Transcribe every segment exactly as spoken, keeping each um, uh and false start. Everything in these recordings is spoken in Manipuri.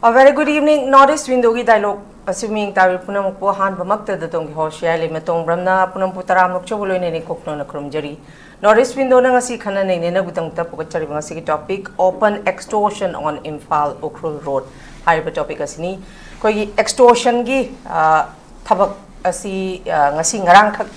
A very good evening. North East Window-ꯒꯤ dialogue ꯑꯁꯤ ꯃꯤꯌꯦꯡ ꯇꯥꯕꯤꯔꯤꯕ ꯄꯨꯝꯅꯃꯛꯄꯨ ꯑꯍꯥꯟꯕꯃꯛꯇꯗ ꯑꯗꯣꯝꯒꯤ host ꯌꯥꯏꯂꯩꯃ ꯇꯣꯡꯕ꯭ꯔꯝꯅ ꯄꯨꯝꯅꯃꯛꯄꯨ ꯇꯔꯥꯝꯅ ꯑꯣꯛꯆꯕ ꯂꯣꯏꯅꯅ ꯏꯀꯣꯛꯅꯅ ꯈꯨꯔꯨꯝꯖꯔꯤ꯫ North East Window-ꯅ ꯉꯁꯤ ꯈꯟꯅ ꯅꯩꯅꯅꯕꯒꯤꯗꯃꯛꯇ ꯄꯨꯒꯠꯆꯔꯤꯕ ꯉꯁꯤꯒꯤ topic, open extortion on Imphal Ukhrul road ꯍꯥꯏꯔꯤꯕ topic ꯑꯁꯤꯅꯤ꯫ ꯑꯩꯈꯣꯏꯒꯤ extortion-ꯒꯤ, ꯑ, ꯊꯕꯛ ꯑꯁꯤ, ꯑ, ꯉꯁꯤ ꯉꯔꯥꯡꯈꯛ,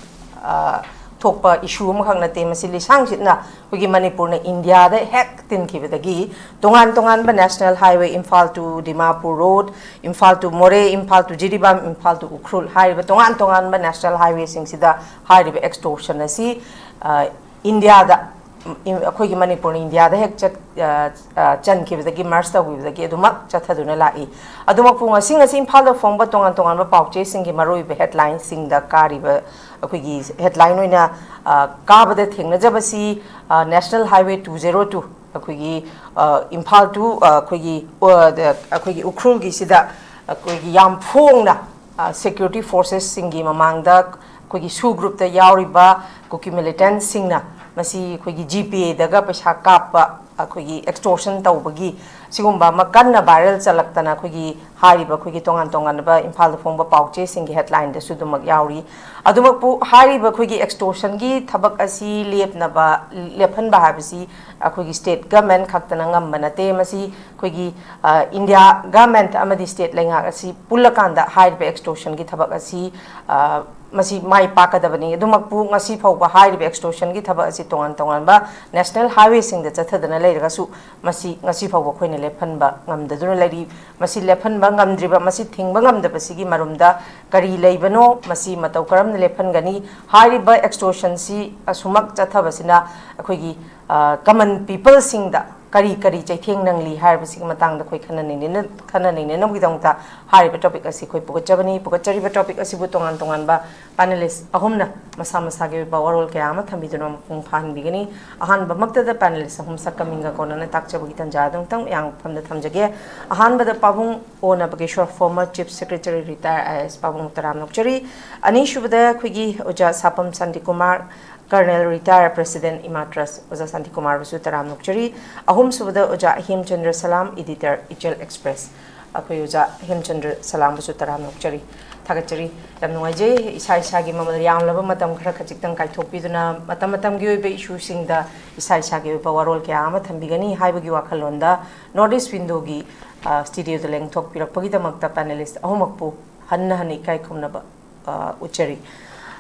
ꯑ, ꯊꯣꯛꯄ issue ꯑꯃꯈꯛ ꯅꯠꯇꯦ꯫ ꯃꯁꯤ ꯂꯤꯁꯥꯡꯁꯤꯠꯅ ꯑꯩꯈꯣꯏꯒꯤ ꯃꯅꯤꯄꯨꯔꯅ ꯏꯟꯗꯤꯌꯥꯗ ꯍꯦꯛ ꯇꯤꯟꯈꯤꯕꯗꯒꯤ ꯇꯣꯉꯥꯟ ꯇꯣꯉꯥꯟꯕ national highway, Imphal to Dimapur road, Imphal to Moreh, Imphal to Jiribam, Imphal to Ukhrul ꯍꯥꯏꯔꯤꯕ ꯇꯣꯉꯥꯟ ꯇꯣꯉꯥꯟꯕ national highway-ꯁꯤꯡꯁꯤꯗ ꯍꯥꯏꯔꯤꯕ extortion ꯑꯁꯤ, ꯑ, ꯏꯟꯗꯤꯌꯥꯗ, ꯏꯝ-, ꯑꯩꯈꯣꯏꯒꯤ ꯃꯅꯤꯄꯨꯔꯅ ꯏꯟꯗꯤꯌꯥꯗ ꯍꯦꯛ ꯆꯠ-, ꯑ, ꯑ, ꯆꯟꯈꯤꯕꯗꯒꯤ, merge ꯇꯧꯈꯤꯕꯗꯒꯤ ꯑꯗꯨꯃꯛ ꯆꯠꯊꯗꯨꯅ ꯂꯥꯛꯏ꯫ ꯑꯗꯨꯃꯛꯄꯨ ꯉꯁꯤ, ꯉꯁꯤ ꯏꯝꯐꯥꯜꯗ ꯐꯣꯡꯕ ꯇꯣꯉꯥꯟ ꯇꯣꯉꯥꯟꯕ ꯄꯥꯎꯆꯦꯁꯤꯡꯒꯤ ꯃꯔꯨꯑꯣꯏꯕ headline-ꯁꯤꯡꯗ ꯀꯥꯔꯤꯕ ꯑꯩꯈꯣꯏꯒꯤ headline ꯑꯣꯏꯅ, ꯑ, ꯀꯥꯕꯗ ꯊꯦꯡꯅꯖꯕꯁꯤ, ꯑ, National Highway two zero two, ꯑꯩꯈꯣꯏꯒꯤ, ꯑ, ꯏꯝꯐꯥꯜ to, ꯑ, ꯑꯩꯈꯣꯏꯒꯤ, ꯑ, ꯗ-, ꯑꯩꯈꯣꯏꯒꯤ ꯎꯈ꯭ꯔꯨꯜꯒꯤꯁꯤꯗ ꯑꯩꯈꯣꯏꯒꯤ ꯌꯥꯝ ꯐꯣꯡꯅ, ꯑ, security forces-ꯁꯤꯡꯒꯤ ꯃꯃꯥꯡꯗ ꯑꯩꯈꯣꯏꯒꯤ SoO group-ꯇ ꯌꯥꯎꯔꯤꯕ ꯀꯨꯀꯤ militant-ꯁꯤꯡꯅ ꯃꯁꯤ ꯑꯩꯈꯣꯏꯒꯤ G Pay-ꯗꯒ ꯄꯩꯁꯥ ꯀꯥꯞꯄ, ꯑꯩꯈꯣꯏꯒꯤ extortion ꯇꯧꯕꯒꯤ ꯁꯤꯒꯨꯝꯕ ꯑꯃ ꯀꯟꯅ viral ꯆꯠꯂꯛꯇꯅ ꯑꯩꯈꯣꯏꯒꯤ ꯍꯥꯏꯔꯤꯕ ꯑꯩꯈꯣꯏꯒꯤ ꯇꯣꯉꯥꯟ ꯇꯣꯉꯥꯟꯕ ꯏꯝꯐꯥꯜꯗ ꯐꯣꯡꯕ ꯄꯥꯎꯆꯦꯁꯤꯡꯒꯤ headline-ꯗꯁꯨ ꯑꯗꯨꯃꯛ ꯌꯥꯎꯔꯤ꯫ ꯑꯗꯨꯃꯛꯄꯨ ꯍꯥꯏꯔꯤꯕ ꯑꯩꯈꯣꯏꯒꯤ extortion-ꯒꯤ ꯊꯕꯛ ꯑꯁꯤ ꯂꯦꯞꯅꯕ, ꯂꯦꯞꯍꯟꯕ ꯍꯥꯏꯕꯁꯤ ꯑꯩꯈꯣꯏꯒꯤ state government ꯈꯛꯇꯅ ꯉꯝꯕ ꯅꯠꯇꯦ꯫ ꯃꯁꯤ ꯑꯩꯈꯣꯏꯒꯤ, ꯑ, ꯏꯟꯗꯤꯌꯥ government ꯑꯃꯗꯤ state ꯂꯩꯉꯥꯛ ꯑꯁꯤ ꯄꯨꯜꯂꯀꯥꯟꯗ ꯍꯥꯏꯔꯤꯕ extortion-ꯒꯤ ꯊꯕꯛ ꯑꯁꯤ, ꯑ, ꯃꯁꯤ ꯃꯥꯏ ꯄꯥꯛꯀꯗꯕꯅꯤ꯫ ꯑꯗꯨꯃꯛꯄꯨ ꯉꯁꯤ ꯐꯥꯎꯕ ꯍꯥꯏꯔꯤꯕ extortion-ꯒꯤ ꯊꯕꯛ ꯑꯁꯤ ꯇꯣꯉꯥꯟ ꯇꯣꯉꯥꯟꯕ national highway-ꯁꯤꯡꯗ ꯆꯠꯊꯗꯅ ꯂꯩꯔꯒꯁꯨ ꯃꯁꯤ ꯉꯁꯤ ꯐꯥꯎꯕ ꯑꯩꯈꯣꯏꯅ ꯂꯦꯞꯍꯟꯕ ꯉꯝꯗꯗꯨꯅ ꯂꯩꯔꯤ꯫ ꯃꯁꯤ ꯂꯦꯞꯍꯟꯕ ꯉꯝꯗ꯭ꯔꯤꯕ, ꯃꯁꯤ ꯊꯤꯡꯕ ꯉꯝꯗꯕꯁꯤꯒꯤ ꯃꯔꯨꯝꯗ ꯀꯔꯤ ꯂꯩꯕꯅꯣ, ꯃꯁꯤ ꯃꯇꯧ ꯀꯔꯝꯅ ꯂꯦꯞꯍꯟꯒꯅꯤ? ꯍꯥꯏꯔꯤꯕ extortion-ꯁꯤ ꯑꯁꯨꯃꯛ ꯆꯠꯊꯕꯁꯤꯅ ꯑꯩꯈꯣꯏꯒꯤ, ꯑ, common people-ꯁꯤꯡꯗ ꯀꯔꯤ ꯀꯔꯤ ꯆꯩꯊꯦꯡ ꯅꯪꯂꯤ ꯍꯥꯏꯕꯁꯤꯒꯤ ꯃꯇꯥꯡꯗ ꯑꯩꯈꯣꯏ ꯈꯟꯅ ꯅꯩꯅꯅ-, ꯈꯟꯅ ꯅꯩꯅꯅꯕꯒꯤꯗꯃꯛꯇ ꯍꯥꯏꯔꯤꯕ topic ꯑꯁꯤ ꯑꯩꯈꯣꯏ ꯄꯨꯒꯠꯆꯕꯅꯤ꯫ ꯄꯨꯒꯠꯆꯔꯤꯕ topic ꯑꯁꯤꯕꯨ ꯇꯣꯉꯥꯟ ꯇꯣꯉꯥꯟꯕ panelist ꯑꯍꯨꯝꯅ ꯃꯁꯥ ꯃꯁꯥꯒꯤ ꯑꯣꯏꯕ ꯋꯥꯔꯣꯜ ꯀꯌꯥ ꯑꯃ ꯊꯝꯕꯤꯗꯨꯅ ꯃꯄꯨꯡ ꯐꯥꯍꯟꯕꯤꯒꯅꯤ꯫ ꯑꯍꯥꯟꯕꯃꯛꯇꯗ panelist ꯑꯍꯨꯝ ꯁꯛꯀ ꯃꯤꯡꯒ ꯀꯣꯟꯅꯅ ꯇꯥꯛꯆꯕꯒꯤ ꯇꯟꯖꯥ ꯑꯗꯨ ꯑꯃꯨꯛꯇꯪ ꯃꯌꯥꯝ ꯃꯐꯝꯗ ꯊꯝꯖꯒꯦ꯫ ꯑꯍꯥꯟꯕꯗ ꯄꯥꯕꯨꯡ ꯑꯣ ꯅꯕꯒꯦꯁꯣꯔ, former Chief Secretary, retired I A S, ꯄꯥꯕꯨꯡ ꯇꯔꯥꯝ ꯅꯣꯛꯆꯔꯤ꯫ ꯑꯅꯤꯁꯨꯕꯗ ꯑꯩꯈꯣꯏꯒꯤ ꯑꯣꯖꯥ ꯁꯥꯄꯝ ꯁꯥꯟꯇꯤꯀꯨꯃꯥꯔ, Colonel, retired, President, ꯏꯃꯥ Trust, ꯑꯣꯖꯥ ꯁꯥꯟꯇꯤꯀꯨꯃꯥꯔꯕꯨꯁꯨ ꯇꯔꯥꯝ ꯅꯣꯛꯆꯔꯤ꯫ ꯑꯍꯨꯝꯁꯨꯕꯗ ꯑꯣꯖꯥ ꯍꯦꯝꯆꯟꯗ꯭ꯔ ꯁꯂꯥꯝ, editor, ꯏꯆꯜ Express꯫ ꯑꯩꯈꯣꯏ ꯑꯣꯖꯥ ꯍꯦꯝꯆꯟꯗ꯭ꯔ ꯁꯂꯥꯡꯕꯁꯨ ꯇꯔꯥꯝꯅ ꯑꯣꯛꯆꯔꯤ, ꯊꯥꯒꯠꯆꯔꯤ꯫ ꯌꯥꯝ ꯅꯨꯡꯉꯥꯏꯖꯩ, ꯏꯁꯥ ꯏꯁꯥꯒꯤ ꯃꯃꯜ ꯌꯥꯝꯂꯕ ꯃꯇꯝ ꯈꯔ ꯈꯖꯤꯛꯇꯪ ꯀꯥꯏꯊꯣꯛꯄꯤꯗꯨꯅ ꯃꯇꯝ ꯃꯇꯝꯒꯤ ꯑꯣꯏꯕ ꯏꯁꯨꯁꯤꯡꯗ ꯏꯁꯥ ꯏꯁꯥꯒꯤ ꯑꯣꯏꯕ ꯋꯥꯔꯣꯜ ꯀꯌꯥ ꯑꯃ ꯊꯝꯕꯤꯒꯅꯤ ꯍꯥꯏꯕꯒꯤ ꯋꯥꯈꯜꯂꯣꯟꯗ North East Windowꯒꯤ, ꯑ, studioꯗ ꯂꯦꯡꯊꯣꯛꯄꯤꯔꯛꯄꯒꯤꯗꯃꯛꯇ panelist ꯑꯍꯨꯝꯃꯛꯄꯨ ꯍꯟꯅ ꯍꯟꯅ ꯏꯀꯥꯏ ꯈꯨꯝꯅꯕ, ꯑ, ꯎꯠꯆꯔꯤ꯫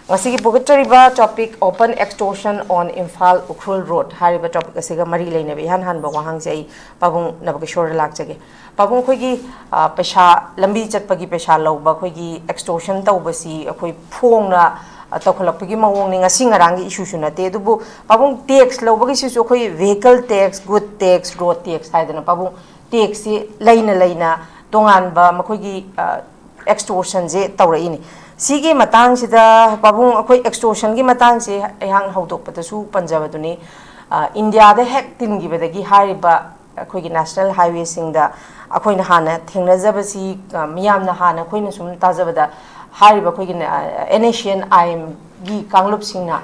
ꯉꯁꯤꯒꯤ ꯄꯨꯒꯠꯆꯔꯤꯕ topic Open Extortion on Imphal Ukhrul Road ꯍꯥꯏꯔꯤꯕ topic ꯑꯁꯤꯒ ꯃꯔꯤ ꯂꯩꯅꯕ ꯏꯍꯥꯟ ꯍꯥꯟꯕ ꯋꯥꯍꯪꯁꯦ ꯑꯩ ꯄꯥꯕꯨꯡ ꯅꯕꯀꯤꯁꯣꯔꯗ ꯂꯥꯛꯆꯒꯦ꯫ ꯄꯥꯕꯨꯡ, ꯑꯩꯈꯣꯏꯒꯤ, ꯑ, ꯄꯩꯁꯥ, ꯂꯝꯕꯤ ꯆꯠꯄꯒꯤ ꯄꯩꯁꯥ ꯂꯧꯕ, ꯑꯩꯈꯣꯏꯒꯤ extortion ꯇꯧꯕꯁꯤ ꯑꯩꯈꯣꯏ ꯐꯣꯡꯅ, ꯑ, ꯇꯧꯈꯠꯂꯛꯄꯒꯤ ꯃꯑꯣꯡꯅꯤ, ꯉꯁꯤ ꯉꯔꯥꯡꯒꯤ issueꯁꯨ ꯅꯠꯇꯦ꯫ ꯑꯗꯨꯕꯨ ꯄꯥꯕꯨꯡ, tax ꯂꯧꯕꯒꯤꯁꯤꯁꯨ ꯑꯩꯈꯣꯏ vehicle tax, good tax, road tax ꯍꯥꯏꯗꯅ ꯄꯥꯕꯨꯡ, taxꯁꯤ ꯂꯩꯅ ꯂꯩꯅ ꯇꯣꯉꯥꯟꯕ ꯃꯈꯣꯏꯒꯤ, ꯑ, extortionꯁꯦ ꯇꯧꯔꯛꯏꯅꯤ꯫ ꯁꯤꯒꯤ ꯃꯇꯥꯡꯁꯤꯗ ꯄꯥꯕꯨꯡ, ꯑꯩꯈꯣꯏ extortionꯒꯤ ꯃꯇꯥꯡꯁꯦ ꯑꯩꯍꯥꯛꯅ ꯍꯧꯗꯣꯛꯄꯗꯁꯨ ꯄꯟꯖꯕꯗꯨꯅꯤ꯫ ꯑ, ꯏꯟꯗꯤꯌꯥꯗ ꯍꯦꯛ ꯇꯤꯟꯈꯤꯕꯗꯒꯤ ꯍꯥꯏꯔꯤꯕ ꯑꯩꯈꯣꯏꯒꯤ national highwayꯁꯤꯡꯗ ꯑꯩꯈꯣꯏꯅ ꯍꯥꯟꯅ ꯊꯦꯡꯅꯖꯕꯁꯤ, ꯑ, ꯃꯤꯌꯥꯝꯅ ꯍꯥꯟꯅ ꯑꯩꯈꯣꯏꯅ ꯁꯨꯝ ꯇꯥꯖꯕꯗ ꯍꯥꯏꯔꯤꯕ ꯑꯩꯈꯣꯏꯒꯤ, ꯑ, NHAIMꯒꯤ ꯀꯥꯡꯂꯨꯞꯁꯤꯡꯅ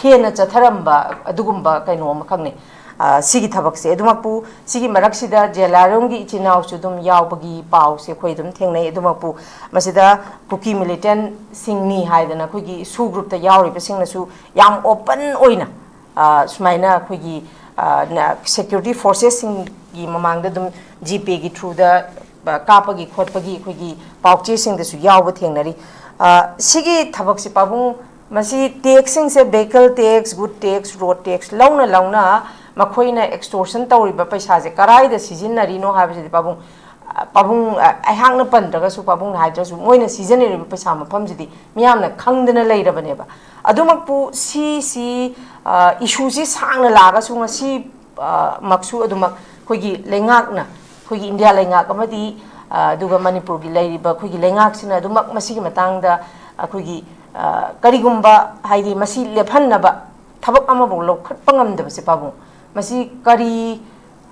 ꯍꯦꯟꯅ ꯆꯠꯊꯔꯝꯕ ꯑꯗꯨꯒꯨꯝꯕ ꯀꯩꯅꯣ ꯑꯃꯈꯛꯅꯤ꯫ ꯑ, ꯁꯤꯒꯤ ꯊꯕꯛꯁꯦ ꯑꯗꯨꯃꯛꯄꯨ ꯁꯤꯒꯤ ꯃꯔꯛꯁꯤꯗ ꯖꯦꯂꯥꯔꯣꯝꯒꯤ ꯏꯆꯤꯟ ꯏꯅꯥꯎꯁꯨ ꯑꯗꯨꯝ ꯌꯥꯎꯕꯒꯤ ꯄꯥꯎꯁꯦ ꯑꯩꯈꯣꯏ ꯑꯗꯨꯝ ꯊꯦꯡꯅꯩ꯫ ꯑꯗꯨꯃꯛꯄꯨ ꯃꯁꯤꯗ ꯀꯨꯀꯤ militantꯁꯤꯡꯅꯤ ꯍꯥꯏꯗꯅ ꯑꯩꯈꯣꯏꯒꯤ SoO groupꯇ ꯌꯥꯎꯔꯤꯕꯁꯤꯡꯅꯁꯨ ꯌꯥꯝ open ꯑꯣꯏꯅ, ꯑ, ꯁꯨꯃꯥꯏꯅ ꯑꯩꯈꯣꯏꯒꯤ, ꯑ, ꯅ-, security forcesꯁꯤꯡꯒꯤ ꯃꯃꯥꯡꯗ ꯑꯗꯨꯝ GPAꯒꯤ throughꯗ, ꯑ, ꯀꯥꯞꯄꯒꯤ ꯈꯣꯠꯄꯒꯤ ꯑꯩꯈꯣꯏꯒꯤ ꯄꯥꯎꯆꯦꯁꯤꯡꯗꯁꯨ ꯌꯥꯎꯕ ꯊꯦꯡꯅꯔꯤ꯫ ꯑ, ꯁꯤꯒꯤ ꯊꯕꯛꯁꯦ ꯄꯥꯕꯨꯡ, ꯃꯁꯤ taxꯁꯤꯡꯁꯦ vehicle tax, good tax, road tax ꯂꯧꯅ ꯂꯧꯅ ꯃꯈꯣꯏꯅ extortion ꯇꯧꯔꯤꯕ ꯄꯩꯁꯥꯁꯦ ꯀꯔꯥꯏꯗ ꯁꯤꯖꯤꯟꯅꯔꯤꯅꯣ ꯍꯥꯏꯕꯁꯤꯗꯤ ꯄꯥꯕꯨꯡ, ꯑ, ꯄꯥꯕꯨꯡ, ꯑ, ꯑꯩꯍꯥꯛꯅ ꯄꯟꯗ꯭ꯔꯒꯁꯨ ꯄꯥꯕꯨꯡꯅ ꯍꯥꯏꯗ꯭ꯔꯁꯨ ꯃꯣꯏꯅ ꯁꯤꯖꯤꯟꯅꯔꯤꯕ ꯄꯩꯁꯥ ꯃꯐꯝꯁꯤꯗꯤ ꯃꯤꯌꯥꯝꯅ ꯈꯪꯗꯅ ꯂꯩꯔꯕꯅꯦꯕ꯫ ꯑꯗꯨꯃꯛꯄꯨ ꯁꯤꯁꯤ, ꯑ, issueꯁꯤ ꯁꯥꯡꯅ ꯂꯥꯛꯑꯒꯁꯨ ꯉꯁꯤ, ꯑ, ꯃꯛꯁꯨ ꯑꯗꯨꯃꯛ ꯑꯩꯈꯣꯏꯒꯤ ꯂꯩꯉꯥꯛꯅ, ꯑꯩꯈꯣꯏꯒꯤ ꯏꯟꯗꯤꯌꯥ ꯂꯩꯉꯥꯛ ꯑꯃꯗꯤ, ꯑ, ꯑꯗꯨꯒ ꯃꯅꯤꯄꯨꯔꯒꯤ ꯂꯩꯔꯤꯕ ꯑꯩꯈꯣꯏꯒꯤ ꯂꯩꯉꯥꯛꯁꯤꯅ ꯑꯗꯨꯃꯛ ꯃꯁꯤꯒꯤ ꯃꯇꯥꯡꯗ ꯑꯩꯈꯣꯏꯒꯤ, ꯑ, ꯀꯔꯤꯒꯨꯝꯕ ꯍꯥꯏꯗꯤ ꯃꯁꯤ ꯂꯦꯞꯍꯟꯅꯕ ꯊꯕꯛ ꯑꯃꯐꯥꯎ ꯂꯧꯈꯠꯄ ꯉꯝꯗꯕꯁꯦ ꯄꯥꯕꯨꯡ, ꯃꯁꯤ ꯀꯔꯤ,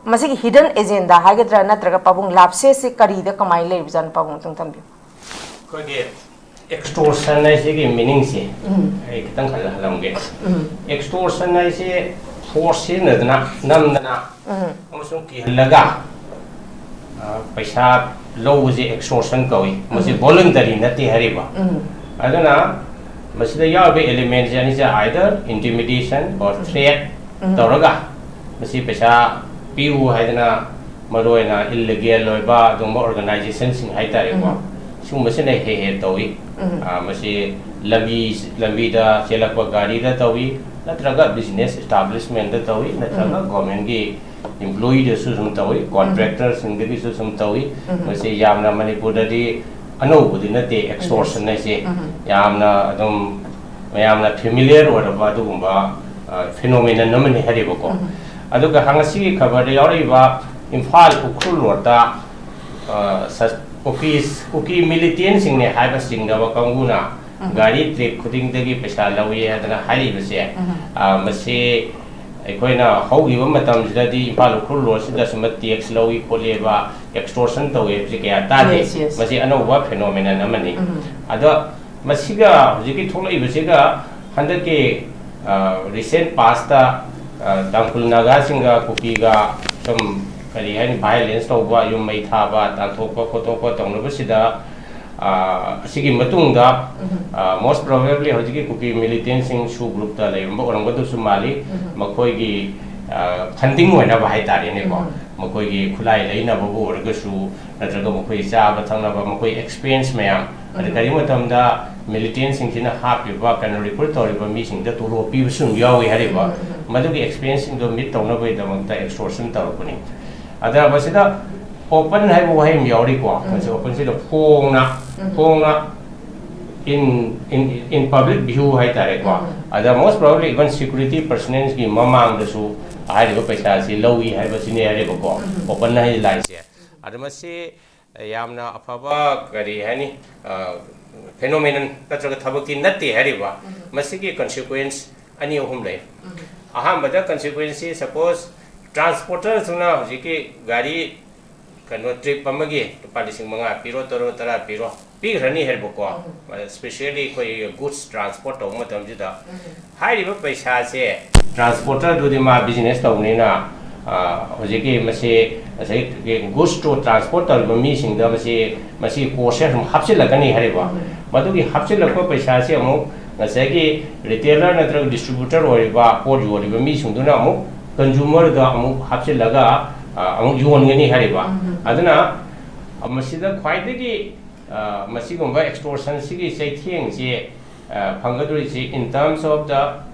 ꯃꯁꯤꯒꯤ hidden agenda ꯍꯥꯏꯒꯗ꯭ꯔꯥ ꯅꯠꯇ꯭ꯔꯒ ꯄꯥꯕꯨꯡ ꯂꯥꯞꯁꯦꯁꯁꯦ ꯀꯔꯤꯗ ꯀꯃꯥꯏꯅ ꯂꯩꯔꯤꯕꯖꯥꯠꯅꯣ ꯄꯥꯕꯨꯡ ꯑꯝꯇꯪ ꯊꯝꯕꯤꯌꯨ꯫ ꯑꯩꯈꯣꯏꯒꯤ extortion ꯍꯥꯏꯁꯤꯒꯤ meaningꯁꯦ ꯎꯝ꯫ ꯑꯩ ꯈꯤꯇꯪ ꯈꯜꯂ ꯍꯜꯂꯝꯒꯦ꯫ ꯎꯝ꯫ Extortion ꯍꯥꯏꯁꯦ force ꯁꯤꯖꯤꯟꯅꯗꯅ ꯅꯝꯗꯅ ꯎꯝ꯫ ꯑꯃꯁꯨꯡ ꯀꯤꯍꯜꯂꯒ, ꯑ, ꯄꯩꯁꯥ ꯂꯧꯕꯁꯦ extortion ꯀꯧꯏ꯫ ꯃꯁꯤ ꯎꯝ꯫ Voluntary ꯅꯠꯇꯦ ꯍꯥꯏꯔꯤꯕ꯫ ꯎꯝ꯫ ꯑꯗꯨꯅ ꯃꯁꯤꯗ ꯌꯥꯎꯔꯤꯕ elementꯁꯦ ꯑꯅꯤꯁꯦ either intimidation or threat ꯎꯝ꯫ ꯇꯧꯔꯒ ꯃꯁꯤ ꯄꯩꯁꯥ ꯄꯤꯌꯨ ꯍꯥꯏꯗꯅ, ꯃꯔꯨꯑꯣꯏꯅ illegal ꯑꯣꯏꯕ ꯑꯗꯨꯒꯨꯝꯕ organizationꯁꯤꯡ ꯍꯥꯏꯇꯥꯔꯦꯀꯣ, ꯎꯝ꯫ ꯁꯤꯒꯨꯝꯕꯁꯤꯅ ꯍꯦꯛ ꯍꯦꯛ ꯇꯧꯏ꯫ ꯎꯝ꯫ ꯑ, ꯃꯁꯤ ꯂꯝꯕꯤ, ꯂꯝꯕꯤꯗ ꯆꯦꯜꯂꯛꯄ ꯒꯥꯔꯤꯗ ꯇꯧꯏ, ꯅꯠꯇ꯭ꯔꯒ business establishmentꯇ ꯇꯧꯏ, ꯅꯠꯇ꯭ꯔꯒ ꯎꯝ꯫ Governmentꯀꯤ employeeꯗꯁꯨ ꯁꯨꯝ ꯇꯧꯏ, ꯎꯝ꯫ Contractorꯁꯤꯡꯗꯒꯤꯁꯨ ꯁꯨꯝ ꯇꯧꯏ꯫ ꯎꯝ꯫ ꯃꯁꯤ ꯌꯥꯝꯅ ꯃꯅꯤꯄꯨꯔꯗꯗꯤ ꯑꯅꯧꯕꯗꯤ ꯅꯠꯇꯦ extortion ꯍꯥꯏꯁꯦ꯫ ꯎꯝ꯫ ꯌꯥꯝꯅ ꯑꯗꯨꯝ ꯃꯌꯥꯝꯅ familiar ꯑꯣꯏꯔꯕ ꯑꯗꯨꯒꯨꯝꯕ, ꯑ, phenomenon ꯑꯃꯅꯤ ꯍꯥꯏꯔꯤꯕꯀꯣ꯫ ꯎꯝ꯫ ꯑꯗꯨꯒ ꯉꯁꯤꯒꯤ ꯈꯕꯔꯗ ꯌꯥꯎꯔꯛꯏꯕ ꯏꯝꯐꯥꯜ ꯎꯈ꯭ꯔꯨꯜ ꯔꯣꯗꯇ, ꯑ, ꯁ-, ꯀꯨꯀꯤ, ꯀꯨꯀꯤ militantꯁꯤꯡꯅꯦ ꯍꯥꯏꯕ ꯆꯤꯡꯅꯕ ꯀꯥꯡꯕꯨꯅ ꯎꯝ꯫ ꯒꯥꯔꯤ trip ꯈꯨꯗꯤꯡꯗꯒꯤ ꯄꯩꯁꯥ ꯂꯧꯏ ꯍꯥꯏꯗꯅ ꯍꯥꯏꯔꯤꯕꯁꯦ, ꯎꯝ꯫ ꯑ, ꯃꯁꯤ ꯑꯩꯈꯣꯏꯅ ꯍꯧꯈꯤꯕ ꯃꯇꯝꯁꯤꯗꯗꯤ ꯏꯝꯐꯥꯜ ꯎꯈ꯭ꯔꯨꯜ ꯔꯣꯗꯁꯤꯗ ꯁꯨꯝꯕ tax ꯂꯧꯏ ꯈꯣꯠꯂꯦꯕ, extortion ꯇꯧꯏ ꯍꯥꯏꯕꯁꯤ ꯀꯌꯥ ꯇꯥꯗꯦ꯫ Yes, yes. ꯃꯁꯤ ꯑꯅꯧꯕ phenomenon ꯑꯃꯅꯤ꯫ ꯎꯝ꯫ ꯑꯗꯣ ꯃꯁꯤꯒ ꯍꯧꯖꯤꯛꯀꯤ ꯊꯣꯛꯂꯛꯏꯕꯁꯤꯒ ꯍꯟꯗꯛꯀꯤ, ꯑ, recent pastꯇ, ꯑ, ꯇꯥꯡꯈꯨꯜ ꯅꯥꯒꯥꯁꯤꯡꯒ ꯀꯨꯀꯤꯒ ꯁꯨꯝ ꯀꯔꯤ ꯍꯥꯏꯅꯤ, violence ꯇꯧꯕ, ꯌꯨꯝ ꯃꯩ ꯊꯥꯕ, ꯇꯥꯟꯊꯣꯛꯄ ꯈꯣꯠꯇꯣꯛꯄ ꯇꯧꯅꯕꯁꯤꯗ, ꯑ, ꯑꯁꯤꯒꯤ ꯃꯇꯨꯡꯗ, ꯎꯝ꯫ ꯑ, most probably ꯍꯧꯖꯤꯛꯀꯤ ꯀꯨꯀꯤ militantꯁꯤꯡ SoO groupꯇ ꯂꯩꯔꯝꯕ ꯑꯣꯏꯔꯝꯒꯗꯕꯁꯨ ꯃꯥꯜꯂꯤ꯫ ꯎꯝ꯫ ꯃꯈꯣꯏꯒꯤ, ꯑ, funding ꯑꯣꯏꯅꯕ ꯍꯥꯏꯇꯥꯔꯦꯅꯦꯀꯣ, ꯎꯝ꯫ ꯃꯈꯣꯏꯒꯤ ꯈꯨꯠꯂꯥꯏ ꯂꯩꯅꯕꯕꯨ ꯑꯣꯏꯔꯒꯁꯨ, ꯅꯠꯇ꯭ꯔꯒ ꯃꯈꯣꯏ ꯆꯥꯕ ꯊꯛꯅꯕ, ꯃꯈꯣꯏ expense ꯃꯌꯥꯝ, ꯑꯗ ꯎꯝ꯫ ꯀꯔꯤꯒꯨꯝꯕ ꯃꯇꯝꯗ militantꯁꯤꯡꯁꯤꯅ ꯍꯥꯞꯄꯤꯕ, ꯀꯩꯅꯣ, recruit ꯇꯧꯔꯤꯕ ꯃꯤꯁꯤꯡꯗ ꯇꯣꯂꯣꯞ ꯄꯤꯕꯁꯨ ꯑꯗꯨꯝ ꯌꯥꯎꯏ ꯍꯥꯏꯔꯤꯕ, ꯎꯝ, ꯎꯝ꯫ ꯃꯗꯨꯒꯤ expenseꯁꯤꯡꯗꯣ meet ꯇꯧꯅꯕꯒꯤꯗꯃꯛꯇ extortion ꯇꯧꯔꯛꯄꯅꯤ꯫ ꯑꯗ ꯃꯁꯤꯗ open ꯍꯥꯏꯕ ꯋꯥꯍꯩ ꯑꯃ ꯌꯥꯎꯔꯤꯀꯣ, ꯎꯝ꯫ ꯃꯁꯤ openꯁꯤꯗ ꯐꯣꯡꯅ, ꯎꯝ꯫ ꯐꯣꯡꯅ in, in, in public view ꯍꯥꯏꯇꯥꯔꯦꯀꯣ꯫ ꯎꯝ꯫ ꯑꯗ most probably even security personnelꯒꯤ ꯃꯃꯥꯡꯗꯁꯨ ꯍꯥꯏꯔꯤꯕ ꯄꯩꯁꯥꯁꯤ ꯂꯧꯏ ꯍꯥꯏꯕꯁꯤꯅꯦ ꯍꯥꯏꯔꯤꯕꯀꯣ, ꯎꯝ꯫ Open ꯍꯥꯏꯔꯤꯕ lineꯁꯦ꯫ ꯑꯗ ꯃꯁꯤ ꯌꯥꯝꯅ ꯑꯐꯕ, ꯀꯔꯤ ꯍꯥꯏꯅꯤ, ꯑ, phenomenon ꯅꯠꯇ꯭ꯔꯒ ꯊꯕꯛꯇꯤ ꯅꯠꯇꯦ ꯍꯥꯏꯔꯤꯕ꯫ ꯎꯝ꯫ ꯃꯁꯤꯒꯤ consequence ꯑꯅꯤ ꯑꯍꯨꯝ ꯂꯩ꯫ ꯎꯝ꯫ ꯑꯍꯥꯟꯕꯗ consequenceꯁꯤ, suppose transporterꯗꯨꯅ ꯍꯧꯖꯤꯛꯀꯤ ꯒꯥꯔꯤ, ꯀꯩꯅꯣ, trip ꯑꯃꯒꯤ ꯂꯨꯄꯥ ꯂꯤꯁꯤꯡ ꯃꯉꯥ ꯄꯤꯔꯣ, ꯇꯔꯨꯛ, ꯇꯔꯥ ꯄꯤꯔꯣ, ꯄꯤꯈ꯭ꯔꯅꯤ ꯍꯥꯏꯔꯤꯕꯀꯣ꯫ ꯎꯝ꯫ Especially ꯑꯩꯈꯣꯏ goods transport ꯇꯧꯕ ꯃꯇꯝꯁꯤꯗ꯫ ꯎꯝ꯫ ꯍꯥꯏꯔꯤꯕ ꯄꯩꯁꯥꯁꯦ transporterꯗꯨꯗꯤ ꯃꯥ business ꯇꯧꯕꯅꯤꯅ, ꯑ, ꯍꯧꯖꯤꯛꯀꯤ ꯃꯁꯤ ꯉꯁꯥꯏꯒꯤ ꯒꯨꯗꯁꯇꯣ ꯇ꯭ꯔꯥꯟꯁꯄꯣꯔꯠ ꯇꯧꯔꯤꯕ ꯃꯤꯁꯤꯡꯗ ꯃꯁꯤ ꯃꯁꯤꯒꯤ ꯀꯣꯁꯁꯦ ꯑꯗꯨꯝ ꯍꯥꯞꯆꯤꯜꯂꯛꯀꯅꯤ ꯍꯥꯏꯔꯤꯕ꯫ ꯃꯗꯨꯒꯤ ꯍꯥꯞꯆꯤꯜꯂꯛꯄ ꯄꯩꯁꯥꯁꯤ ꯑꯃꯨꯛ ꯉꯁꯥꯏꯒꯤ ꯔꯤꯇꯦꯂꯔ ꯅꯠꯇ꯭ꯔꯒ ꯗꯤꯁꯇ꯭ꯔꯤꯕ꯭ꯌꯨꯇꯔ ꯑꯣꯏꯔꯤꯕ ꯄꯣꯠ ꯌꯣꯜꯂꯤꯕ ꯃꯤꯁꯤꯡꯗꯨꯅ ꯑꯃꯨꯛ ꯀꯟꯖꯨꯃꯔꯗ ꯑꯃꯨꯛ ꯍꯥꯞꯆꯤꯜꯂꯒ ꯑ, ꯑꯃꯨꯛ ꯌꯣꯟꯒꯅꯤ ꯍꯥꯏꯔꯤꯕ꯫ ꯑꯗꯨꯅ ꯃꯁꯤꯗ ꯈ꯭ꯋꯥꯏꯗꯒꯤ ꯑ, ꯃꯁꯤꯒꯨꯝꯕ ꯑꯦꯛꯁꯇꯣꯔꯁꯟꯁꯤꯒꯤ ꯆꯩꯊꯦꯡꯁꯤ ꯑ, ꯐꯪꯒꯗꯣꯔꯤꯁꯤ in terms of the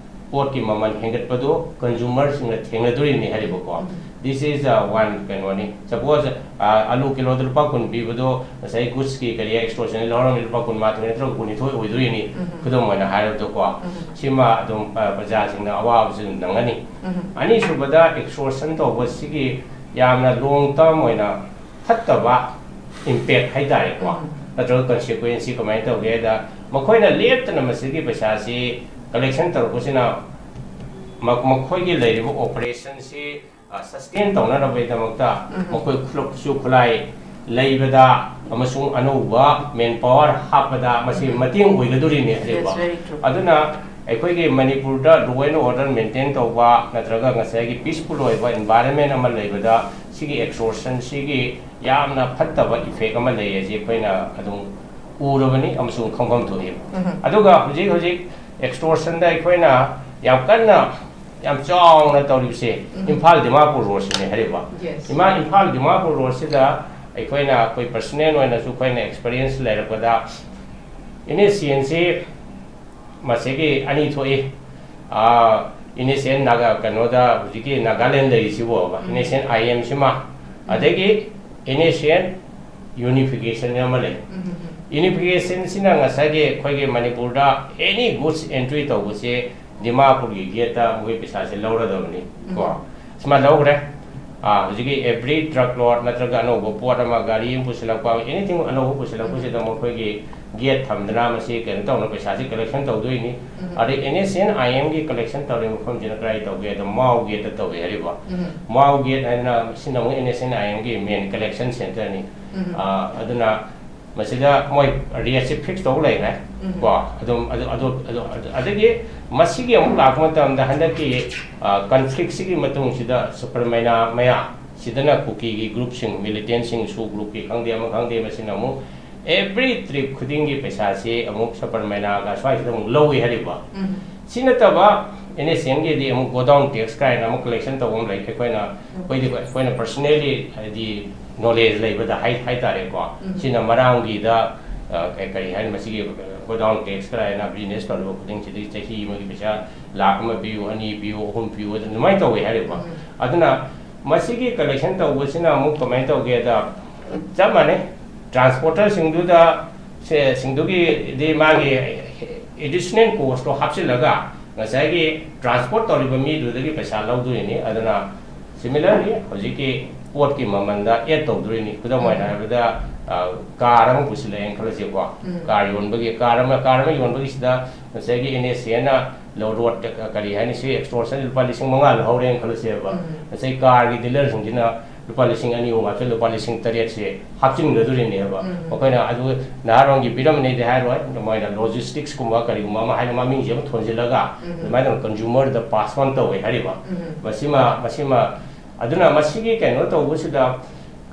ꯄꯣꯠꯀꯤ ꯃꯃꯜ ꯍꯦꯟꯒꯠꯄꯗꯨ ꯀꯟꯖꯨꯃꯔꯁꯤꯡꯅ ꯊꯦꯡꯅꯗꯣꯔꯤꯕꯅꯤ ꯍꯥꯏꯔꯤꯕꯀꯣ꯫ This is one ꯀꯩꯅꯣꯅꯤ꯫ Suppose ꯑ, ꯑꯂꯨ ꯀꯤꯂꯣꯗ ꯂꯨꯄꯥ ꯀꯨꯟ ꯄꯤꯕꯗꯣ ꯉꯁꯥꯏ ꯒꯨꯗꯁꯀꯤ ꯀꯔꯤ ꯑꯦꯛꯁꯇꯣꯔꯁꯟ ꯂꯧꯔꯝꯃꯤ ꯂꯨꯄꯥ ꯀꯨꯟ ꯃꯥꯊꯣꯏ ꯅꯠꯇ꯭ꯔꯒ ꯀꯨꯟꯅꯤꯊꯣꯏ ꯑꯣꯏꯗꯣꯔꯤꯅꯤ꯫ ꯈꯨꯗꯝ ꯑꯣꯏꯅ ꯍꯥꯏꯔꯕꯗꯀꯣ꯫ ꯁꯤꯃ ꯑꯗꯨꯝ ꯑ, ꯄ꯭ꯔꯖꯥꯁꯤꯡꯅ ꯑꯋꯥꯕꯁꯤ ꯑꯗꯨꯝ ꯅꯪꯒꯅꯤ꯫ ꯑꯅꯤꯁꯨꯕꯗ ꯑꯦꯛꯁꯇꯣꯔꯁꯟ ꯇꯧꯕꯁꯤꯒꯤ ꯌꯥꯝꯅ ꯂꯣꯡ ꯇꯔꯝ ꯑꯣꯏꯅ ꯐꯠꯇꯕ ꯏꯝꯄꯦꯛ ꯍꯥꯏꯇꯥꯔꯦꯀꯣ꯫ ꯅꯠꯇ꯭ꯔꯒ ꯀꯟꯁꯤꯀ꯭ꯋꯦꯟꯁꯁꯤ ꯀꯃꯥꯏꯅ ꯇꯧꯒꯦ ꯍꯥꯏꯗ ꯃꯈꯣꯏꯅ ꯂꯦꯞꯇꯅ ꯃꯁꯤꯒꯤ ꯄꯩꯁꯥꯁꯤ ꯀꯂꯦꯛꯁꯟ ꯇꯧꯔꯛꯄꯁꯤꯅ ꯃ-, ꯃꯈꯣꯏꯒꯤ ꯂꯩꯔꯤꯕ ꯑꯣꯄꯔꯦꯁꯟꯁꯤ ꯁꯁꯇꯦꯟ ꯇꯧꯅꯅꯕꯒꯤꯗꯃꯛꯇ ꯃꯈꯣꯏ ꯈꯨꯠꯁꯨ ꯈꯨꯠꯂꯥꯏ ꯂꯩꯕꯗ ꯑꯃꯁꯨꯡ ꯑꯅꯧꯕ ꯃꯦꯟ ꯄꯥꯋꯔ ꯍꯥꯞꯄꯗ ꯃꯁꯤ ꯃꯇꯦꯡ ꯑꯣꯏꯒꯗꯣꯔꯤꯅꯤ ꯍꯥꯏꯔꯤꯕ꯫ That's very true. ꯑꯗꯨꯅ ꯑꯩꯈꯣꯏꯒꯤ ꯃꯅꯤꯄꯨꯔꯗ ꯂꯣ ꯑꯦꯟ ꯑꯣꯔꯗꯔ ꯃꯦꯟꯇꯦꯟ ꯇꯧꯕ ꯅꯠꯇ꯭ꯔꯒ ꯉꯁꯥꯏꯒꯤ ꯄꯤꯁꯐꯨꯜ ꯑꯣꯏꯕ ꯏꯟꯚꯥꯏꯔꯟꯃꯦꯟ ꯑꯃ ꯂꯩꯕꯗ ꯁꯤꯒꯤ ꯑꯦꯛꯁꯇꯣꯔꯁꯟꯁꯤꯒꯤ ꯌꯥꯝꯅ ꯐꯠꯇꯕ ꯏꯐꯦꯛ ꯑꯃ ꯂꯩ ꯍꯥꯏꯁꯦ ꯑꯩꯈꯣꯏꯅ ꯑꯗꯨꯝ ꯎꯔꯕꯅꯤ ꯑꯃꯁꯨꯡ ꯈꯪꯐꯝ ꯊꯣꯛꯏ꯫ ꯑꯗꯨꯒ ꯍꯧꯖꯤꯛ ꯍꯧꯖꯤꯛ ꯑꯦꯛꯁꯇꯣꯔꯁꯟꯗ ꯑꯩꯈꯣꯏꯅ ꯌꯥꯝ ꯀꯟꯅ ꯌꯥꯝ ꯆꯥꯎꯅ ꯇꯧꯔꯤꯕꯁꯦ ꯏꯝꯐꯥꯜ ꯗꯤꯃꯥꯄꯨꯔ ꯔꯣꯗꯁꯤꯅꯦ ꯍꯥꯏꯔꯤꯕ꯫ ꯏꯃꯥ ꯏꯝꯐꯥꯜ ꯗꯤꯃꯥꯄꯨꯔ ꯔꯣꯗꯁꯤꯗ ꯑꯩꯈꯣꯏꯅ ꯑꯩꯈꯣꯏ ꯄꯔꯁꯅꯦꯜ ꯑꯣꯏꯅꯁꯨ ꯑꯩꯈꯣꯏꯅ ꯑꯦꯛꯁꯄꯤꯔꯤꯌꯦꯟꯁ ꯂꯩꯔꯛꯄꯗ ꯑꯦꯟ ꯑꯦꯁ ꯁꯤ ꯑꯦꯟꯁꯤ ꯃꯁꯤꯒꯤ ꯑꯅꯤ ꯊꯣꯛꯏ꯫ ꯑꯦꯟ ꯑꯦꯁ ꯑꯦꯟ ꯅꯥꯒꯥ ꯀꯩꯅꯣꯗ ꯍꯧꯖꯤꯛꯀꯤ ꯅꯥꯒꯥꯂꯦꯟ ꯂꯩꯔꯤꯁꯤꯕꯣꯕ ꯑꯦꯟ ꯑꯦꯁ ꯑꯦꯟ ꯑꯥꯏ ꯑꯦꯝꯁꯤꯃ ꯑꯗꯒꯤ ꯑꯦꯟ ꯑꯦꯁ ꯑꯦꯟ ꯌꯨꯅꯤꯐꯤꯀꯦꯁꯟ ꯑꯃ ꯂꯩ꯫ ꯌꯨꯅꯤꯐꯤꯀꯦꯁꯟꯁꯤꯅ ꯉꯁꯥꯏꯒꯤ ꯑꯩꯈꯣꯏꯒꯤ ꯃꯅꯤꯄꯨꯔꯗ ꯑꯦꯅꯤ ꯒꯨꯗꯁ ꯑꯦꯟꯇ꯭ꯔꯤ ꯇꯧꯕꯁꯦ ꯗꯤꯃꯥꯄꯨꯔꯒꯤ ꯒꯦꯠꯇ ꯃꯈꯣꯏ ꯄꯩꯁꯥꯁꯦ ꯂꯧꯔꯗꯕꯅꯤ ꯀꯣ꯫ ꯁꯨꯃꯥꯏꯅ ꯂꯧꯈ꯭ꯔꯦ꯫ ꯑꯥ, ꯍꯧꯖꯤꯛꯀꯤ ꯑꯦꯕ꯭ꯔꯤ ꯇ꯭ꯔꯛ ꯂꯣꯗ ꯅꯠꯇ꯭ꯔꯒ ꯑꯅꯧꯕ ꯄꯣꯠ ꯑꯃ ꯒꯥꯔꯤ ꯑꯃ ꯄꯨꯁꯤꯜꯂꯛꯄ ꯑꯦꯅꯤꯊꯤꯡ ꯑꯅꯧꯕ ꯄꯨꯁꯤꯜꯂꯛꯄꯁꯤꯗ ꯃꯈꯣꯏꯒꯤ ꯒꯦꯠ ꯊꯝꯗꯅ ꯃꯁꯤ ꯀꯩꯅꯣ ꯇꯧꯅ ꯄꯩꯁꯥꯁꯤ ꯀꯂꯦꯛꯁꯟ ꯇꯧꯗꯣꯏꯅꯤ꯫ ꯑꯗꯩ ꯑꯦꯟ ꯑꯦꯁ ꯑꯦꯟ ꯑꯥꯏ ꯑꯦꯝꯒꯤ ꯀꯂꯦꯛꯁꯟ ꯇꯧꯔꯤꯕ ꯃꯐꯝꯁꯤꯅ ꯀꯗꯥꯏ ꯇꯧꯒꯦ ꯍꯥꯏꯗ ꯃꯥꯎ ꯒꯦꯠꯇ ꯇꯧꯋꯦ ꯍꯥꯏꯔꯤꯕ꯫ ꯃꯥꯎ ꯒꯦꯠ ꯍꯥꯏꯅ ꯁꯤꯅ ꯑꯃꯨꯛ ꯑꯦꯟ ꯑꯦꯁ ꯑꯦꯟ ꯑꯥꯏ ꯑꯦꯝꯒꯤ ꯃꯦꯟ ꯀꯂꯦꯛꯁꯟ ꯁꯦꯟꯇꯔꯅꯤ꯫ ꯑꯥ, ꯑꯗꯨꯅ ꯃꯁꯤꯗ ꯃꯣꯏ ꯔꯦꯠꯁꯤ ꯐꯤꯛꯁ ꯇꯧ ꯂꯩꯈ꯭ꯔꯦ ꯀꯣ꯫ ꯑꯗꯨꯝ ꯑꯗꯨ ꯑꯗꯨ ꯑꯗꯨ ꯑꯗꯨ- ꯑꯗꯒꯤ ꯃꯁꯤꯒꯤ ꯑꯃꯨꯛ ꯂꯥꯛꯄ ꯃꯇꯝꯗ ꯍꯟꯗꯛꯀꯤ ꯀꯟꯐ꯭ꯂꯤꯛꯁꯤꯒꯤ ꯃꯇꯨꯡꯁꯤꯗ ꯁꯨꯄꯔ ꯃꯩꯅꯥ ꯃꯌꯥ ꯁꯤꯗꯅ ꯀꯨꯀꯤꯒꯤ ꯒ꯭ꯔꯨꯞꯁꯤꯡ, ꯃꯤꯂꯤꯇꯦꯟꯁꯤꯡ, ꯁꯨ ꯒ꯭ꯔꯨꯞꯀꯤ ꯈꯪꯗꯦ, ꯑꯃ ꯈꯪꯗꯦ, ꯃꯁꯤꯅ ꯑꯃꯨꯛ ꯑꯦꯕ꯭ꯔꯤ ꯇ꯭ꯔꯤꯞ ꯈꯨꯗꯤꯡꯒꯤ ꯄꯩꯁꯥꯁꯤ ꯑꯃꯨꯛ ꯁꯕꯔꯃꯩꯅꯥꯒ ꯁ꯭ꯋꯥꯏꯁꯤꯗ ꯑꯃꯨꯛ ꯂꯧꯏ ꯍꯥꯏꯔꯤꯕ꯫ ꯎꯝ꯫ ꯁꯤ ꯅꯠꯇꯕ ꯑꯦꯟ ꯑꯦꯁ ꯑꯦꯟꯒꯤꯗꯤ ꯑꯃꯨꯛ ꯒꯣꯗꯥꯎꯟ ꯇꯦꯛꯁ ꯀꯥꯏꯅ ꯑꯃꯨꯛ ꯀꯂꯦꯛꯁꯟ ꯇꯧꯕ ꯑꯃ ꯂꯩ꯫ ꯑꯩꯈꯣꯏꯅ, ꯎꯝ꯫ ꯑꯩꯈꯣꯏꯗꯤ, ꯑꯩꯈꯣꯏꯅ ꯄꯔꯁꯅꯦꯜꯂꯤ ꯍꯥꯏꯗꯤ ꯅꯣꯂꯦꯖ ꯂꯩꯕꯗ ꯍꯥꯏ, ꯍꯥꯏꯇꯥꯔꯦꯀꯣ꯫ ꯎꯝ꯫ ꯁꯤꯅ ꯃꯔꯥꯡꯒꯤꯗ, ꯑ, ꯀꯩ, ꯀꯔꯤ ꯍꯥꯏꯅꯤ, ꯃꯁꯤꯒꯤ ꯒꯣꯗꯥꯎꯟ ꯇꯦꯛꯁ ꯀꯥꯏꯅ ꯕꯤꯖꯤꯅꯦꯁ ꯇꯧꯔꯤꯕ ꯈꯨꯗꯤꯡꯁꯤꯗꯒꯤ ꯆꯍꯤ ꯑꯃꯒꯤ ꯄꯩꯁꯥ ꯂꯥꯈ ꯑꯃ ꯄꯤꯌꯨ, ꯑꯅꯤ ꯄꯤꯌꯨ, ꯑꯍꯨꯝ ꯄꯤꯌꯨ, ꯑꯗꯨꯃꯥꯏꯅ ꯇꯧꯋꯦ ꯍꯥꯏꯔꯤꯕ꯫ ꯎꯝ꯫ ꯑꯗꯨꯅ ꯃꯁꯤꯒꯤ ꯀꯂꯦꯛꯁꯟ ꯇꯧꯕꯁꯤꯅ ꯑꯃꯨꯛ ꯀꯃꯥꯏꯅ ꯇꯧꯒꯦꯗ, ꯆꯞ ꯃꯥꯟꯅꯩ, ꯇ꯭ꯔꯥꯟꯁꯄꯣꯔꯇꯔꯁꯤꯡꯗꯨꯗ, ꯁꯦ, ꯁꯤꯡꯗꯨꯒꯤꯗꯤ ꯃꯥꯒꯤ ꯑꯦꯗꯤꯁꯅꯦꯜ ꯀꯣꯁꯇꯣ ꯍꯥꯞꯆꯤꯜꯂꯒ ꯉꯁꯥꯏꯒꯤ ꯇ꯭ꯔꯥꯟꯁꯄꯣꯔꯠ ꯇꯧꯔꯤꯕ ꯃꯤꯗꯨꯗꯒꯤ ꯄꯩꯁꯥ ꯂꯧꯗꯣꯏꯅꯤ꯫ ꯑꯗꯨꯅ ꯁꯤꯃꯤꯂꯔꯂꯤ ꯍꯧꯖꯤꯛꯀꯤ ꯄꯣꯠꯀꯤ ꯃꯃꯜꯗ ꯑꯦꯗ ꯇꯧꯗꯣꯏꯅꯤ꯫ ꯈꯨꯗꯝ ꯑꯣꯏꯅ ꯎꯝ꯫ ꯍꯥꯏꯔꯕꯗ, ꯑ, ꯀꯥꯔ ꯑꯃ ꯄꯨꯁꯤꯜꯂꯛꯑꯦꯅ ꯈꯜꯂꯁꯦꯀꯣ꯫ ꯎꯝ꯫ ꯀꯥꯔ ꯌꯣꯟꯕꯒꯤ, ꯀꯥꯔ ꯑꯃ, ꯀꯥꯔ ꯑꯃ ꯌꯣꯟꯕꯒꯤꯁꯤꯗ ꯉꯁꯥꯏꯒꯤ ꯑꯦꯟ ꯑꯦꯁ ꯑꯦꯅ ꯂꯧ-, ꯔꯣꯗ, ꯀꯔꯤ ꯍꯥꯏꯅꯤ, ꯁꯤ ꯑꯦꯛꯁꯇꯣꯔꯁꯟ ꯂꯨꯄꯥ ꯂꯤꯁꯤꯡ ꯃꯉꯥ ꯂꯧꯍꯧꯔꯦꯅ ꯈꯜꯂꯁꯦꯕ꯫ ꯎꯝ꯫ ꯉꯁꯥꯏ ꯀꯥꯔꯒꯤ ꯗꯤꯂꯔꯁꯤꯡꯁꯤꯅ ꯂꯨꯄꯥ ꯂꯤꯁꯤꯡ ꯑꯅꯤ ꯑꯍꯨꯝ ꯍꯥꯞꯆꯤꯜꯂ ꯂꯨꯄꯥ ꯂꯤꯁꯤꯡ ꯇꯔꯦꯠꯁꯦ ꯍꯥꯞꯆꯤꯟꯒꯗꯣꯔꯤꯅꯦꯕ꯫ ꯎꯝ꯫ ꯃꯈꯣꯏꯅ ꯑꯗꯨ ꯅꯍꯥꯔꯣꯟꯒꯤ ꯄꯤꯔꯝꯕꯅꯤꯗꯤ ꯍꯥꯏꯔꯣꯏ, ꯃꯣꯏꯅ ꯂꯣꯖꯤꯁꯇꯤꯛꯁꯀꯨꯝꯕ ꯀꯔꯤꯒꯨꯝꯕ ꯑꯃ ꯍꯥꯏꯅ ꯃꯃꯤꯡꯁꯦ ꯑꯃ ꯊꯣꯟꯖꯤꯜꯂꯒ ꯎꯝ꯫ ꯑꯗꯨꯃꯥꯏꯅ ꯇꯧꯅ ꯀꯟꯖꯨꯃꯔꯗ ꯄꯥꯁ ꯑꯣꯟ ꯇꯧꯋꯦ ꯍꯥꯏꯔꯤꯕ꯫ ꯎꯝ꯫ ꯃꯁꯤꯃ, ꯃꯁꯤꯃ, ꯑꯗꯨꯅ ꯃꯁꯤꯒꯤ ꯀꯩꯅꯣ ꯇꯧꯕꯁꯤꯗ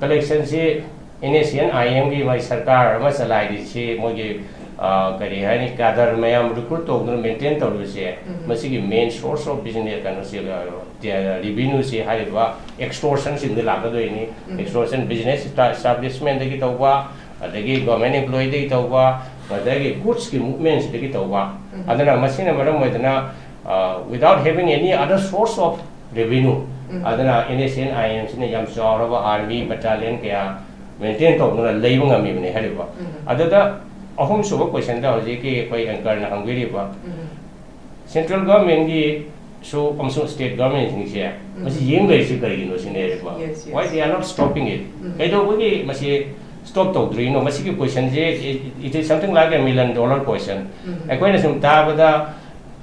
ꯀꯂꯦꯛꯁꯟꯁꯤ ꯑꯦꯟ ꯑꯦꯁ ꯑꯦꯟ ꯑꯥꯏ ꯑꯦꯝꯒꯤ ꯃꯥꯒꯤ ꯁꯔꯀꯥꯔ ꯑꯃ ꯆꯂꯥꯏꯔꯤꯁꯤ ꯃꯣꯏꯒꯤ, ꯑ, ꯀꯔꯤ ꯍꯥꯏꯅꯤ, ꯀꯥꯗꯔ ꯃꯌꯥꯝ ꯔꯤꯀ꯭ꯔꯨꯠ ꯇꯧꯗꯨꯅ ꯃꯦꯟꯇꯦꯟ ꯇꯧꯔꯤꯕꯁꯦ, ꯎꯝ꯫ ꯃꯁꯤꯒꯤ ꯃꯦꯟ ꯁꯣꯔꯁ ꯑꯣꯐ ꯕꯤꯖꯤꯅꯦꯁ, ꯀꯩꯅꯣꯁꯦ, ꯑ, ꯔꯤꯚꯤꯅ꯭ꯌꯨꯁꯦ ꯍꯥꯏꯔꯤꯕ ꯑꯦꯛꯁꯇꯣꯔꯁꯟꯁꯤꯡꯗ ꯂꯥꯛꯀꯗꯣꯏꯅꯤ꯫ ꯎꯝ꯫ ꯑꯦꯛꯁꯇꯣꯔꯁꯟ ꯕꯤꯖꯤꯅꯦꯁ ꯏꯁꯇꯥ-, ꯏꯁꯇꯥꯕ꯭ꯂꯤꯁꯃꯦꯟꯗꯒꯤ ꯇꯧꯕ, ꯑꯗꯒꯤ ꯒꯣꯔꯃꯦꯟ ꯑꯦꯝꯄ꯭ꯂꯣꯌꯤꯗꯒꯤ ꯇꯧꯕ, ꯑꯗꯒꯤ ꯒꯨꯗꯁꯀꯤ ꯃꯨꯞꯃꯦꯟꯁꯤꯗꯒꯤ ꯇꯧꯕ꯫ ꯎꯝ꯫ ꯑꯗꯨꯅ ꯃꯁꯤꯅ ꯃꯔꯝ ꯑꯣꯏꯗꯅ, ꯑ, without having any other source of revenue, ꯎꯝ꯫ ꯑꯗꯨꯅ ꯑꯦꯟ ꯑꯦꯁ ꯑꯦꯟ ꯑꯥꯏ ꯑꯦꯝꯁꯤꯅ ꯌꯥꯝ ꯆꯥꯎꯔꯕ ꯑꯥꯔꯃꯤ ꯕꯠꯇꯥꯂꯤꯌꯟ ꯀꯌꯥ ꯃꯦꯟꯇꯦꯟ ꯇꯧꯗꯨꯅ ꯂꯩꯕ ꯉꯝꯃꯤꯕꯅꯤ ꯍꯥꯏꯔꯤꯕ꯫ ꯎꯝ꯫ ꯑꯗꯨꯗ ꯑꯍꯨꯝꯁꯨꯕ ꯀꯣꯏꯁꯟꯗ ꯍꯧꯖꯤꯛꯀꯤ ꯑꯩꯈꯣꯏ ꯑꯦꯡꯀꯔꯅ ꯍꯪꯕꯤꯔꯤꯕ, ꯎꯝ꯫ ꯁꯦꯟꯇ꯭ꯔꯦꯜ ꯒꯚꯔꯟꯃꯦꯟꯒꯤꯁꯨ ꯑꯃꯁꯨꯡ ꯁ꯭ꯇꯦꯠ ꯒꯚꯔꯟꯃꯦꯟꯁꯤꯡꯁꯦ ꯎꯝ꯫ ꯃꯁꯤ ꯌꯦꯡ ꯂꯩꯔꯤꯁꯤ ꯀꯔꯤꯒꯤꯅꯣ ꯁꯤꯅꯦ ꯍꯥꯏꯔꯤꯕ꯫ Yes, yes. Why they are not stopping it? ꯎꯝ꯫ ꯀꯩꯗꯧꯕꯒꯤ ꯃꯁꯤ ꯁ꯭ꯇꯣꯞ ꯇꯧꯗ꯭ꯔꯤꯅꯣ? ꯃꯁꯤꯒꯤ ꯀꯣꯏꯁꯟꯁꯦ, it, it is something like a million dollar question. ꯎꯝ꯫ ꯑꯩꯈꯣꯏꯅ ꯁꯨꯝ ꯇꯥꯕꯗ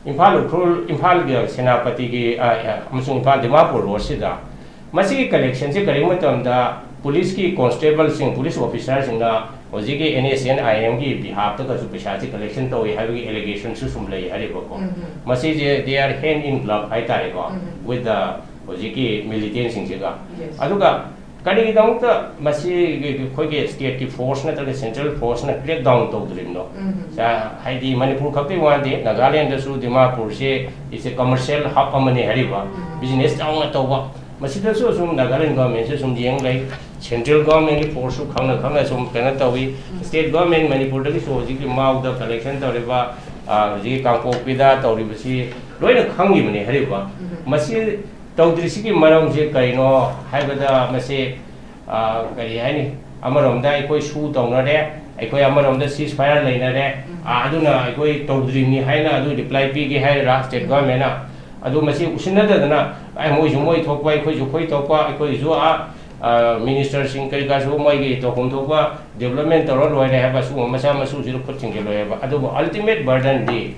ꯏꯝꯐꯥꯜ ꯎꯈ꯭ꯔꯨꯜ, ꯏꯝꯐꯥꯜꯒꯤ ꯁꯦꯅꯥꯄꯇꯤꯒꯤ, ꯑ, ꯑ, ꯑꯃꯁꯨꯡ ꯏꯝꯐꯥꯜ ꯗꯤꯃꯥꯄꯨꯔ ꯔꯣꯗꯁꯤꯗ ꯃꯁꯤꯒꯤ ꯀꯂꯦꯛꯁꯟꯁꯦ ꯀꯔꯤꯒꯨꯝꯕ ꯃꯇꯝꯗ ꯄꯨꯂꯤꯁꯀꯤ ꯀꯣꯟꯁꯇꯦꯕꯜꯁꯤꯡ, ꯄꯨꯂꯤꯁ ꯑꯣꯐꯤꯁꯥꯔꯁꯤꯡꯅ ꯍꯧꯖꯤꯛꯀꯤ ꯑꯦꯟ ꯑꯦꯁ ꯑꯦꯟ ꯑꯥꯏ ꯑꯦꯝꯒꯤ ꯕꯤꯍꯥꯐꯇꯒꯁꯨ ꯄꯩꯁꯥꯁꯦ ꯀꯂꯦꯛꯁꯟ ꯇꯧꯏ ꯍꯥꯏꯕꯒꯤ ꯑꯦꯂꯤꯒꯦꯁꯟꯁꯨ ꯁꯨꯝ ꯂꯩ ꯍꯥꯏꯔꯤꯕꯀꯣ꯫ ꯎꯝ, ꯎꯝ꯫ ꯃꯁꯤꯁꯦ they are hand in glove ꯍꯥꯏꯇꯥꯔꯦꯀꯣ, ꯎꯝ, ꯎꯝ꯫ With the ꯍꯧꯖꯤꯛꯀꯤ ꯃꯤꯂꯤꯇꯦꯟꯁꯤꯡꯁꯤꯒ꯫ Yes. ꯑꯗꯨꯒ ꯀꯔꯤꯒꯤꯗꯃꯛꯇ ꯃꯁꯤ ꯑꯩꯈꯣꯏꯒꯤ ꯁ꯭ꯇꯦꯠꯀꯤ ꯐꯣꯔꯁ ꯅꯠꯇ꯭ꯔꯒ ꯁꯦꯟꯇ꯭ꯔꯦꯜ ꯐꯣꯔꯁꯅ ꯀ꯭ꯔꯦꯛ ꯗꯥꯎꯟ ꯇꯧꯗ꯭ꯔꯤꯕꯅꯣ? ꯎꯝ. ꯁꯥ-, ꯍꯥꯏꯗꯤ ꯃꯅꯤꯄꯨꯔ ꯈꯛꯇꯒꯤ ꯋꯥ ꯅꯠꯇꯦ, ꯅꯥꯒꯥꯂꯦꯟꯗꯁꯨ ꯗꯤꯃꯥꯄꯨꯔꯁꯦ ꯏꯁ ꯑꯦ ꯀꯃꯔꯁꯤꯌꯦꯜ ꯍꯕ ꯑꯃꯅꯤ ꯍꯥꯏꯔꯤꯕ, ꯎꯝ. ꯕꯤꯖꯤꯅꯦꯁ ꯆꯥꯎꯅ ꯇꯧꯕ꯫ ꯃꯁꯤꯗꯁꯨ ꯑꯁꯨꯝ ꯅꯥꯒꯥꯂꯦꯟ ꯒꯣꯔꯃꯦꯟꯁꯦ ꯁꯨꯝ ꯌꯦꯡ ꯂꯩ, ꯁꯦꯟꯇ꯭ꯔꯦꯜ ꯒꯣꯔꯃꯦꯟꯒꯤ ꯐꯣꯔꯁꯁꯨ ꯈꯪꯅ ꯈꯪꯅ ꯁꯨꯝ ꯀꯩꯅꯣ ꯇꯧꯏ꯫ ꯎꯝ. ꯁ꯭ꯇꯦꯠ ꯒꯣꯔꯃꯦꯟ ꯃꯅꯤꯄꯨꯔꯗꯒꯤꯁꯨ ꯍꯧꯖꯤꯛꯀꯤ ꯃꯥꯎꯗ ꯀꯂꯦꯛꯁꯟ ꯇꯧꯔꯤꯕ, ꯑ, ꯍꯧꯖꯤꯛꯀꯤ ꯀꯥꯡꯄꯣꯛꯄꯤꯗ ꯇꯧꯔꯤꯕꯁꯤ ꯂꯣꯏꯅ ꯈꯪꯉꯤꯕꯅꯤ ꯍꯥꯏꯔꯤꯕ꯫ ꯎꯝ. ꯃꯁꯤ ꯇꯧꯗ꯭ꯔꯤꯁꯤꯒꯤ ꯃꯔꯝꯁꯦ ꯀꯔꯤꯅꯣ ꯍꯥꯏꯕꯗ, ꯃꯁꯤ, ꯑ, ꯀꯔꯤ ꯍꯥꯏꯅꯤ, ꯑꯃꯔꯣꯝꯗ ꯑꯩꯈꯣꯏ ꯁꯨ ꯇꯧꯅꯔꯦ, ꯑꯩꯈꯣꯏ ꯑꯃꯔꯣꯝꯗ ꯁꯤꯁ ꯐꯥꯌꯔ ꯂꯩꯅꯔꯦ, ꯎꯝ. ꯑ, ꯑꯗꯨꯅ ꯑꯩꯈꯣꯏ ꯇꯧꯗ꯭ꯔꯤꯕꯅꯤ ꯍꯥꯏꯅ ꯑꯗꯨ ꯔꯤꯄ꯭ꯂꯥꯏ ꯄꯤꯒꯦ ꯍꯥꯏꯔ ꯁ꯭ꯇꯦꯠ ꯎꯝ. ꯒꯣꯔꯃꯦꯟꯅ꯫ ꯑꯗꯨ ꯃꯁꯤ ꯎꯁꯤꯟꯅꯗꯗꯅ, ꯑꯩ ꯃꯣꯏꯁꯨ ꯃꯣꯏ ꯊꯣꯛꯄ, ꯑꯩꯈꯣꯏꯁꯨ ꯑꯩꯈꯣꯏ ꯊꯣꯛꯄ, ꯑꯩꯈꯣꯏꯁꯨ ꯑ, ꯑ, ꯃꯤꯅꯤꯁꯇꯔꯁꯤꯡ ꯀꯔꯤ ꯀꯥꯁꯨ ꯃꯣꯏꯒꯤ ꯇꯧꯐꯝ ꯊꯣꯛꯄ ꯗꯤꯕꯂꯞꯃꯦꯟ ꯇꯧꯔ ꯂꯣꯏꯔꯦ ꯍꯥꯏꯕ, ꯁꯤꯒꯨꯝꯕ ꯃꯆꯥ ꯃꯁꯨꯁꯤꯗ ꯈꯨꯠ ꯊꯤꯡꯖꯤꯜꯂꯣꯏ ꯍꯥꯏꯕ꯫ ꯑꯗꯨꯕꯨ ꯑꯜꯇꯤꯃꯦꯠ ꯕꯔꯗꯟꯗꯤ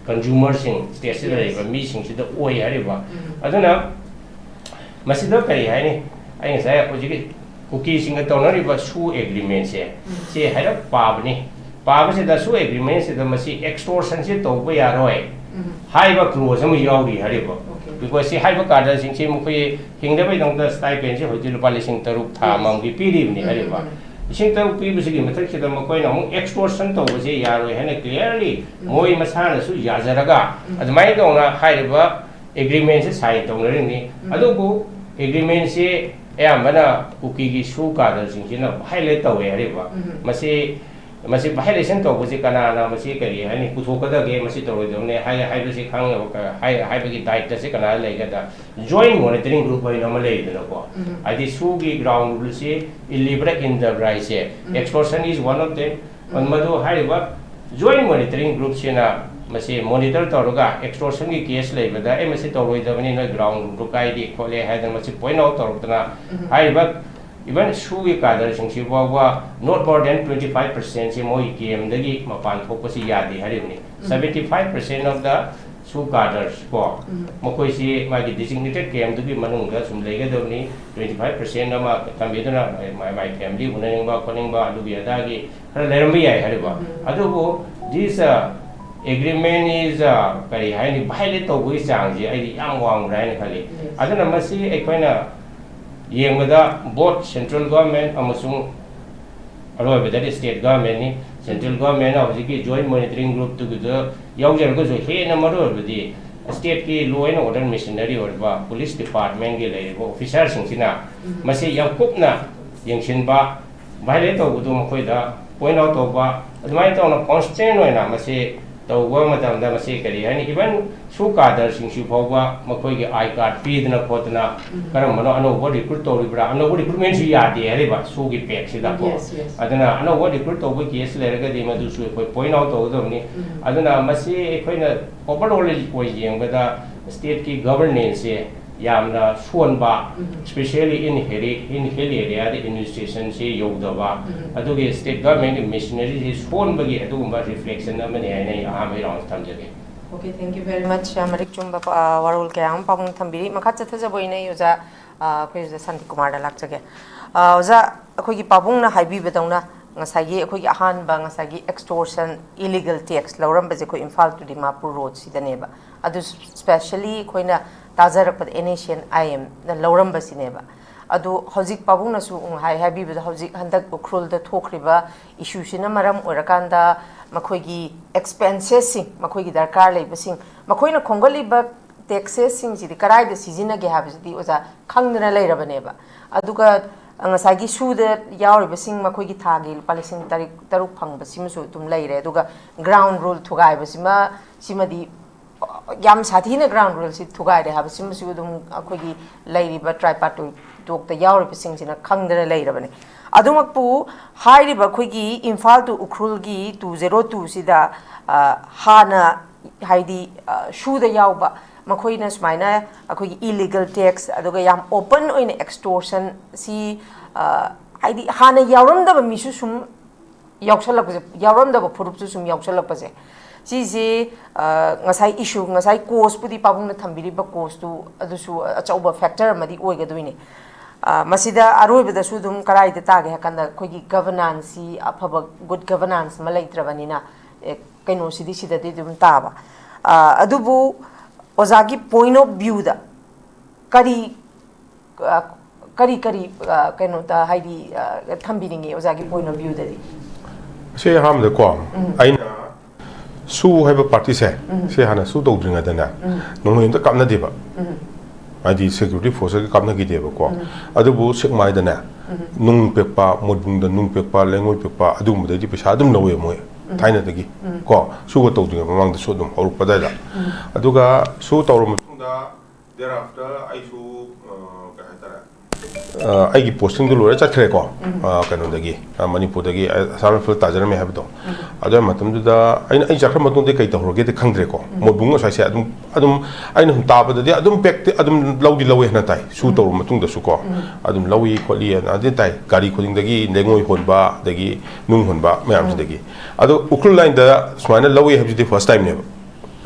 ꯀꯟꯖꯨꯃꯔꯁꯤꯡ, ꯁ꯭ꯇꯦꯠꯁꯤꯗ Yes. ꯂꯩꯔꯤꯕ ꯃꯤꯁꯤꯡꯁꯤꯗ ꯑꯣꯏ ꯍꯥꯏꯔꯤꯕ꯫ ꯎꯝ. ꯑꯗꯨꯅ ꯃꯁꯤꯗ ꯀꯔꯤ ꯍꯥꯏꯅꯤ, ꯑꯩ ꯉꯁꯥꯏ ꯍꯧꯖꯤꯛꯀꯤ ꯀꯨꯀꯤꯁꯤꯡꯒ ꯇꯧꯅꯔꯤꯕ ꯁꯨ ꯑꯦꯒ꯭ꯔꯤꯃꯦꯟꯁꯦ, ꯎꯝ. ꯁꯤ ꯍꯥꯏꯔꯞ ꯄꯥꯕꯅꯤ꯫ ꯄꯥꯕꯁꯤꯗ ꯁꯨ ꯑꯦꯒ꯭ꯔꯤꯃꯦꯟꯁꯤꯗ ꯃꯁꯤ ꯑꯦꯛꯁꯇꯣꯔꯁꯟꯁꯤ ꯇꯧꯕ ꯌꯥꯔꯣꯏ ꯎꯝ. ꯍꯥꯏꯕ ꯀ꯭ꯂꯣꯖ ꯑꯃ ꯌꯥꯎꯔꯤ ꯍꯥꯏꯔꯤꯕ꯫ Okay. ꯕꯤꯀꯣꯖ ꯁꯤ ꯍꯥꯏꯔꯤꯕ ꯀꯥꯗꯔꯁꯤꯡꯁꯤ ꯃꯈꯣꯏ ꯍꯤꯡꯅꯕꯒꯤꯗꯃꯛꯇ ꯁ꯭ꯇꯥꯏꯄꯦꯟꯁꯤ ꯍꯧꯖꯤꯛ ꯂꯨꯄꯥ ꯂꯤꯁꯤꯡ ꯇꯔꯨꯛ ꯊꯥ Yes. ꯑꯃꯃꯝꯒꯤ ꯄꯤꯔꯤꯕꯅꯤ ꯎꯝ, ꯍꯥꯏꯔꯤꯕ꯫ ꯎꯝ, ꯎꯝ. ꯂꯤꯁꯤꯡ ꯇꯔꯨꯛ ꯄꯤꯕꯁꯤꯒꯤ ꯃꯊꯛꯁꯤꯗ ꯃꯈꯣꯏꯅ ꯑꯃꯨꯛ ꯑꯦꯛꯁꯇꯣꯔꯁꯟ ꯇꯧꯕꯁꯦ ꯌꯥꯔꯣꯏ ꯍꯥꯏꯅ ꯀ꯭ꯂꯤꯌꯥꯔꯂꯤ ꯎꯝ. ꯃꯣꯏ ꯃꯁꯥꯅꯁꯨ ꯌꯥꯖꯔꯒ ꯎꯝ. ꯑꯗꯨꯃꯥꯏꯅ ꯇꯧꯅ ꯍꯥꯏꯔꯤꯕ ꯑꯦꯒ꯭ꯔꯤꯃꯦꯟꯁꯦ ꯁꯥꯏꯟ ꯇꯧꯅꯔꯤꯕꯅꯤ꯫ ꯎꯝ. ꯑꯗꯨꯕꯨ ꯑꯦꯒ꯭ꯔꯤꯃꯦꯟꯁꯤ ꯑꯌꯥꯝꯕꯅ ꯀꯨꯀꯤꯒꯤ ꯁꯨ ꯀꯥꯗꯔꯁꯤꯡꯁꯤꯅ ꯚꯥꯏꯑꯣꯂꯦꯠ ꯇꯧꯋꯦ ꯍꯥꯏꯔꯤꯕ꯫ ꯎꯝ. ꯃꯁꯤ, ꯃꯁꯤ ꯚꯥꯏꯑꯣꯂꯦꯁꯟ ꯇꯧꯕꯁꯤ ꯀꯅꯥꯅ ꯃꯁꯤ ꯀꯔꯤ ꯍꯥꯏꯅꯤ ꯄꯨꯊꯣꯛꯀꯗꯒꯦ, ꯃꯁꯤ ꯇꯧꯔꯣꯏꯗꯕꯅꯦ ꯍꯥꯏ-, ꯍꯥꯏꯕꯁꯤ ꯈꯪꯅꯕ ꯀ-, ꯍꯥꯏ-, ꯍꯥꯏꯕꯒꯤ ꯗꯥꯏꯠꯇꯁꯤ ꯀꯅꯥꯗ ꯂꯩꯒꯗ? ꯖꯣꯏꯟ ꯃꯣꯅꯤꯇꯔꯤꯡ ꯒ꯭ꯔꯨꯞ ꯍꯥꯏꯅ ꯑꯃ ꯂꯩꯗꯅꯀꯣ꯫ ꯎꯝ. ꯍꯥꯏꯗꯤ ꯁꯨꯒꯤ ꯒ꯭ꯔꯥꯎꯟ ꯔꯨꯜꯁꯤ ꯏꯂꯤꯕꯔꯦꯛ ꯏꯟꯗꯕ꯭ꯔꯥ ꯍꯥꯏꯁꯦ, ꯎꯝ. Extortion is one of them. ꯎꯝ. ꯃꯗꯨ ꯍꯥꯏꯔꯤꯕ ꯖꯣꯏꯟ ꯃꯣꯅꯤꯇꯔꯤꯡ ꯒ꯭ꯔꯨꯞꯁꯤꯅ ꯃꯁꯤ ꯃꯣꯅꯤꯇꯔ ꯇꯧꯔꯒ ꯑꯦꯛꯁꯇꯣꯔꯁꯟꯒꯤ ꯀꯦꯁ ꯂꯩꯕꯗ, "ꯑꯦ, ꯃꯁꯤ ꯇꯧꯔꯣꯏꯗꯕꯅꯤ, ꯅꯣꯏ ꯒ꯭ꯔꯥꯎꯟ ꯔꯨꯜꯗꯨ ꯀꯥꯏꯗꯦ ꯈꯣꯠꯂꯦ" ꯍꯥꯏꯗꯅ ꯃꯁꯤ ꯄꯣꯏꯟꯠ ꯑꯥꯎꯠ ꯇꯧꯔꯛꯇꯅ ꯎꯝ. ꯍꯥꯏꯔꯤꯕ ꯏꯚꯟ ꯁꯨꯒꯤ ꯀꯥꯗꯔꯁꯤꯡꯁꯤ ꯐꯥꯎꯕ not more than twenty five percentꯁꯤ ꯃꯣꯏꯒꯤ ꯀꯦꯝꯗꯒꯤ ꯃꯄꯥꯟ ꯊꯣꯛꯄꯁꯤ ꯌꯥꯗꯦ ꯍꯥꯏꯔꯤꯕꯅꯤ꯫ ꯎꯝ. Seventy five percent of the ꯁꯨ ꯀꯥꯗꯔꯁ ꯀꯣ, ꯎꯝ. ꯃꯈꯣꯏꯁꯤ ꯃꯥꯒꯤ ꯗꯤꯖꯤꯒꯅꯦꯇꯦꯠ ꯀꯦꯝꯗꯨꯒꯤ ꯃꯅꯨꯡꯗ ꯁꯨꯝ ꯂꯩꯒꯗꯕꯅꯤ꯫ Twenty five percent ꯑꯃ ꯊꯝꯕꯤꯗꯨꯅ ꯃꯥꯏ, ꯃꯥꯏ ꯐꯦꯃꯤꯂꯤ ꯎꯅꯅꯤꯡꯕ ꯈꯣꯠꯅꯤꯡꯕ ꯑꯗꯨꯒꯤ ꯑꯗꯥꯒꯤ ꯈꯔ ꯂꯩꯔꯝꯕ ꯌꯥꯏ ꯍꯥꯏꯔꯤꯕ꯫ ꯎꯝ. ꯑꯗꯨꯕꯨ this, uh, Agreement is, uh, ꯀꯔꯤ ꯍꯥꯏꯅꯤ, violate ꯇꯧꯕꯒꯤ ꯆꯥꯡꯁꯦ ꯑꯩꯗꯤ ꯌꯥꯝ ꯋꯥꯡꯕ꯭ꯔꯥ ꯍꯥꯏꯅ ꯈꯜꯂꯤ꯫ ꯑꯗꯨꯅ ꯃꯁꯤ ꯑꯩꯈꯣꯏꯅ ꯌꯦꯡꯕꯗ both central government ꯑꯃꯁꯨꯡ ꯑꯔꯣꯏꯕꯗꯗꯤ state government ꯅꯤ꯫ Central government ꯅ ꯍꯧꯖꯤꯛꯀꯤ joint monitoring group ꯇꯨꯒꯤꯗ ꯌꯥꯎꯖꯔꯒꯁꯨ, ꯍꯦꯟꯅ ꯃꯔꯨ ꯑꯣꯏꯕꯗꯤ state ꯀꯤ law and order machinery ꯑꯣꯏꯔꯤꯕ police department ꯀꯤ ꯂꯩꯔꯤꯕ officer ꯁꯤꯡꯁꯤꯅ ꯃꯁꯤ ꯌꯥꯝ ꯀꯨꯞꯅ ꯌꯦꯡꯁꯤꯟꯕ, violate ꯇꯧꯕꯗꯨ ꯃꯈꯣꯏꯗ point out ꯇꯧꯕ, ꯑꯗꯨꯃꯥꯏꯅ ꯇꯧꯅ constant ꯑꯣꯏꯅ ꯃꯁꯤ ꯇꯧꯕ ꯃꯇꯝꯗ, ꯃꯁꯤ ꯀꯔꯤ ꯍꯥꯏꯅꯤ, even SoO cadre ꯁꯤꯡꯁꯨ ꯐꯥꯎꯕ ꯃꯈꯣꯏꯒꯤ I card ꯄꯤꯗꯅ ꯈꯣꯠꯇꯅ, ꯀꯔꯝꯕꯅꯣ ꯑꯅꯧꯕ recruit ꯇꯧꯔꯤꯕ꯭ꯔꯥ, ꯑꯅꯧꯕ recruitment ꯁꯨ ꯌꯥꯗꯦ ꯍꯥꯏꯔꯤꯕ SoO ꯒꯤ pact ꯁꯤꯗꯀꯣ꯫ Yes, yes. ꯑꯗꯨꯅ ꯑꯅꯧꯕ recruit ꯇꯧꯕ case ꯂꯩꯔꯒꯗꯤ ꯃꯗꯨꯁꯨ ꯑꯩꯈꯣꯏ point out ꯇꯧꯒꯗꯕꯅꯤ꯫ ꯑꯗꯨꯅ ꯃꯁꯤ ꯑꯩꯈꯣꯏꯅ overall ꯑꯣꯏ ꯌꯦꯡꯕꯗ state ꯀꯤ governance ꯁꯦ ꯌꯥꯝꯅ ꯁꯣꯟꯕ, especially in hill, in hill area the administration ꯁꯤ ꯌꯧꯗꯕ, ꯑꯗꯨꯒꯤ state government ꯀꯤ machinery ꯁꯤ ꯁꯣꯟꯕꯒꯤ ꯑꯗꯨꯒꯨꯝꯕ reflection ꯑꯃꯅꯤ ꯍꯥꯏꯅ ꯑꯩ ꯑꯍꯥꯟꯕ round ꯊꯝꯖꯒꯦ꯫ Okay, thank you very much. ꯌꯥꯝ ꯃꯔꯤꯛ ꯆꯨꯝꯕ, ꯑ, ꯋꯥꯔꯣꯜ ꯀꯌꯥ ꯑꯃ ꯄꯥꯕꯨꯡꯅ ꯊꯝꯕꯤꯔꯤ꯫ ꯃꯈꯥ ꯆꯠꯊꯖꯕ ꯑꯣꯏꯅ ꯑꯩ ꯑꯣꯖꯥ, ꯑ, ꯑꯩꯈꯣꯏ ꯑꯣꯖꯥ ꯁꯥꯟꯇꯤꯀꯨꯃꯥꯔꯗ ꯂꯥꯛꯆꯒꯦ꯫ ꯑ, ꯑꯣꯖꯥ, ꯑꯩꯈꯣꯏꯒꯤ ꯄꯥꯕꯨꯡꯅ ꯍꯥꯏꯕꯤꯕꯗꯧꯅ ꯉꯁꯥꯏꯒꯤ ꯑꯩꯈꯣꯏꯒꯤ ꯑꯍꯥꯟꯕ ꯉꯁꯥꯏꯒꯤ extortion, illegal tax ꯂꯧꯔꯝꯕꯁꯦ ꯑꯩꯈꯣꯏ ꯏꯝꯐꯥꯜ to ꯗꯤꯃꯥꯄꯨꯔ road ꯁꯤꯗꯅꯦꯕ꯫ ꯑꯗꯨ specially ꯑꯩꯈꯣꯏꯅ ꯇꯥꯖꯔꯛꯄꯗ NSCN IM ꯅ ꯂꯧꯔꯝꯕꯁꯤꯅꯦꯕ꯫ ꯑꯗꯨ ꯍꯧꯖꯤꯛ ꯄꯥꯕꯨꯡꯅꯁꯨ ꯍꯥꯏ, ꯍꯥꯏꯕꯤꯕꯗ ꯍꯧꯖꯤꯛ ꯍꯟꯗꯛ ꯎꯈ꯭ꯔꯨꯜꯗ ꯊꯣꯛꯈ꯭ꯔꯤꯕ issue ꯁꯤꯅ ꯃꯔꯝ ꯑꯣꯏꯔꯀꯥꯟꯗ ꯃꯈꯣꯏꯒꯤ expenses ꯁꯤꯡ, ꯃꯈꯣꯏꯒꯤ ꯗꯔꯀꯥꯔ ꯂꯩꯕꯁꯤꯡ, ꯃꯈꯣꯏꯅ ꯈꯣꯝꯒꯠꯂꯤꯕ taxes ꯁꯤꯡꯁꯤꯗꯤ ꯀꯗꯥꯏꯗ ꯁꯤꯖꯤꯟꯅꯒꯦ ꯍꯥꯏꯕꯁꯤꯗꯤ ꯑꯣꯖꯥ ꯈꯪꯗꯅ ꯂꯩꯔꯕꯅꯦꯕ꯫ ꯑꯗꯨꯒ ꯉꯁꯥꯏꯒꯤ SoO ꯗ ꯌꯥꯎꯔꯤꯕꯁꯤꯡ ꯃꯈꯣꯏꯒꯤ ꯊꯥꯒꯤ ꯂꯨꯄꯥ ꯂꯤꯁꯤꯡ ꯇꯔꯦꯠ, ꯇꯔꯨꯛ ꯐꯪꯕꯁꯤꯃꯁꯨ ꯑꯗꯨꯝ ꯂꯩꯔꯦ꯫ ꯑꯗꯨꯒ ground rule ꯊꯨꯒꯥꯏꯕꯁꯤꯃ, ꯁꯤꯃꯗꯤ ꯌꯥꯝ ꯁꯥꯊꯤꯅ ground rule ꯁꯤ ꯊꯨꯒꯥꯏꯔꯦ ꯍꯥꯏꯕꯁꯤꯃꯁꯨ ꯑꯗꯨꯝ ꯑꯩꯈꯣꯏꯒꯤ ꯂꯩꯔꯤꯕ tripartite talk ꯇ ꯌꯥꯎꯔꯤꯕꯁꯤꯡꯁꯤꯅ ꯈꯪꯗꯅ ꯂꯩꯔꯕꯅꯦ꯫ ꯑꯗꯨꯃꯛꯄꯨ ꯍꯥꯏꯔꯤꯕ ꯑꯩꯈꯣꯏꯒꯤ ꯏꯝꯐꯥꯜ to ꯎꯈ꯭ꯔꯨꯜꯒꯤ two zero two ꯁꯤꯗ, ꯑ, ꯍꯥꯟꯅ ꯍꯥꯏꯗꯤ, ꯑ, SoO ꯗ ꯌꯥꯎꯕ ꯃꯈꯣꯏꯅ ꯁꯨꯃꯥꯏꯅ ꯑꯩꯈꯣꯏꯒꯤ illegal tax, ꯑꯗꯨꯒ ꯌꯥꯝ open ꯑꯣꯏꯅ extortion ꯁꯤ, ꯑ, ꯍꯥꯏꯗꯤ ꯍꯥꯟꯅ ꯌꯥꯎꯔꯝꯗꯕ ꯃꯤꯁꯨ ꯁꯨꯝ ꯌꯥꯎꯁꯜꯂꯛꯄꯁꯦ, ꯌꯥꯎꯔꯝꯗꯕ ꯐꯨꯔꯨꯞꯁꯨ ꯁꯨꯝ ꯌꯥꯎꯁꯜꯂꯛꯄꯁꯦ, ꯁꯤꯁꯦ, ꯑ, ꯉꯁꯥꯏ issue, ꯉꯁꯥꯏ cause ꯄꯨꯗꯤ ꯄꯥꯕꯨꯡꯅ ꯊꯝꯕꯤꯔꯤꯕ cause ꯇꯨ ꯑꯗꯨꯁꯨ ꯑꯆꯧꯕ factor ꯑꯃꯗꯤ ꯑꯣꯏꯒꯗꯣꯏꯅꯦ꯫ ꯑ, ꯃꯁꯤꯗ ꯑꯔꯣꯏꯕꯗꯁꯨ ꯑꯗꯨꯝ ꯀꯗꯥꯏꯗ ꯇꯥꯒꯦ ꯍꯥꯏ ꯀꯥꯟꯗ, ꯑꯩꯈꯣꯏꯒꯤ governance ꯁꯤ ꯑꯐꯕ, good governance ꯑꯃ ꯂꯩꯇ꯭ꯔꯕꯅꯤꯅ, ꯑꯦ, ꯀꯩꯅꯣꯁꯤꯗꯤ ꯁꯤꯗꯗꯤ ꯑꯗꯨꯝ ꯇꯥꯕ꯫ ꯑ, ꯑꯗꯨꯕꯨ ꯑꯣꯖꯥꯒꯤ point of viewꯗ ꯀꯔꯤ, ꯑ, ꯀꯔꯤ ꯀꯔꯤ, ꯑ, ꯀꯩꯅꯣꯗ ꯍꯥꯏꯗꯤ, ꯑ, ꯊꯝꯕꯤꯅꯤꯡꯉꯤ ꯑꯣꯖꯥꯒꯤ point of viewꯗꯗꯤ? ꯁꯤ ꯑꯍꯥꯟꯕꯗꯀꯣ, ꯑꯩꯅ ꯁꯨ ꯍꯥꯏꯕ partyꯁꯦ, ꯁꯤ ꯍꯥꯟꯅ ꯁꯨ ꯇꯧꯗ꯭ꯔꯤꯉꯩꯗꯅꯦ, ꯅꯣꯡꯃꯩ ꯑꯝꯇ ꯀꯥꯞꯅꯗꯦꯕ꯫ ꯍꯥꯏꯗꯤ security forceꯀ ꯀꯥꯞꯅꯈꯤꯗꯦꯕꯀꯣ꯫ ꯑꯗꯨꯕꯨ ꯁꯦꯛꯃꯥꯏꯗꯅꯦ, ꯅꯨꯡ ꯄꯦꯛꯄ, ꯃꯣꯠꯕꯨꯡꯗ ꯅꯨꯡ ꯄꯦꯛꯄ, ꯂꯩꯉꯣꯏ ꯄꯦꯛꯄ, ꯑꯗꯨꯒꯨꯝꯕꯗꯩꯗꯤ ꯄꯩꯁꯥ ꯑꯗꯨꯝ ꯂꯧꯋꯦ ꯃꯣꯏ ꯊꯥꯏꯅꯗꯒꯤ꯫ ꯀꯣ, ꯁꯨꯒ ꯇꯧꯗ꯭ꯔꯤꯉꯩ ꯃꯃꯥꯡꯗꯁꯨ ꯑꯗꯨꯝ ꯍꯧꯔꯛꯄ ꯑꯗꯨꯋꯥꯏꯗ꯫ ꯑꯗꯨꯒ ꯁꯨ ꯇꯧꯔꯕ ꯃꯇꯨꯡꯗ, thereafter ꯑꯩꯁꯨ, ꯑ, ꯀꯩ ꯍꯥꯏꯇꯥꯔꯦ, ꯑ, ꯑꯩꯒꯤ postingꯗꯨ ꯂꯣꯏꯔ ꯆꯠꯈ꯭ꯔꯦꯀꯣ꯫ ꯑ, ꯀꯩꯅꯣꯗꯒꯤ, ꯑ, ꯃꯅꯤꯄꯨꯔꯗꯒꯤ, ꯑ, ꯑꯁꯥꯝ ꯔꯥꯏꯐꯜ ꯇꯥꯖꯔꯝꯃꯦ ꯍꯥꯏꯕꯗꯣ꯫ ꯑꯗꯨ ꯃꯇꯝꯗꯨꯗ ꯑꯩꯅ, ꯑꯩ ꯆꯠꯈ꯭ꯔ ꯃꯇꯨꯡꯗ ꯀꯩ ꯇꯧꯍꯧꯔꯒꯦꯗꯤ ꯈꯪꯗ꯭ꯔꯦꯀꯣ꯫ ꯃꯣꯠꯕꯨꯡ ꯉꯁꯥꯏꯁꯦ ꯑꯗꯨꯝ, ꯑꯗꯨꯝ ꯑꯩꯅ ꯁꯨꯝ ꯇꯥꯕꯗꯗꯤ ꯑꯗꯨꯝ ꯄꯦꯛꯇꯤ ꯑꯗꯨꯝ ꯂꯧꯗꯤ ꯂꯧꯋꯦ ꯍꯥꯏꯅ ꯇꯥꯏ꯫ ꯁꯨ ꯇꯧꯔꯕ ꯃꯇꯨꯡꯗꯁꯨ ꯀꯣ, ꯑꯗꯨꯝ ꯂꯧꯏ ꯈꯣꯠꯂꯤ ꯍꯥꯏꯅ ꯑꯗꯨꯝ ꯇꯥꯏ꯫ ꯒꯥꯔꯤ ꯈꯨꯗꯤꯡꯗꯒꯤ ꯂꯩꯉꯣꯏ ꯍꯣꯟꯕ, ꯑꯗꯒꯤ ꯅꯨꯡ ꯍꯣꯟꯕ ꯃꯌꯥꯝꯁꯤꯗꯒꯤ꯫ ꯑꯗꯣ ꯎꯈ꯭ꯔꯨꯜ ꯂꯥꯏꯟꯗ ꯁꯨꯃꯥꯏꯅ ꯂꯧꯏ ꯍꯥꯏꯕꯁꯤꯗꯤ first timeꯅꯦꯕ꯫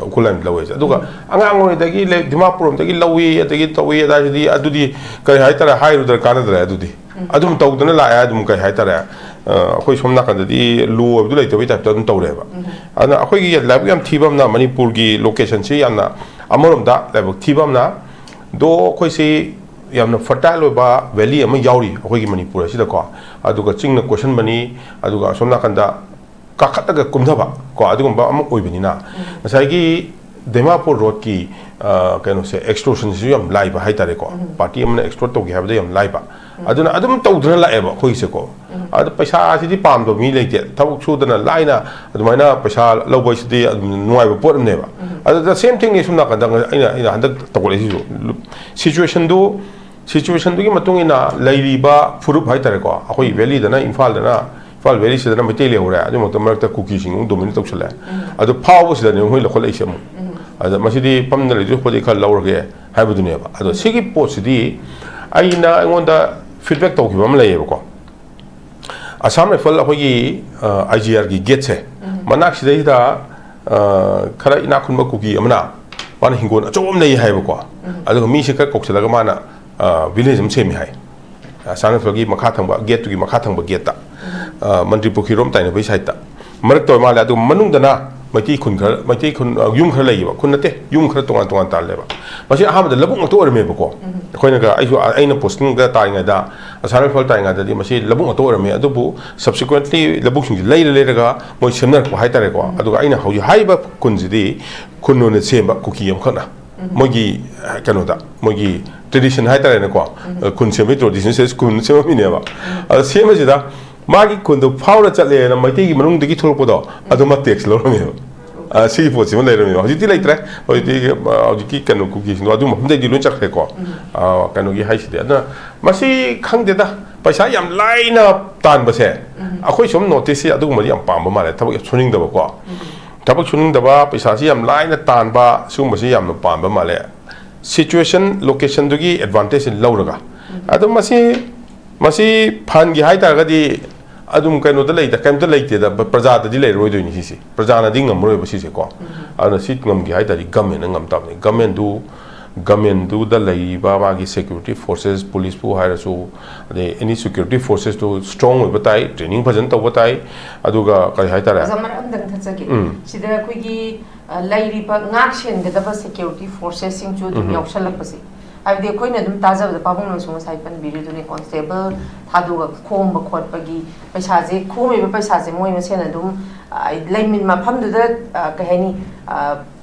ꯎꯈ꯭ꯔꯨꯜ ꯂꯥꯏꯟ ꯂꯧꯋꯦ ꯍꯥꯏꯁꯦ꯫ ꯑꯗꯨꯒ ꯑꯉꯥꯡ ꯑꯣꯏꯔꯤꯉꯩꯗꯒꯤ ꯂꯩ-, ꯗꯤꯃꯥꯄꯨꯔ ꯂꯣꯝꯗꯒꯤ ꯂꯧꯏ, ꯑꯗꯒꯤ ꯇꯧꯏ, ꯑꯗꯥꯏꯗꯤ ꯑꯗꯨꯗꯤ ꯀꯔꯤ ꯍꯥꯏꯇꯥꯔꯦ, ꯍꯥꯏꯔꯨꯗ꯭ꯔ ꯀꯥꯟꯅꯗ꯭ꯔꯦ꯫ ꯑꯗꯨꯗꯤ ꯑꯗꯨꯝ ꯇꯧꯗꯅ ꯂꯥꯛꯑꯦ꯫ ꯑꯗꯨꯝ ꯀꯩ ꯍꯥꯏꯇꯥꯔꯦ, ꯑ, ꯑꯩꯈꯣꯏ ꯁꯣꯝ ꯅꯥꯀꯟꯗꯗꯤ ꯂꯣ ꯑꯣꯏꯕꯗꯨ ꯂꯩꯇꯕꯩ typeꯇ ꯑꯗꯨꯝ ꯇꯧꯔꯦꯕ꯫ ꯑꯗꯨꯅ ꯑꯩꯈꯣꯏꯒꯤ ꯂꯥꯏꯕꯛ ꯌꯥꯝ ꯊꯤꯕ ꯑꯃꯅ, ꯃꯅꯤꯄꯨꯔꯒꯤ locationꯁꯤ ꯌꯥꯝꯅ, ꯑꯃꯔꯣꯝꯗ ꯂꯥꯏꯕꯛ ꯊꯤꯕ ꯑꯃꯅ, ꯗꯣ ꯑꯩꯈꯣꯏꯁꯤ ꯌꯥꯝꯅ fertile ꯑꯣꯏꯕ valley ꯑꯃ ꯌꯥꯎꯔꯤ ꯑꯩꯈꯣꯏꯒꯤ ꯃꯅꯤꯄꯨꯔ ꯑꯁꯤꯗꯀꯣ꯫ ꯑꯗꯨꯒ ꯆꯤꯡꯅ ꯀꯣꯏꯁꯟꯕꯅꯤ, ꯑꯗꯨꯒ ꯑꯁꯣꯝ ꯅꯥꯀꯟꯗ ꯀꯥꯈꯠꯂꯒ ꯀꯨꯝꯊꯕ ꯀꯣ, ꯑꯗꯨꯒꯨꯝꯕ ꯑꯃ ꯑꯣꯏꯕꯅꯤꯅ, ꯉꯁꯥꯏꯒꯤ ꯗꯤꯃꯥꯄꯨꯔ roadꯀꯤ, ꯑ, ꯀꯩꯅꯣꯁꯦ, extortionꯁꯤꯁꯨ ꯌꯥꯝ ꯂꯥꯏꯕ ꯍꯥꯏꯇꯥꯔꯦꯀꯣ꯫ Party ꯑꯃꯅ extort ꯇꯧꯒꯦ ꯍꯥꯏꯕꯗ ꯌꯥꯝ ꯂꯥꯏꯕ꯫ ꯑꯗꯨꯅ ꯑꯗꯨꯝ ꯇꯧꯗꯅ ꯂꯥꯛꯑꯦꯕ ꯑꯩꯈꯣꯏꯒꯤꯁꯦꯀꯣ꯫ ꯑꯗ ꯄꯩꯁꯥꯁꯤꯗꯤ ꯄꯥꯝꯗꯕ ꯃꯤ ꯂꯩꯇꯦ꯫ ꯊꯕꯛ ꯁꯨꯗꯅ ꯂꯥꯏꯅ ꯑꯗꯨꯃꯥꯏꯅ ꯄꯩꯁꯥ ꯂꯧꯕ ꯍꯥꯏꯁꯤꯗꯤ ꯑꯗꯨꯝ ꯅꯨꯡꯉꯥꯏꯕ ꯄꯣꯠ ꯑꯃꯅꯦꯕ꯫ ꯑꯗꯨꯗ same thingꯅꯤ ꯁꯣꯝ ꯅꯥꯀꯟꯗ ꯑꯩꯅ, ꯑꯩꯅ ꯍꯟꯗꯛ ꯇꯧꯈꯠꯂꯛꯏꯁꯤꯁꯨ꯫ Situationꯗꯨ, situationꯗꯨꯒꯤ ꯃꯇꯨꯡ ꯏꯟꯅ ꯂꯩꯔꯤꯕ ꯐꯨꯔꯨꯞ ꯍꯥꯏꯇꯥꯔꯦꯀꯣ, ꯑꯩꯈꯣꯏ valleyꯗꯅ, ꯏꯝꯐꯥꯜꯗꯅ, ꯏꯝꯐꯥꯜ valleyꯁꯤꯗꯅ ꯃꯩꯇꯩ ꯂꯩꯍꯧꯔꯦ, ꯑꯗꯨꯒꯤ ꯃꯊꯛꯇ ꯃꯔꯛꯇ ꯀꯨꯀꯤꯁꯤꯡ ꯑꯃꯨꯛ dominate ꯇꯧꯁꯜꯂꯛꯑꯦ꯫ ꯑꯗꯨ ꯐꯥꯎꯕꯁꯤꯗꯅꯦ ꯃꯣꯏ ꯂꯧꯈꯠꯂꯛꯏꯁꯦ ꯑꯃꯨꯛ꯫ ꯑꯗ ꯃꯁꯤꯗꯤ ꯐꯝꯗ ꯂꯩꯗꯣꯏ ꯁꯔꯨꯛꯄꯨꯗꯤ ꯈꯔ ꯂꯧꯔꯒꯦ ꯍꯥꯏꯕꯗꯨꯅꯦꯕ꯫ ꯑꯗꯣ ꯁꯤꯒꯤ ꯄꯣꯠꯁꯤꯗꯤ ꯑꯩꯅ, ꯑꯩꯉꯣꯟꯗ feedback ꯇꯧꯈꯤꯕ ꯑꯃ ꯂꯩꯌꯦꯕꯀꯣ꯫ ꯑꯁꯥꯝ ꯔꯥꯏꯐꯜ ꯑꯩꯈꯣꯏꯒꯤ, ꯑ, IGRꯒꯤ gateꯁꯦ, ꯃꯅꯥꯛꯁꯤꯗꯩꯗ, ꯑ, ꯈꯔ ꯏꯅꯥꯛ ꯈꯨꯟꯕ ꯀꯨꯀꯤ ꯑꯃꯅ, ꯃꯥꯅ ꯍꯤꯡꯒꯣꯜ ꯑꯆꯧꯕ ꯑꯃ ꯂꯩ ꯍꯥꯏꯕꯀꯣ꯫ ꯑꯗꯨꯒ ꯃꯤꯁꯦ ꯈꯔ ꯀꯧꯁꯜꯂꯒ ꯃꯥꯅ, ꯑ, village ꯑꯃ ꯁꯦꯝꯃꯦ ꯍꯥꯏ꯫ ꯑꯁꯥꯝ ꯔꯥꯏꯐꯜꯒꯤ ꯃꯈꯥ ꯊꯪꯕ, gateꯇꯨꯒꯤ ꯃꯈꯥ ꯊꯪꯕ gateꯇ, ꯑ, ꯃꯟꯇ꯭ꯔꯤ ꯄꯨꯈ꯭ꯔꯤꯔꯣꯝ ꯇꯥꯏꯅꯕꯒꯤ sideꯇ꯫ ꯃꯔꯛꯇ ꯑꯣꯏ ꯃꯥꯜꯂꯦ, ꯑꯗꯨ ꯃꯅꯨꯡꯗꯅ ꯃꯩꯇꯩ ꯈꯨꯟ ꯈꯔ, ꯃꯩꯇꯩ ꯈꯨꯟ, ꯑ, ꯌꯨꯝ ꯈꯔ ꯂꯩꯌꯦꯕ, ꯈꯨꯟ ꯅꯠꯇꯦ, ꯌꯨꯝ ꯈꯔ ꯇꯣꯉꯥꯟ ꯇꯣꯉꯥꯟ ꯇꯥꯜꯂꯦꯕ꯫ ꯃꯁꯤ ꯑꯍꯥꯟꯕꯗ ꯂꯧꯕꯨꯛ ꯉꯥꯛꯇ ꯑꯣꯏꯔꯝꯃꯦꯕꯀꯣ꯫ ꯑꯩꯈꯣꯏꯅꯒ, ꯑꯩꯁꯨ, ꯑꯩꯅ posting ꯗ ꯇꯥꯔꯤꯉꯩꯗ, ꯑꯁꯥꯝ ꯔꯥꯏꯐꯜ ꯇꯥꯔꯤꯉꯩꯗꯗꯤ ꯃꯁꯤ ꯂꯧꯕꯨꯛ ꯉꯥꯛꯇ ꯑꯣꯏꯔꯝꯃꯦ꯫ ꯑꯗꯨꯕꯨ subsequently ꯂꯧꯕꯨꯛꯁꯤꯡꯁꯦ ꯂꯩꯔ ꯂꯩꯔꯒ ꯃꯣꯏ ꯁꯦꯝꯅꯔꯛꯄ ꯍꯥꯏꯇꯥꯔꯦꯀꯣ꯫ ꯑꯗꯨꯒ ꯑꯩꯅ ꯍꯧꯖꯤꯛ ꯍꯥꯏꯔꯤꯕ ꯈꯨꯟꯁꯤꯗꯤ ꯈꯨꯟ ꯑꯣꯏꯅ ꯁꯦꯝꯕ ꯀꯨꯀꯤ ꯑꯃꯈꯛꯅ꯫ ꯃꯣꯏꯒꯤ, ꯑ, ꯀꯩꯅꯣꯗ, ꯃꯣꯏꯒꯤ tradition ꯍꯥꯏꯇꯥꯔꯦꯅꯦꯀꯣ꯫ ꯑ, ꯈꯨꯟ ꯁꯦꯝꯕꯒꯤ tradition ꯁꯦ ꯈꯨꯟ ꯁꯦꯝꯃꯝꯃꯤꯅꯦꯕ꯫ ꯑꯗ ꯁꯦꯝꯕꯁꯤꯗ ꯃꯥꯒꯤ ꯈꯨꯟꯗꯣ ꯐꯥꯎꯔ ꯆꯠꯂꯦꯅ ꯃꯩꯇꯩꯒꯤ ꯃꯅꯨꯡꯗꯒꯤ ꯊꯣꯛꯂꯛꯄꯗꯣ, ꯑꯗꯨꯃ tax ꯂꯧꯔꯝꯃꯦꯕ꯫ ꯑ, ꯁꯤꯒꯤ ꯄꯣꯠꯁꯤꯃ ꯂꯩꯔꯝꯃꯦꯕ꯫ ꯍꯧꯖꯤꯛꯇꯤ ꯂꯩꯇ꯭ꯔꯦ꯫ ꯍꯧꯖꯤꯛꯇꯤ, ꯑ, ꯍꯧꯖꯤꯛꯀꯤ ꯀꯩꯅꯣ ꯀꯨꯀꯤꯁꯤꯡꯗꯣ ꯑꯗꯨ ꯃꯐꯝꯗꯩꯗꯤ ꯂꯣꯏ ꯆꯠꯈ꯭ꯔꯦꯀꯣ꯫ ꯑ, ꯀꯩꯅꯣꯒꯤ ꯍꯥꯏꯁꯤꯗꯤ꯫ ꯑꯗꯨꯅ ꯃꯁꯤ ꯈꯪꯗꯦꯗ, ꯄꯩꯁꯥ ꯌꯥꯝ ꯂꯥꯏꯅ ꯇꯥꯟꯕꯁꯦ꯫ ꯑꯩꯈꯣꯏ ꯁꯨꯝ North East ꯁꯤ ꯑꯗꯨꯒꯨꯝꯕꯗꯤ ꯌꯥꯝ ꯄꯥꯝꯕ ꯃꯥꯜꯂꯦ, ꯊꯕꯛ ꯌꯥꯝ ꯁꯨꯅꯤꯡꯗꯕꯀꯣ꯫ ꯊꯕꯛ ꯁꯨꯅꯤꯡꯗꯕ, ꯄꯩꯁꯥꯁꯤ ꯌꯥꯝ ꯂꯥꯏꯅ ꯇꯥꯟꯕ, ꯁꯤꯒꯨꯝꯕꯁꯤ ꯌꯥꯝꯅ ꯄꯥꯝꯕ ꯃꯥꯜꯂꯦ꯫ Situation, location ꯗꯨꯒꯤ advantage ꯁꯤ ꯂꯧꯔꯒ꯫ ꯑꯗꯣ ꯃꯁꯤ, ꯃꯁꯤ fund ꯒꯤ ꯍꯥꯏꯇꯥꯔꯒꯗꯤ ꯑꯗꯨꯝ ꯀꯩꯅꯣꯗ ꯂꯩꯗ, ꯀꯩꯝꯇ ꯂꯩꯇꯦꯗ, ꯄ-, ꯄ꯭ꯔꯖꯥꯗꯗꯤ ꯂꯩꯔꯔꯣꯏꯗꯣꯏꯅꯤ ꯁꯤꯁꯦ꯫ ꯄ꯭ꯔꯖꯥꯅꯗꯤ ꯉꯝꯃꯔꯣꯏꯕ ꯁꯤꯁꯦꯀꯣ꯫ ꯑꯗꯨꯅ ꯁꯤ ꯉꯝꯒꯦ ꯍꯥꯏ ꯇꯥꯔꯗꯤ government ꯅ ꯉꯝ ꯇꯥꯕꯅꯤ꯫ Government ꯗꯨ, government ꯗꯨꯗ ꯂꯩꯔꯤꯕ ꯃꯥꯒꯤ security forces, police ꯄꯨ ꯍꯥꯏꯔꯁꯨ, ꯑꯗꯩ any security forces two strong ꯑꯣꯏꯕ ꯇꯥꯏ, training ꯐꯖꯅ ꯇꯧꯕ ꯇꯥꯏ, ꯑꯗꯨꯒ ꯀꯔꯤ ꯍꯥꯏꯇꯥꯔꯦ? ꯑꯣꯖꯥ, ꯃꯔꯛ ꯑꯝꯇꯪ ꯊꯠꯆꯒꯦ꯫ ꯎꯝ꯫ ꯁꯤꯗ ꯑꯩꯈꯣꯏꯒꯤ, ꯑ, ꯂꯩꯔꯤꯕ ꯉꯥꯛ ꯁꯦꯟꯒꯗꯕ security forces ꯁꯤꯡꯁꯨ ꯑꯗꯨꯝ ꯎꯝ꯫ ꯌꯥꯎꯁꯜꯂꯛꯄꯁꯦ, ꯍꯥꯏꯕꯗꯤ ꯑꯩꯈꯣꯏꯅ ꯑꯗꯨꯝ ꯇꯥꯖꯕꯗ, ꯄꯥꯕꯨꯡꯅꯁꯨ ꯉꯁꯥꯏ ꯄꯟꯕꯤꯔꯤꯗꯨꯅꯦ, constable ꯊꯥꯗꯣꯛꯑꯒ ꯈꯣꯝꯕ ꯈꯣꯠꯄꯒꯤ ꯄꯩꯁꯥꯁꯦ, ꯈꯣꯝꯃꯤꯕ ꯄꯩꯁꯥꯁꯦ ꯃꯣꯏ ꯃꯁꯦꯟ ꯑꯗꯨꯝ, ꯑ, ꯂꯩꯃꯤꯟ-, ꯃꯐꯝꯗꯨꯗ, ꯑ, ꯀꯩ ꯍꯥꯏꯅꯤ, ꯑ,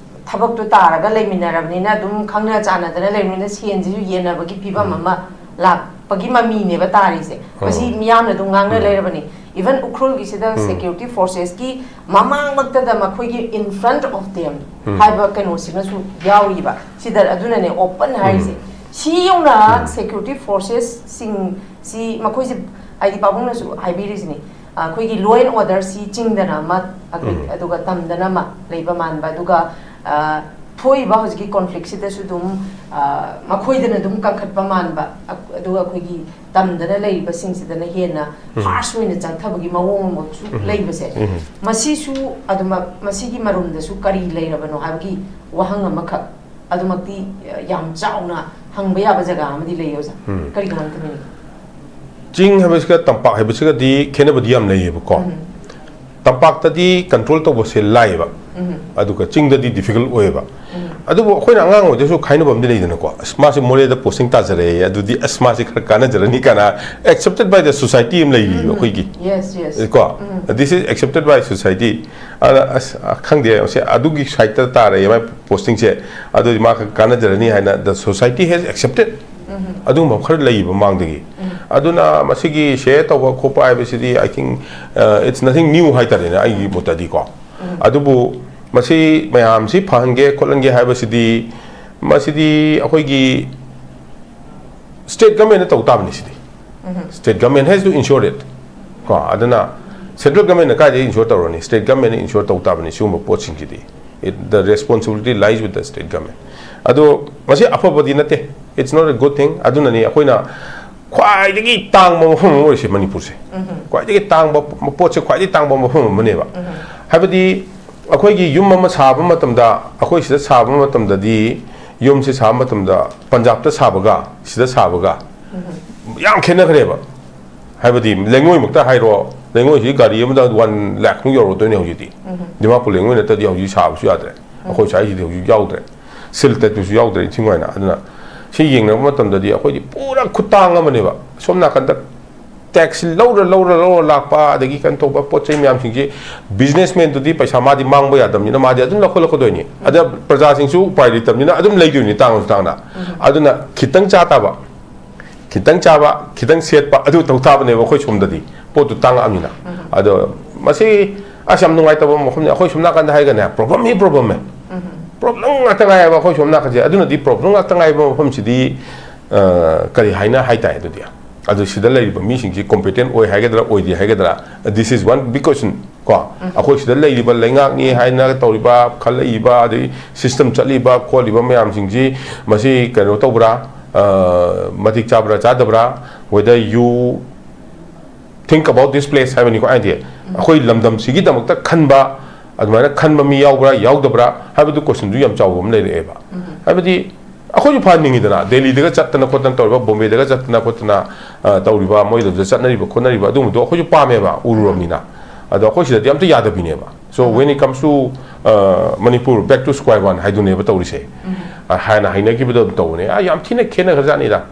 ꯊꯕꯛꯇꯣ ꯇꯥꯔꯒ ꯂꯩꯃꯤꯟꯅꯔꯕꯅꯤꯅ, ꯑꯗꯨꯝ ꯈꯪꯅ ꯆꯥꯟꯅꯗꯅ ꯂꯩꯕꯅꯤꯅ, ꯁꯦꯟꯁꯤꯁꯨ ꯌꯦꯟꯅꯕꯒꯤ ꯐꯤꯕꯝ ꯎꯝ꯫ ꯑꯃ ꯂꯥꯛꯄꯒꯤ ꯃꯃꯤꯅꯦꯕ ꯇꯥꯔꯤꯁꯦ꯫ ꯃꯁꯤ ꯎꯝ꯫ ꯃꯤꯌꯥꯝꯅ ꯑꯗꯨꯝ ꯉꯥꯡꯅ ꯎꯝ꯫ ꯂꯩꯔꯕꯅꯤ꯫ Even ꯎꯈ꯭ꯔꯨꯜꯒꯤꯁꯤꯗ ꯎꯝ꯫ Security forces ꯀꯤ ꯃꯃꯥꯡꯃꯛꯇꯗ ꯃꯈꯣꯏꯒꯤ "In front of them" ꯎꯝ꯫ ꯍꯥꯏꯕ ꯀꯩꯅꯣꯁꯤꯃꯁꯨ ꯌꯥꯎꯔꯤꯕ꯫ ꯁꯤꯗ ꯑꯗꯨꯅꯅꯦ open ꯍꯥꯏꯔꯤꯁꯦ꯫ ꯎꯝ꯫ ꯁꯤ ꯌꯧꯅ ꯎꯝ꯫ Security forces ꯁꯤꯡ ꯁꯤ ꯃꯈꯣꯏꯁꯦ, ꯍꯥꯏꯗꯤ ꯄꯥꯕꯨꯡꯅꯁꯨ ꯍꯥꯏꯕꯤꯔꯤꯁꯤꯅꯤ, ꯑ, ꯑꯩꯈꯣꯏꯒꯤ law and order ꯁꯤ ꯆꯤꯡꯗꯅ ꯑꯃ, ꯑꯩꯈꯣꯏ, ꯎꯝ꯫ ꯑꯗꯨꯒ ꯇꯝꯗꯅ ꯑꯃ ꯂꯩꯕ ꯃꯥꯟꯕ, ꯑꯗꯨꯒ, ꯑ, ꯊꯣꯛꯏꯕ ꯍꯧꯖꯤꯛꯀꯤ conflict ꯁꯤꯗꯁꯨ ꯑꯗꯨꯝ, ꯑ, ꯃꯈꯣꯏꯗꯅ ꯑꯗꯨꯝ ꯀꯟꯈꯠꯄ ꯃꯥꯟꯕ, ꯑ-, ꯑꯗꯨꯒ ꯑꯩꯈꯣꯏꯒꯤ ꯇꯝꯗꯅ ꯂꯩꯔꯤꯕꯁꯤꯡꯁꯤꯗꯅ ꯍꯦꯟꯅ ꯎꯝ꯫ Harsh ꯑꯣꯏꯅ ꯆꯠꯊꯕꯒꯤ ꯃꯑꯣꯡ ꯑꯃꯁꯨ ꯎꯝ꯫ ꯂꯩꯕꯁꯦ, ꯎꯝ꯫ ꯃꯁꯤꯁꯨ ꯑꯗꯨꯃꯛ, ꯃꯁꯤꯒꯤ ꯃꯔꯨꯝꯗꯁꯨ ꯀꯔꯤ ꯂꯩꯔꯕꯅꯣ ꯍꯥꯏꯕꯒꯤ ꯋꯥꯍꯪ ꯑꯃꯈꯛ ꯑꯗꯨꯃꯛꯇꯤ, ꯑ, ꯌꯥꯝ ꯆꯥꯎꯅ ꯍꯪꯕ ꯌꯥꯕ ꯖꯒꯥ ꯑꯃꯗꯤ ꯂꯩ, ꯑꯣꯖꯥ꯫ ꯎꯝ꯫ ꯀꯔꯤꯒꯤꯅꯣ ꯍꯥꯏꯕꯗ ꯃꯤꯅꯤ? ꯆꯤꯡ ꯍꯥꯏꯕꯁꯤꯒ ꯇꯝꯄꯥꯛ ꯍꯥꯏꯕꯁꯤꯒꯗꯤ ꯈꯦꯠꯅꯕꯗꯤ ꯌꯥꯝ ꯂꯩꯌꯦꯕꯀꯣ꯫ ꯎꯝ꯫ ꯇꯝꯄꯥꯛꯇꯗꯤ ꯀꯟꯇ꯭ꯔꯣꯜ ꯇꯧꯕꯁꯦ ꯂꯥꯏꯌꯦꯕ, ꯑꯗꯨꯒ ꯆꯤꯡꯗꯗꯤ ꯗꯤꯐꯤꯀꯜ ꯑꯣꯏꯌꯦꯕ꯫ ꯑꯗꯨꯕꯨ ꯑꯩꯈꯣꯏꯅ ꯑꯉꯥꯡ ꯑꯣꯏꯗꯁꯨ ꯈꯥꯏꯅꯕ ꯑꯃꯗꯤ ꯂꯩꯗꯅꯀꯣ, ꯑꯁ, ꯃꯥꯁꯦ ꯃꯣꯔꯦꯗ ꯄꯣꯁꯇꯤꯡ ꯇꯥꯖꯔꯛꯑꯦ, ꯑꯗꯨꯗꯤ ꯑꯁ, ꯃꯥꯁꯦ ꯈꯔ ꯀꯥꯟꯅꯖꯔꯅꯤ ꯀꯥꯏꯅ, accepted by the society ꯑꯃ ꯂꯩꯔꯤꯕ ꯑꯩꯈꯣꯏꯒꯤ꯫ Yes, yes. ꯀꯣ, this is accepted by society. ꯑꯗ ꯑꯁ, ꯈꯪꯗꯦ, ꯁꯦ ꯑꯗꯨꯒꯤ ꯁꯥꯏꯠꯇ ꯇꯥꯔꯛꯑꯦ ꯃꯥꯏ ꯄꯣꯁꯇꯤꯡꯁꯦ, ꯑꯗꯨꯗꯤ ꯃꯥ ꯈꯔ ꯀꯥꯟꯅꯖꯔꯅꯤ ꯍꯥꯏꯅ the society has accepted. ꯑꯗꯨꯒꯨꯝꯕ ꯈꯔ ꯂꯩꯌꯦꯕ ꯃꯃꯥꯡꯗꯒꯤ꯫ ꯑꯗꯨꯅ ꯃꯁꯤꯒꯤ ꯁꯦꯌꯔ ꯇꯧꯕ ꯈꯣꯠꯄ ꯍꯥꯏꯕꯁꯤꯗꯤ, I think, uh, it's nothing new ꯍꯥꯏꯇꯥꯔꯦꯅꯦ, ꯑꯩꯒꯤ ꯃꯣꯠꯇꯗꯤꯀꯣ꯫ ꯑꯗꯨꯕꯨ ꯃꯁꯤ ꯃꯌꯥꯝꯁꯤ ꯐꯍꯟꯒꯦ ꯈꯣꯠꯍꯟꯒꯦ ꯍꯥꯏꯕꯁꯤꯗꯤ, ꯃꯁꯤꯗꯤ ꯑꯩꯈꯣꯏꯒꯤ ꯁ꯭ꯇꯦꯠ ꯒꯃꯦꯟꯅ ꯇꯧ ꯇꯥꯕꯅꯤ ꯁꯤꯗꯤ꯫ State government has to ensure it. ꯀꯣ, ꯑꯗꯨꯅ ꯁꯦꯟꯇ꯭ꯔꯦꯜ ꯒꯃꯦꯟꯅ ꯀꯥꯏꯗꯒꯤ ꯏꯟꯁꯣꯔ ꯇꯧꯔꯅꯤ? ꯁ꯭ꯇꯦꯠ ꯒꯃꯦꯟꯅ ꯏꯟꯁꯣꯔ ꯇꯧ ꯇꯥꯕꯅꯤ ꯁꯤꯒꯨꯝꯕ ꯄꯣꯠꯁꯤꯡꯁꯤꯗꯤ꯫ It, the responsibility lies with the state government. ꯑꯗꯣ ꯃꯁꯤ ꯑꯐꯕꯗꯤ ꯅꯠꯇꯦ, it's not a good thing. ꯑꯗꯨꯅꯅꯤ ꯑꯩꯈꯣꯏꯅ ꯈ꯭ꯋꯥꯏꯗꯒꯤ ꯇꯥꯡꯕ ꯃꯐꯝ ꯑꯃ ꯑꯣꯏꯔꯤꯁꯦ ꯃꯅꯤꯄꯨꯔꯁꯦ꯫ ꯈ꯭ꯋꯥꯏꯗꯒꯤ ꯇꯥꯡꯕ ꯄꯣꯠꯁꯦ, ꯈ꯭ꯋꯥꯏꯗꯒꯤ ꯇꯥꯡꯕ ꯃꯐꯝ ꯑꯃꯅꯦꯕ꯫ ꯍꯥꯏꯕꯗꯤ ꯑꯩꯈꯣꯏꯒꯤ ꯌꯨꯝ ꯑꯃ ꯁꯥꯕ ꯃꯇꯝꯗ, ꯑꯩꯈꯣꯏ ꯁꯤꯗ ꯁꯥꯕ ꯃꯇꯝꯗꯗꯤ, ꯌꯨꯝꯁꯦ ꯁꯥꯕ ꯃꯇꯝꯗ ꯄꯟꯖꯥꯕꯇ ꯁꯥꯕꯒ ꯁꯤꯗ ꯁꯥꯕꯒ ꯌꯥꯝ ꯈꯦꯠꯅꯈ꯭ꯔꯦꯕ꯫ ꯍꯥꯏꯕꯗꯤ ꯂꯩꯉꯣꯏꯃꯛꯇ ꯍꯥꯏꯔꯣ, ꯂꯩꯉꯣꯏꯁꯤ ꯒꯥꯔꯤ ꯑꯃꯗ ꯋꯥꯟ ꯂꯥꯛꯃꯨꯛ ꯌꯧꯔꯗꯣꯏꯅꯦ ꯍꯧꯖꯤꯛꯇꯤ꯫ ꯗꯤꯃꯥꯄꯨꯔ ꯂꯩꯉꯣꯏ ꯅꯠꯇ꯭ꯔꯗꯤ ꯍꯧꯖꯤꯛ ꯁꯥꯕꯁꯨ ꯌꯥꯗ꯭ꯔꯦ꯫ ꯑꯩꯈꯣꯏ ꯁ꯭ꯋꯥꯏꯁꯤꯗꯤ ꯍꯧꯖꯤꯛ ꯌꯥꯎꯗ꯭ꯔꯦ, ꯁꯤꯜ ꯇꯠꯄꯁꯨ ꯌꯥꯎꯗ꯭ꯔꯦ ꯏꯟꯊꯤ ꯅꯨꯡꯉꯥꯏꯅ꯫ ꯑꯗꯨꯅ ꯁꯤ ꯌꯦꯡꯅꯕ ꯃꯇꯝꯗꯗꯤ ꯑꯩꯈꯣꯏꯗꯤ ꯄꯨꯔꯥ ꯈꯨꯇꯥꯡ ꯑꯃꯅꯦꯕ꯫ ꯁꯣꯝ ꯅꯥꯀꯟꯗ ꯇꯦꯛꯁ ꯂꯧꯔ ꯂꯧꯔ ꯂꯧꯔ ꯂꯥꯛꯄ, ꯑꯗꯒꯤ ꯀꯩꯅꯣ ꯇꯧꯕ ꯄꯣꯠ ꯆꯩ ꯃꯌꯥꯝꯁꯤꯡꯁꯤ, ꯕꯤꯖꯤꯅꯦꯁꯃꯦꯟꯗꯨꯗꯤ ꯄꯩꯁꯥ ꯃꯥꯗꯤ ꯃꯥꯡꯕ ꯌꯥꯗꯕꯅꯤꯅ ꯃꯥꯗꯤ ꯑꯗꯨꯝ ꯂꯧꯈꯠꯂꯛꯀꯗꯣꯏꯅꯤ꯫ ꯑꯗ ꯄ꯭ꯔꯖꯥꯁꯤꯡꯁꯨ ꯎꯄꯥꯏ ꯂꯩꯇꯕꯅꯤꯅ ꯑꯗꯨꯝ ꯂꯩꯗꯣꯏꯅꯤ ꯇꯥꯡꯉꯁꯨ ꯇꯥꯡꯅ꯫ ꯑꯗꯨꯅ ꯈꯤꯇꯪ ꯆꯥ ꯇꯥꯕ, ꯈꯤꯇꯪ ꯆꯥꯕ, ꯈꯤꯇꯪ ꯁꯦꯠꯄ, ꯑꯗꯨ ꯇꯧ ꯇꯥꯕꯅꯦꯕ ꯑꯩꯈꯣꯏ ꯁꯣꯝꯗꯗꯤ꯫ ꯄꯣꯠꯇꯨ ꯇꯥꯡꯉꯛꯑꯃꯤꯅ꯫ ꯑꯗꯣ ꯃꯁꯤ ꯑꯁ ꯌꯥꯝ ꯅꯨꯡꯉꯥꯏꯇꯕ ꯃꯐꯝꯅꯤ꯫ ꯑꯩꯈꯣꯏ ꯁꯣꯝ ꯅꯥꯀꯟꯗ ꯍꯥꯏꯔꯒꯅꯦ, ꯄ꯭ꯔꯣꯕ꯭ꯂꯦꯝ ꯍꯤ ꯄ꯭ꯔꯣꯕ꯭ꯂꯦꯝꯅꯦ꯫ ꯄ꯭ꯔꯣꯕ꯭ꯂꯦꯝ ꯉꯥꯛꯇ ꯉꯥꯏꯌꯦꯕ ꯑꯩꯈꯣꯏ ꯁꯣꯝ ꯅꯥꯀꯟꯁꯦ꯫ ꯑꯗꯨꯅꯗꯤ ꯄ꯭ꯔꯣꯕ꯭ꯂꯦꯝ ꯉꯥꯛꯇ ꯉꯥꯏꯕ ꯃꯐꯝꯁꯤꯗꯤ, ꯑ, ꯀꯔꯤ ꯍꯥꯏꯅ ꯍꯥꯏ ꯇꯥꯏ ꯑꯗꯨꯗꯤ? ꯑꯗꯨ ꯁꯤꯗ ꯂꯩꯔꯤꯕ ꯃꯤꯁꯤꯡꯁꯤ ꯀꯣꯝꯄꯤꯇꯦꯟ ꯑꯣꯏ ꯍꯥꯏꯒꯗ꯭ꯔꯥ, ꯑꯣꯏꯗꯦ ꯍꯥꯏꯒꯗ꯭ꯔꯥ? This is one big question꯫ ꯀꯣ, ꯑꯩꯈꯣꯏ ꯁꯤꯗ ꯂꯩꯔꯤꯕ ꯂꯩꯉꯥꯛꯅꯤ ꯍꯥꯏꯅ ꯇꯧꯔꯤꯕ, ꯈꯜꯂꯛꯏꯕ, ꯑꯗꯩ ꯁꯤꯁꯇꯦꯝ ꯆꯠꯂꯤꯕ ꯈꯣꯠꯂꯤꯕ ꯃꯌꯥꯝꯁꯤꯡꯁꯤ, ꯃꯁꯤ ꯀꯩꯅꯣ ꯇꯧꯕ꯭ꯔꯥ, ꯑ, ꯃꯇꯤꯛ ꯆꯥꯕ꯭ꯔꯥ ꯆꯥꯗꯕ꯭ꯔꯥ, whether you think about this place ꯍꯥꯏꯕꯅꯤꯀꯣ, ꯍꯥꯏꯗꯤ ꯑꯩꯈꯣꯏ ꯂꯝꯗꯝꯁꯤꯒꯤꯗꯃꯛꯇ ꯈꯟꯕ, ꯑꯗꯨꯃꯥꯏꯅ ꯈꯟꯕ ꯃꯤ ꯌꯥꯎꯕ꯭ꯔꯥ ꯌꯥꯎꯗꯕ꯭ꯔꯥ ꯍꯥꯏꯕꯗꯨ ꯀꯣꯏꯁꯟꯁꯨ ꯌꯥꯝ ꯆꯥꯎꯕ ꯑꯃ ꯂꯩꯔꯛꯑꯦꯕ꯫ ꯍꯥꯏꯕꯗꯤ ꯑꯩꯈꯣꯏꯁꯨ ꯐꯍꯟꯅꯤꯡꯉꯤꯗꯅ, ꯗꯦꯜꯂꯤꯗꯒ ꯆꯠꯇꯅ ꯈꯣꯠꯇꯅ ꯇꯧꯔꯤꯕ, ꯕꯣꯝꯕꯦꯗꯒ ꯆꯠꯇꯅ ꯈꯣꯠꯇꯅ, ꯑ, ꯇꯧꯔꯤꯕ, ꯃꯣꯏꯗ ꯆꯠꯅꯔꯤꯕ ꯈꯣꯠꯅꯔꯤꯕ ꯑꯗꯨꯒꯨꯝꯕꯗꯣ ꯑꯩꯈꯣꯏꯁꯨ ꯄꯥꯝꯃꯦꯕ, ꯎꯔꯨꯔꯕꯅꯤꯅ꯫ ꯑꯗꯣ ꯑꯩꯈꯣꯏ ꯁꯤꯗꯗꯤ ꯑꯝꯇ ꯌꯥꯗꯕꯤꯅꯦꯕ꯫ So when it comes to, uh, Manipur, back to square one ꯍꯥꯏꯗꯨꯅꯦꯕ ꯇꯧꯔꯤꯁꯦ꯫ ꯑ, ꯍꯥꯟꯅ ꯍꯩꯅꯈꯤꯕꯗꯣ ꯑꯗꯨꯝ ꯇꯧꯕꯅꯦ꯫ ꯑ, ꯌꯥꯝ ꯊꯤꯅ ꯈꯦꯠꯅꯈ꯭ꯔꯖꯥꯠꯅꯤꯗ꯫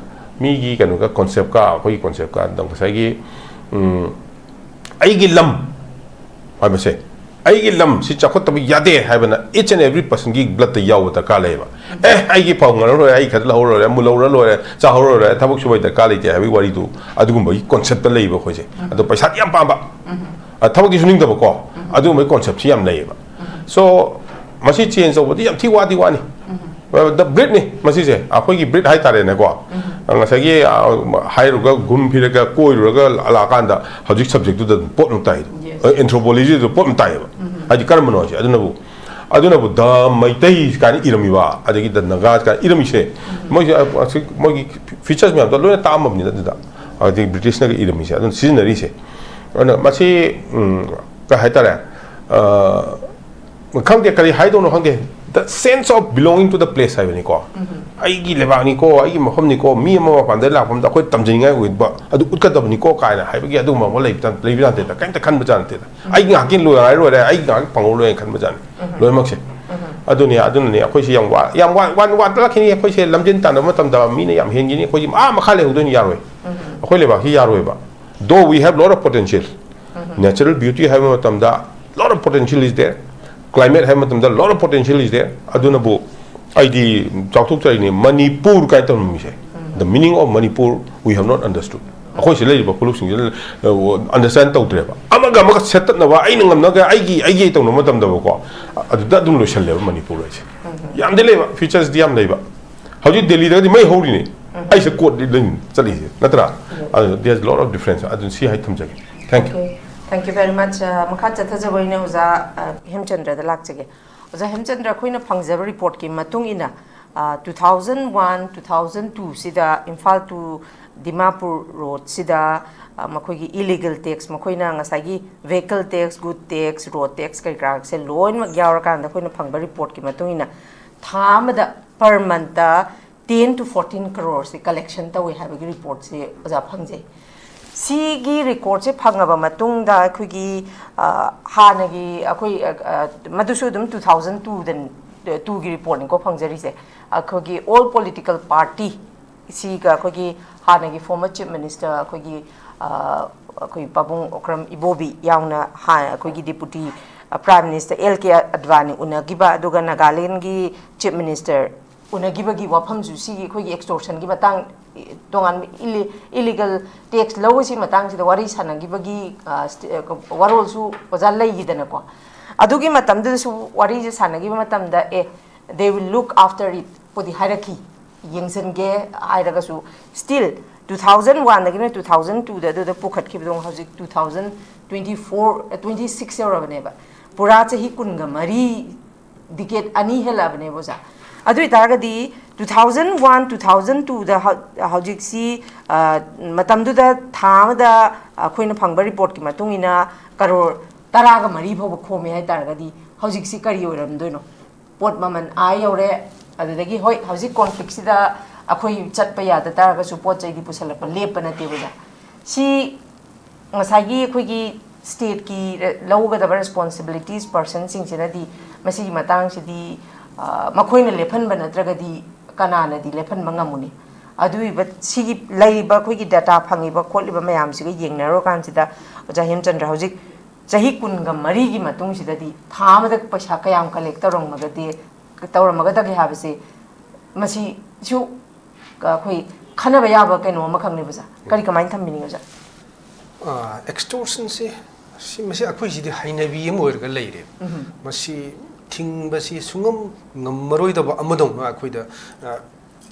ꯃꯤꯒꯤ ꯀꯩꯅꯣꯒ, concept ꯀ ꯑꯩꯈꯣꯏꯒꯤ concept ꯀ꯫ ꯑꯗꯣ ꯉꯁꯥꯏꯒꯤ, ꯎꯝ, ꯑꯩꯒꯤ ꯂꯝ ꯍꯥꯏꯕꯁꯦ, ꯑꯩꯒꯤ ꯂꯝ ꯁꯤ ꯆꯥꯎꯈꯠꯇꯕ ꯌꯥꯗꯦ ꯍꯥꯏꯕꯅ each and every personꯒꯤ bloodꯇ ꯌꯥꯎꯕ ꯗꯔꯀꯥꯔ ꯂꯩꯌꯦꯕ꯫ ꯑꯦ, ꯑꯩꯒꯤ ꯐꯧ ꯉꯔ ꯂꯣꯏꯔꯦ, ꯑꯩ ꯈꯔ ꯂꯧꯍꯧꯔ ꯂꯣꯏꯔꯦ, ꯑꯃꯨꯛ ꯂꯧꯔ ꯂꯣꯏꯔꯦ, ꯆꯥꯍꯧꯔ ꯂꯣꯏꯔꯦ, ꯊꯕꯛ ꯁꯨꯕꯩ ꯗꯔꯀꯥꯔ ꯂꯩꯇꯦ ꯍꯥꯏꯕꯒꯤ ꯋꯥꯔꯤꯗꯨ, ꯑꯗꯨꯒꯨꯝꯕꯒꯤ conceptꯇ ꯂꯩꯌꯦꯕ ꯑꯩꯈꯣꯏꯁꯦ꯫ ꯑꯗꯣ ꯄꯩꯁꯥꯗꯤ ꯌꯥꯝ ꯄꯥꯝꯕ, ꯑ, ꯊꯕꯛꯇꯤ ꯁꯨꯅꯤꯡꯗꯕꯀꯣ꯫ ꯑꯗꯨꯒꯨꯝꯕꯒꯤ conceptꯁꯤ ꯌꯥꯝ ꯂꯩꯌꯦꯕ꯫ So ꯃꯁꯤ change ꯇꯧꯕꯗꯤ ꯌꯥꯝ ꯊꯤ ꯋꯥꯗꯤ ꯋꯥꯅꯤ꯫ The breedꯅꯤ ꯃꯁꯤꯁꯦ, ꯑꯩꯈꯣꯏꯒꯤ breed ꯍꯥꯏꯇꯥꯔꯦꯅꯦꯀꯣ꯫ ꯉꯁꯥꯏꯒꯤ, ꯑ, ꯍꯥꯏꯔꯨꯔꯒ, ꯒꯨꯝ ꯐꯤꯔꯒ, ꯀꯣꯏꯔꯨꯔꯒ ꯂꯥꯛꯑꯀꯥꯟꯗ ꯍꯧꯖꯤꯛ subjectꯇꯨꯗ ꯑꯗꯨꯝ ꯄꯣꯠ ꯑꯃ ꯇꯥꯏꯗꯣ꯫ Yes. ꯑ, anthropologyꯗꯨ ꯄꯣꯠ ꯑꯃ ꯇꯥꯏꯌꯦꯕ꯫ ꯍꯥꯏꯗꯤ ꯀꯔꯝꯕꯅꯣ ꯍꯥꯏꯁꯦ? ꯑꯗꯨꯅꯕꯨ, ꯑꯗꯨꯅꯕꯨ the ꯃꯩꯇꯩ ꯀꯥꯏꯅ ꯏꯔꯝꯃꯤꯕ, ꯑꯗꯒꯤ the Nagas ꯀꯥꯏꯅ ꯏꯔꯝꯃꯤꯁꯦ, ꯃꯣꯏꯁꯦ, ꯑ, ꯑꯁꯤ ꯃꯣꯏꯒꯤ features ꯃꯌꯥꯝꯗꯣ ꯂꯣꯏꯅ ꯇꯥꯛꯑꯝꯃꯕꯅꯤꯅ ꯑꯗꯨꯗ꯫ ꯍꯧꯖꯤꯛ Britishꯅꯒ ꯏꯔꯝꯃꯤꯁꯦ ꯑꯗꯨꯝ ꯁꯤꯖꯤꯟꯅꯔꯤꯁꯦ꯫ ꯑꯗꯨꯅ ꯃꯁꯤ, ꯎꯝ, ꯀꯩ ꯍꯥꯏꯇꯥꯔꯦ, ꯑ, ꯈꯪꯗꯦ, ꯀꯔꯤ ꯍꯥꯏꯗꯧꯅꯣ ꯈꯪꯗꯦ꯫ The sense of belonging to the place ꯍꯥꯏꯕꯅꯤꯀꯣ꯫ ꯑꯩꯒꯤ ꯂꯩꯕꯥꯛꯅꯤꯀꯣ, ꯑꯩꯒꯤ ꯃꯐꯝꯅꯤꯀꯣ, ꯃꯤ ꯑꯃ ꯃꯄꯥꯟꯗꯒꯤ ꯂꯥꯛꯄ ꯑꯃꯗ ꯑꯩꯈꯣꯏ ꯇꯝꯖꯅꯤꯡꯉꯥꯏ ꯑꯣꯏꯕ ꯑꯗꯨ ꯎꯠꯀꯗꯕꯅꯤꯀꯣ ꯀꯥꯏꯅ ꯍꯥꯏꯕꯒꯤ ꯑꯗꯨꯒꯨꯝꯕ ꯑꯃ ꯂꯩꯕ ꯖꯥꯠ-, ꯂꯩꯕ ꯖꯥꯠ ꯅꯠꯇꯦꯗ, ꯀꯔꯤꯝꯇ ꯈꯟꯕ ꯖꯥꯠ ꯅꯠꯇꯦꯗ꯫ ꯑꯩꯒꯤ ꯉꯥꯏꯍꯥꯛꯀꯤ ꯂꯣꯏꯔꯦ, ꯂꯣꯏꯔꯦ, ꯑꯩꯒꯤ ꯉꯥꯏꯍꯥꯛ ꯐꯪꯍꯧ ꯂꯣꯏꯔꯦ ꯈꯟꯕ ꯖꯥꯠꯅꯤ ꯂꯣꯏꯅꯃꯛꯁꯦ꯫ ꯑꯗꯨꯅꯤ, ꯑꯗꯨꯅꯅꯤ ꯑꯩꯈꯣꯏꯁꯦ ꯌꯥꯝ ꯋꯥ-, ꯌꯥꯝ ꯋꯥ-, ꯋꯥ-, ꯋꯥꯠꯂꯛꯈꯤꯅꯤ꯫ ꯑꯩꯈꯣꯏꯁꯦ ꯂꯝꯖꯦꯟ ꯇꯥꯟꯅꯕ ꯃꯇꯝꯗ ꯃꯤꯅ ꯌꯥꯝ ꯍꯦꯟꯈꯤꯅꯤ, ꯑꯩꯈꯣꯏꯁꯦ ꯑꯥ ꯃꯈꯥ ꯂꯩꯍꯧꯗꯣꯏꯅꯤ, ꯌꯥꯔꯣꯏ꯫ ꯑꯩꯈꯣꯏ ꯂꯩꯕꯥꯛꯁꯤ ꯌꯥꯔꯣꯏꯕ꯫ Though we have lot of potential, natural beauty ꯍꯥꯏꯕ ꯃꯇꯝꯗ lot of potential is there, climate ꯍꯥꯏꯕ ꯃꯇꯝꯗ lot of potential is there, ꯑꯗꯨꯅꯕꯨ ꯑꯩꯗꯤ ꯆꯥꯎꯊꯣꯛꯆꯔꯤꯅꯤ ꯃꯅꯤꯄꯨꯔ ꯀꯥꯏꯅ ꯇꯧꯔꯝꯃꯤꯁꯦ꯫ The meaning of Manipur we have not understood. ꯑꯩꯈꯣꯏ ꯁꯤ ꯂꯩꯔꯤꯕ ꯐꯨꯂꯨꯞꯁꯤꯡꯁꯤꯅ, ꯑ, understand ꯇꯧꯗ꯭ꯔꯦꯕ꯫ ꯑꯃꯒ ꯑꯃꯒ ꯁꯦꯠꯇꯠꯅꯕ, ꯑꯩꯅ ꯉꯝꯅꯒ ꯑꯩꯒꯤ, ꯑꯩꯒꯤ ꯇꯧꯅꯕ ꯃꯇꯝꯗꯀꯣ, ꯑꯗꯨꯗ ꯑꯗꯨꯝ ꯂꯣꯏꯁꯜꯂꯦꯕ ꯃꯅꯤꯄꯨꯔ ꯍꯥꯏꯁꯦ꯫ ꯌꯥꯝꯗꯤ ꯂꯩꯕ, featuresꯗꯤ ꯌꯥꯝ ꯂꯩꯕ꯫ ꯍꯧꯖꯤꯛ ꯗꯦꯜꯂꯤꯗꯒꯗꯤ ꯃꯩ ꯍꯧꯔꯤꯅꯤ, ꯑꯩꯁꯦ ꯀꯣꯠ ꯂꯤꯠꯂꯤꯅꯤ ꯆꯠꯂꯤꯁꯦ, ꯅꯠꯇ꯭ꯔꯥ? ꯑꯗꯨ there's lot of difference꯫ ꯑꯗꯨꯅ ꯁꯤ ꯍꯥꯏ ꯊꯝꯖꯒꯦ꯫ Thank you꯫ Okay, thank you very much꯫ ꯑ, ꯃꯈꯥ ꯆꯠꯊꯖꯕ ꯑꯣꯏꯅ ꯑꯣꯖꯥ, ꯑ, ꯍꯦꯝꯆꯟꯗ꯭ꯔꯗ ꯂꯥꯛꯆꯒꯦ꯫ ꯑꯣꯖꯥ ꯍꯦꯝꯆꯟꯗ꯭ꯔ, ꯑꯩꯈꯣꯏꯅ ꯐꯪꯖꯕ reportꯀꯤ ꯃꯇꯨꯡ ꯏꯟꯅ, ꯑ, two thousand one, two thousand two ꯁꯤꯗ ꯏꯝꯐꯥꯜ to ꯗꯤꯃꯥꯄꯨꯔ roadꯁꯤꯗ, ꯑ, ꯃꯈꯣꯏꯒꯤ illegal tax, ꯃꯈꯣꯏꯅ ꯉꯁꯥꯏꯒꯤ vehicle tax, good tax, road tax ꯀꯔꯤ ꯀꯔꯥꯁꯦ ꯂꯣꯏꯅꯃꯛ ꯌꯥꯎꯔꯀꯥꯟꯗ ꯑꯩꯈꯣꯏꯅ ꯐꯪꯕ reportꯀꯤ ꯃꯇꯨꯡ ꯏꯟꯅ ꯊꯥ ꯑꯃꯗ per monthꯇ ten to fourteen crore say collection ꯇꯧꯏ ꯍꯥꯏꯕꯒꯤ reportꯁꯦ ꯑꯣꯖꯥ ꯐꯪꯖꯩ꯫ ꯁꯤꯒꯤ ꯔꯦꯀꯣꯔꯠꯁꯦ ꯐꯪꯉꯕ ꯃꯇꯨꯡꯗ ꯑꯩꯈꯣꯏꯒꯤ, ꯑ, ꯍꯥꯟꯅꯒꯤ ꯑꯩꯈꯣꯏ, ꯑ, ꯑ, ꯃꯗꯨꯁꯨ ꯑꯗꯨꯝ ꯇꯨ ꯊꯥꯎꯖꯟ ꯇꯨꯗ, ꯇꯨꯒꯤ ꯔꯤꯄꯣꯔꯠꯅꯤꯀꯣ ꯐꯪꯖꯔꯤꯁꯦ꯫ ꯑꯩꯈꯣꯏꯒꯤ ꯑꯣꯜ ꯄꯣꯂꯤꯇꯤꯀꯦꯜ ꯄꯥꯔꯇꯤ ꯁꯤꯒ ꯑꯩꯈꯣꯏꯒꯤ ꯍꯥꯟꯅꯒꯤ ꯐꯣꯔꯃꯔ ꯆꯤꯐ ꯃꯤꯅꯤꯁꯇꯔ ꯑꯩꯈꯣꯏꯒꯤ, ꯑ, ꯑꯩꯈꯣꯏ ꯄꯥꯕꯨꯡ ꯑꯣꯀ꯭ꯔꯝ ꯏꯕꯣꯕꯤ ꯌꯥꯎꯅ ꯍꯥꯟ-, ꯑꯩꯈꯣꯏꯒꯤ ꯗꯤꯄꯨꯇꯤ, ꯑ, ꯄ꯭ꯔꯥꯏꯝ ꯃꯤꯅꯤꯁꯇꯔ ꯑꯦꯜ ꯀꯦ ꯑꯗ꯭ꯋꯥꯅꯤ ꯎꯅꯈꯤꯕ, ꯑꯗꯨꯒ ꯅꯥꯒꯥꯂꯦꯟꯒꯤ ꯆꯤꯐ ꯃꯤꯅꯤꯁꯇꯔ ꯎꯅꯈꯤꯕꯒꯤ ꯋꯥꯐꯝꯁꯨ ꯁꯤꯒꯤ ꯑꯩꯈꯣꯏꯒꯤ ꯑꯦꯛꯁꯇꯣꯔꯁꯟꯒꯤ ꯃꯇꯥꯡ, ꯇꯣꯉꯥꯟꯕ ꯏꯂꯤ-, ꯏꯂꯤꯒꯦꯜ ꯇꯦꯛꯁ ꯂꯧꯕꯁꯤ ꯃꯇꯥꯡꯁꯤꯗ ꯋꯥꯔꯤ ꯁꯥꯟꯅꯈꯤꯕꯒꯤ, ꯑ, ꯁ꯭ꯇꯦ-, ꯑ, ꯋꯥꯔꯣꯜꯁꯨ ꯑꯣꯖꯥ ꯂꯩꯈꯤꯗꯅꯀꯣ꯫ ꯑꯗꯨꯒꯤ ꯃꯇꯝꯗꯨꯗꯁꯨ ꯋꯥꯔꯤꯁꯦ ꯁꯥꯟꯅꯈꯤꯕ ꯃꯇꯝꯗ, "ꯑꯦ, they will look after it" ꯄꯨꯗꯤ ꯍꯥꯏꯔꯛꯈꯤ, ꯌꯦꯡꯁꯤꯟꯒꯦ ꯍꯥꯏꯔꯒꯁꯨ, ꯁ꯭ꯇꯤꯜ ꯇꯨ ꯊꯥꯎꯖꯟ ꯋꯥꯟꯗꯒꯤꯅ ꯇꯨ ꯊꯥꯎꯖꯟ ꯇꯨꯗ ꯑꯗꯨꯗ ꯄꯨꯈꯠꯈꯤꯕꯗꯣ ꯍꯧꯖꯤꯛ two thousand twenty four, twenty six ꯌꯧꯔꯕꯅꯦꯕ꯫ ꯄꯨꯔꯥ ꯆꯍꯤ ꯀꯨꯟꯒ ꯃꯔꯤ, ꯗꯤꯀꯦꯠ ꯑꯅꯤ ꯍꯦꯜꯂꯛꯑꯕꯅꯦꯕ, ꯑꯣꯖꯥ꯫ ꯑꯗꯨ ꯑꯣꯏꯇꯥꯔꯒꯗꯤ two thousand one, two thousand ꯇꯨꯗ ꯍꯧ-, ꯍꯧꯖꯤꯛꯁꯤ, ꯑ, ꯃꯇꯝꯗꯨꯗ ꯊꯥ ꯑꯃꯗ ꯑꯩꯈꯣꯏꯅ ꯐꯪꯕ ꯔꯤꯄꯣꯔꯠꯀꯤ ꯃꯇꯨꯡ ꯏꯟꯅ ꯀꯔꯣꯔ ꯇꯔꯥꯒ ꯃꯔꯤ ꯐꯥꯎꯕ ꯈꯣꯝꯃꯦ ꯍꯥꯏꯇꯥꯔꯒꯗꯤ, ꯍꯧꯖꯤꯛꯁꯤ ꯀꯔꯤ ꯑꯣꯏꯔꯝꯗꯣꯏꯅꯣ? ꯄꯣꯠ ꯃꯃꯜ ꯑꯥ ꯌꯧꯔꯦ꯫ ꯑꯗꯨꯗꯒꯤ, ꯍꯣꯏ, ꯍꯧꯖꯤꯛ ꯀꯣꯟꯐ꯭ꯂꯤꯛꯁꯤꯗ ꯑꯩꯈꯣꯏ ꯆꯠꯄ ꯌꯥꯗ ꯇꯥꯔꯒꯁꯨ ꯄꯣꯠ ꯆꯩꯗꯤ ꯄꯨꯁꯜꯂꯛꯄ ꯂꯦꯞꯄ ꯅꯠꯇꯦꯕ, ꯑꯣꯖꯥ꯫ ꯁꯤ ꯉꯁꯥꯏꯒꯤ ꯑꯩꯈꯣꯏꯒꯤ ꯁ꯭ꯇꯦꯠꯀꯤ ꯂꯧꯒꯗꯕ ꯔꯦꯁꯄꯣꯟꯁꯤꯕꯤꯂꯤꯇꯤꯁ ꯄꯔꯁꯟꯁꯤꯡꯁꯤꯅꯗꯤ ꯃꯁꯤꯒꯤ ꯃꯇꯥꯡꯁꯤꯗꯤ, ꯑ, ꯃꯈꯣꯏꯅ ꯂꯦꯞꯍꯟꯕ ꯅꯠꯇ꯭ꯔꯒꯗꯤ ꯀꯅꯥꯅꯗꯤ ꯂꯦꯞꯍꯟꯕ ꯉꯝꯃꯨꯅꯤ? ꯑꯗꯨꯏꯕ ꯁꯤꯒꯤ ꯂꯩꯔꯤꯕ ꯑꯩꯈꯣꯏꯒꯤ ꯗꯦꯇꯥ ꯐꯪꯉꯤꯕ ꯈꯣꯠꯂꯤꯕ ꯃꯌꯥꯝꯁꯤꯒ ꯌꯦꯡꯅꯔꯨꯔꯀꯥꯟꯁꯤꯗ, ꯑꯣꯖꯥ ꯍꯦꯝꯆꯟꯗ꯭ꯔ, ꯍꯧꯖꯤꯛ ꯆꯍꯤ ꯀꯨꯟꯒ ꯃꯔꯤꯒꯤ ꯃꯇꯨꯡꯁꯤꯗꯗꯤ ꯊꯥ ꯑꯃꯗ ꯄꯩꯁꯥ ꯀꯌꯥꯝ ꯀꯂꯦꯛ ꯇꯧꯔꯝꯃꯒꯗꯤ, ꯇꯧꯔꯝꯃꯒꯗꯒꯦ ꯍꯥꯏꯕꯁꯦ ꯃꯁꯤꯁꯨ ꯑꯩꯈꯣꯏ ꯈꯟꯅꯕ ꯌꯥꯕ ꯀꯩꯅꯣ ꯑꯃꯈꯛꯅꯦꯕ, ꯑꯣꯖꯥ꯫ ꯀꯔꯤ, ꯀꯃꯥꯏꯅ ꯊꯝꯕꯤꯅꯤꯡꯉꯤ, ꯑꯣꯖꯥ? ꯑꯦꯛꯁꯇꯣꯔꯁꯟꯁꯦ, ꯁꯤ, ꯃꯁꯤ ꯑꯩꯈꯣꯏꯁꯤꯗꯤ ꯍꯩꯅꯕꯤ ꯑꯃ ꯑꯣꯏꯔꯒ ꯂꯩꯔꯦ꯫ ꯎꯝ꯫ ꯃꯁꯤ ꯊꯤꯡꯕꯁꯤ ꯁꯨꯡꯉꯝ ꯉꯝꯃꯔꯣꯏꯗꯕ ꯑꯃꯗꯧꯅ ꯑꯩꯈꯣꯏꯗ, ꯑ,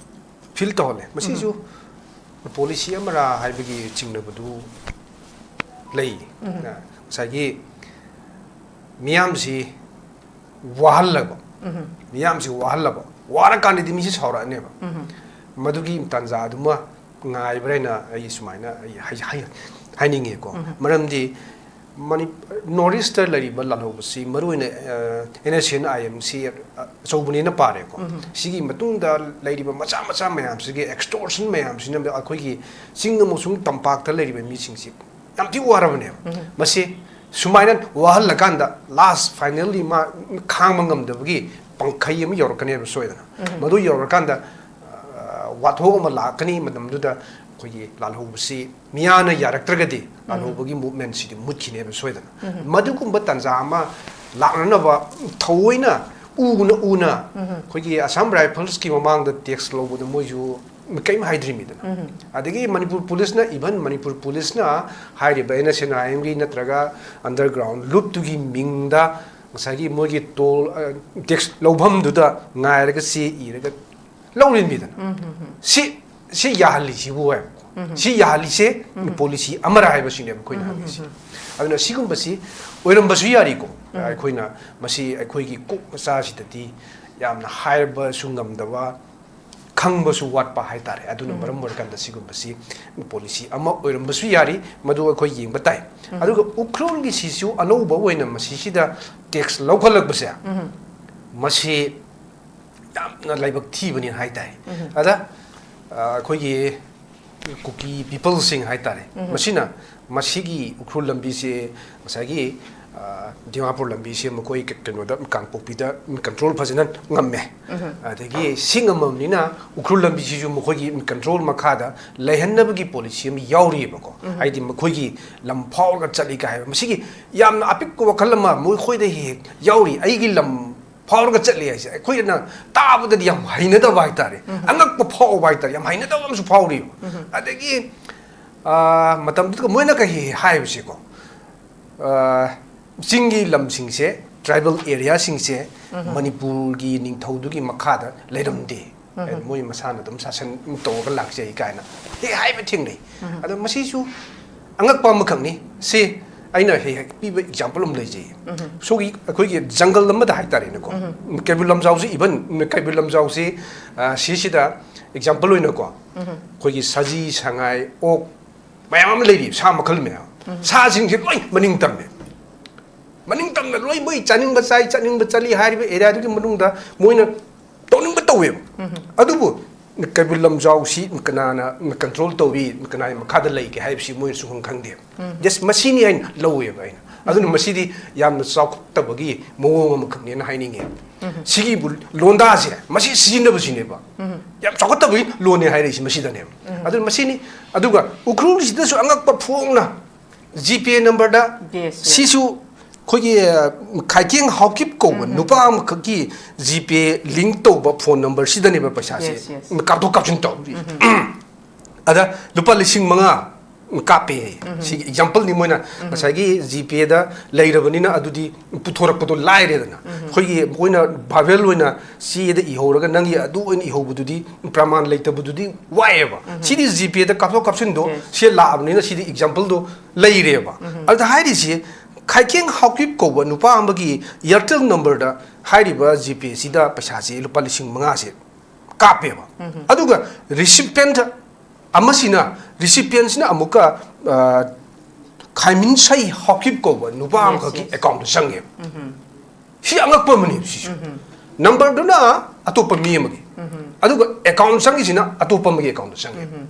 ꯐꯤꯜ ꯇꯧꯍꯜꯂꯦ꯫ ꯃꯁꯤꯁꯨ ꯎꯝ꯫ ꯄꯣꯂꯤꯁꯤ ꯑꯃꯔꯥ ꯍꯥꯏꯕꯒꯤ ꯆꯤꯡꯅꯕꯗꯨ ꯂꯩ꯫ ꯎꯝ꯫ ꯑ, ꯉꯁꯥꯏꯒꯤ ꯃꯤꯌꯥꯝꯁꯤ ꯋꯥꯍꯜꯂꯕ, ꯎꯝ꯫ ꯃꯤꯌꯥꯝꯁꯤ ꯋꯥꯍꯜꯂꯕ, ꯋꯥꯔꯀꯥꯟꯗꯗꯤ ꯃꯤꯁꯤ ꯁꯥꯎꯔꯛꯑꯅꯦꯕ꯫ ꯎꯝ꯫ ꯃꯗꯨꯒꯤ ꯇꯥꯟꯖꯥꯗꯨꯃ ꯉꯥꯏꯕ꯭ꯔꯥ ꯍꯥꯏꯅ ꯑꯩ ꯁꯨꯃꯥꯏꯅ ꯑꯩ ꯍꯥꯏ-, ꯍꯥꯏ-, ꯍꯥꯏꯅꯤꯡꯉꯦꯀꯣ꯫ ꯎꯝ꯫ ꯃꯔꯝꯗꯤ ꯃꯅꯤ ꯅꯣꯔꯠ ꯏꯁꯇ ꯂꯩꯔꯤꯕ ꯂꯥꯜꯍꯧꯕꯁꯤ ꯃꯔꯨꯑꯣꯏꯅ ꯑꯦꯟ ꯑꯦꯁ ꯑꯦꯟ ꯑꯥꯏ ꯑꯦꯝꯁꯤ ꯑꯆꯧꯕꯅꯦꯅ ꯄꯥꯔꯦꯀꯣ꯫ ꯁꯤꯒꯤ ꯃꯇꯨꯡꯗ ꯂꯩꯔꯤꯕ ꯃꯆꯥ ꯃꯆꯥ ꯃꯌꯥꯝꯁꯤꯒꯤ ꯑꯦꯛꯁꯇꯣꯔꯁꯟ ꯃꯌꯥꯝꯁꯤꯅ ꯑꯩꯈꯣꯏꯒꯤ ꯆꯤꯡ ꯑꯃꯁꯨꯡ ꯇꯝꯄꯥꯛꯇ ꯂꯩꯔꯤꯕ ꯃꯤꯁꯤꯡꯁꯤ ꯌꯥꯝ ꯊꯤ ꯋꯥꯔꯕꯅꯦꯕ꯫ ꯃꯁꯤ ꯁꯨꯃꯥꯏꯅ ꯋꯥꯍꯜꯂꯀꯥꯟꯗ ꯂꯥꯁ ꯐꯥꯏꯅꯦꯜꯂꯤ ꯃꯥ ꯈꯥꯡꯕ ꯉꯝꯗꯕꯒꯤ ꯄꯪꯈꯩ ꯑꯃ ꯌꯧꯔꯛꯀꯅꯦꯕ ꯁꯣꯏꯗꯅ꯫ ꯃꯗꯨ ꯌꯧꯔꯀꯥꯟꯗ ꯋꯥꯊꯣꯛ ꯑꯃ ꯂꯥꯛꯀꯅꯤ꯫ ꯃꯇꯝꯗꯨꯗ ꯑꯩꯈꯣꯏꯒꯤ ꯂꯥꯜꯍꯧꯕꯁꯤ ꯃꯤꯌꯥꯅ ꯌꯥꯔꯛꯇ꯭ꯔꯒꯗꯤ ꯂꯥꯜꯍꯧꯕꯒꯤ ꯃꯨꯞꯃꯦꯟꯁꯤꯗꯤ ꯃꯨꯠꯈꯤꯅꯦꯕ ꯁꯣꯏꯗꯅ꯫ ꯃꯗꯨꯒꯨꯝꯕ ꯇꯥꯟꯖꯥ ꯑꯃ ꯂꯥꯛꯅꯅꯕ ꯊꯑꯣꯏꯅ ꯎꯅ ꯎꯅ ꯑꯩꯈꯣꯏꯒꯤ ꯑꯁꯥꯝ ꯔꯥꯏꯐꯜꯁꯀꯤ ꯃꯃꯥꯡꯗ ꯇꯦꯛꯁ ꯂꯧꯕꯗ ꯃꯣꯏꯁꯨ ꯀꯔꯤꯝ ꯍꯥꯏꯗ꯭ꯔꯤꯃꯤꯗꯅ꯫ ꯑꯗꯒꯤ ꯃꯅꯤꯄꯨꯔ ꯄꯨꯂꯤꯁꯅ, ꯏꯚꯟ ꯃꯅꯤꯄꯨꯔ ꯄꯨꯂꯤꯁꯅ ꯍꯥꯏꯔꯤꯕ ꯑꯦꯟ ꯑꯦꯁ ꯑꯦꯟ ꯑꯥꯏ ꯑꯦꯝꯒꯤ ꯅꯠꯇ꯭ꯔꯒ ꯑꯟꯗꯔꯒ꯭ꯔꯥꯎꯟ ꯂꯨꯞꯇꯨꯒꯤ ꯃꯤꯡꯗ ꯉꯁꯥꯏꯒꯤ ꯃꯣꯏꯒꯤ ꯇꯣꯜ, ꯑ, ꯇꯦꯛꯁ ꯂꯧꯐꯝꯗꯨꯗ ꯉꯥꯏꯔꯒ ꯆꯦ ꯏꯔꯒ ꯂꯧꯔꯤꯃꯤꯗꯅ꯫ ꯁꯤ, ꯁꯤ ꯌꯥꯍꯜꯂꯤꯁꯤꯕꯨ ꯍꯥꯏꯕꯀꯣ꯫ ꯁꯤ ꯌꯥꯍꯜꯂꯤꯁꯦ ꯄꯣꯂꯤꯁꯤ ꯑꯃꯔ ꯍꯥꯏꯕꯁꯤꯅꯦꯕ ꯑꯩꯈꯣꯏꯅ ꯍꯪꯉꯤꯁꯦ꯫ ꯑꯗꯨꯅ ꯁꯤꯒꯨꯝꯕꯁꯤ ꯑꯣꯏꯔꯝꯕꯁꯨ ꯌꯥꯔꯤꯀꯣ꯫ ꯑꯩꯈꯣꯏꯅ ꯃꯁꯤ ꯑꯩꯈꯣꯏꯒꯤ ꯀꯣꯛ ꯃꯆꯥꯁꯤꯗꯗꯤ ꯌꯥꯝꯅ ꯍꯥꯏꯕꯁꯨ ꯉꯝꯗꯕ, ꯈꯪꯕꯁꯨ ꯋꯥꯠꯄ ꯍꯥꯏꯇꯥꯔꯦ꯫ ꯑꯗꯨꯅ ꯃꯔꯝ ꯑꯣꯏꯔꯀꯥꯟꯗ ꯁꯤꯒꯨꯝꯕꯁꯤ ꯄꯣꯂꯤꯁꯤ ꯑꯃ ꯑꯣꯏꯔꯝꯕꯁꯨ ꯌꯥꯔꯤ, ꯃꯗꯨ ꯑꯩꯈꯣꯏ ꯌꯦꯡꯕ ꯇꯥꯏ꯫ ꯑꯗꯨꯒ ꯎꯈ꯭ꯔꯨꯜꯒꯤꯁꯤꯁꯨ ꯑꯅꯧꯕ ꯑꯣꯏꯅ ꯃꯁꯤꯁꯤꯗ ꯇꯦꯛꯁ ꯂꯧꯈꯠꯂꯛꯄꯁꯦ, ꯃꯁꯤ ꯌꯥꯝꯅ ꯂꯥꯏꯕꯛ ꯊꯤꯕꯅꯤ ꯍꯥꯏ ꯇꯥꯏ꯫ ꯑꯗ, ꯑ, ꯑꯩꯈꯣꯏꯒꯤ ꯀꯨꯀꯤ ꯄꯤꯄꯜꯁꯤꯡ ꯍꯥꯏ ꯇꯥꯔꯦ, ꯃꯁꯤꯅ ꯃꯁꯤꯒꯤ ꯎꯈ꯭ꯔꯨꯜ ꯂꯝꯕꯤꯁꯦ, ꯉꯁꯥꯏꯒꯤ, ꯑ, ꯗꯤꯃꯥꯄꯨꯔ ꯂꯝꯕꯤꯁꯦ ꯃꯈꯣꯏ ꯀ-, ꯀꯩꯅꯣꯗ, ꯀꯥꯡꯄꯣꯛꯄꯤꯗ ꯀꯟꯇ꯭ꯔꯣꯜ ꯐꯖꯅ ꯉꯝꯃꯦ꯫ ꯑꯗꯒꯤ ꯁꯤ ꯉꯝꯃꯕꯅꯤꯅ ꯎꯈ꯭ꯔꯨꯜ ꯂꯝꯕꯤꯁꯤꯁꯨ ꯃꯈꯣꯏꯒꯤ ꯀꯟꯇ꯭ꯔꯣꯜ ꯃꯈꯥꯗ ꯂꯩꯍꯟꯅꯕꯒꯤ ꯄꯣꯂꯤꯁꯤ ꯑꯃ ꯌꯥꯎꯔꯤꯑꯕꯀꯣ꯫ ꯍꯥꯏꯗꯤ ꯃꯈꯣꯏꯒꯤ ꯂꯝ ꯐꯥꯎꯔꯒ ꯆꯠꯂꯤ ꯀꯥꯏ ꯍꯥꯏꯕ, ꯃꯁꯤꯒꯤ ꯌꯥꯝꯅ ꯑꯄꯤꯛꯄ ꯋꯥꯈꯜ ꯑꯃ ꯃꯈꯣꯏꯗ ꯍꯦꯛ ꯍꯦꯛ ꯌꯥꯎꯔꯤ꯫ ꯑꯩꯒꯤ ꯂꯝ ꯐꯥꯎꯔꯒ ꯆꯠꯂꯤ ꯍꯥꯏꯁꯦ ꯑꯩꯈꯣꯏꯅ ꯇꯥꯕꯗꯗꯤ ꯌꯥꯝ ꯍꯩꯅꯗꯕ ꯍꯥꯏꯇꯥꯔꯦ, ꯑꯉꯛꯄ ꯐꯥꯎꯕ ꯍꯥꯏꯇꯥꯔꯦ, ꯌꯥꯝ ꯍꯩꯅꯗꯕ ꯑꯃꯁꯨ ꯐꯥꯎꯔꯤꯕ꯫ ꯑꯗꯒꯤ, ꯑ, ꯃꯇꯝꯗꯨꯗ ꯃꯣꯏꯅ ꯀꯩ ꯍꯥꯏꯕꯁꯦꯀꯣ, ꯑ, ꯆꯤꯡꯒꯤ ꯂꯝꯁꯤꯡꯁꯦ, ꯇ꯭ꯔꯥꯏꯕꯦꯜ ꯑꯦꯔꯤꯌꯥꯁꯤꯡꯁꯦ ꯃꯅꯤꯄꯨꯔꯒꯤ ꯅꯤꯡꯊꯧꯗꯨꯒꯤ ꯃꯈꯥꯗ ꯂꯩꯔꯝꯗꯦ꯫ ꯃꯣꯏ ꯃꯁꯥꯅ ꯑꯗꯨꯝ ꯁꯥꯁꯟ ꯇꯧꯔꯒ ꯂꯥꯛꯆꯩ ꯀꯥꯏꯅ ꯍꯦꯛ ꯍꯥꯏꯕ ꯊꯦꯡꯅꯩ꯫ ꯑꯗꯣ ꯃꯁꯤꯁꯨ ꯑꯉꯛꯄ ꯑꯃꯈꯛꯅꯤ꯫ ꯁꯤ ꯑꯩꯅ ꯍꯦꯛ ꯍꯦꯛ ꯄꯤꯕ ꯑꯦꯛꯖꯥꯝꯄꯜ ꯑꯃ ꯂꯩꯖꯩ꯫ ꯁꯣꯒꯤ ꯑꯩꯈꯣꯏꯒꯤ ꯖꯪꯒꯜ ꯑꯃꯗ ꯍꯥꯏꯇꯥꯔꯦꯅꯦꯀꯣ, ꯀꯩꯕꯨꯜ ꯂꯝꯖꯥꯎꯁꯤ, ꯏꯚꯟ ꯀꯩꯕꯨꯜ ꯂꯝꯖꯥꯎꯁꯤ, ꯑ, ꯁꯤꯁꯤꯗ ꯑꯦꯛꯖꯥꯝꯄꯜ ꯑꯣꯏꯅꯀꯣ, ꯑꯩꯈꯣꯏꯒꯤ ꯁꯖꯤ, ꯁꯉꯥꯏ, ꯑꯣꯛ, ꯃꯌꯥꯝ ꯑꯃ ꯂꯩꯔꯤ, ꯁꯥ ꯃꯈꯜ ꯃꯌꯥꯝ꯫ ꯁꯥꯁꯤꯡꯁꯦ ꯂꯣꯏ ꯃꯅꯤꯡ ꯇꯝꯃꯦ꯫ ꯃꯅꯤꯡ ꯇꯝꯅ ꯂꯣꯏ ꯃꯣꯏ ꯆꯥꯅꯤꯡꯕ ꯆꯥꯏ, ꯆꯥꯅꯤꯡꯕ ꯆꯠꯂꯤ ꯍꯥꯏꯔꯤꯕ ꯑꯦꯔꯤꯌꯥꯗꯨꯒꯤ ꯃꯅꯨꯡꯗ ꯃꯣꯏꯅ ꯇꯧꯅꯤꯡꯕ ꯇꯧꯋꯦꯕ꯫ ꯑꯗꯨꯕꯨ ꯀꯩꯕꯨꯜ ꯂꯝꯖꯥꯎꯁꯤ ꯀꯅꯥꯅ ꯀꯟꯇ꯭ꯔꯣꯜ ꯇꯧꯔꯤ, ꯀꯅꯥꯒꯤ ꯃꯈꯥꯗ ꯂꯩꯒꯦ ꯍꯥꯏꯕꯁꯤ ꯃꯣꯏꯅ ꯁꯨꯡꯈꯪ ꯈꯪꯗꯦꯕ꯫ ꯖꯁ ꯃꯁꯤꯅꯤ ꯍꯥꯏꯅ ꯂꯧꯋꯦꯕ ꯑꯩꯅ꯫ ꯑꯗꯨꯅ ꯃꯁꯤꯗꯤ ꯌꯥꯝꯅ ꯆꯥꯎꯈꯠꯇꯕꯒꯤ ꯃꯑꯣꯡ ꯑꯃꯈꯛꯅꯦꯅ ꯍꯥꯏꯅꯤꯡꯉꯦ꯫ ꯁꯤꯒꯤꯕꯨ ꯂꯣꯟꯗꯥꯁꯦ ꯃꯁꯤ ꯁꯤꯖꯤꯟꯅꯕꯁꯤꯅꯦꯕ꯫ ꯌꯥꯝ ꯆꯥꯎꯈꯠꯇꯕꯒꯤ ꯂꯣꯟꯅꯦ ꯍꯥꯏꯔꯛꯏꯁꯤ ꯃꯁꯤꯗꯅꯦꯕ꯫ ꯑꯗꯨꯅ ꯃꯁꯤꯅꯤ꯫ ꯑꯗꯨꯒ ꯎꯈ꯭ꯔꯨꯜꯁꯤꯗꯁꯨ ꯑꯉꯛꯄ ꯐꯣꯡꯅ ꯖꯤꯄꯦ ꯅꯝꯕꯔꯗ ꯌꯦꯁ, ꯌꯦꯁ꯫ ꯁꯤꯁꯨ ꯑꯩꯈꯣꯏꯒꯤ, ꯑ, ꯈꯥꯏꯀꯦꯡ ꯍꯥꯎꯀꯤꯞ ꯀꯧꯕ ꯎꯝ, ꯎꯝ꯫ ꯅꯨꯄꯥ ꯑꯃꯈꯛꯀꯤ ꯖꯤꯄꯦ ꯂꯤꯡ ꯇꯧꯕ ꯐꯣꯟ ꯅꯝꯕꯔꯁꯤꯗꯅꯦꯕ ꯄꯩꯁꯥꯁꯦ ꯌꯦꯁ, ꯌꯦꯁ꯫ ꯀꯥꯞꯊꯣꯛ ꯀꯥꯞꯁꯤꯟ ꯇꯧꯔꯤ꯫ ꯎꯝ, ꯎꯝ꯫ ꯑꯗ ꯂꯨꯄꯥ ꯂꯤꯁꯤꯡ ꯃꯉꯥ ꯀꯥꯞꯄꯦ꯫ ꯎꯝ, ꯎꯝ꯫ ꯁꯤꯒꯤ ꯑꯦꯛꯖꯥꯝꯄꯜꯅꯤ ꯃꯣꯏꯅ ꯎꯝ, ꯎꯝ꯫ ꯉꯁꯥꯏꯒꯤ ꯖꯤꯄꯦꯗ ꯂꯩꯔꯕꯅꯤꯅ ꯑꯗꯨꯗꯤ ꯄꯨꯊꯣꯔꯛꯄꯗꯣ ꯂꯥꯏꯔꯦꯗꯅ꯫ ꯎꯝ, ꯎꯝ꯫ ꯑꯩꯈꯣꯏꯒꯤ ꯃꯣꯏꯅ ꯚꯥꯏꯕꯦꯜ ꯑꯣꯏꯅ ꯆꯦꯗ ꯏꯍꯧꯔꯒ ꯅꯪꯒꯤ ꯑꯗꯨ ꯑꯣꯏꯅ ꯏꯍꯧꯕꯗꯨꯗꯤ ꯄ꯭ꯔꯃꯥꯟ ꯂꯩꯇꯕꯗꯨꯗꯤ ꯋꯥꯏꯑꯦꯕ꯫ ꯎꯝ, ꯎꯝ꯫ ꯁꯤꯗꯤ ꯖꯤꯄꯦꯗ ꯀꯥꯞꯊꯣꯛ ꯀꯥꯞꯁꯤꯟꯗꯣ ꯌꯦꯁ꯫ ꯁꯤ ꯂꯥꯛꯑꯕꯅꯤꯅ ꯁꯤꯗꯤ ꯑꯦꯛꯖꯥꯝꯄꯜꯗꯣ ꯂꯩꯔꯦꯕ꯫ ꯎꯝ, ꯎꯝ꯫ ꯑꯗꯨꯗ ꯍꯥꯏꯔꯤꯁꯤ ꯈꯥꯏꯀꯦꯡ ꯍꯥꯎꯀꯤꯞ ꯀꯧꯕ ꯅꯨꯄꯥ ꯑꯃꯒꯤ ꯑꯦꯌꯥꯔꯇꯦꯜ ꯅꯝꯕꯔꯗ ꯍꯥꯏꯔꯤꯕ ꯖꯤꯄꯦꯁꯤꯗ ꯄꯩꯁꯥꯁꯤ ꯂꯨꯄꯥ ꯂꯤꯁꯤꯡ ꯃꯉꯥꯁꯦ ꯀꯥꯞꯄꯦꯕ꯫ ꯎꯝ, ꯎꯝ꯫ ꯑꯗꯨꯒ ꯔꯤꯁꯤꯄꯦꯟꯠ ꯑꯃꯁꯤꯅ, ꯔꯤꯁꯤꯄꯤꯌꯟꯁꯤꯅ ꯑꯃꯨꯛꯀ, ꯑ, ꯈꯥꯏꯃꯤꯟꯁꯩ ꯍꯥꯎꯀꯤꯞ ꯀꯧꯕ ꯅꯨꯄꯥ ꯌꯦꯁ, ꯑꯃꯈꯛꯀꯤ ꯌꯦꯁ꯫ ꯑꯦꯀꯥꯎꯟꯗ ꯆꯪꯉꯦꯕ꯫ ꯎꯝ, ꯎꯝ꯫ ꯁꯤ ꯑꯉꯛꯄ ꯑꯃꯅꯦꯕ ꯁꯤꯁꯨ꯫ ꯎꯝ, ꯎꯝ꯫ ꯅꯝꯕꯔꯗꯨꯅ ꯑꯇꯣꯞꯄ ꯃꯤ ꯑꯃꯒꯤ, ꯎꯝ, ꯎꯝ꯫ ꯑꯗꯨꯒ ꯑꯦꯀꯥꯎꯟ ꯆꯪꯉꯤꯁꯤꯅ ꯑꯇꯣꯞꯄ ꯑꯃꯒꯤ ꯑꯦꯀꯥꯎꯟꯗ ꯆꯪꯉꯦꯕ꯫ ꯎꯝ, ꯎꯝ꯫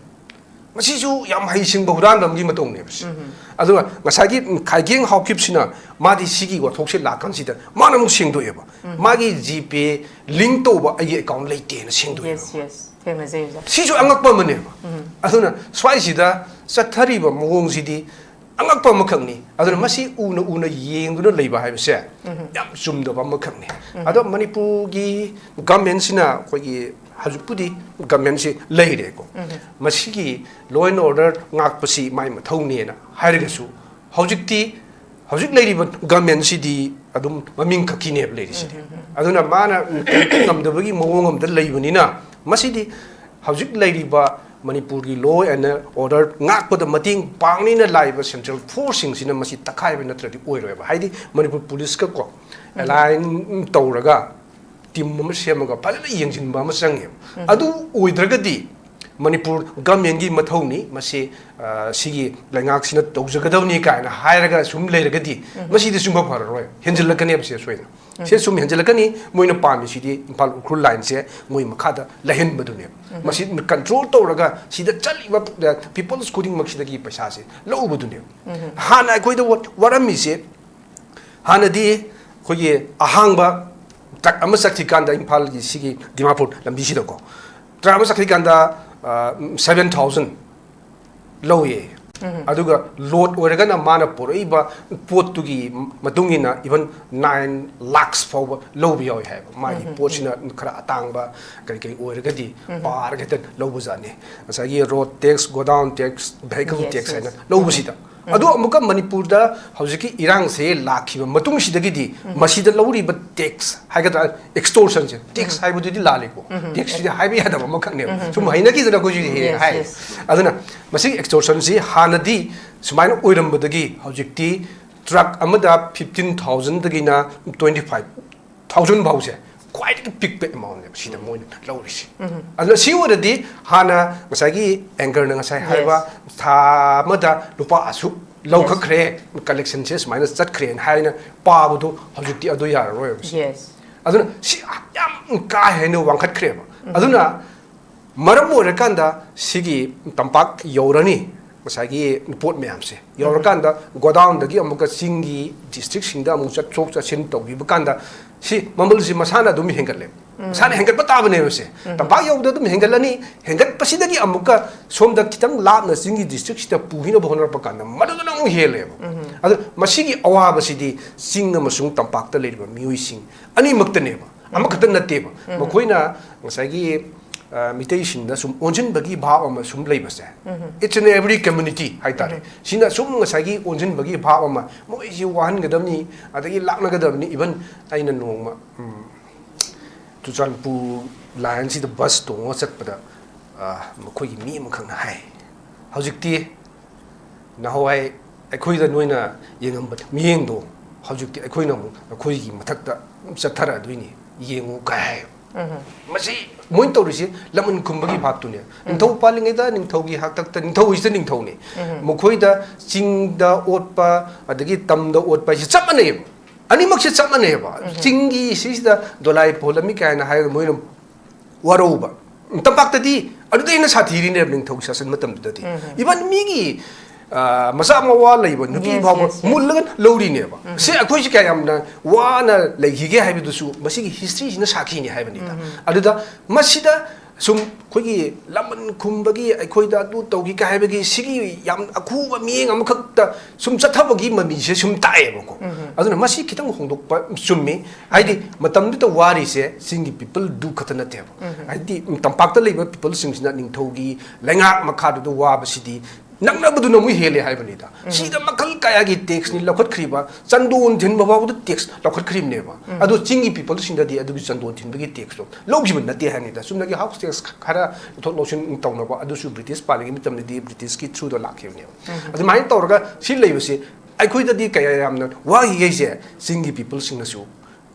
ꯃꯁꯤꯁꯨ ꯌꯥꯝ ꯍꯩꯁꯤꯡꯕ ꯍꯨꯔꯥꯟꯕ ꯑꯃꯒꯤ ꯃꯇꯧꯅꯦꯕ ꯁꯤ꯫ ꯎꯝ, ꯎꯝ꯫ ꯑꯗꯨꯒ ꯉꯁꯥꯏꯒꯤ ꯈꯥꯏꯒꯦꯡ ꯍꯥꯎꯀꯤꯞꯁꯤꯅ ꯃꯥꯗꯤ ꯁꯤꯒꯤ ꯋꯥꯊꯣꯛꯁꯦ ꯂꯥꯛꯀꯥꯟꯁꯤꯗ ꯃꯥꯅ ꯑꯃꯨꯛ ꯁꯦꯡꯗꯣꯛꯑꯦꯕ꯫ ꯎꯝ꯫ ꯃꯥꯒꯤ ꯖꯤꯄꯦ ꯂꯤꯡ ꯇꯧꯕ ꯑꯩꯒꯤ ꯑꯦꯀꯥꯎꯟ ꯂꯩꯇꯦꯅ ꯁꯦꯡꯗꯣꯛꯑꯦꯕ꯫ Yes, yes. ꯊꯦꯡꯅꯖꯩ ꯑꯣꯖꯥ꯫ ꯁꯤꯁꯨ ꯑꯉꯛꯄ ꯑꯃꯅꯦꯕ꯫ ꯎꯝ꯫ ꯑꯗꯨꯅ ꯁ꯭ꯋꯥꯏꯁꯤꯗ ꯆꯠꯊꯔꯤꯕ ꯃꯑꯣꯡꯁꯤꯗꯤ ꯑꯉꯛꯄ ꯑꯃꯈꯛꯅꯤ꯫ ꯑꯗꯨꯅ ꯎꯝ꯫ ꯃꯁꯤ ꯎꯅ ꯎꯅ ꯌꯦꯡꯗꯨꯅ ꯂꯩꯕ ꯍꯥꯏꯕꯁꯦ ꯎꯝ꯫ ꯌꯥꯝ ꯆꯨꯝꯗꯕ ꯑꯃꯈꯛꯅꯤ꯫ ꯎꯝ꯫ ꯑꯗꯣ ꯃꯅꯤꯄꯨꯔꯒꯤ ꯒꯃꯦꯟꯁꯤꯅ ꯑꯩꯈꯣꯏꯒꯤ ꯍꯧꯖꯤꯛꯄꯨꯗꯤ ꯒꯃꯦꯟꯁꯤ ꯂꯩꯔꯦꯀꯣ꯫ ꯎꯝ꯫ ꯃꯁꯤꯒꯤ law and order ꯉꯥꯛꯄꯁꯤ ꯃꯥꯏ ꯃꯊꯧꯅꯦꯅ ꯍꯥꯏꯔꯒꯁꯨ ꯍꯧꯖꯤꯛꯇꯤ ꯍꯧꯖꯤꯛ ꯂꯩꯔꯤꯕ ꯒꯃꯦꯟꯁꯤꯗꯤ ꯑꯗꯨꯝ ꯃꯃꯤꯡ ꯈꯛꯀꯤꯅꯦꯕ ꯂꯩꯔꯤꯁꯤꯗꯤ꯫ ꯎꯝ, ꯎꯝ, ꯎꯝ꯫ ꯑꯗꯨꯅ ꯃꯥꯅ ꯉꯝꯗꯕꯒꯤ ꯃꯑꯣꯡ ꯑꯃꯗ ꯂꯩꯕꯅꯤꯅ ꯃꯁꯤꯗꯤ ꯍꯧꯖꯤꯛ ꯂꯩꯔꯤꯕ ꯃꯅꯤꯄꯨꯔꯒꯤ law and order ꯉꯥꯛꯄꯗ ꯃꯇꯦꯡ ꯄꯥꯡꯅꯤꯅ ꯂꯥꯛꯏꯕ central forceꯁꯤꯡꯁꯤꯅ ꯃꯁꯤ ꯇꯛꯈꯥꯏꯕ ꯅꯠꯇ꯭ꯔꯗꯤ ꯑꯣꯏꯔꯣꯏꯕ꯫ ꯍꯥꯏꯗꯤ ꯃꯅꯤꯄꯨꯔ ꯄꯨꯂꯤꯁꯀ ꯀꯣ ꯎꯝ꯫ ꯑꯦꯂꯥꯏꯟ ꯇꯧꯔꯒ ꯇꯤꯝ ꯑꯃ ꯁꯦꯝꯃꯒ ꯐꯖꯅ ꯌꯦꯡꯁꯤꯟꯕ ꯑꯃ ꯆꯪꯉꯦꯕ꯫ ꯎꯝ꯫ ꯑꯗꯨ ꯑꯣꯏꯗ꯭ꯔꯒꯗꯤ ꯃꯅꯤꯄꯨꯔ ꯒꯃꯦꯟꯒꯤ ꯃꯊꯧꯅꯤ ꯃꯁꯤ, ꯑ, ꯁꯤꯒꯤ ꯂꯩꯉꯥꯛꯁꯤꯅ ꯇꯧꯖꯒꯗꯕꯅꯤ ꯀꯥꯏꯅ ꯍꯥꯏꯔꯒ ꯁꯨꯝ ꯂꯩꯔꯒꯗꯤ ꯃꯁꯤꯗꯤ ꯁꯨꯡꯐ ꯐꯔꯔꯣꯏ, ꯍꯦꯟꯖꯤꯜꯂꯛꯀꯅꯦꯕ ꯁꯦ ꯁꯣꯏꯅ꯫ ꯁꯦ ꯁꯨꯝ ꯍꯦꯟꯖꯤꯜꯂꯛꯀꯅꯤ, ꯃꯣꯏꯅ ꯄꯥꯝꯃꯤꯁꯤꯗꯤ ꯏꯝꯐꯥꯜ ꯎꯈ꯭ꯔꯨꯜ ꯂꯥꯏꯟꯁꯦ ꯃꯣꯏ ꯃꯈꯥꯗ ꯂꯩꯍꯟꯕꯗꯨꯅꯦꯕ꯫ ꯃꯁꯤ ꯀꯟꯇ꯭ꯔꯣꯜ ꯇꯧꯔꯒ ꯁꯤꯗ ꯆꯠꯂꯤꯕ, ꯑ, ꯄꯤꯄꯜꯁ ꯈꯨꯗꯤꯡꯃꯛꯁꯤꯗꯒꯤ ꯄꯩꯁꯥꯁꯦ ꯂꯧꯕꯗꯨꯅꯦꯕ꯫ ꯍꯥꯟꯅ ꯑꯩꯈꯣꯏꯗ ꯋꯥ-, ꯋꯥꯔꯝꯃꯤꯁꯦ, ꯍꯥꯟꯅꯗꯤ ꯑꯩꯈꯣꯏꯒꯤ ꯑꯍꯥꯡꯕ ꯇ꯭ꯔꯛ ꯑꯃ ꯆꯠꯈꯤꯀꯥꯟꯗ ꯏꯝꯐꯥꯜꯒꯤ ꯁꯤꯒꯤ ꯗꯤꯃꯥꯄꯨꯔ ꯂꯝꯕꯤꯁꯤꯗꯀꯣ, ꯇ꯭ꯔꯛ ꯑꯃ ꯆꯠꯈꯤꯀꯥꯟꯗ, ꯑ, seven thousand ꯂꯧꯏ꯫ ꯑꯗꯨꯒ ꯂꯣꯗ ꯑꯣꯏꯔꯒꯅ ꯃꯥꯅ ꯄꯨꯔꯛꯏꯕ ꯄꯣꯠꯇꯨꯒꯤ ꯃꯇꯨꯡ ꯏꯟꯅ even nine lakhs ꯐꯥꯎꯕ ꯂꯧꯕ ꯌꯥꯎꯏ ꯍꯥꯏꯕ꯫ ꯃꯥꯒꯤ ꯄꯣꯠꯁꯤꯅ ꯈꯔ ꯑꯇꯥꯡꯕ ꯀꯔꯤ ꯀꯔꯤ ꯑꯣꯏꯔꯒꯗꯤ ꯄꯥꯔꯒ ꯍꯦꯛꯇ ꯂꯧꯕꯖꯥꯠꯅꯤ꯫ ꯉꯁꯥꯏꯒꯤ road tax, godown tax, vehicle tax ꯍꯥꯏꯅ ꯂꯧꯕꯁꯤꯗ꯫ ꯑꯗꯣ ꯑꯃꯨꯛꯀ ꯃꯅꯤꯄꯨꯔꯗ ꯍꯧꯖꯤꯛꯀꯤ ꯏꯔꯥꯡꯁꯦ ꯂꯥꯛꯈꯤꯕ ꯃꯇꯨꯡꯁꯤꯗꯒꯤꯗꯤ ꯃꯁꯤꯗ ꯂꯧꯔꯤꯕ ꯇꯦꯛꯁ ꯍꯥꯏꯒꯗ꯭ꯔꯥ, ꯑꯦꯛꯁꯇꯣꯔꯁꯟꯁꯦ, ꯇꯦꯛꯁ ꯍꯥꯏꯕꯗꯨꯗꯤ ꯂꯥꯜꯂꯤꯀꯣ, ꯇꯦꯛꯁꯁꯤꯗꯤ ꯍꯥꯏꯕ ꯌꯥꯗꯕ ꯑꯃꯈꯛꯅꯦꯕ꯫ ꯁꯨꯝ ꯍꯩꯅꯈꯤꯗꯅ ꯑꯩꯈꯣꯏꯁꯨ ꯍꯦꯛ ꯍꯦꯛ ꯍꯥꯏ꯫ ꯑꯗꯨꯅ ꯃꯁꯤꯒꯤ ꯑꯦꯛꯁꯇꯣꯔꯁꯟꯁꯤ ꯍꯥꯟꯅꯗꯤ ꯁꯨꯃꯥꯏꯅ ꯑꯣꯏꯔꯝꯕꯗꯒꯤ ꯍꯧꯖꯤꯛꯇꯤ ꯇ꯭ꯔꯛ ꯑꯃꯗ fifteen thousandꯗꯒꯤꯅ twenty five thousand ꯐꯥꯎꯁꯦ ꯈ꯭ꯋꯥꯏꯗꯒꯤ ꯄꯤꯛꯄ ꯑꯦꯃꯥꯎꯟꯅꯦꯕ ꯁꯤꯗ ꯃꯣꯏꯅ ꯂꯧꯔꯤꯁꯦ꯫ ꯑꯗꯨꯅ ꯁꯤ ꯑꯣꯏꯔꯗꯤ ꯍꯥꯟꯅ ꯉꯁꯥꯏꯒꯤ ꯑꯦꯡꯀꯔꯅ ꯉꯁꯥꯏ ꯍꯥꯏꯕ ꯊꯥ ꯑꯃꯗ ꯂꯨꯄꯥ ꯑꯁꯨꯛ ꯂꯧꯈꯠꯈ꯭ꯔꯦ, ꯀꯂꯦꯛꯁꯟꯁꯦ ꯁꯨꯃꯥꯏꯅ ꯆꯠꯈ꯭ꯔꯦꯅ ꯍꯥꯏꯅ ꯄꯥꯕꯗꯣ ꯍꯧꯖꯤꯛꯇꯤ ꯑꯗꯨ ꯌꯥꯔꯔꯣꯏꯕ꯫ ꯑꯗꯨꯅ ꯁꯤ ꯌꯥꯝ ꯀꯥ ꯍꯦꯟꯅ ꯋꯥꯡꯈꯠꯈ꯭ꯔꯦꯕ꯫ ꯑꯗꯨꯅ ꯃꯔꯝ ꯑꯣꯏꯔꯀꯥꯟꯗ ꯁꯤꯒꯤ ꯇꯝꯄꯥꯛ ꯌꯧꯔꯅꯤ, ꯉꯁꯥꯏꯒꯤ ꯄꯣꯠ ꯃꯌꯥꯝꯁꯦ ꯌꯧꯔꯀꯥꯟꯗ ꯒꯣꯗꯥꯎꯟꯗꯒꯤ ꯑꯃꯨꯛꯀ ꯆꯤꯡꯒꯤ ꯗꯤꯁꯇ꯭ꯔꯤꯛꯁꯤꯡꯗ ꯑꯃꯨꯛ ꯆꯠꯊꯣꯛ ꯆꯠꯁꯤꯟ ꯇꯧꯕꯤꯕ ꯀꯥꯟꯗ ꯁꯤ ꯃꯃꯜꯁꯤ ꯃꯁꯥꯅ ꯑꯗꯨꯝ ꯍꯦꯟꯒꯠꯂꯦ꯫ ꯃꯁꯥꯅ ꯍꯦꯟꯒꯠꯄ ꯇꯥꯕꯅꯦꯕ ꯁꯦ꯫ ꯇꯝꯄꯥꯛ ꯌꯧꯕꯗ ꯑꯗꯨꯝ ꯍꯦꯟꯒꯠꯂꯅꯤ, ꯍꯦꯟꯒꯠꯄꯁꯤꯗꯒꯤ ꯑꯃꯨꯛꯀ ꯁꯣꯝꯗ ꯈꯤꯇꯪ ꯂꯥꯞꯅ ꯆꯤꯡꯒꯤ ꯗꯤꯁꯇ꯭ꯔꯤꯛꯁꯤꯗ ꯄꯨꯈꯤꯅꯕ ꯍꯣꯠꯅꯔꯛꯄ ꯀꯥꯟꯗ ꯃꯗꯨꯗꯨꯅ ꯑꯃꯨꯛ ꯍꯦꯜꯂꯦꯕ꯫ ꯑꯗꯨ ꯃꯁꯤꯒꯤ ꯑꯋꯥꯕꯁꯤꯗꯤ ꯆꯤꯡ ꯑꯃꯁꯨꯡ ꯇꯝꯄꯥꯛꯇ ꯂꯩꯔꯤꯕ ꯃꯤꯑꯣꯏꯁꯤꯡ ꯑꯅꯤꯃꯛꯇꯅꯦꯕ, ꯑꯃꯈꯛꯇ ꯅꯠꯇꯦꯕ꯫ ꯃꯈꯣꯏꯅ ꯉꯁꯥꯏꯒꯤ, ꯑ, ꯃꯤꯇꯩꯁꯤꯡꯗ ꯁꯨꯝ ꯑꯣꯟꯁꯤꯟꯕꯒꯤ ꯚꯥꯕ ꯑꯃ ꯁꯨꯝ ꯂꯩꯕꯁꯦ, each and every community ꯍꯥꯏꯇꯥꯔꯦ, ꯁꯤꯅ ꯁꯨꯝ ꯉꯁꯥꯏꯒꯤ ꯑꯣꯟꯁꯤꯟꯕꯒꯤ ꯚꯥꯕ ꯑꯃ, ꯃꯣꯏꯁꯤ ꯋꯥꯍꯟꯒꯗꯕꯅꯤ, ꯑꯗꯒꯤ ꯂꯥꯛꯅꯒꯗꯕꯅꯤ꯫ Even ꯑꯩꯅ ꯅꯣꯡꯃ, ꯎꯝ, ꯆꯨꯔꯆꯥꯟꯄꯨꯔ ꯂꯥꯏꯟꯁꯤꯗ ꯕꯁ ꯇꯣꯡꯉꯒ ꯆꯠꯄꯗ, ꯑ, ꯃꯈꯣꯏꯒꯤ ꯃꯤ ꯑꯃꯈꯛꯅ ꯍꯥꯏ, "ꯍꯧꯖꯤꯛꯇꯤ ꯅꯍꯥꯟꯋꯥꯏ ꯑꯩꯈꯣꯏꯗ ꯅꯣꯏꯅ ꯌꯦꯡꯉꯝꯕ ꯃꯤꯠꯌꯦꯡꯗꯣ ꯍꯧꯖꯤꯛꯇꯤ ꯑꯩꯈꯣꯏꯅ ꯑꯃꯨꯛ ꯅꯈꯣꯏꯒꯤ ꯃꯊꯛꯇ ꯆꯠꯊꯔꯛꯑꯗꯣꯏꯅꯤ, ꯌꯦꯡꯉꯨ" ꯀꯥꯏ ꯍꯥꯏ꯫ ꯃꯁꯤ ꯃꯣꯏꯅ ꯇꯧꯔꯤꯁꯤ ꯂꯃꯟ ꯈꯨꯝꯕꯒꯤ ꯚꯥꯞꯇꯨꯅꯦ꯫ ꯅꯤꯡꯊꯧ ꯄꯥꯜꯂꯤꯉꯩꯗ ꯅꯤꯡꯊꯧꯒꯤ ꯍꯥꯛꯇꯛꯇ, ꯅꯤꯡꯊꯧ ꯍꯥꯏꯁꯤꯗ ꯅꯤꯡꯊꯧꯅꯤ꯫ ꯃꯈꯣꯏꯗ ꯆꯤꯡꯗ ꯑꯣꯠꯄ, ꯑꯗꯒꯤ ꯇꯝꯗ ꯑꯣꯠꯄ ꯍꯥꯏꯁꯤ ꯆꯞ ꯃꯥꯟꯅꯩꯌꯦꯕ꯫ ꯑꯅꯤꯃꯛꯁꯦ ꯆꯞ ꯃꯥꯟꯅꯩꯌꯦꯕ꯫ ꯆꯤꯡꯒꯤ ꯁꯤꯁꯤꯗ ꯗꯣꯂꯥꯏ ꯐꯣꯜꯂꯝꯃꯤ ꯀꯥꯏꯅ ꯍꯥꯏꯔꯒ ꯃꯣꯏꯅ ꯋꯥꯔꯧꯕ꯫ ꯇꯝꯄꯥꯛꯇꯗꯤ ꯑꯗꯨꯗꯩ ꯍꯦꯟꯅ ꯁꯥꯊꯤꯔꯤꯅꯦꯕ ꯅꯤꯡꯊꯧ ꯁꯥꯁꯟ ꯃꯇꯝꯗꯨꯗꯗꯤ꯫ ꯏꯚꯟ ꯃꯤꯒꯤ, ꯑ, ꯃꯆꯥ ꯃꯋꯥ ꯂꯩꯕ ꯅꯨꯄꯤ ꯐꯥꯎꯕ ꯃꯨꯜꯂꯒ ꯂꯧꯔꯤꯅꯦꯕ꯫ ꯁꯤ ꯑꯩꯈꯣꯏꯁꯤ ꯀꯌꯥ ꯌꯥꯝꯅ ꯋꯥꯅ ꯂꯩꯈꯤꯒꯦ ꯍꯥꯏꯕꯗꯨꯁꯨ ꯃꯁꯤꯒꯤ ꯍꯤꯁꯇ꯭ꯔꯤꯁꯤꯅ ꯁꯥꯈꯤꯅꯤ ꯍꯥꯏꯕꯅꯤꯗ꯫ ꯑꯗꯨꯗ ꯃꯁꯤꯗ ꯁꯨꯝ ꯑꯩꯈꯣꯏꯒꯤ ꯂꯃꯟ ꯈꯨꯝꯕꯒꯤ, ꯑꯩꯈꯣꯏꯗ ꯑꯗꯨ ꯇꯧꯈꯤ ꯀꯥꯏ ꯍꯥꯏꯕꯒꯤ ꯁꯤꯒꯤ ꯌꯥꯝ ꯑꯈꯨꯕ ꯃꯤꯠꯌꯦꯡ ꯑꯃꯈꯛꯇ ꯁꯨꯝ ꯆꯠꯊꯕꯒꯤ ꯃꯃꯤꯁꯦ ꯁꯨꯝ ꯇꯥꯛꯑꯦꯕꯀꯣ꯫ ꯑꯗꯨꯅ ꯃꯁꯤ ꯈꯤꯇꯪ ꯍꯣꯡꯗꯣꯛꯄ ꯆꯨꯝꯃꯤ꯫ ꯍꯥꯏꯗꯤ ꯃꯇꯝꯗꯨꯗ ꯋꯥꯔꯤꯁꯦ ꯆꯤꯡꯒꯤ ꯄꯤꯄꯜꯗꯨ ꯈꯛꯇ ꯅꯠꯇꯦꯕ꯫ ꯍꯥꯏꯗꯤ ꯇꯝꯄꯥꯛꯇ ꯂꯩꯕ ꯄꯤꯄꯜꯁꯤꯡꯁꯤꯅ ꯅꯤꯡꯊꯧꯒꯤ ꯂꯩꯉꯥꯛ ꯃꯈꯥꯗꯨꯗ ꯋꯥꯕꯁꯤꯗꯤ ꯅꯛꯅꯕꯗꯨꯅ ꯑꯃꯨꯛ ꯍꯦꯜꯂꯦ ꯍꯥꯏꯕꯅꯤꯗ꯫ ꯁꯤꯗ ꯃꯈꯜ ꯀꯌꯥꯒꯤ ꯇꯦꯛꯁꯅꯤ ꯂꯧꯈꯠꯈ꯭ꯔꯤꯕ, ꯆꯟꯗꯣꯟ ꯊꯤꯟꯕ ꯐꯥꯎꯕꯗ ꯇꯦꯛꯁ ꯂꯧꯈꯠꯈ꯭ꯔꯤꯕꯅꯦꯕ꯫ ꯑꯗꯣ ꯆꯤꯡꯒꯤ ꯄꯤꯄꯜꯁꯤꯡꯗꯗꯤ ꯑꯗꯨꯒꯤ ꯆꯟꯗꯣꯟ ꯊꯤꯟꯕꯒꯤ ꯇꯦꯛꯁꯇꯣ ꯂꯧꯈꯤꯕ ꯅꯠꯇꯦ ꯍꯥꯏꯕꯅꯤꯗ꯫ ꯆꯨꯝꯅꯒꯤ ꯍꯥꯎꯁ ꯇꯦꯛꯁ ꯈꯔ ꯂꯧꯊꯣꯛ ꯂꯧꯁꯤꯟ ꯇꯧꯅꯕ, ꯑꯗꯨꯁꯨ ꯕ꯭ꯔꯤꯇꯤꯁ ꯄꯥꯜꯂꯤꯉꯩ ꯃꯇꯝꯗꯗꯤ ꯕ꯭ꯔꯤꯇꯤꯁꯀꯤ ꯊ꯭ꯔꯨꯗ ꯂꯥꯛꯈꯤꯕꯅꯦꯕ꯫ ꯑꯗꯨꯃꯥꯏꯅ ꯇꯧꯔꯒ ꯁꯤ ꯂꯩꯕꯁꯦ ꯑꯩꯈꯣꯏꯗꯗꯤ ꯀꯌꯥ ꯌꯥꯝꯅ ꯋꯥꯈꯤꯒꯩꯁꯦ ꯆꯤꯡꯒꯤ ꯄꯤꯄꯜꯁꯤꯡꯅꯁꯨ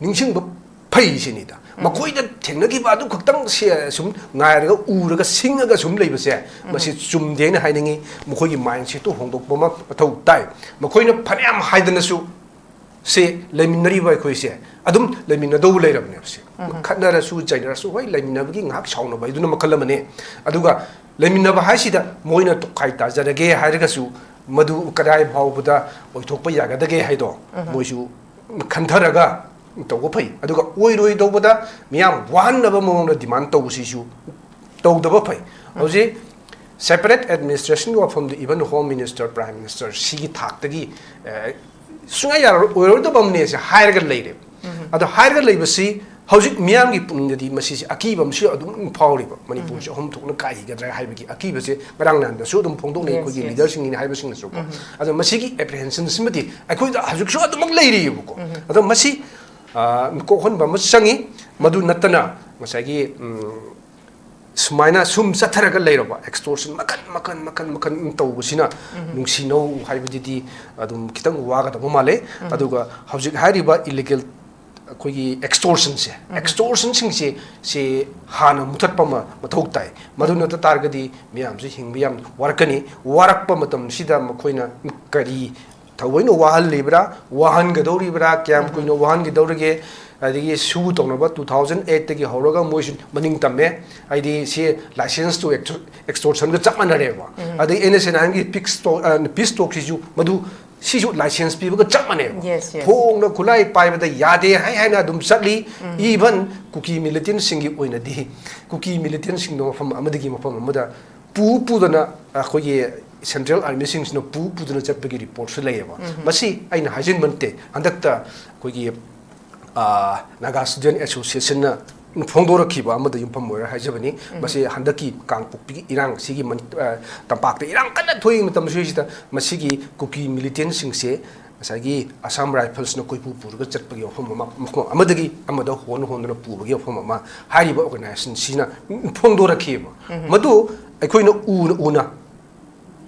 ꯅꯤꯡꯁꯤꯡꯕ ꯐꯩ ꯁꯤꯅꯤꯗ꯫ ꯃꯈꯣꯏꯗ ꯊꯦꯡꯅꯈꯤꯕ ꯑꯗꯨ ꯈꯛꯇꯪ ꯁꯦ-, ꯁꯨꯝ ꯉꯥꯏꯔꯒ, ꯎꯔꯒ, ꯁꯤꯡꯉꯒ ꯁꯨꯝ ꯂꯩꯕꯁꯦ, ꯃꯁꯤ ꯆꯨꯝꯗꯦꯅ ꯍꯥꯏꯅꯤꯡꯉꯤ꯫ ꯃꯈꯣꯏꯒꯤ ꯃꯥꯏꯟꯁꯦꯠꯇꯨ ꯍꯣꯡꯗꯣꯛꯄ ꯑꯃ ꯃꯊꯧ ꯇꯥꯏ꯫ ꯃꯈꯣꯏꯅ ꯐꯅꯌꯥꯝ ꯍꯥꯏꯗꯅꯁꯨ ꯁꯦ ꯂꯩꯃꯤꯟꯅꯔꯤꯕ ꯑꯩꯈꯣꯏꯁꯦ ꯑꯗꯨꯝ ꯂꯩꯃꯤꯟꯅꯗꯧꯕ ꯂꯩꯔꯕꯅꯦꯕ ꯁꯦ꯫ ꯈꯠꯅꯔꯁꯨ ꯆꯩꯅꯔꯁꯨ, ꯍꯣꯏ, ꯂꯩꯃꯤꯟꯅꯕꯒꯤ ꯉꯥꯏꯍꯥꯛ ꯁꯥꯎꯅꯕ ꯍꯥꯏꯗꯨꯅ ꯃꯈꯜ ꯑꯃꯅꯦ꯫ ꯑꯗꯨꯒ ꯂꯩꯃꯤꯟꯅꯕ ꯍꯥꯏꯁꯤꯗ ꯃꯣꯏꯅ ꯇꯣꯈꯥꯏ ꯇꯥꯖꯔꯒꯦ ꯍꯥꯏꯔꯒꯁꯨ ꯃꯗꯨ ꯀꯗꯥꯏ ꯐꯥꯎꯕꯗ ꯑꯣꯏꯊꯣꯛꯄ ꯌꯥꯒꯗꯒꯦ ꯍꯥꯏꯗꯣ ꯃꯣꯏꯁꯨ ꯈꯟꯊꯔꯒ ꯇꯧꯕ ꯐꯩ꯫ ꯑꯗꯨꯒ ꯑꯣꯏꯔꯣꯏꯗꯧꯕꯗ ꯃꯤꯌꯥꯝ ꯋꯥꯍꯟꯅꯕ ꯃꯑꯣꯡꯗ ꯗꯤꯃꯥꯟ ꯇꯧꯕꯁꯤꯁꯨ ꯇꯧꯗꯕ ꯐꯩ꯫ ꯍꯧꯖꯤꯛ separate administrationꯒꯤ ꯋꯥꯐꯝꯗ even Home Minister, Prime Minister ꯁꯤꯒꯤ ꯊꯥꯛꯇꯒꯤ, ꯑ, ꯁꯨꯡꯌꯥ ꯌꯥꯔꯔꯣꯏ, ꯑꯣꯏꯔꯣꯏꯗꯕ ꯑꯃꯅꯦꯁꯦ ꯍꯥꯏꯔꯒ ꯂꯩꯔꯦ꯫ ꯑꯗꯣ ꯍꯥꯏꯔꯒ ꯂꯩꯕꯁꯤ ꯍꯧꯖꯤꯛ ꯃꯤꯌꯥꯝꯒꯤ ꯄꯨꯛꯅꯤꯡꯗꯗꯤ ꯃꯁꯤꯁꯦ ꯑꯀꯤꯕ ꯑꯃꯁꯨ ꯑꯗꯨꯝ ꯐꯥꯎꯔꯤꯕ꯫ ꯃꯅꯤꯄꯨꯔꯁꯦ ꯑꯍꯨꯝ ꯊꯣꯛꯅ ꯀꯥꯏꯈꯤꯒꯗ꯭ꯔꯥ ꯍꯥꯏꯕꯒꯤ ꯑꯀꯤꯕꯁꯦ ꯉꯔꯥꯡ ꯅꯍꯥꯟꯗꯁꯨ ꯑꯗꯨꯝ ꯐꯣꯡꯗꯣꯛꯅꯩ ꯑꯩꯈꯣꯏꯒꯤ leaderꯁꯤꯡꯒꯤꯅꯤ ꯍꯥꯏꯕꯁꯤꯡꯅꯁꯨꯀꯣ꯫ ꯑꯗꯣ ꯃꯁꯤꯒꯤ apprehensionꯁꯤꯃꯗꯤ ꯑꯩꯈꯣꯏꯗ ꯍꯧꯖꯤꯛꯁꯨ ꯑꯗꯨꯃꯛ ꯂꯩꯔꯤꯑꯕꯀꯣ꯫ ꯑꯗꯣ ꯃꯁꯤ, ꯑ, ꯀꯣꯛꯍꯟꯕ ꯑꯃ ꯆꯪꯉꯤ꯫ ꯃꯗꯨ ꯅꯠꯇꯅ ꯉꯁꯥꯏꯒꯤ, ꯎꯝ, ꯁꯨꯃꯥꯏꯅ ꯁꯨꯝ ꯆꯠꯊꯔꯒ ꯂꯩꯔꯕ extortion ꯃꯈꯟ ꯃꯈꯟ ꯃꯈꯟ ꯃꯈꯟ ꯇꯧꯕꯁꯤꯅ ꯅꯨꯡꯁꯤꯅꯧ ꯍꯥꯏꯕꯗꯨꯗꯤ ꯑꯗꯨꯝ ꯈꯤꯇꯪ ꯋꯥꯒꯗꯕ ꯃꯥꯜꯂꯦ꯫ ꯑꯗꯨꯒ ꯍꯧꯖꯤꯛ ꯍꯥꯏꯔꯤꯕ illegal ꯑꯩꯈꯣꯏꯒꯤ ꯑꯦꯛꯁꯇꯣꯔꯁꯟꯁꯦ, ꯑꯦꯛꯁꯇꯣꯔꯁꯟꯁꯤꯡꯁꯦ ꯁꯤ ꯍꯥꯟꯅ ꯃꯨꯊꯠꯄ ꯑꯃ ꯃꯊꯧ ꯇꯥꯏ꯫ ꯃꯗꯨ ꯅꯠꯇ ꯇꯥꯔꯒꯗꯤ ꯃꯤꯌꯥꯝꯁꯤ ꯍꯤꯡꯕ ꯌꯥꯝ ꯋꯥꯔꯛꯀꯅꯤ꯫ ꯋꯥꯔꯛꯄ ꯃꯇꯝꯁꯤꯗ ꯃꯈꯣꯏꯅ ꯀꯔꯤ ꯊꯑꯣꯏꯅ ꯋꯥꯍꯜꯂꯤꯕ꯭ꯔꯥ, ꯋꯥꯍꯟꯒꯗꯧꯔꯤꯕ꯭ꯔꯥ, ꯀꯌꯥꯝ ꯀꯨꯏꯅ ꯋꯥꯍꯟꯒꯗꯧꯔꯤꯒꯦ, ꯑꯗꯒꯤ ꯁꯨ ꯇꯧꯅꯕ two thousand eight ꯇꯒꯤ ꯍꯧꯔꯒ ꯃꯣꯏꯁꯨ ꯃꯅꯤꯡ ꯇꯝꯃꯦ꯫ ꯍꯥꯏꯗꯤ ꯁꯤ ꯂꯥꯏꯁꯦꯟꯁ ꯇꯨ ꯑꯦꯛꯁꯇꯣꯔꯁꯟꯒ ꯆꯞ ꯃꯥꯟꯅꯔꯦꯕ꯫ ꯑꯗꯩ ꯑꯦꯟ ꯑꯦꯁ ꯑꯦꯟ ꯑꯥꯏ ꯑꯦꯝꯒꯤ ꯄꯤꯁ ꯇꯣꯛ, ꯑ, ꯄꯤꯁ ꯇꯣꯛꯁꯤꯁꯨ ꯃꯗꯨ ꯁꯤꯁꯨ ꯂꯥꯏꯁꯦꯟꯁ ꯄꯤꯕꯒ ꯆꯞ ꯃꯥꯟꯅꯩꯕ꯫ Yes, yes. ꯊꯣꯡꯅ ꯈꯨꯠꯂꯥꯏ ꯄꯥꯏꯕꯗ ꯌꯥꯗꯦ ꯍꯥꯏ ꯍꯥꯏꯅ ꯑꯗꯨꯝ ꯆꯠꯂꯤ꯫ Even ꯀꯨꯀꯤ ꯃꯤꯂꯤꯇꯦꯟꯁꯤꯡꯒꯤ ꯑꯣꯏꯅꯗꯤ ꯀꯨꯀꯤ ꯃꯤꯂꯤꯇꯦꯟꯁꯤꯡꯗꯣ ꯃꯐꯝ ꯑꯃꯗꯒꯤ ꯃꯐꯝ ꯑꯃꯗ ꯄꯨ ꯄꯨꯗꯅ ꯑꯩꯈꯣꯏꯒꯤ ꯁꯦꯟꯇ꯭ꯔꯦꯜ ꯑꯥꯔꯃꯤꯁꯤꯡꯁꯤꯅ ꯄꯨ ꯄꯨꯗꯅ ꯆꯠꯄꯒꯤ ꯔꯤꯄꯣꯔꯠꯁꯨ ꯂꯩꯌꯦꯕ꯫ ꯃꯁꯤ ꯑꯩꯅ ꯍꯥꯏꯖꯤꯟꯕ ꯅꯠꯇꯦ꯫ ꯍꯟꯗꯛꯇ ꯑꯩꯈꯣꯏꯒꯤ, ꯑ, ꯅꯥꯒꯥ ꯁ꯭ꯇꯨꯗꯦꯟꯠ ꯑꯦꯁꯣꯁꯤꯌꯦꯁꯟꯅ ꯐꯣꯡꯗꯣꯔꯛꯈꯤꯕ ꯑꯃꯗ ꯌꯨꯝꯐꯝ ꯑꯣꯏꯔ ꯍꯥꯏꯖꯕꯅꯤ꯫ ꯃꯁꯤ ꯍꯟꯗꯛꯀꯤ ꯀꯥꯡꯄꯣꯛꯄꯤꯒꯤ ꯏꯔꯥꯡ ꯑꯁꯤꯒꯤ ꯃꯅꯤ-, ꯑ, ꯇꯝꯄꯥꯛꯇ ꯏꯔꯥꯡ ꯀꯟꯅ ꯊꯣꯛꯏ ꯃꯇꯝꯁꯤꯗꯩꯁꯤꯗ ꯃꯁꯤꯒꯤ ꯀꯨꯀꯤ ꯃꯤꯂꯤꯇꯦꯟꯁꯤꯡꯁꯦ ꯉꯁꯥꯏꯒꯤ ꯑꯁꯥꯝ ꯔꯥꯏꯐꯜꯁꯅ ꯀꯣꯏꯄꯨ ꯄꯨꯔꯒ ꯆꯠꯄꯒꯤ ꯋꯥꯐꯝ ꯑꯃ, ꯃꯐꯝ ꯑꯃꯗꯒꯤ ꯑꯃꯗ ꯍꯣꯟ ꯍꯣꯟꯗꯨꯅ ꯄꯨꯕꯒꯤ ꯋꯥꯐꯝ ꯑꯃ ꯍꯥꯏꯔꯤꯕ ꯑꯣꯔꯒꯅꯥꯏꯖꯦꯁꯟꯁꯤꯅ ꯐꯣꯡꯗꯣꯔꯛꯈꯤꯑꯕ꯫ ꯃꯗꯨ ꯑꯩꯈꯣꯏꯅ ꯎꯅ ꯎꯅ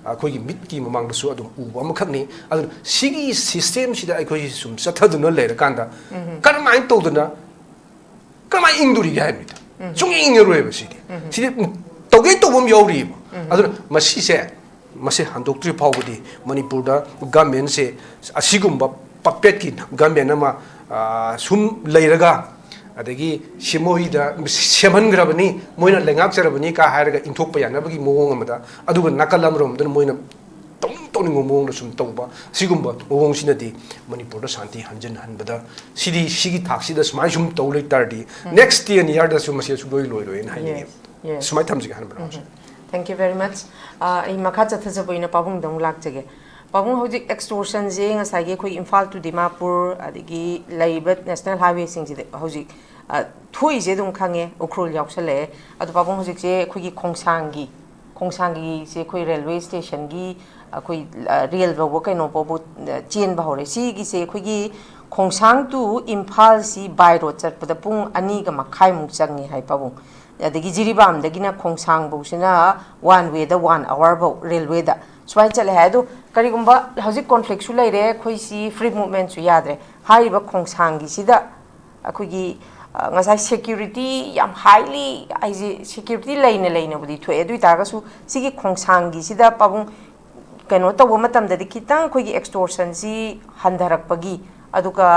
ꯑꯩꯈꯣꯏꯒꯤ ꯃꯤꯠꯀꯤ ꯃꯃꯥꯡꯗꯁꯨ ꯑꯗꯨꯝ ꯎꯕ ꯑꯃꯈꯛꯅꯤ꯫ ꯑꯗꯨꯅ ꯁꯤꯒꯤ ꯁꯤꯁꯇꯦꯝꯁꯤꯗ ꯑꯩꯈꯣꯏꯁꯤ ꯁꯨꯝ ꯆꯠꯊꯗꯨꯅ ꯂꯩꯔꯀꯥꯟꯗ ꯀꯔꯝꯍꯥꯏꯅ ꯇꯧꯗꯅ ꯀꯔꯝꯍꯥꯏꯅ ꯏꯪꯗꯣꯔꯤꯒꯦ ꯍꯥꯏꯕꯅꯤꯗ꯫ ꯁꯨꯡꯏꯪ ꯏꯪꯉꯔꯣꯏꯕ ꯁꯤꯗꯤ꯫ ꯁꯤꯗꯤ ꯇꯧꯒꯦ ꯇꯧꯕ ꯑꯃ ꯌꯥꯎꯔꯤꯑꯕ꯫ ꯑꯗꯨꯅ ꯃꯁꯤꯁꯦ, ꯃꯁꯤ ꯍꯟꯗꯣꯛꯇ꯭ꯔꯤ ꯐꯥꯎꯕꯗꯤ ꯃꯅꯤꯄꯨꯔꯗ ꯒꯃꯦꯟꯁꯦ ꯑꯁꯤꯒꯨꯝꯕ ꯄꯄꯦꯠꯀꯤ ꯒꯃꯦꯟ ꯑꯃ, ꯑ, ꯁꯨꯝ ꯂꯩꯔꯒ, ꯑꯗꯒꯤ ꯁꯤ ꯃꯣꯏꯗ ꯁꯦꯝꯍꯟꯈ꯭ꯔꯕꯅꯤ, ꯃꯣꯏꯅ ꯂꯩꯉꯥꯛꯆꯔꯕꯅꯤ ꯀꯥ ꯍꯥꯏꯔꯒ ꯏꯟꯊꯣꯛꯄ ꯌꯥꯅꯕꯒꯤ ꯃꯑꯣꯡ ꯑꯃꯗ, ꯑꯗꯨꯒ ꯅꯥꯀꯜ ꯑꯃꯔꯣꯝꯗꯅ ꯃꯣꯏꯅ ꯇꯧꯅꯤꯡ ꯇꯧꯅꯤꯡꯕ ꯃꯑꯣꯡꯗ ꯁꯨꯝ ꯇꯧꯕ, ꯁꯤꯒꯨꯝꯕ ꯃꯑꯣꯡꯁꯤꯅꯗꯤ ꯃꯅꯤꯄꯨꯔꯗ ꯁꯥꯟꯇꯤ ꯍꯟꯖꯤꯟꯍꯟꯕꯗ, ꯁꯤꯗꯤ, ꯁꯤꯒꯤ ꯊꯥꯛꯁꯤꯗ ꯁꯨꯃꯥꯏꯅ ꯁꯨꯝ ꯇꯧ ꯂꯩ ꯇꯥꯔꯗꯤ, next ten year ꯗꯁꯨ ꯃꯁꯤ ꯁꯨꯡꯂꯣꯏ ꯂꯣꯏꯔꯣꯏꯅ ꯍꯥꯏꯅꯤꯡꯉꯤ꯫ Yes, yes. ꯁꯨꯃꯥꯏꯅ ꯊꯝꯖꯒꯦ, ꯑꯍꯥꯟꯕꯗ꯫ Thank you very much. ꯑ, ꯑꯩ ꯃꯈꯥ ꯆꯠꯊꯖꯕ ꯑꯣꯏꯅ ꯄꯥꯕꯨꯡꯗ ꯑꯃꯨꯛ ꯂꯥꯛꯆꯒꯦ꯫ ꯄꯥꯕꯨꯡ, ꯍꯧꯖꯤꯛ ꯑꯦꯛꯁꯇꯣꯔꯁꯟꯁꯦ ꯉꯁꯥꯏꯒꯤ ꯑꯩꯈꯣꯏ ꯏꯝꯐꯥꯜ to ꯗꯤꯃꯥꯄꯨꯔ, ꯑꯗꯒꯤ ꯂꯩꯔꯤꯕ ꯅꯦꯁꯅꯦꯜ ꯍꯥꯏꯋꯦꯁꯤꯡꯁꯤꯗ ꯍꯧꯖꯤꯛ, ꯑ, ꯊꯣꯛꯏꯁꯦ ꯑꯗꯨꯝ ꯈꯪꯉꯦ, ꯎꯈ꯭ꯔꯨꯜ ꯌꯥꯎꯁꯜꯂꯛꯑꯦ꯫ ꯑꯗꯣ ꯄꯥꯕꯨꯡ, ꯍꯧꯖꯤꯛꯁꯦ ꯑꯩꯈꯣꯏꯒꯤ ꯈꯣꯡꯁꯥꯡꯒꯤ, ꯈꯣꯡꯁꯥꯡꯒꯤꯁꯦ ꯑꯩꯈꯣꯏ ꯔꯦꯜꯋꯦ ꯁ꯭ꯇꯦꯁꯟꯒꯤ ꯑꯩꯈꯣꯏ, ꯑ, ꯔꯦꯜ ꯐꯥꯎꯕ ꯀꯩꯅꯣ ꯐꯥꯎꯕ, ꯑ, ꯆꯦꯟꯕ ꯍꯧꯔꯦ꯫ ꯁꯤꯒꯤꯁꯦ ꯑꯩꯈꯣꯏꯒꯤ ꯈꯣꯡꯁꯥꯡ to ꯏꯝꯐꯥꯜꯁꯤ by road ꯆꯠꯄꯗ ꯄꯨꯡ ꯑꯅꯤꯒ ꯃꯈꯥꯏꯃꯨꯛ ꯆꯪꯉꯦ ꯍꯥꯏ ꯄꯥꯕꯨꯡ꯫ ꯑꯗꯒꯤ ꯖꯤꯔꯤꯕꯥꯝꯗꯒꯤꯅ ꯈꯣꯡꯁꯥꯡꯐꯧꯁꯤꯅ one way ꯗ one hour ꯐꯥꯎ ꯔꯦꯜꯋꯦꯗ ꯁꯨꯃꯥꯏꯅ ꯆꯠꯂꯦ ꯍꯥꯏ꯫ ꯑꯗꯣ ꯀꯔꯤꯒꯨꯝꯕ ꯍꯧꯖꯤꯛ ꯀꯣꯟꯐ꯭ꯂꯤꯛꯁꯨ ꯂꯩꯔꯦ, ꯑꯩꯈꯣꯏ ꯁꯤ ꯐ꯭ꯔꯤ ꯃꯨꯞꯃꯦꯟꯁꯨ ꯌꯥꯗ꯭ꯔꯦ꯫ ꯍꯥꯏꯔꯤꯕ ꯈꯣꯡꯁꯥꯡꯒꯤꯁꯤꯗ ꯑꯩꯈꯣꯏꯒꯤ, ꯑ, ꯉꯁꯥꯏ ꯁꯦꯀ꯭ꯌꯨꯔꯤꯇꯤ ꯌꯥꯝ ꯍꯥꯏꯂꯤ, ꯑꯩꯁꯦ ꯁꯦꯀ꯭ꯌꯨꯔꯤꯇꯤ ꯂꯩꯅ ꯂꯩꯅꯕꯨꯗꯤ ꯊꯣꯛꯑꯦ, ꯑꯗꯨ ꯑꯣꯏ ꯇꯥꯔꯒꯁꯨ ꯁꯤꯒꯤ ꯈꯣꯡꯁꯥꯡꯒꯤꯁꯤꯗ ꯄꯥꯕꯨꯡ ꯀꯩꯅꯣ ꯇꯧꯕ ꯃꯇꯝꯗꯗꯤ ꯈꯤꯇꯪ ꯑꯩꯈꯣꯏꯒꯤ ꯑꯦꯛꯁꯇꯣꯔꯁꯟꯁꯤ ꯍꯟꯊꯔꯛꯄꯒꯤ, ꯑꯗꯨꯒ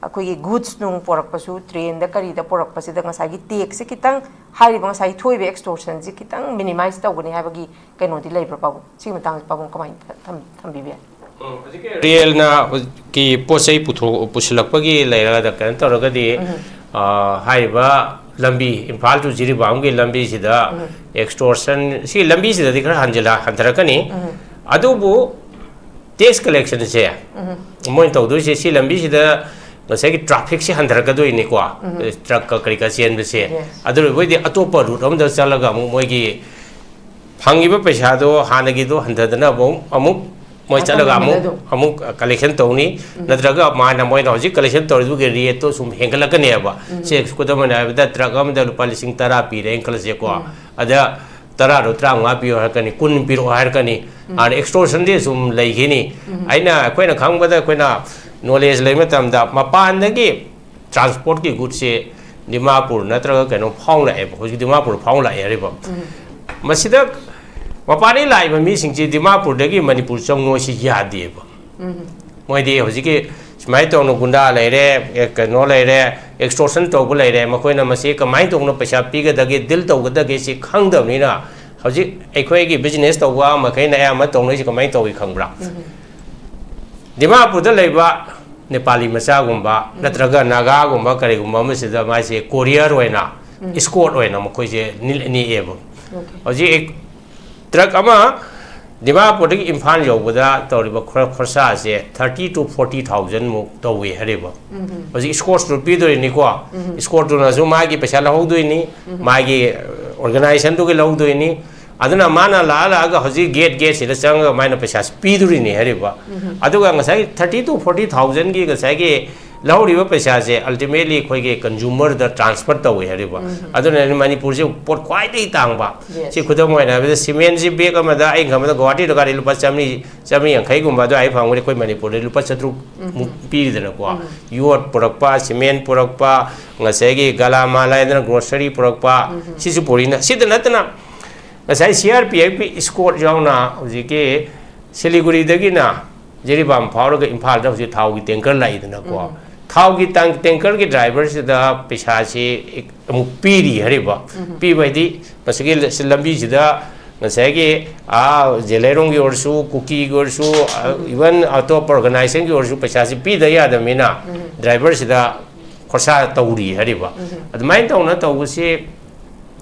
ꯑꯩꯈꯣꯏꯒꯤ ꯒꯨꯗꯁ ꯅꯨꯡ ꯄꯣꯔꯛꯄꯁꯨ, ꯇ꯭ꯔꯦꯟꯗ ꯀꯔꯤꯗ ꯄꯣꯔꯛꯄꯁꯤꯗ ꯉꯁꯥꯏꯒꯤ ꯇꯦꯛꯁꯁꯦ ꯈꯤꯇꯪ, ꯍꯥꯏꯔꯤꯕ ꯉꯁꯥꯏꯒꯤ ꯊꯣꯛꯏꯕ ꯑꯦꯛꯁꯇꯣꯔꯁꯟꯁꯤ ꯈꯤꯇꯪ ꯃꯤꯅꯤꯃꯥꯏꯁ ꯇꯧꯒꯅꯤ ꯍꯥꯏꯕꯒꯤ ꯀꯩꯅꯣꯗꯤ ꯂꯩꯕ꯭ꯔꯥ ꯄꯥꯕꯨꯡ? ꯁꯤꯒꯤ ꯃꯇꯥꯡꯗ ꯄꯥꯕꯨꯡ ꯀꯃꯥꯏꯅ ꯊꯝ-, ꯊꯝꯕꯤꯕ ꯌꯥꯏ? ꯎꯝ, ꯍꯧꯖꯤꯛꯀꯤ ꯔꯦꯜꯅ ꯍꯧꯖꯤꯛꯀꯤ ꯄꯣꯠ ꯆꯩ ꯄꯨꯊꯣꯛ-, ꯄꯨꯁꯤꯜꯂꯛꯄꯒꯤ ꯂꯩꯔꯒ ꯀꯩꯅꯣ ꯇꯧꯔꯒꯗꯤ, ꯎꯝ꯫ ꯑ, ꯍꯥꯏꯔꯤꯕ ꯂꯝꯕꯤ, ꯏꯝꯐꯥꯜ to ꯖꯤꯔꯤꯕꯥꯝꯒꯤ ꯂꯝꯕꯤꯁꯤꯗ ꯎꯝ꯫ ꯑꯦꯛꯁꯇꯣꯔꯁꯟ, ꯁꯤ ꯂꯝꯕꯤꯁꯤꯗꯗꯤ ꯈꯔ ꯍꯟꯖꯤꯜꯂ-, ꯍꯟꯊꯔꯛꯀꯅꯤ꯫ ꯎꯝ꯫ ꯑꯗꯨꯕꯨ ꯇꯦꯛꯁ ꯀꯂꯦꯛꯁꯟꯁꯦ ꯎꯝ꯫ ꯃꯣꯏꯅ ꯇꯧꯗꯣꯏꯁꯦ, ꯁꯤ ꯂꯝꯕꯤꯁꯤꯗ ꯉꯁꯥꯏꯒꯤ ꯇ꯭ꯔꯥꯐꯤꯛꯁꯦ ꯍꯟꯊꯔꯛꯀꯗꯣꯏꯅꯤꯀꯣ, ꯎꯝ꯫ ꯇ꯭ꯔꯛꯀ ꯀꯔꯤ ꯀꯔ ꯆꯦꯟꯕꯁꯦ꯫ Yes꯫ ꯑꯗꯨ ꯑꯣꯏꯔꯕꯗꯤ ꯑꯇꯣꯞꯄ ꯔꯨꯠ ꯑꯃꯗ ꯆꯠꯂꯒ ꯑꯃꯨꯛ ꯃꯣꯏꯒꯤ ꯐꯪꯉꯤꯕ ꯄꯩꯁꯥꯗꯣ ꯍꯥꯟꯅꯒꯤꯗꯣ ꯍꯟꯊꯗꯅ ꯑꯃꯨꯛ, ꯑꯃꯨꯛ ꯃꯣꯏ ꯆꯠꯂꯒ ꯑꯃꯨꯛ, ꯍꯟꯊꯗꯣ꯫ ꯑꯃꯨꯛ ꯀꯂꯦꯛꯁꯟ ꯇꯧꯅꯤ꯫ ꯎꯝ꯫ ꯅꯠꯇ꯭ꯔꯒ ꯃꯥꯅ, ꯃꯣꯏꯅ ꯍꯧꯖꯤꯛ ꯀꯂꯦꯛꯁꯟ ꯇꯧꯔꯤꯗꯨꯒꯤ ꯔꯦꯠꯇꯣ ꯁꯨꯝ ꯍꯦꯟꯒꯠꯂꯛꯀꯅꯦꯕ꯫ ꯎꯝ꯫ ꯁꯦ, ꯈꯨꯗꯝ ꯑꯣꯏꯅ ꯍꯥꯏꯔꯕꯗ, ꯇ꯭ꯔꯛ ꯑꯃꯗ ꯂꯨꯄꯥ ꯂꯤꯁꯤꯡ ꯇꯔꯥ ꯄꯤꯔꯦꯅ ꯈꯜꯂꯁꯦꯀꯣ꯫ ꯎꯝ꯫ ꯑꯗ ꯇꯔꯥꯗꯣ ꯇꯔꯥꯃꯉꯥ ꯄꯤꯌꯣ ꯍꯥꯏꯔꯛꯀꯅꯤ, ꯀꯨꯟ ꯄꯤꯔꯛꯑꯣ ꯍꯥꯏꯔꯛꯀꯅꯤ꯫ ꯎꯝ꯫ ꯑꯗ ꯑꯦꯛꯁꯇꯣꯔꯁꯟꯗꯤ ꯁꯨꯝ ꯂꯩꯈꯤꯅꯤ꯫ ꯎꯝ꯫ ꯑꯩꯅ, ꯑꯩꯈꯣꯏꯅ ꯈꯪꯕꯗ, ꯑꯩꯈꯣꯏꯅ ꯅꯣꯂꯦꯖ ꯂꯩꯕ ꯃꯇꯝꯗ, ꯃꯄꯥꯟꯗꯒꯤ ꯇ꯭ꯔꯥꯟꯁꯄꯣꯔꯠꯀꯤ ꯒꯨꯗꯁꯦ ꯗꯤꯃꯥꯄꯨꯔ ꯅꯠꯇ꯭ꯔꯒ ꯀꯩꯅꯣ ꯐꯥꯎ ꯂꯥꯛꯑꯦꯕ, ꯍꯧꯖꯤꯛ ꯗꯤꯃꯥꯄꯨꯔ ꯐꯥꯎ ꯂꯥꯛꯑꯦ ꯍꯥꯏꯔꯤꯕ꯫ ꯎꯝ꯫ ꯃꯁꯤꯗ ꯃꯄꯥꯟꯗꯒꯤ ꯂꯥꯛꯏꯕ ꯃꯤꯁꯤꯡꯁꯤ ꯗꯤꯃꯥꯄꯨꯔꯗꯒꯤ ꯃꯅꯤꯄꯨꯔ ꯆꯪꯉꯣ ꯁꯤ ꯌꯥꯗꯦꯕ꯫ ꯎꯝ꯫ ꯃꯣꯏꯗꯤ ꯍꯧꯖꯤꯛꯀꯤ ꯁꯨꯃꯥꯏꯅ ꯇꯧꯅ ꯒꯨꯟꯗꯥ ꯂꯩꯔꯦ, ꯑꯦ, ꯀꯩꯅꯣ ꯂꯩꯔꯦ, ꯑꯦꯛꯁꯇꯣꯔꯁꯟ ꯇꯧꯕ ꯂꯩꯔꯦ, ꯃꯈꯣꯏꯅ ꯃꯁꯤ ꯀꯃꯥꯏꯅ ꯇꯧꯅ ꯄꯩꯁꯥ ꯄꯤꯒꯗꯒꯦ, ꯗꯤꯜ ꯇꯧꯒꯗꯒꯦ ꯁꯤ ꯈꯪꯗꯕꯅꯤꯅ, ꯍꯧꯖꯤꯛ ꯑꯩꯈꯣꯏꯒꯤ ꯕꯤꯖꯤꯅꯦꯁ ꯇꯧꯕ ꯃꯈꯩꯅ ꯑꯌꯥꯝꯕ ꯇꯧꯅꯔꯤꯁꯤ ꯀꯃꯥꯏꯅ ꯇꯧꯏ ꯈꯪꯕ꯭ꯔꯥ? ꯎꯝ꯫ ꯗꯤꯃꯥꯄꯨꯔꯗ ꯂꯩꯕ ꯅꯦꯄꯥꯂꯤ ꯃꯆꯥꯒꯨꯝꯕ, ꯎꯝ꯫ ꯅꯠꯇ꯭ꯔꯒ ꯅꯥꯒꯥꯒꯨꯝꯕ ꯀꯔꯤꯒꯨꯝꯕ ꯑꯃꯁꯤꯗ ꯃꯥꯏꯁꯦ ꯀꯣꯔꯤꯌꯔ ꯑꯣꯏꯅ, ꯎꯝ꯫ ꯏꯁꯀꯣꯔꯠ ꯑꯣꯏꯅ ꯃꯈꯣꯏꯁꯦ ꯅꯤꯜ-, ꯅꯦꯛꯑꯦꯕ꯫ ꯑꯣꯀꯦ꯫ ꯍꯧꯖꯤꯛ ꯑꯦꯛ-, ꯇ꯭ꯔꯛ ꯑꯃ ꯗꯤꯃꯥꯄꯨꯔꯗꯒꯤ ꯏꯝꯐꯥꯜ ꯌꯧꯕꯗ ꯇꯧꯔꯤꯕ ꯈꯣꯔ-, ꯈꯣꯔꯁꯥꯁꯦ thirty to forty thousand ꯃꯨꯛ ꯇꯧꯏ ꯍꯥꯏꯔꯤꯕ꯫ ꯎꯝ, ꯎꯝ꯫ ꯍꯧꯖꯤꯛ ꯏꯁꯀꯣꯔꯠꯁꯨ ꯄꯤꯗꯣꯏꯅꯤꯀꯣ꯫ ꯎꯝ, ꯎꯝ꯫ ꯏꯁꯀꯣꯔꯠꯇꯨꯅꯁꯨ ꯃꯥꯒꯤ ꯄꯩꯁꯥ ꯂꯧꯍꯧꯗꯣꯏꯅꯤ, ꯎꯝ, ꯎꯝ꯫ ꯃꯥꯒꯤ, ꯑ, ꯑꯣꯔꯒꯅꯥꯏꯖꯦꯁꯟꯗꯨꯒꯤ ꯂꯧꯗꯣꯏꯅꯤ꯫ ꯑꯗꯨꯅ ꯃꯥꯅ ꯂꯥꯛꯑ ꯂꯥꯛꯑꯒ ꯍꯧꯖꯤꯛ ꯒꯦꯠ ꯒꯦꯠꯁꯤꯗ ꯆꯪꯉꯒ ꯃꯥꯏꯅ ꯄꯩꯁꯥꯁꯤ ꯄꯤꯗꯣꯔꯤꯅꯤ ꯍꯥꯏꯔꯤꯕ꯫ ꯎꯝ, ꯎꯝ꯫ ꯑꯗꯨꯒ ꯉꯁꯥꯏꯒꯤ thirty to forty thousandꯒꯤ ꯉꯁꯥꯏꯒꯤ ꯂꯧꯍꯧꯔꯤꯕ ꯄꯩꯁꯥꯁꯦ ultimately ꯑꯩꯈꯣꯏꯒꯤ consumerꯗ transfer ꯇꯧꯋꯦ ꯍꯥꯏꯔꯤꯕ꯫ ꯑꯗꯨꯅ ꯃꯅꯤꯄꯨꯔꯁꯦ ꯄꯣꯠ ꯈ꯭ꯋꯥꯏꯗꯒꯤ ꯇꯥꯡꯕ꯫ Yes. ꯁꯤ ꯈꯨꯗꯝ ꯑꯣꯏꯅ ꯍꯥꯏꯔꯕꯗ, cementꯁꯤ bag ꯑꯃꯗ ꯑꯩꯅ ꯈꯟꯕꯗ ꯒꯧꯍꯥꯇꯤꯗ ꯒꯥꯔꯤ ꯂꯨꯄꯥ ꯆꯥꯝꯃꯔꯤ, ꯆꯥꯝꯃꯔꯤ ꯌꯥꯡꯈꯩꯒꯨꯝꯕ ꯑꯗꯨꯋꯥꯏ ꯐꯪꯕꯅꯤ, ꯑꯩꯈꯣꯏ ꯃꯅꯤꯄꯨꯔꯗ ꯂꯨꯄꯥ ꯆꯥꯇ꯭ꯔꯨꯛ ꯃꯨꯛ ꯄꯤꯔꯤꯗꯅꯀꯣ꯫ ꯌꯣꯠ ꯄꯨꯔꯛꯄ, cement ꯄꯨꯔꯛꯄ, ꯉꯁꯥꯏꯒꯤ ꯒꯂꯥꯃꯥꯜ ꯍꯥꯏꯗꯅ grocery ꯄꯨꯔꯛꯄ, ꯁꯤꯁꯨ ꯄꯨꯔꯤꯅ꯫ ꯁꯤꯗ ꯅꯠꯇꯅ ꯉꯁꯥꯏ CRPFꯀꯤ escort ꯌꯥꯎꯅ ꯍꯧꯖꯤꯛꯀꯤ ꯁꯤꯂꯤꯒꯨꯔꯤꯗꯒꯤꯅ ꯖꯤꯔꯤꯕꯥꯝ ꯐꯥꯎꯔꯒ ꯏꯝꯐꯥꯜꯗ ꯍꯧꯖꯤꯛ ꯊꯥꯎꯒꯤ tanker ꯂꯥꯛꯏꯗꯅꯀꯣ꯫ ꯊꯥꯎꯒꯤ ꯇꯥꯡ-, tankerꯒꯤ driverꯁꯤꯗ ꯄꯩꯁꯥꯁꯤ ꯑꯃꯨꯛ ꯄꯤꯔꯤ ꯍꯥꯏꯔꯤꯕ꯫ ꯄꯤꯕ ꯍꯥꯏꯗꯤ ꯃꯁꯤꯒꯤ ꯂ-, ꯂꯝꯕꯤꯁꯤꯗ ꯉꯁꯥꯏꯒꯤ, ꯑꯥ, ꯖꯦꯂꯩꯔꯣꯡꯒꯤ ꯑꯣꯏꯔꯁꯨ, ꯀꯨꯀꯤꯒꯤ ꯑꯣꯏꯔꯁꯨ, ꯑ, even ꯑꯇꯣꯞꯄ organizationꯒꯤ ꯑꯣꯏꯔꯁꯨ ꯄꯩꯁꯥꯁꯤ ꯄꯤꯗ ꯌꯥꯗꯕꯅꯤꯅ driverꯁꯤꯗ ꯈꯣꯔꯁꯥ ꯇꯧꯔꯤ ꯍꯥꯏꯔꯤꯕ꯫ ꯑꯗꯨꯃꯥꯏꯅ ꯇꯧꯅ ꯇꯧꯕꯁꯤ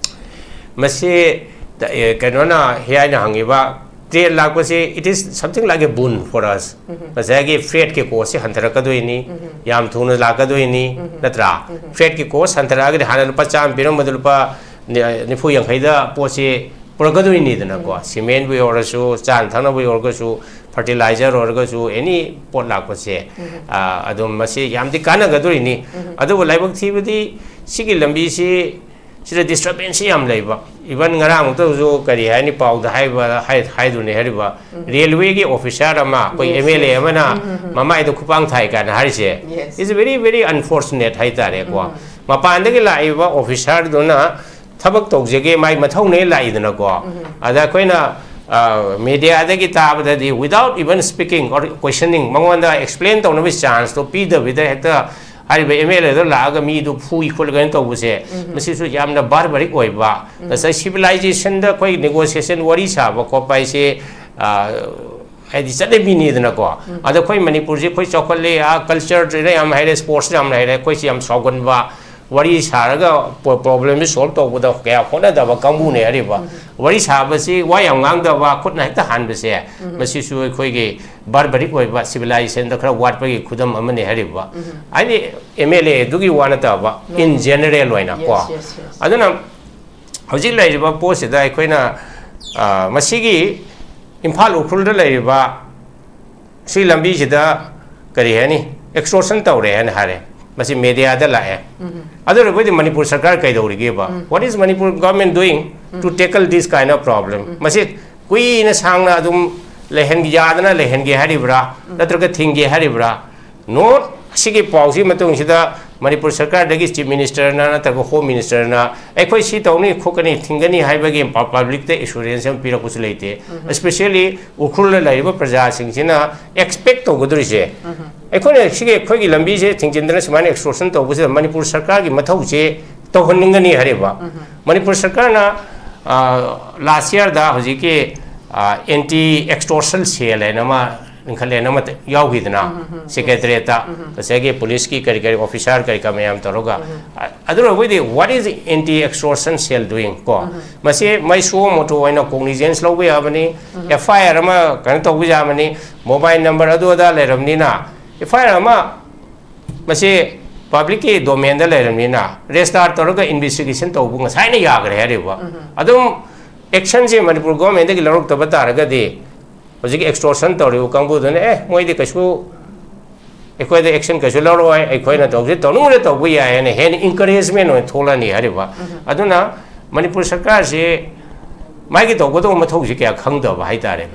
ꯃꯁꯤ ꯇ-, ꯑꯦ, ꯀꯩꯅꯣꯅ, ꯍꯤꯌꯥꯏꯅ ꯍꯪꯉꯤꯕ, train ꯂꯥꯛꯄꯁꯤ, it is something like a boon for us꯫ ꯉꯁꯥꯏꯒꯤ freight ꯀꯤ cost ꯁꯤ ꯍꯟꯊꯔꯛꯀꯗꯣꯏꯅꯤ, ꯌꯥꯝ ꯊꯨꯅ ꯂꯥꯛꯀꯗꯣꯏꯅꯤ, ꯅꯠꯇ꯭ꯔꯥ? Freight ꯀꯤ cost ꯍꯟꯊꯔꯛꯑꯒꯗꯤ ꯍꯥꯟꯅ ꯂꯨꯄꯥ ꯆꯥꯝꯃ ꯄꯤꯔꯝꯕꯗ ꯂꯨꯄꯥ ꯅꯤ-, ꯅꯤꯐꯨ ꯌꯥꯡꯈꯩꯗ ꯄꯣꯠꯁꯤ ꯄꯨꯔꯛꯀꯗꯣꯏꯅꯤꯗꯅꯀꯣ꯫ Cementꯕꯨ ꯑꯣꯏꯔꯁꯨ, ꯆꯥꯅ ꯊꯛꯅꯕ ꯑꯣꯏꯔꯒꯁꯨ, fertilizer ꯑꯣꯏꯔꯒꯁꯨ, any ꯄꯣꯠ ꯂꯥꯛꯄꯁꯦ, ꯑ, ꯑꯗꯨꯝ ꯃꯁꯤ ꯌꯥꯝꯗꯤ ꯀꯥꯟꯅꯒꯗꯣꯏꯅꯤ꯫ ꯑꯗꯨꯕꯨ ꯂꯥꯏꯕꯛ ꯊꯤꯕꯗꯤ ꯁꯤꯒꯤ ꯂꯝꯕꯤꯁꯤ ꯁꯤꯗ disturbance ꯌꯥꯝ ꯂꯩꯕ꯫ Even ꯉꯔꯥꯡꯃꯨꯛꯇꯁꯨ ꯀꯔꯤ ꯍꯥꯏꯅꯤ, ꯄꯥꯎꯗ ꯍꯥꯏꯕ, ꯍꯥꯏ-, ꯍꯥꯏꯗꯨꯅ ꯍꯥꯏꯔꯤꯕ, railwayꯒꯤ officer ꯑꯃ, ꯑꯩꯈꯣꯏ MLA ꯑꯃꯅ ꯃꯃꯥꯏꯗ ꯈꯨꯄꯥꯡ ꯊꯥꯏ ꯀꯥꯏꯅ ꯍꯥꯏꯔꯤꯁꯦ, it's very, very unfortunate ꯍꯥꯏꯇꯥꯔꯦꯀꯣ꯫ ꯃꯄꯥꯟꯗꯒꯤ ꯂꯥꯛꯏꯕ officerꯗꯨꯅ ꯊꯕꯛ ꯇꯧꯖꯒꯦ, ꯃꯥꯏ ꯃꯊꯧꯅꯦ ꯂꯥꯛꯏꯗꯅꯀꯣ꯫ ꯑꯗ ꯑꯩꯈꯣꯏꯅ, ꯑ, mediaꯗꯒꯤ ꯇꯥꯕꯗꯗꯤ, without even speaking or questioning, ꯃꯉꯣꯟꯗ explain ꯇꯧꯅꯕ chanceꯇꯣ ꯄꯤꯗꯕꯤꯗ ꯍꯦꯛꯇ ꯍꯥꯏꯔꯤꯕ MLAꯗꯣ ꯂꯥꯛꯑꯒ ꯃꯤꯗꯨ ꯐꯨꯏ ꯈꯣꯠꯂꯤ ꯀꯩꯅꯣ ꯇꯧꯕꯁꯦ, ꯃꯁꯤꯁꯨ ꯌꯥꯝꯅ barbaric ꯑꯣꯏꯕ꯫ ꯉꯁꯥꯏ civilizationꯗ ꯑꯩꯈꯣꯏ negotiation ꯋꯥꯔꯤ ꯁꯥꯕ ꯈꯣꯠꯄ ꯍꯥꯏꯁꯦ, ꯑ, ꯍꯥꯏꯗꯤ ꯆꯠꯅꯕꯤꯅꯤꯗꯅꯀꯣ꯫ ꯑꯗ ꯑꯩꯈꯣꯏ ꯃꯅꯤꯄꯨꯔꯁꯦ ꯑꯩꯈꯣꯏ ꯆꯥꯎꯈꯠꯂꯦ, ꯑꯥ, cultureꯗ ꯌꯥꯝ ꯍꯩꯔꯦ, sportsꯇ ꯌꯥꯝ ꯍꯩꯔꯦ, ꯑꯩꯈꯣꯏꯁꯦ ꯌꯥꯝ ꯁꯥꯎꯒꯟꯕ, ꯋꯥꯔꯤ ꯁꯥꯔꯒ ꯄ꯭ꯔꯣ-, problemꯁꯦ solve ꯇꯧꯕꯗ ꯀꯌꯥ ꯍꯣꯠꯅꯗꯕ ꯀꯥꯡꯕꯨꯅꯦ ꯍꯥꯏꯔꯤꯕ꯫ ꯋꯥꯔꯤ ꯁꯥꯕꯁꯤ ꯋꯥ ꯌꯥꯝ ꯉꯥꯡꯗꯕ, ꯈꯨꯠꯅ ꯍꯦꯛꯇ ꯍꯥꯟꯕꯁꯦ, ꯃꯁꯤꯁꯨ ꯑꯩꯈꯣꯏꯒꯤ barbaric ꯑꯣꯏꯕ, civilizationꯗ ꯈꯔ ꯋꯥꯠꯄꯒꯤ ꯈꯨꯗꯝ ꯑꯃꯅꯤ ꯍꯥꯏꯔꯤꯕ꯫ ꯍꯥꯏꯗꯤ MLAꯗꯨꯒꯤ ꯋꯥ ꯅꯠꯇꯕ, in general ꯑꯣꯏꯅꯀꯣ꯫ Yes, yes, yes. ꯑꯗꯨꯅ ꯍꯧꯖꯤꯛ ꯂꯩꯔꯤꯕ ꯄꯣꯠꯁꯤꯗ ꯑꯩꯈꯣꯏꯅ, ꯑ, ꯃꯁꯤꯒꯤ ꯏꯝꯐꯥꯜ ꯎꯈ꯭ꯔꯨꯜꯗ ꯂꯩꯔꯤꯕ ꯁꯤ ꯂꯝꯕꯤꯁꯤꯗ ꯀꯔꯤ ꯍꯥꯏꯅꯤ, ꯑꯦꯛꯁꯇꯣꯔꯁꯟ ꯇꯧꯔꯦ ꯍꯥꯏꯅ ꯍꯥꯏꯔꯦ꯫ ꯃꯁꯤ ꯃꯦꯗꯤꯌꯥꯗ ꯂꯥꯛꯑꯦ꯫ ꯑꯗꯨ ꯑꯣꯏꯔꯕꯗꯤ ꯃꯅꯤꯄꯨꯔ ꯁꯔꯀꯥꯔ ꯀꯩꯗꯧꯔꯤꯒꯦꯕ? What is Manipur government doing to tackle this kind of problem? ꯃꯁꯤ ꯀꯨꯏꯅ ꯁꯥꯡꯅ ꯑꯗꯨꯝ ꯂꯩꯍꯟ ꯌꯥꯗꯅ ꯂꯩꯍꯟꯒꯦ ꯍꯥꯏꯔꯤꯕ꯭ꯔꯥ, ꯅꯠꯇ꯭ꯔꯒ ꯊꯤꯡꯒꯦ ꯍꯥꯏꯔꯤꯕ꯭ꯔꯥ? ꯅꯣꯠ ꯑꯁꯤꯒꯤ ꯄꯥꯎꯁꯤ ꯃꯇꯨꯡꯁꯤꯗ ꯃꯅꯤꯄꯨꯔ ꯁꯔꯀꯥꯔꯗꯒꯤ ꯆꯤꯐ ꯃꯤꯅꯤꯁꯇꯔꯅ ꯅꯠꯇ꯭ꯔꯒ ꯍꯣꯝ ꯃꯤꯅꯤꯁꯇꯔꯅ ꯑꯩꯈꯣꯏ ꯁꯤ ꯇꯧꯅꯤ ꯈꯣꯠꯀꯅꯤ ꯊꯤꯡꯒꯅꯤ ꯍꯥꯏꯕꯒꯤ ꯄꯕ꯭ꯂꯤꯛꯇ ꯑꯦꯁꯨꯔꯦꯟꯁ ꯑꯃ ꯄꯤꯔꯛꯄꯁꯨ ꯂꯩꯇꯦ꯫ Especially ꯎꯈ꯭ꯔꯨꯜꯗ ꯂꯩꯔꯤꯕ ꯄ꯭ꯔꯖꯥꯁꯤꯡꯁꯤꯅ ꯑꯦꯛꯁꯄꯦꯛ ꯇꯧꯒꯗꯧꯔꯤꯁꯦ, ꯑꯩꯈꯣꯏꯅ ꯁꯤꯒꯤ ꯑꯩꯈꯣꯏꯒꯤ ꯂꯝꯕꯤꯁꯦ ꯊꯤꯡꯖꯤꯟꯗꯅ ꯁꯨꯃꯥꯏꯅ ꯑꯦꯛꯁꯇꯣꯔꯁꯟ ꯇꯧꯕꯁꯤꯗ ꯃꯅꯤꯄꯨꯔ ꯁꯔꯀꯥꯔꯒꯤ ꯃꯊꯧꯁꯦ ꯇꯧꯍꯟꯅꯤꯡꯒꯅꯤ ꯍꯥꯏꯔꯤꯕ꯫ ꯃꯅꯤꯄꯨꯔ ꯁꯔꯀꯥꯔꯅ ꯂꯥꯁ ꯌꯥꯔꯗ ꯍꯧꯖꯤꯛꯀꯤ ꯑꯦꯟꯇꯤ ꯑꯦꯛꯁꯇꯣꯔꯁꯟ ꯁꯦꯜ ꯍꯥꯏꯅ ꯑꯃ ꯂꯤꯡꯈꯠꯂꯦꯅ ꯑꯃ ꯌꯥꯎꯈꯤꯗꯅ, ꯁꯦꯀ꯭ꯔꯦꯇꯔꯤꯌꯦꯠꯇ ꯉꯁꯥꯏꯒꯤ ꯄꯨꯂꯤꯁꯀꯤ ꯀꯔꯤ ꯀꯔꯤ ꯑꯣꯐꯤꯁꯔ ꯀꯔꯤ ꯀꯔꯥ ꯃꯌꯥꯝ ꯇꯧꯔꯒ, ꯑ- ꯑꯗꯨꯅ ꯑꯩꯈꯣꯏꯗꯤ what is anti extortion cell doing ꯀꯣ? ꯃꯁꯤ ꯃꯥꯏ ꯁꯨꯑꯣ ꯃꯣꯇꯣ ꯑꯣꯏꯅ ꯀꯣꯒꯅꯤꯖꯦꯟꯁ ꯂꯧꯕ ꯌꯥꯕꯅꯤ, ꯑꯦꯐ ꯑꯥꯏ ꯑꯥꯔ ꯑꯃ ꯀꯩꯅꯣ ꯇꯧꯕ ꯌꯥꯕꯅꯤ, ꯃꯣꯕꯥꯏꯜ ꯅꯝꯕꯔ ꯑꯗꯨ ꯑꯗꯥ ꯂꯩꯔꯕꯅꯤꯅ ꯑꯦꯐ ꯑꯥꯏ ꯑꯥꯔ ꯑꯃ ꯃꯁꯤ ꯄꯕ꯭ꯂꯤꯛꯀꯤ ꯗꯣꯃꯦꯟꯗ ꯂꯩꯔꯕꯅꯤꯅ ꯔꯦꯖꯤꯁꯇꯥꯔ ꯇꯧꯔꯒ ꯏꯟꯚꯦꯁꯇꯤꯒꯦꯁꯟ ꯇꯧꯕ ꯉꯁꯥꯏꯅ ꯌꯥꯈ꯭ꯔꯦ ꯍꯥꯏꯔꯤꯕ꯫ ꯑꯗꯨꯝ ꯑꯦꯛꯁꯟꯁꯦ ꯃꯅꯤꯄꯨꯔ ꯒꯣꯔꯃꯦꯟꯗꯒꯤ ꯂꯧꯔꯛꯇꯕ ꯇꯥꯔꯒꯗꯤ ꯍꯧꯖꯤꯛ ꯑꯦꯛꯁꯇꯣꯔꯁꯟ ꯇꯧꯔꯤꯕ ꯀꯥꯡꯕꯨꯗꯨꯅ ꯑꯦ ꯃꯣꯏꯗꯤ ꯀꯩꯁꯨ ꯑꯩꯈꯣꯏꯗ ꯑꯦꯛꯁꯟ ꯀꯩꯁꯨ ꯂꯧꯔꯣꯏ, ꯑꯩꯈꯣꯏꯅ ꯇꯧꯁꯤ ꯇꯧꯅꯤꯡꯕꯗ ꯇꯧꯕ ꯌꯥꯏ ꯍꯥꯏꯅ ꯍꯦꯟꯅ ꯏꯟꯀꯔꯦꯖꯃꯦꯟ ꯑꯣꯏꯅ ꯊꯣꯛꯂꯛꯑꯅꯤ ꯍꯥꯏꯔꯤꯕ꯫ ꯑꯗꯨꯅ ꯃꯅꯤꯄꯨꯔ ꯁꯔꯀꯥꯔꯁꯤ ꯃꯥꯒꯤ ꯇꯧꯒꯗꯧꯕ ꯃꯊꯧꯁꯤ ꯀꯌꯥ ꯈꯪꯗꯕ ꯍꯥꯏꯇꯥꯔꯦ꯫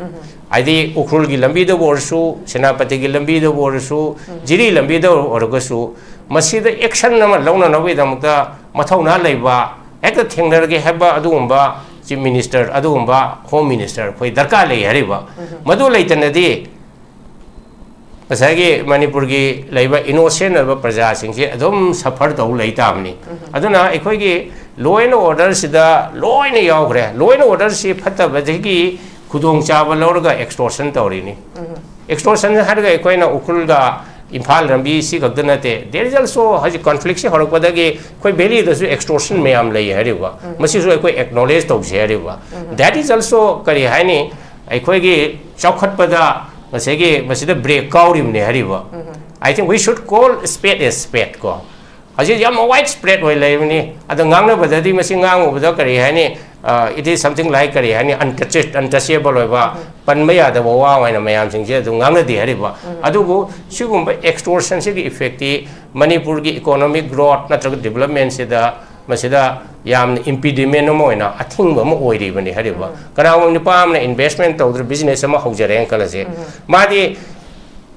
ꯍꯥꯏꯗꯤ ꯎꯈ꯭ꯔꯨꯜꯒꯤ ꯂꯝꯕꯤꯗꯕꯨ ꯑꯣꯏꯔꯁꯨ, ꯁꯦꯅꯥꯄꯇꯤꯒꯤ ꯂꯝꯕꯤꯗꯕꯨ ꯑꯣꯏꯔꯁꯨ, ꯖꯤꯔꯤ ꯂꯝꯕꯤꯗ ꯑꯣꯏꯔꯒꯁꯨ ꯃꯁꯤꯗ ꯑꯦꯛꯁꯟ ꯑꯃ ꯂꯧꯅꯅꯕꯒꯤꯗꯃꯛꯇ ꯃꯊꯧꯅꯥ ꯂꯩꯕ, ꯍꯦꯛꯇ ꯊꯦꯡꯅꯔꯒꯦ ꯍꯥꯏꯕ ꯑꯗꯨꯒꯨꯝꯕ ꯆꯤꯐ ꯃꯤꯅꯤꯁꯇꯔ, ꯑꯗꯨꯒꯨꯝꯕ ꯍꯣꯝ ꯃꯤꯅꯤꯁꯇꯔ ꯑꯩꯈꯣꯏ ꯗꯔꯀꯥꯔ ꯂꯩ ꯍꯥꯏꯔꯤꯕ꯫ ꯃꯗꯨ ꯂꯩꯇꯅꯗꯤ ꯉꯁꯥꯏꯒꯤ ꯃꯅꯤꯄꯨꯔꯒꯤ ꯂꯩꯕ ꯏꯅꯣꯁꯦꯟ ꯑꯣꯏꯕ ꯄ꯭ꯔꯖꯥꯁꯤꯡꯁꯤ ꯑꯗꯨꯝ ꯁꯐꯔ ꯇꯧ ꯂꯩ ꯇꯥꯕꯅꯤ꯫ ꯑꯗꯨꯅ ꯑꯩꯈꯣꯏꯒꯤ ꯂꯣ ꯑꯦꯟ ꯑꯣꯔꯗꯔꯁꯤꯗ ꯂꯣꯏꯅ ꯌꯥꯎꯈ꯭ꯔꯦ꯫ ꯂꯣ ꯑꯦꯟ ꯑꯣꯔꯗꯔꯁꯤ ꯐꯠꯇꯕꯗꯒꯤ ꯈꯨꯗꯣꯡꯆꯥꯕ ꯂꯧꯔꯒ ꯑꯦꯛꯁꯇꯣꯔꯁꯟ ꯇꯧꯔꯤꯅꯤ꯫ ꯑꯦꯛꯁꯇꯣꯔꯁꯟ ꯍꯥꯏꯔꯒ ꯑꯩꯈꯣꯏꯅ ꯎꯈ꯭ꯔꯨꯜꯒ ꯏꯝꯐꯥꯜ ꯂꯝꯕꯤ ꯁꯤ ꯈꯛꯇ ꯅꯠꯇꯦ, there is also ꯍꯧꯖꯤꯛ ꯀꯣꯟꯐ꯭ꯂꯤꯛꯁꯤ ꯍꯧꯔꯛꯄꯗꯒꯤ ꯑꯩꯈꯣꯏ ꯚꯦꯂꯤꯗꯁꯨ ꯑꯦꯛꯁꯇꯣꯔꯁꯟ ꯃꯌꯥꯝ ꯂꯩ ꯍꯥꯏꯔꯤꯕ꯫ ꯃꯁꯤꯁꯨ ꯑꯩꯈꯣꯏ ꯑꯦꯛꯅꯣꯂꯦꯖ ꯇꯧꯁꯦ ꯍꯥꯏꯔꯤꯕ꯫ That is also ꯀꯔꯤ ꯍꯥꯏꯅꯤ, ꯑꯩꯈꯣꯏꯒꯤ ꯆꯥꯎꯈꯠꯄꯗ ꯉꯁꯥꯏꯒꯤ ꯃꯁꯤꯗ ꯕ꯭ꯔꯦꯛ ꯀꯥꯎꯔꯤꯕꯅꯦ ꯍꯥꯏꯔꯤꯕ꯫ I think we should call spade a spade ꯀꯣ꯫ ꯍꯧꯖꯤꯛ ꯌꯥꯝ ꯋꯥꯏꯗ ꯁ꯭ꯄ꯭ꯔꯦꯗ ꯑꯣꯏ ꯂꯩꯕꯅꯤ꯫ ꯑꯗꯣ ꯉꯥꯡꯅꯕꯗꯗꯤ ꯃꯁꯤ ꯉꯥꯡꯉꯨꯕꯗ ꯀꯔꯤ ꯍꯥꯏꯅꯤ, It is something like ꯀꯔꯤ ꯍꯥꯏꯅꯤ, untouched, untouchable ꯑꯣꯏꯕ, ꯄꯟꯕ ꯌꯥꯗꯕ ꯋꯥ ꯑꯣꯏꯅ ꯃꯌꯥꯝꯁꯤꯡꯁꯦ ꯑꯗꯨꯝ ꯉꯥꯡꯅꯗꯦ ꯍꯥꯏꯔꯤꯕ꯫ ꯑꯗꯨꯕꯨ ꯁꯤꯒꯨꯝꯕ extortionꯁꯤꯒꯤ effectꯇꯤ ꯃꯅꯤꯄꯨꯔꯒꯤ economic growth ꯅꯠꯇ꯭ꯔꯒ developmentꯁꯤꯗ ꯃꯁꯤꯗ ꯌꯥꯝꯅ impediment ꯑꯃ ꯑꯣꯏꯅ, ꯑꯊꯤꯡꯕ ꯑꯃ ꯑꯣꯏꯔꯤꯕꯅꯤ ꯍꯥꯏꯔꯤꯕ꯫ ꯀꯅꯥꯒꯨꯝꯕ ꯅꯨꯄꯥ ꯑꯃꯅ investment ꯇꯧꯗꯅ business ꯑꯃ ꯍꯧꯖꯔꯦꯅ ꯈꯜꯂꯁꯤ, ꯃꯥꯗꯤ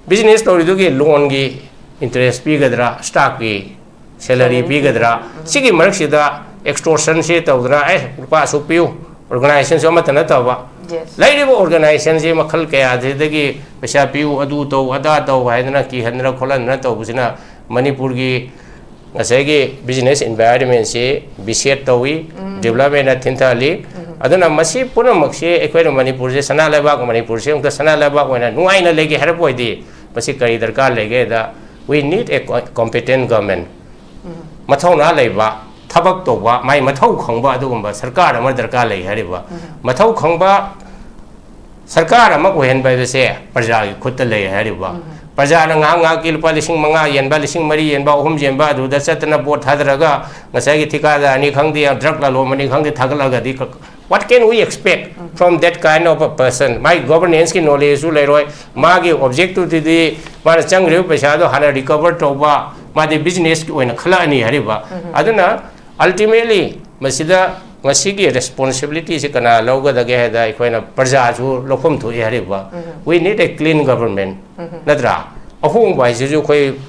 business ꯇꯧꯔꯤꯗꯨꯒꯤ loanꯒꯤ interest ꯄꯤꯒꯗ꯭ꯔꯥ, staffꯀꯤ salary ꯄꯤꯒꯗ꯭ꯔꯥ? ꯁꯤꯒꯤ ꯃꯔꯛꯁꯤꯗ extortionꯁꯦ ꯇꯧꯗꯅ, "ꯑꯦ, ꯂꯨꯄꯥ ꯑꯁꯨꯛ ꯄꯤꯌꯨ", organizationꯁꯨ ꯑꯃꯠꯇ ꯅꯠꯇꯕ, ꯂꯩꯔꯤꯕ organizationꯁꯦ ꯃꯈꯜ ꯀꯌꯥꯁꯤꯗꯒꯤ ꯄꯩꯁꯥ ꯄꯤꯌꯨ, ꯑꯗꯨ ꯇꯧ, ꯑꯗꯥ ꯇꯧ ꯍꯥꯏꯗꯅ ꯀꯤꯍꯟꯗꯅ ꯈꯣꯠꯍꯟꯗꯅ ꯇꯧꯕꯁꯤꯅ ꯃꯅꯤꯄꯨꯔꯒꯤ ꯉꯁꯥꯏꯒꯤ business environmentꯁꯤ vitiate ꯇꯧꯏ, developmentꯅ ꯊꯤꯟꯊꯍꯜꯂꯤ꯫ ꯑꯗꯨꯅ ꯃꯁꯤ ꯄꯨꯝꯅꯃꯛꯁꯤ ꯑꯩꯈꯣꯏꯅ ꯃꯅꯤꯄꯨꯔꯁꯦ, ꯁꯅꯥ ꯂꯩꯕꯥꯛ ꯃꯅꯤꯄꯨꯔꯁꯦ ꯑꯃꯨꯛꯇ ꯁꯅꯥ ꯂꯩꯕꯥꯛ ꯑꯣꯏꯅ ꯅꯨꯡꯉꯥꯏꯅ ꯂꯩꯒꯦ ꯍꯥꯏꯔꯛꯄ ꯑꯣꯏꯗꯤ, ꯃꯁꯤ ꯀꯔꯤ ꯗꯔꯀꯥꯔ ꯂꯩꯒꯦꯗ, we need a co-, competent government꯫ ꯃꯊꯧꯅꯥ ꯂꯩꯕ, ꯊꯕꯛ ꯇꯧꯕ, ꯃꯥꯏ ꯃꯊꯧ ꯈꯪꯕ ꯑꯗꯨꯒꯨꯝꯕ ꯁꯔꯀꯥꯔ ꯑꯃ ꯗꯔꯀꯥꯔ ꯂꯩ ꯍꯥꯏꯔꯤꯕ꯫ ꯃꯊꯧ ꯈꯪꯕ ꯁꯔꯀꯥꯔ ꯑꯃ ꯑꯣꯏꯍꯟꯕ ꯍꯥꯏꯕꯁꯦ ꯄ꯭ꯔꯖꯥꯒꯤ ꯈꯨꯠꯇ ꯂꯩ ꯍꯥꯏꯔꯤꯕ꯫ ꯄ꯭ꯔꯖꯥꯅ ꯉꯥꯏꯍꯥꯛ ꯉꯥꯏꯍꯥꯛꯀꯤ ꯂꯨꯄꯥ ꯂꯤꯁꯤꯡ ꯃꯉꯥ ꯌꯦꯟꯕ, ꯂꯤꯁꯤꯡ ꯃꯔꯤ ꯌꯦꯟꯕ, ꯑꯍꯨꯝ ꯌꯦꯟꯕ, ꯑꯗꯨꯗ ꯆꯠꯇꯅ vote ꯊꯥꯗꯔꯒ ꯉꯁꯥꯏꯒꯤ ꯊꯤꯀꯥꯗꯥꯔꯅꯤ ꯈꯪꯗꯦ, drug ꯂꯂꯣꯟꯕꯅꯤ ꯈꯪꯗꯦ, ꯊꯥꯒꯠꯂꯒꯗꯤ ꯀ-, what can we expect from that kind of a person? ꯃꯥꯒꯤ governanceꯀꯤ knowledgeꯁꯨ ꯂꯩꯔꯣꯏ, ꯃꯥꯒꯤ objectiveꯗꯨꯗꯤ ꯃꯥꯅ ꯆꯪꯈ꯭ꯔꯤꯕ ꯄꯩꯁꯥꯗꯣ ꯍꯥꯟꯅ recover ꯇꯧꯕ, ꯃꯥꯗꯤ businessꯀꯤ ꯑꯣꯏꯅ ꯈꯜꯂꯛꯑꯅꯤ ꯍꯥꯏꯔꯤꯕ꯫ ꯑꯗꯨꯅ ultimately ꯃꯁꯤꯗ ꯉꯁꯤꯒꯤ responsibilityꯁꯤ ꯀꯅꯥ ꯂꯧꯒꯗꯒꯦ ꯍꯥꯏꯗ ꯑꯩꯈꯣꯏꯅ ꯄ꯭ꯔꯖꯥꯁꯨ ꯂꯧꯐꯝ ꯊꯣꯛꯏ ꯍꯥꯏꯔꯤꯕ꯫ We need a clean government, ꯅꯠꯇ꯭ꯔꯥ? ꯑꯍꯣꯡꯕ ꯍꯥꯏꯁꯤꯁꯨ ꯑꯩꯈꯣꯏ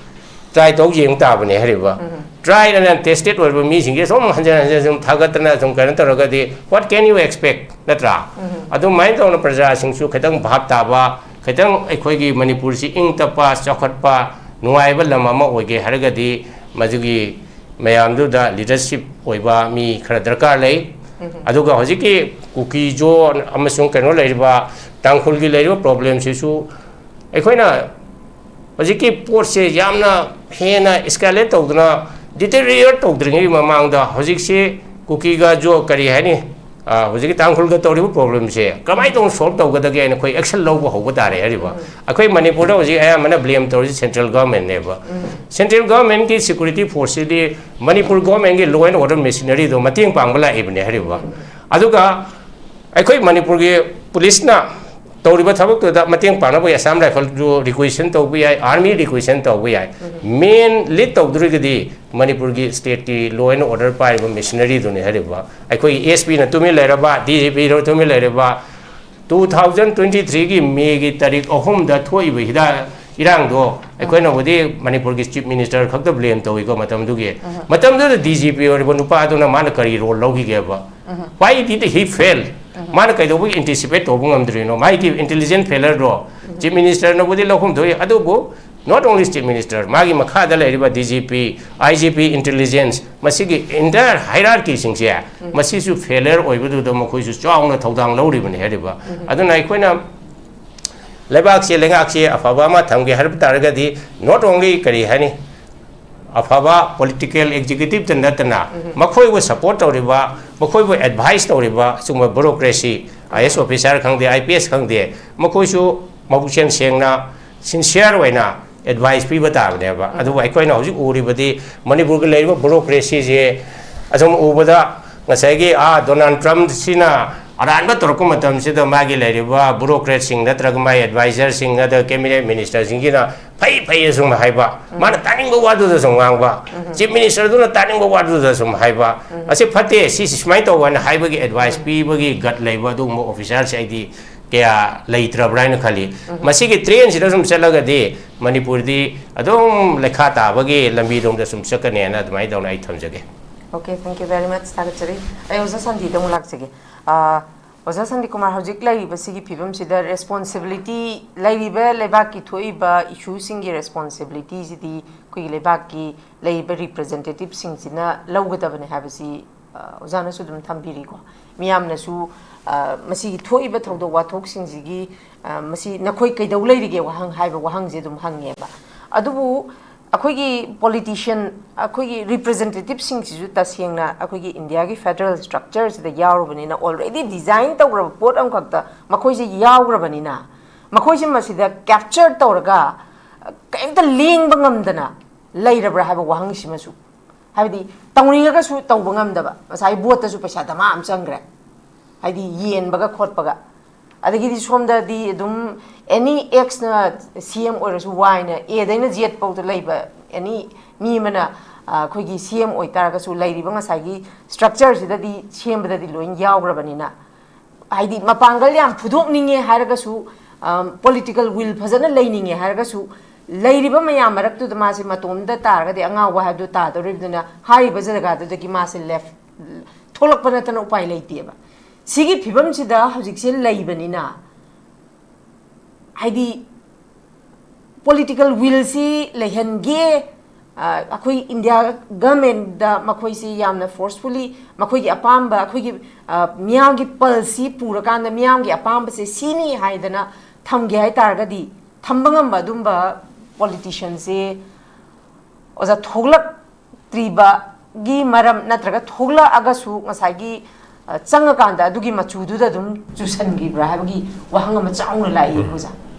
try ꯇꯧ ꯌꯦꯡ ꯇꯥꯕꯅꯦ ꯍꯥꯏꯔꯤꯕ꯫ Tried and tested ꯑꯣꯏꯔꯕ ꯃꯤꯁꯤꯡꯁꯦ ꯁꯨꯝ ꯍꯟꯖꯤꯟ ꯍꯟꯖꯤꯟ ꯁꯨꯝ ꯊꯥꯒꯠꯇꯅ ꯁꯨꯝ ꯀꯩꯅꯣ ꯇꯧꯔꯒꯗꯤ what can you expect, ꯅꯠꯇ꯭ꯔꯥ? ꯑꯗꯨꯃꯥꯏꯅ ꯇꯧꯅ ꯄ꯭ꯔꯖꯥꯁꯤꯡꯁꯨ ꯈꯤꯇꯪ ꯚꯥꯞ ꯇꯥꯕ, ꯈꯤꯇꯪ ꯑꯩꯈꯣꯏꯒꯤ ꯃꯅꯤꯄꯨꯔꯁꯤ ꯏꯪ ꯇꯞꯄ, ꯆꯥꯎꯈꯠꯄ, ꯅꯨꯡꯉꯥꯏꯕ ꯂꯝ ꯑꯃ ꯑꯣꯏꯒꯦ ꯍꯥꯏꯔꯒꯗꯤ ꯃꯗꯨꯒꯤ ꯃꯌꯥꯝꯗꯨꯗ leadership ꯑꯣꯏꯕ ꯃꯤ ꯈꯔ ꯗꯔꯀꯥꯔ ꯂꯩ꯫ ꯑꯗꯨꯒ ꯍꯧꯖꯤꯛꯀꯤ ꯀꯨꯀꯤ ꯖꯣ ꯑꯃꯁꯨꯡ ꯀꯩꯅꯣ ꯂꯩꯔꯤꯕ ꯇꯥꯡꯈꯨꯜꯒꯤ ꯂꯩꯔꯤꯕ problemꯁꯤꯁꯨ ꯑꯩꯈꯣꯏꯅ ꯍꯧꯖꯤꯛꯀꯤ ꯄꯣꯠꯁꯦ ꯌꯥꯝꯅ ꯍꯦꯟꯅ escalate ꯇꯧꯗꯅ deteriorate ꯇꯧꯗ꯭ꯔꯤꯉꯩꯒꯤ ꯃꯃꯥꯡꯗ ꯍꯧꯖꯤꯛꯁꯤ ꯀꯨꯀꯤꯒ ꯖꯣ ꯀꯔꯤ ꯍꯥꯏꯅꯤ, ꯑ, ꯍꯧꯖꯤꯛꯀꯤ ꯇꯥꯡꯈꯨꯜꯒ ꯇꯧꯔꯤꯕ problemꯁꯦ ꯀꯃꯥꯏꯅ ꯇꯧꯅ solve ꯇꯧꯒꯗꯒꯦ ꯍꯥꯏꯅ ꯑꯩꯈꯣꯏ action ꯂꯧꯕ ꯍꯧꯕ ꯇꯥꯔꯦ ꯍꯥꯏꯔꯤꯕ꯫ ꯑꯩꯈꯣꯏ ꯃꯅꯤꯄꯨꯔꯗ ꯍꯧꯖꯤꯛ ꯑꯌꯥꯝꯕꯅ blame ꯇꯧꯔꯤꯁꯤ central governmentꯅꯦꯕ꯫ Central governmentꯀꯤ security forceꯁꯤꯗꯤ Manipur governmentꯀꯤ law and order machineryꯗꯣ ꯃꯇꯦꯡ ꯄꯥꯡꯕ ꯂꯥꯛꯏꯕꯅꯦ ꯍꯥꯏꯔꯤꯕ꯫ ꯑꯗꯨꯒ ꯑꯩꯈꯣꯏ ꯃꯅꯤꯄꯨꯔꯒꯤ ꯄꯨꯂꯤꯁꯅ ꯇꯧꯔꯤꯕ ꯊꯕꯛꯇꯨꯗ ꯃꯇꯦꯡ ꯄꯥꯡꯅꯕ ꯑꯁꯥꯝ ꯔꯥꯏꯐꯜꯗꯨ ꯔꯤꯀ꯭ꯋꯦꯁꯟ ꯇꯧꯕ ꯌꯥꯏ, ꯑꯥꯔꯃꯤ ꯔꯤꯀ꯭ꯋꯦꯁꯟ ꯇꯧꯕ ꯌꯥꯏ꯫ ꯃꯦꯟ ꯂꯤꯗ ꯇꯧꯗꯣꯔꯤꯒꯗꯤ ꯃꯅꯤꯄꯨꯔꯒꯤ ꯁ꯭ꯇꯦꯠꯀꯤ ꯂꯣ ꯑꯦꯟ ꯑꯣꯔꯗꯔ ꯄꯥꯏꯔꯤꯕ ꯃꯤꯁꯅꯔꯤꯗꯨꯅꯤ ꯍꯥꯏꯔꯤꯕ꯫ ꯑꯩꯈꯣꯏꯒꯤ ꯑꯦꯁ ꯄꯤꯅ ꯇꯨꯃꯤꯟ ꯂꯩꯔꯕ, ꯗꯤ ꯖꯤ ꯄꯤꯅ ꯇꯨꯃꯤꯟ ꯂꯩꯔꯕ, ꯇꯨ ꯊꯥꯎꯖꯟ ꯇ꯭ꯋꯦꯟꯇꯤ ꯊ꯭ꯔꯤꯒꯤ ꯃꯦꯒꯤ ꯇꯥꯔꯤꯛ ꯑꯍꯨꯝꯗ ꯊꯣꯛꯏꯕ ꯍꯤꯗꯥꯛ ꯏꯔꯥꯡꯗꯣ ꯑꯩꯈꯣꯏꯅꯕꯨꯗꯤ ꯃꯅꯤꯄꯨꯔꯒꯤ ꯆꯤꯐ ꯃꯤꯅꯤꯁꯇꯔ ꯈꯛꯇ ꯕ꯭ꯂꯦꯝ ꯇꯧꯏꯀꯣ꯫ ꯃꯇꯝꯗꯨꯒꯤ ꯃꯇꯝꯗꯨꯗ ꯗꯤ ꯖꯤ ꯄꯤ ꯑꯣꯏꯔꯤꯕ ꯅꯨꯄꯥꯗꯨꯅ ꯃꯥꯅ ꯀꯔꯤ role ꯂꯧꯈꯤꯒꯦꯕ? Why did he fail? ꯃꯥꯅ ꯀꯩꯗꯧꯕꯒꯤ ꯑꯦꯟꯇꯤꯁꯤꯄꯦꯠ ꯇꯧꯕ ꯉꯝꯗ꯭ꯔꯤꯅꯣ? ꯃꯥꯒꯤ ꯏꯟꯇꯦꯂꯤꯖꯦꯟ ꯐꯦꯂꯔꯗꯣ ꯆꯤꯐ ꯃꯤꯅꯤꯁꯇꯔꯅꯕꯨꯗꯤ ꯂꯧꯐꯝ ꯊꯣꯛꯏ, ꯑꯗꯨꯕꯨ not only chief minister, ꯃꯥꯒꯤ ꯃꯈꯥꯗ ꯂꯩꯔꯤꯕ ꯗꯤ ꯖꯤ ꯄꯤ, ꯑꯥꯏ ꯖꯤ ꯄꯤ, ꯏꯟꯇꯦꯂꯤꯖꯦꯟꯁ, ꯃꯁꯤꯒꯤ ꯏꯟꯇꯥꯌꯔ ꯍꯥꯏꯔꯥꯔꯀꯤꯁꯤꯡꯁꯦ ꯃꯁꯤꯁꯨ ꯐꯦꯂꯔ ꯑꯣꯏꯕꯗꯨꯗ ꯃꯈꯣꯏꯁꯨ ꯆꯥꯎꯅ ꯊꯧꯗꯥꯡ ꯂꯧꯔꯤꯕꯅꯤ ꯍꯥꯏꯔꯤꯕ꯫ ꯑꯗꯨꯅ ꯑꯩꯈꯣꯏꯅ ꯂꯩꯕꯥꯛꯁꯦ, ꯂꯩꯉꯥꯛꯁꯦ ꯑꯐꯕ ꯑꯃ ꯊꯝꯒꯦ ꯍꯥꯏꯕ ꯇꯥꯔꯒꯗꯤ not only ꯀꯔꯤ ꯍꯥꯏꯅꯤ, ꯑꯐꯕ ꯄꯣꯂꯤꯇꯤꯀꯦꯜ ꯑꯦꯛꯖꯤꯀ꯭ꯌꯨꯇꯤꯚꯇ ꯅꯠꯇꯅ ꯃꯈꯣꯏꯕꯨ ꯁꯄꯣꯔꯠ ꯇꯧꯔꯤꯕ, ꯃꯈꯣꯏꯕꯨ ꯑꯦꯗꯚꯥꯏꯁ ꯇꯧꯔꯤꯕ ꯑꯆꯨꯝꯕ ꯕ꯭ꯌꯨꯔꯣꯀ꯭ꯔꯦꯁꯤ, ꯑꯥꯏ ꯑꯦꯁ ꯑꯣꯐꯤꯁꯥꯔ ꯈꯪꯗꯦ, ꯑꯥꯏ ꯄꯤ ꯑꯦꯁ ꯈꯪꯗꯦ, ꯃꯈꯣꯏꯁꯨ ꯃꯕꯨꯛꯆꯦꯜ ꯁꯦꯡꯅ, ꯁꯤꯟꯁꯤꯌꯔ ꯑꯣꯏꯅ ꯑꯦꯗꯚꯥꯏꯁ ꯄꯤꯕ ꯇꯥꯕꯅꯦꯕ꯫ ꯑꯗꯨꯕꯨ ꯑꯩꯈꯣꯏꯅ ꯍꯧꯖꯤꯛ ꯎꯔꯤꯕꯗꯤ ꯃꯅꯤꯄꯨꯔꯒꯤ ꯂꯩꯔꯤꯕ ꯕ꯭ꯌꯨꯔꯣꯀ꯭ꯔꯦꯁꯤꯁꯦ ꯑꯁꯨꯝ ꯎꯕꯗ ꯉꯁꯥꯏꯒꯤ, ꯑꯥ, ꯗꯣꯅꯥꯜꯗ ꯇ꯭ꯔꯝꯞꯁꯤꯅ ꯑꯔꯥꯟꯕ ꯇꯧꯔꯛꯄ ꯃꯇꯝꯁꯤꯗ ꯃꯥꯒꯤ ꯂꯩꯔꯤꯕ ꯕ꯭ꯌꯨꯔꯣꯀ꯭ꯔꯦꯠꯁꯤꯡ ꯅꯠꯇ꯭ꯔꯒ ꯃꯥꯒꯤ ꯑꯦꯗꯚꯥꯏꯖꯔꯁꯤꯡ ꯅꯠꯇ꯭ꯔꯒ ꯀꯦꯕꯤꯅꯦꯠ ꯃꯤꯅꯤꯁꯇꯔꯁꯤꯡꯒꯤꯅ ꯐꯩ ꯐꯩ ꯑꯁꯨꯝ ꯍꯥꯏꯕ, ꯃꯥꯅ ꯇꯥꯅꯤꯡꯕ ꯋꯥꯗꯨꯗ ꯁꯨꯝ ꯉꯥꯡꯕ, ꯆꯤꯐ ꯃꯤꯅꯤꯁꯇꯔꯗꯨꯅ ꯇꯥꯅꯤꯡꯕ ꯋꯥꯗꯨꯗ ꯁꯨꯝ ꯍꯥꯏꯕ, ꯑꯁꯤ ꯐꯠꯇꯦ, ꯁꯤ ꯁꯨꯃꯥꯏꯅ ꯇꯧꯕ ꯍꯥꯏꯅ ꯍꯥꯏꯕꯒꯤ ꯑꯦꯗꯚꯥꯏꯁ ꯄꯤꯕꯒꯤ ꯒꯠ ꯂꯩꯕ ꯑꯗꯨꯒꯨꯝꯕ ꯑꯣꯐꯤꯁꯥꯔꯁꯦ ꯑꯩꯗꯤ ꯀꯌꯥ ꯂꯩꯇ꯭ꯔꯕ꯭ꯔꯥ ꯍꯥꯏꯅ ꯈꯜꯂꯤ꯫ ꯃꯁꯤꯒꯤ ꯇ꯭ꯔꯦꯟꯁꯤꯗ ꯁꯨꯝ ꯆꯠꯂꯒꯗꯤ ꯃꯅꯤꯄꯨꯔꯗꯤ ꯑꯗꯨꯝ ꯂꯩꯈꯥ ꯇꯥꯕꯒꯤ ꯂꯝꯕꯤꯔꯣꯝꯗ ꯁꯨꯝ ꯆꯠꯀꯅꯦꯅ ꯑꯗꯨꯃꯥꯏꯅ ꯇꯧꯅ ꯑꯩ ꯊꯝꯖꯒꯦ꯫ Okay, thank you very much, ꯊꯥꯒꯠꯆꯔꯤ꯫ ꯑꯩ ꯑꯣꯖꯥ ꯁꯥꯟꯇꯤꯗ ꯑꯃꯨꯛ ꯂꯥꯛꯆꯒꯦ꯫ ꯑꯥ, ꯑꯣꯖꯥ ꯁꯥꯟꯇꯤ ꯀꯨꯃꯥꯔ, ꯍꯧꯖꯤꯛ ꯂꯩꯔꯤꯕ ꯁꯤꯒꯤ ꯐꯤꯕꯝꯁꯤꯗ ꯔꯦꯁꯄꯣꯟꯁꯤꯕꯤꯂꯤꯇꯤ, ꯂꯩꯔꯤꯕ ꯂꯩꯕꯥꯛꯀꯤ ꯊꯣꯛꯏꯕ ꯏꯁꯨꯁꯤꯡꯒꯤ ꯔꯦꯁꯄꯣꯟꯁꯤꯕꯤꯂꯤꯇꯤꯁꯤꯗꯤ ꯑꯩꯈꯣꯏꯒꯤ ꯂꯩꯕꯥꯛꯀꯤ ꯂꯩꯔꯤꯕ ꯔꯤꯄ꯭ꯔꯖꯦꯟꯇꯦꯇꯤꯞꯁꯤꯡꯁꯤꯅ ꯂꯧꯒꯗꯕꯅꯤ ꯍꯥꯏꯕꯁꯤ, ꯑ, ꯑꯣꯖꯥꯅꯁꯨ ꯑꯗꯨꯝ ꯊꯝꯕꯤꯔꯤꯀꯣ꯫ ꯃꯤꯌꯥꯝꯅꯁꯨ, ꯑ, ꯃꯁꯤꯒꯤ ꯊꯣꯛꯏꯕ ꯊꯧꯗꯣꯛ ꯋꯥꯊꯣꯛꯁꯤꯡꯁꯤꯒꯤ, ꯑ, ꯃꯁꯤ ꯅꯈꯣꯏ ꯀꯩꯗꯧ ꯂꯩꯔꯤꯒꯦ ꯋꯥꯍꯪ ꯍꯥꯏꯕ ꯋꯥꯍꯪꯁꯦ ꯑꯗꯨꯝ ꯍꯪꯉꯦꯕ꯫ ꯑꯗꯨꯕꯨ ꯑꯩꯈꯣꯏꯒꯤ ꯄꯣꯂꯤꯇꯤꯁꯤꯌꯟ, ꯑꯩꯈꯣꯏꯒꯤ ꯔꯤꯄ꯭ꯔꯖꯦꯟꯇꯦꯇꯤꯞꯁꯤꯡꯁꯤꯁꯨ ꯇꯁꯦꯡꯅ ꯑꯩꯈꯣꯏꯒꯤ ꯏꯟꯗꯤꯌꯥꯒꯤ ꯐꯦꯗꯔꯦꯜ ꯁ꯭ꯇ꯭ꯔꯛꯆꯔꯁꯤꯗ ꯌꯥꯎꯔꯕꯅꯤꯅ, ꯑꯣꯜꯔꯦꯗꯤ ꯗꯤꯖꯥꯏꯟ ꯇꯧꯈ꯭ꯔꯕ ꯄꯣꯠ ꯑꯃꯈꯛꯇ ꯃꯈꯣꯏꯁꯦ ꯌꯥꯎꯈ꯭ꯔꯕꯅꯤꯅ, ꯃꯈꯣꯏꯁꯦ ꯃꯁꯤꯗ ꯀꯦꯞꯆꯔ ꯇꯧꯔꯒ ꯀꯔꯤꯝꯇ ꯂꯦꯡꯕ ꯉꯝꯗꯅ ꯂꯩꯔꯕ꯭ꯔꯥ ꯍꯥꯏꯕ ꯋꯥꯍꯪꯁꯤꯃꯁꯨ, ꯍꯥꯏꯕꯗꯤ ꯇꯧꯅꯤꯡꯉꯒꯁꯨ ꯇꯧꯕ ꯉꯝꯗꯕ, ꯉꯁꯥꯏ ꯚꯣꯠꯇꯁꯨ ꯄꯩꯁꯥ ꯗꯃꯥ ꯑꯃ ꯆꯪꯈ꯭ꯔꯦ꯫ ꯍꯥꯏꯗꯤ ꯌꯦꯟꯕꯒ ꯈꯣꯠꯄꯒ꯫ ꯑꯗꯒꯤꯗꯤ ꯁꯣꯝꯗꯗꯤ ꯑꯗꯨꯝ ꯑꯦꯅꯤ ꯑꯦꯛꯁꯅ ꯁꯤ ꯑꯦꯝ ꯑꯣꯏꯔꯁꯨ, ꯋꯥꯏꯅ, ꯑꯦꯗꯩꯅ ꯖꯦꯠ ꯐꯥꯎꯗ ꯂꯩꯕ ꯑꯦꯅꯤ ꯃꯤ ꯑꯃꯅ, ꯑ, ꯑꯩꯈꯣꯏꯒꯤ ꯁꯤ ꯑꯦꯝ ꯑꯣꯏꯇꯥꯔꯒꯁꯨ, ꯂꯩꯔꯤꯕ ꯉꯁꯥꯏꯒꯤ ꯁ꯭ꯇ꯭ꯔꯛꯆꯔꯁꯤꯗꯗꯤ ꯁꯦꯝꯕꯗꯗꯤ ꯂꯣꯏ ꯌꯥꯎꯈ꯭ꯔꯕꯅꯤꯅ, ꯍꯥꯏꯗꯤ ꯃꯄꯥꯡꯒꯜ ꯌꯥꯝ ꯐꯨꯗꯣꯛꯅꯤꯡꯉꯦ ꯍꯥꯏꯔꯒꯁꯨ, ꯄꯣꯂꯤꯇꯤꯀꯦꯜ ꯋꯤꯜ ꯐꯖꯅ ꯂꯩꯅꯤꯡꯉꯦ ꯍꯥꯏꯔꯒꯁꯨ, ꯂꯩꯔꯤꯕ ꯃꯌꯥꯝ ꯃꯔꯛꯇꯨꯗ ꯃꯥꯁꯦ ꯃꯇꯣꯝꯗ ꯇꯥꯔꯒꯗꯤ ꯑꯉꯥꯎꯕ ꯍꯥꯏꯕꯗꯨ ꯇꯥꯗꯧꯔꯤꯕꯗꯨꯅ, ꯍꯥꯏꯔꯤꯕ ꯖꯒꯥꯗꯨꯗꯒꯤ ꯃꯥꯁꯦ ꯂꯦꯐ ꯊꯣꯛꯂꯛꯄ ꯅꯠꯇꯅ ꯎꯄꯥꯏ ꯂꯩꯇꯦꯕ꯫ ꯁꯤꯒꯤ ꯐꯤꯕꯝꯁꯤꯗ ꯍꯧꯖꯤꯛꯁꯦ ꯂꯩꯕꯅꯤꯅ, ꯍꯥꯏꯗꯤ ꯄꯣꯂꯤꯇꯤꯀꯦꯜ ꯋꯤꯜꯁꯤ ꯂꯩꯍꯟꯒꯦ, ꯑ, ꯑꯩꯈꯣꯏ ꯏꯟꯗꯤꯌꯥ ꯒꯃꯦꯟꯗ ꯃꯈꯣꯏꯁꯤ ꯌꯥꯝꯅ ꯐꯣꯔꯁꯐꯨꯜꯂꯤ ꯃꯈꯣꯏꯒꯤ ꯑꯄꯥꯝꯕ, ꯑꯩꯈꯣꯏꯒꯤ, ꯑ, ꯃꯤꯌꯥꯝꯒꯤ ꯄꯜꯁꯁꯤ ꯄꯨꯔꯀꯥꯟꯗ ꯃꯤꯌꯥꯝꯒꯤ ꯑꯄꯥꯝꯕꯁꯦ ꯁꯤꯅꯤ ꯍꯥꯏꯗꯅ ꯊꯝꯒꯦ ꯍꯥꯏ ꯇꯥꯔꯒꯗꯤ, ꯊꯝꯕ ꯉꯝꯕ ꯑꯗꯨꯝꯕ ꯄꯣꯂꯤꯇꯤꯁꯤꯌꯟꯁꯦ, ꯑꯣꯖꯥ, ꯊꯣꯛꯂꯛꯇ꯭ꯔꯤꯕꯒꯤ ꯃꯔꯝ ꯅꯠꯇ꯭ꯔꯒ ꯊꯣꯛꯂꯛꯑꯒꯁꯨ ꯉꯁꯥꯏꯒꯤ, ꯑ, ꯆꯪꯉꯀꯥꯟꯗ ꯑꯗꯨꯒꯤ ꯃꯆꯨꯗꯨꯗ ꯑꯗꯨꯝ ꯆꯨꯁꯟꯈꯤꯕ꯭ꯔꯥ ꯍꯥꯏꯕꯒꯤ ꯋꯥꯍꯪ ꯑꯃ ꯆꯥꯎꯅ ꯂꯥꯛꯏ, ꯑꯣꯖꯥ꯫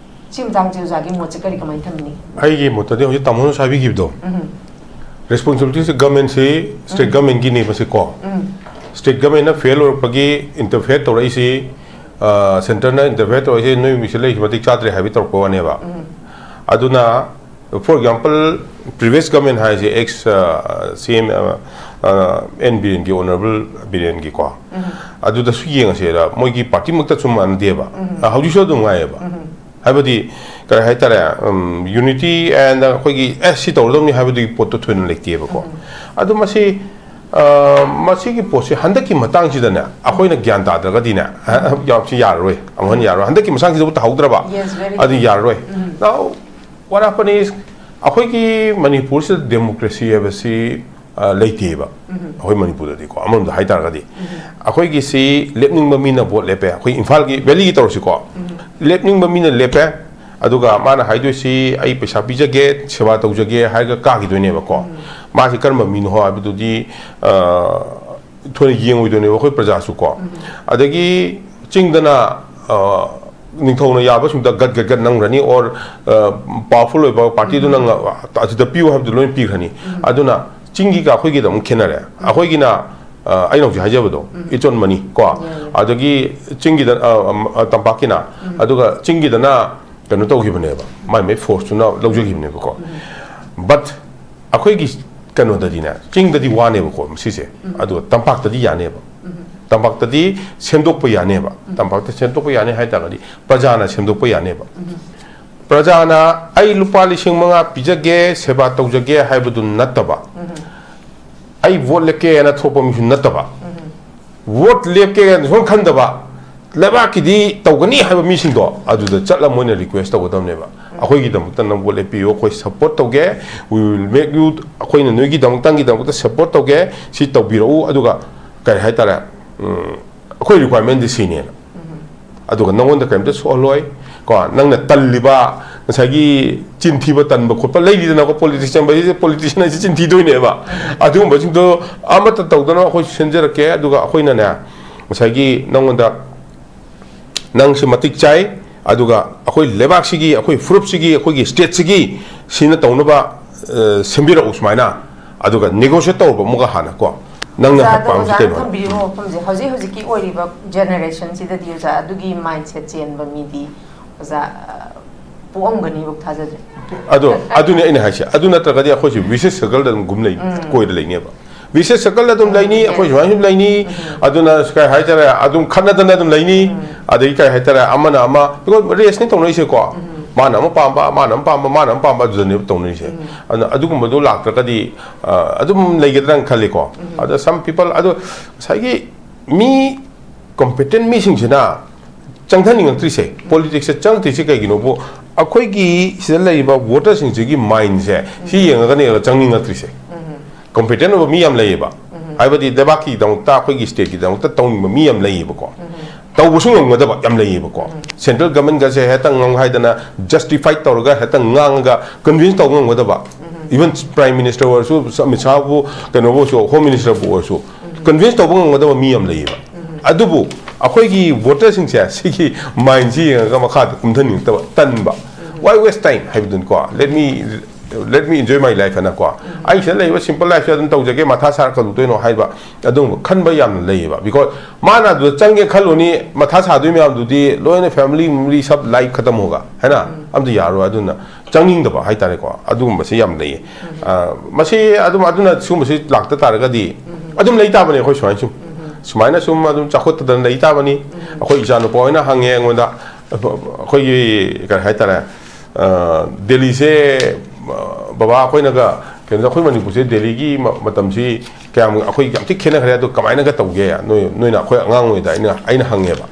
ꯁꯤ ꯃꯇꯥꯡꯁꯦ ꯑꯣꯖꯥꯒꯤ ꯃꯣꯠꯁꯦ ꯀꯔꯤ, ꯀꯃꯥꯏꯅ ꯊꯝꯅꯤ? ꯑꯩꯒꯤ ꯃꯣꯠꯇꯗꯤ ꯍꯧꯖꯤꯛ ꯇꯥꯃꯣꯅꯁꯨ ꯍꯥꯏꯕꯤꯈꯤꯕꯗꯣ, ꯎꯝ꯫ ꯔꯦꯁꯄꯣꯟꯁꯤꯕꯤꯂꯤꯇꯤꯁꯦ ꯒꯃꯦꯟꯁꯤ, ꯁ꯭ꯇꯦꯠ ꯎꯝ꯫ ꯒꯃꯦꯟꯒꯤꯅꯦꯕꯁꯦꯀꯣ꯫ ꯎꯝ꯫ ꯁ꯭ꯇꯦꯠ ꯒꯃꯦꯟꯅ ꯐꯦꯜ ꯑꯣꯏꯔꯛꯄꯒꯤ ꯏꯟꯇꯔꯐꯤꯌꯔ ꯇꯧꯔꯛꯏꯁꯤ, ꯑ, ꯁꯦꯟꯇꯔꯅ ꯏꯟꯇꯔꯐꯤꯌꯔ ꯇꯧꯔꯛꯏꯁꯦ, "ꯅꯣꯏ ꯃꯤꯁꯦ ꯂꯩꯔꯤꯁꯤ ꯃꯇꯤꯛ ꯆꯥꯗ꯭ꯔꯦ" ꯍꯥꯏꯕꯒꯤ ꯇꯧꯔꯛꯄ ꯋꯥꯅꯦꯕ꯫ ꯎꯝ꯫ ꯑꯗꯨꯅ, for example, previous government ꯍꯥꯏꯁꯦ, ꯑꯦꯛꯁ, ꯑ, ꯁꯤ ꯑꯦꯝ, ꯑ, ꯑ, ꯑꯦꯟ ꯕꯤꯔꯦꯟꯒꯤ, ꯑꯣꯅꯔꯦꯕꯜ ꯕꯤꯔꯦꯟꯒꯤꯀꯣ, ꯎꯝ꯫ ꯑꯗꯨꯗꯁꯨ ꯌꯦꯡꯉꯁꯦ, ꯃꯣꯏꯒꯤ ꯄꯥꯔꯇꯤꯃꯛꯇ ꯁꯨꯝ ꯃꯥꯟꯅꯗꯦꯕ꯫ ꯎꯝ꯫ ꯑ, ꯍꯧꯖꯤꯛꯁꯨ ꯑꯗꯨꯝ ꯉꯥꯏꯌꯦꯕ꯫ ꯎꯝ꯫ ꯍꯥꯏꯕꯗꯤ, ꯀꯔꯤ ꯍꯥꯏꯇꯥꯔꯦ, ꯎꯝ, unity and ꯑꯩꯈꯣꯏꯒꯤ, "ꯑꯦ, ꯁꯤ ꯇꯧꯔꯗꯧꯅꯤ" ꯍꯥꯏꯕꯗꯨꯒꯤ ꯄꯣꯠꯇꯣ ꯊꯣꯏꯅ ꯂꯩꯇꯦꯕꯀꯣ꯫ ꯎꯝ꯫ ꯑꯗꯨ ꯃꯁꯤ, ꯑ, ꯃꯁꯤꯒꯤ ꯄꯣꯠꯁꯤ ꯍꯟꯗꯛꯀꯤ ꯃꯇꯥꯡꯁꯤꯗꯅꯦ, ꯑꯩꯈꯣꯏꯅ ꯒ꯭ꯌꯥꯟ ꯇꯥꯗ꯭ꯔꯒꯗꯤꯅꯦ, ꯌꯥꯝꯁꯤ ꯌꯥꯔꯔꯣꯏ, ꯑꯃꯨꯛ ꯍꯟꯅ ꯌꯥꯔꯔꯣꯏ꯫ ꯍꯟꯗꯛꯀꯤ ꯃꯇꯥꯡꯁꯤꯗꯕꯨ ꯇꯥꯍꯧꯗ꯭ꯔꯕ, Yes, very ꯑꯗꯨ true. ꯌꯥꯔꯔꯣꯏ꯫ ꯎꯝ꯫ Now, what happened is, ꯑꯩꯈꯣꯏꯒꯤ ꯃꯅꯤꯄꯨꯔꯁꯤꯗ ꯗꯦꯃꯣꯀ꯭ꯔꯦꯁꯤ ꯍꯥꯏꯕꯁꯤ, ꯑ, ꯂꯩꯇꯦꯕ꯫ ꯎꯝ꯫ ꯑꯩꯈꯣꯏ ꯃꯅꯤꯄꯨꯔꯗꯗꯤꯀꯣ, ꯑꯃꯔꯣꯝꯗ ꯍꯥꯏꯇꯥꯔꯒꯗꯤ, ꯎꯝ꯫ ꯑꯩꯈꯣꯏꯒꯤꯁꯤ ꯂꯦꯞꯅꯤꯡꯕ ꯃꯤꯅ ꯚꯣꯠ ꯂꯦꯞꯄꯦ꯫ ꯑꯩꯈꯣꯏ ꯏꯝꯐꯥꯜꯒꯤ, ꯚꯦꯂꯤꯒꯤ ꯇꯧꯔꯁꯤꯀꯣ, ꯎꯝ꯫ ꯂꯦꯞꯅꯤꯡꯕ ꯃꯤꯅ ꯂꯦꯞꯄꯦ, ꯑꯗꯨꯒ ꯃꯥꯅ ꯍꯥꯏꯗꯣꯏꯁꯤ, "ꯑꯩ ꯄꯩꯁꯥ ꯄꯤꯖꯒꯦ, ꯁꯦꯕꯥ ꯇꯧꯖꯒꯦ" ꯍꯥꯏꯔꯒ ꯀꯥꯈꯤꯗꯣꯏꯅꯦꯕꯀꯣ꯫ ꯎꯝ꯫ ꯃꯥꯁꯤ ꯀꯔꯝꯕ ꯃꯤꯅꯣ ꯍꯥꯏꯕꯗꯨꯗꯤ, ꯑ, ꯊꯣꯏꯅ ꯌꯦꯡꯉꯣꯏꯗꯣꯏꯅꯦꯕ ꯑꯩꯈꯣꯏ ꯄ꯭ꯔꯖꯥꯁꯨꯀꯣ꯫ ꯎꯝ꯫ ꯑꯗꯒꯤ ꯆꯤꯡꯗꯅ, ꯑ, ꯅꯤꯡꯊꯧꯅ ꯌꯥꯕ ꯁꯨꯝꯗ ꯒꯠ ꯒꯠ ꯒꯠ ꯅꯝꯈ꯭ꯔꯅꯤ, or, ꯑ, ꯄꯋꯥꯔꯐꯨꯜ ꯑꯣꯏꯕ ꯄꯥꯔꯇꯤꯗꯨꯅ ꯎꯝ꯫ ꯉ-, ꯑꯗꯨꯗ ꯄꯤꯌꯨ ꯍꯥꯏꯕꯗꯨ ꯂꯣꯏ ꯄꯤꯈ꯭ꯔꯅꯤ꯫ ꯎꯝ꯫ ꯑꯗꯨꯅ ꯆꯤꯡꯒꯤꯒ ꯑꯩꯈꯣꯏꯒꯤꯗ ꯑꯃꯨꯛ ꯈꯦꯠꯅꯔꯦ꯫ ꯎꯝ꯫ ꯑꯩꯈꯣꯏꯒꯤꯅ ꯑ, ꯑꯩꯅ ꯍꯧꯖꯤꯛ ꯍꯥꯏꯖꯕꯗꯣ, ꯎꯝ, it's on money ꯀꯣ, ꯌꯥꯏ, ꯌꯥꯏ, ꯑꯗꯒꯤ ꯆꯤꯡꯒꯤꯗ, ꯑ, ꯑꯝ, ꯑ, ꯇꯝꯄꯥꯛꯀꯤꯅ, ꯎꯝ, ꯑꯗꯨꯒ ꯆꯤꯡꯒꯤꯗꯅ ꯀꯩꯅꯣ ꯇꯧꯈꯤꯕꯅꯦꯕ, ꯃꯥꯏ ꯃꯥꯏ ꯐꯣꯔꯁꯇꯨꯅ ꯂꯧꯖꯈꯤꯕꯅꯦꯕꯀꯣ꯫ ꯎꯝ꯫ But ꯑꯩꯈꯣꯏꯒꯤ ꯀꯩꯅꯣꯗꯗꯤꯅꯦ, ꯆꯤꯡꯗꯗꯤ ꯋꯥꯅꯦꯕꯀꯣ ꯃꯁꯤꯁꯦ, ꯎꯝ, ꯑꯗꯨꯒ ꯇꯝꯄꯥꯛꯇꯗꯤ ꯌꯥꯅꯦꯕ꯫ ꯎꯝ꯫ ꯇꯝꯄꯥꯛꯇꯗꯤ ꯁꯦꯝꯗꯣꯛꯄ ꯌꯥꯅꯦꯕ꯫ ꯎꯝ꯫ ꯇꯝꯄꯥꯛꯇ ꯁꯦꯝꯗꯣꯛꯄ ꯌꯥꯅꯤ ꯍꯥꯏ ꯇꯥꯔꯒꯗꯤ ꯄ꯭ꯔꯖꯥꯅ ꯁꯦꯝꯗꯣꯛꯄ ꯌꯥꯅꯦꯕ꯫ ꯎꯝ꯫ ꯄ꯭ꯔꯖꯥꯅ "ꯑꯩ ꯂꯨꯄꯥ ꯂꯤꯁꯤꯡ ꯃꯉꯥ ꯄꯤꯖꯒꯦ, ꯁꯦꯕꯥ ꯇꯧꯖꯒꯦ" ꯍꯥꯏꯕꯗꯨ ꯅꯠꯇꯕ, ꯎꯝ, "ꯑꯩ ꯚꯣꯠ ꯂꯦꯞꯀꯦꯅ ꯊꯣꯛꯄ ꯃꯤꯁꯨ ꯅꯠꯇꯕ", ꯎꯝ, ꯚꯣꯠ ꯂꯦꯞꯀꯦꯅ ꯁꯨꯝ ꯈꯟꯗꯕ, ꯂꯩꯕꯥꯛꯀꯤꯗꯤ ꯇꯧꯒꯅꯤ ꯍꯥꯏꯕ ꯃꯤꯁꯤꯡꯗꯣ ꯑꯗꯨꯗ ꯆꯠꯂ ꯃꯣꯏꯅ ꯔꯤꯀ꯭ꯋꯦꯁ ꯇꯧꯒꯗꯕꯅꯦꯕ꯫ ꯎꯝ꯫ "ꯑꯩꯈꯣꯏꯒꯤꯗꯃꯛꯇ ꯅꯪ ꯚꯣꯠ ꯂꯦꯞꯄꯤꯌꯨ, ꯑꯩꯈꯣꯏ ꯁꯞꯄꯣꯔꯠ ꯇꯧꯒꯦ, we will make you, ꯑꯩꯈꯣꯏꯅ ꯅꯣꯏꯒꯤꯗꯃꯛꯇꯪꯒꯤꯗꯃꯛꯇ ꯁꯞꯄꯣꯔꯠ ꯇꯧꯒꯦ, ꯁꯤ ꯇꯧꯕꯤꯔꯛꯎ, ꯑꯗꯨꯒ ꯀꯔꯤ ꯍꯥꯏꯇꯥꯔꯦ, ꯎꯝ, ꯑꯩꯈꯣꯏ ꯔꯤꯀ꯭ꯋꯥꯏꯔꯃꯦꯟꯗꯤ ꯁꯤꯅꯦꯅ"꯫ ꯎꯝ꯫ ꯑꯗꯨꯒ ꯅꯪꯉꯣꯟꯗ ꯀꯔꯤꯝꯇ ꯁꯣꯛꯍꯜꯂꯣꯏ꯫ ꯀꯣ, ꯅꯪꯅ ꯇꯜꯂꯤꯕ ꯉꯁꯥꯏꯒꯤ ꯆꯤꯟꯊꯤꯕ ꯇꯟꯕ ꯈꯣꯠꯄ ꯂꯩꯔꯤꯗꯅꯀꯣ, ꯄꯣꯂꯤꯇꯤꯛꯁ ꯆꯪꯕ ꯍꯥꯏꯁꯦ, ꯄꯣꯂꯤꯇꯤꯁꯤꯌꯥꯟ ꯍꯥꯏꯁꯦ ꯆꯤꯟꯊꯤꯗꯣꯏꯅꯦꯕ꯫ ꯑꯗꯨꯒꯨꯝꯕꯁꯤꯡꯗꯣ ꯑꯃꯠꯇ ꯇꯧꯗꯅꯕ ꯑꯩꯈꯣꯏ ꯁꯦꯝꯖꯔꯛꯀꯦ꯫ ꯑꯗꯨꯒ ꯑꯩꯈꯣꯏꯅꯅꯦ, ꯉꯁꯥꯏꯒꯤ ꯅꯪꯉꯣꯟꯗ, "ꯅꯪꯁꯤ ꯃꯇꯤꯛ ꯆꯥꯏ, ꯑꯗꯨꯒ ꯑꯩꯈꯣꯏ ꯂꯩꯕꯥꯛꯁꯤꯒꯤ, ꯑꯩꯈꯣꯏ ꯐꯨꯔꯨꯞꯁꯤꯒꯤ, ꯑꯩꯈꯣꯏꯒꯤ ꯁ꯭ꯇꯦꯠꯁꯤꯒꯤ ꯁꯤꯅ ꯇꯧꯅꯕ, ꯑ, ꯁꯦꯝꯕꯤꯔꯛꯎ" ꯁꯨꯃꯥꯏꯅ꯫ ꯑꯗꯨꯒ ꯅꯦꯒꯣꯁꯤꯌꯦꯠ ꯇꯧꯔꯕ ꯑꯃꯒ ꯍꯥꯟꯅ ꯀꯣ, ꯅꯪꯅ ꯑꯣꯖꯥ, ꯑꯗꯣ ꯄꯥꯝꯃꯤꯁꯤ ꯑꯣꯖꯥꯅ ꯀꯩꯅꯣ? ꯊꯝꯕꯤꯔꯤꯕ ꯋꯥꯐꯝꯁꯦ, ꯍꯧꯖꯤꯛ ꯍꯧꯖꯤꯛꯀꯤ ꯑꯣꯏꯔꯤꯕ ꯖꯦꯅꯦꯔꯦꯁꯟꯁꯤꯗꯗꯤ, ꯑꯣꯖꯥ, ꯑꯗꯨꯒꯤ ꯃꯥꯏꯟꯁꯦꯠ ꯆꯦꯟꯕ ꯃꯤꯗꯤ, ꯑꯣꯖꯥ, ꯑ, ꯄꯣꯛꯑꯝꯒꯅꯤꯕꯨ ꯊꯥꯖꯗ꯭ꯔꯦ꯫ ꯑꯗꯣ ꯑꯗꯨꯅꯦ ꯑꯩꯅ ꯍꯥꯏꯁꯦ, ꯑꯗꯨ ꯅꯠꯇ꯭ꯔꯒꯗꯤ ꯑꯩꯈꯣꯏꯁꯦ ꯚꯤꯁꯤꯌꯁ ꯁꯔꯀꯜꯗ ꯑꯗꯨꯝ ꯒꯨꯝ ꯂꯩ, ꯎꯝ꯫ ꯀꯣꯏꯔ ꯂꯩꯅꯦꯕ꯫ ꯚꯤꯁꯤꯌꯁ ꯁꯔꯀꯜꯗ ꯑꯗꯨꯝ ꯂꯩꯅꯤ, ꯎꯝ, ꯑꯩꯈꯣꯏ ꯁꯨꯃꯥꯏꯅ ꯁꯨꯝ ꯂꯩꯅꯤ꯫ ꯎꯝ꯫ ꯑꯗꯨꯅ ꯀꯩ ꯍꯥꯏꯇꯥꯔꯦ, ꯑꯗꯨꯝ ꯈꯠꯅꯗꯅ ꯑꯗꯨꯝ ꯂꯩꯅꯤ꯫ ꯎꯝ꯫ ꯑꯗꯒꯤ ꯀꯩ ꯍꯥꯏꯇꯥꯔꯦ, ꯑꯃꯅ ꯑꯃ, ꯔꯦꯁꯅꯤ ꯇꯧꯅꯔꯤꯁꯦꯀꯣ꯫ ꯎꯝ꯫ ꯃꯥꯅ ꯑꯃ ꯄꯥꯝꯕ, ꯃꯥꯅ ꯑꯃ ꯄꯥꯝꯕ, ꯃꯥꯅ ꯑꯃ ꯄꯥꯝꯕ, ꯑꯗꯨꯗꯅꯦꯕ ꯇꯧꯅꯔꯤꯁꯦ꯫ ꯎꯝ꯫ ꯑꯗꯨꯅ ꯑꯗꯨꯒꯨꯝꯕꯗꯣ ꯂꯥꯛꯇ꯭ꯔꯒꯗꯤ, ꯑ, ꯑꯗꯨꯝ ꯂꯩꯒꯗ꯭ꯔꯅ ꯈꯜꯂꯤꯀꯣ꯫ ꯎꯝ꯫ ꯑꯗ some people, ꯑꯗꯣ ꯉꯁꯥꯏꯒꯤ ꯃꯤ ꯀꯣꯝꯄꯤꯇꯦꯟ ꯃꯤꯁꯤꯡꯁꯤꯅ ꯆꯪꯊꯅꯤꯡꯉꯛꯇ꯭ꯔꯤꯁꯦ, ꯎꯝ, ꯄꯣꯂꯤꯇꯤꯛꯁꯇ ꯆꯪꯉꯛꯇ꯭ꯔꯤꯁꯦ ꯀꯩꯒꯤꯅꯣꯕꯨ, ꯑꯩꯈꯣꯏꯒꯤ ꯁꯤꯗ ꯂꯩꯔꯤꯕ ꯚꯣꯇꯔꯁꯤꯡꯁꯤꯒꯤ ꯃꯥꯏꯟꯁꯦ ꯁꯤ, ꯎꯝ, ꯌꯦꯡꯉꯒꯅꯦꯕ ꯆꯪꯅꯤꯡꯉꯛꯇ꯭ꯔꯤꯁꯦ꯫ ꯎꯝ꯫ ꯀꯣꯝꯄꯤꯇꯦꯟ ꯑꯣꯏꯕ ꯃꯤ ꯌꯥꯝ ꯂꯩꯌꯦꯕ꯫ ꯎꯝ꯫ ꯍꯥꯏꯕꯗꯤ ꯂꯩꯕꯥꯛꯀꯤꯗꯃꯛꯇ, ꯑꯩꯈꯣꯏꯒꯤ ꯁ꯭ꯇꯦꯠꯀꯤꯗꯃꯛꯇ ꯇꯧꯅꯤꯡꯕ ꯃꯤ ꯌꯥꯝ ꯂꯩꯌꯦꯕꯀꯣ꯫ ꯎꯝ꯫ ꯇꯧꯕꯁꯨ ꯉꯝꯒꯗꯕ ꯌꯥꯝ ꯂꯩꯌꯦꯕꯀꯣ꯫ ꯎꯝ꯫ ꯁꯦꯟꯇ꯭ꯔꯦꯜ ꯒꯚꯔꯟꯃꯦꯟꯒꯁꯦ ꯍꯦꯛꯇ ꯉꯥꯡ ꯍꯥꯏꯗꯅ, ꯖꯁꯇꯤꯐꯥꯏ ꯇꯧꯔꯒ ꯍꯦꯛꯇ ꯉꯥꯡꯉꯒ ꯀꯟꯚꯤꯟꯁ ꯇꯧꯕ ꯉꯝꯒꯗꯕ꯫ ꯎꯝ꯫ Even Prime Minister ꯑꯣꯏꯔꯁꯨ, ꯑꯃꯤꯠ ꯁꯥꯍꯕꯨ, ꯀꯩꯅꯣꯕꯨ ꯑꯣꯏꯔꯁꯨ, Home Minister ꯕꯨ ꯑꯣꯏꯔꯁꯨ, ꯎꯝ, ꯀꯟꯚꯤꯟꯁ ꯇꯧꯕ ꯉꯝꯒꯗꯕ ꯃꯤ ꯌꯥꯝ ꯂꯩꯌꯦꯕ꯫ ꯎꯝ꯫ ꯑꯗꯨꯕꯨ ꯑꯩꯈꯣꯏꯒꯤ ꯚꯣꯇꯔꯁꯤꯡꯁꯦ ꯁꯤꯒꯤ ꯃꯥꯏꯟꯁꯤ ꯌꯦꯡꯉꯒ ꯃꯈꯥꯗ ꯀꯨꯝꯊꯅꯤꯡꯉꯛꯇꯕ, ꯇꯟꯕ꯫ ꯎꯝ꯫ Why waste time ꯍꯥꯏꯕꯗꯨꯅꯤꯀꯣ꯫ Let me Let me enjoy my life ꯍꯥꯏꯅꯀꯣ, ꯑꯩ ꯁꯤꯗ ꯂꯩꯕ simple life ꯁꯦ ꯑꯗꯨꯝ ꯇꯧꯖꯒꯦ, ꯃꯊꯥ ꯁꯥꯔ ꯀꯩꯗꯧꯗꯣꯏꯅꯣ ꯍꯥꯏꯕ ꯑꯗꯨꯒꯨꯝꯕ ꯈꯟꯕ ꯌꯥꯝꯅ ꯂꯩꯌꯦꯕ꯫ Because ꯃꯥꯅ ꯑꯗꯨꯗ ꯆꯪꯒꯦ ꯈꯜꯂꯨꯅꯤ, ꯃꯊꯥ ꯁꯥꯗꯣꯏ ꯃꯌꯥꯝꯗꯨꯗꯤ ꯂꯣꯏꯅ family memory, सब life खत्म होगा, है ना? ꯑꯝꯇ ꯌꯥꯔꯣꯏ꯫ ꯑꯗꯨꯅ ꯆꯪꯅꯤꯡꯗꯕ ꯍꯥꯏꯇꯥꯔꯦꯀꯣ, ꯑꯗꯨꯒꯨꯝꯕꯁꯤ ꯌꯥꯝ ꯂꯩꯌꯦ꯫ ꯑ, ꯃꯁꯤ ꯑꯗꯨꯝ, ꯑꯗꯨꯅ ꯁꯤꯒꯨꯝꯕꯁꯤ ꯂꯥꯛꯇ ꯇꯥꯔꯒꯗꯤ ꯑꯗꯨꯝ ꯂꯩ ꯇꯥꯕꯅꯤ꯫ ꯑꯩꯈꯣꯏ ꯁꯨꯃꯥꯏꯅ ꯁꯨꯝ, ꯁꯨꯃꯥꯏꯅ ꯁꯨꯝ ꯑꯗꯨꯝ ꯆꯥꯎꯈꯠꯇꯗꯅ ꯂꯩ ꯇꯥꯕꯅꯤ꯫ ꯑꯩꯈꯣꯏ ꯏꯆꯥꯅꯨꯄꯥ ꯍꯣꯏꯅ ꯍꯪꯉꯦ ꯑꯩꯉꯣꯟꯗ, ꯑꯩꯈꯣꯏꯒꯤ ꯀꯔꯤ ꯍꯥꯏꯇꯥꯔꯦ, ꯑ, ꯗꯦꯜꯂꯤꯁꯦ, ꯑ, ꯕꯕꯥ, ꯑꯩꯈꯣꯏꯅꯒ ꯀꯩꯅꯣꯗ, ꯑꯩꯈꯣꯏ ꯃꯅꯤꯄꯨꯔꯁꯦ ꯗꯦꯜꯂꯤꯒꯤ ꯃ-, ꯃꯇꯝꯁꯤ ꯀꯌꯥꯝ, ꯑꯩꯈꯣꯏ ꯌꯥꯝ ꯊꯤ ꯈꯦꯠꯅꯈ꯭ꯔꯦ, ꯑꯗꯣ ꯀꯃꯥꯏꯅꯒ ꯇꯧꯒꯦ ꯅꯣꯏ, ꯅꯣꯏꯅ ꯑꯩꯈꯣꯏ ꯑꯉꯥꯡ ꯑꯣꯏꯗ? ꯑꯩꯅ, ꯑꯩꯅ ꯍꯪꯉꯦꯕ꯫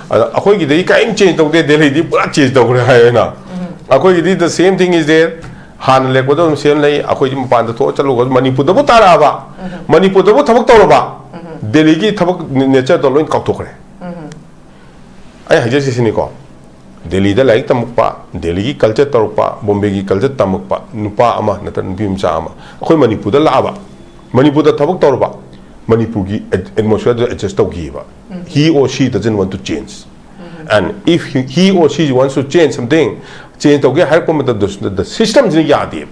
ꯑꯗ ꯑꯩꯈꯣꯏꯒꯤꯗꯤ ꯀꯔꯤꯝ change ꯇꯧꯗꯦ, ꯗꯦꯜꯂꯤꯗꯤ ꯄꯨꯔꯥ change ꯇꯧꯈ꯭ꯔꯦ ꯍꯥꯏ ꯑꯩꯅ꯫ ꯑꯩꯈꯣꯏꯒꯤꯗꯤ the same thing is there꯫ ꯍꯥꯟꯅ ꯂꯩꯔꯛꯄꯗ ꯑꯗꯨꯝ same ꯂꯩ꯫ ꯑꯩꯈꯣꯏꯗꯤ ꯃꯄꯥꯟꯗ ꯊꯣꯛꯑ ꯆꯠꯂꯨꯕ, ꯃꯅꯤꯄꯨꯔꯗꯕꯨ ꯇꯥꯔꯛꯑꯕ, ꯃꯅꯤꯄꯨꯔꯗꯕꯨ ꯊꯕꯛ ꯇꯧꯔꯕ, ꯗꯦꯜꯂꯤꯒꯤ ꯊꯕꯛ nature ꯗꯣ ꯂꯣꯏ ꯀꯥꯎꯊꯣꯛꯈ꯭ꯔꯦ꯫ ꯑꯩ ꯍꯥꯏꯖꯔꯤꯁꯦ ꯁꯤꯅꯤꯀꯣ, ꯗꯦꯜꯂꯤꯗ ꯂꯥꯏꯔꯤꯛ ꯇꯝꯃꯛꯄ, ꯗꯦꯜꯂꯤꯒꯤ culture ꯇꯧꯔꯛꯄ, ꯕꯣꯝꯕꯦꯒꯤ culture ꯇꯝꯃꯛꯄ ꯅꯨꯄꯥ ꯑꯃ ꯅꯠꯇ꯭ꯔ ꯅꯨꯄꯤ ꯃꯆꯥ ꯑꯃ ꯑꯩꯈꯣꯏ ꯃꯅꯤꯄꯨꯔꯗ ꯂꯥꯛꯑꯕ, ꯃꯅꯤꯄꯨꯔꯗ ꯊꯕꯛ ꯇꯧꯔꯕ, ꯃꯅꯤꯄꯨꯔꯒꯤ at-, atmosphere ꯗꯨ adjust ꯇꯧꯈꯤꯕ꯫ He or she doesn't want to change. And if he, he or she wants to change something, change ꯇꯧꯒꯦ ꯍꯥꯏꯔꯛꯄ ꯃꯇꯝꯗꯁꯨ the system ꯁꯤꯅ ꯌꯥꯗꯦꯕ꯫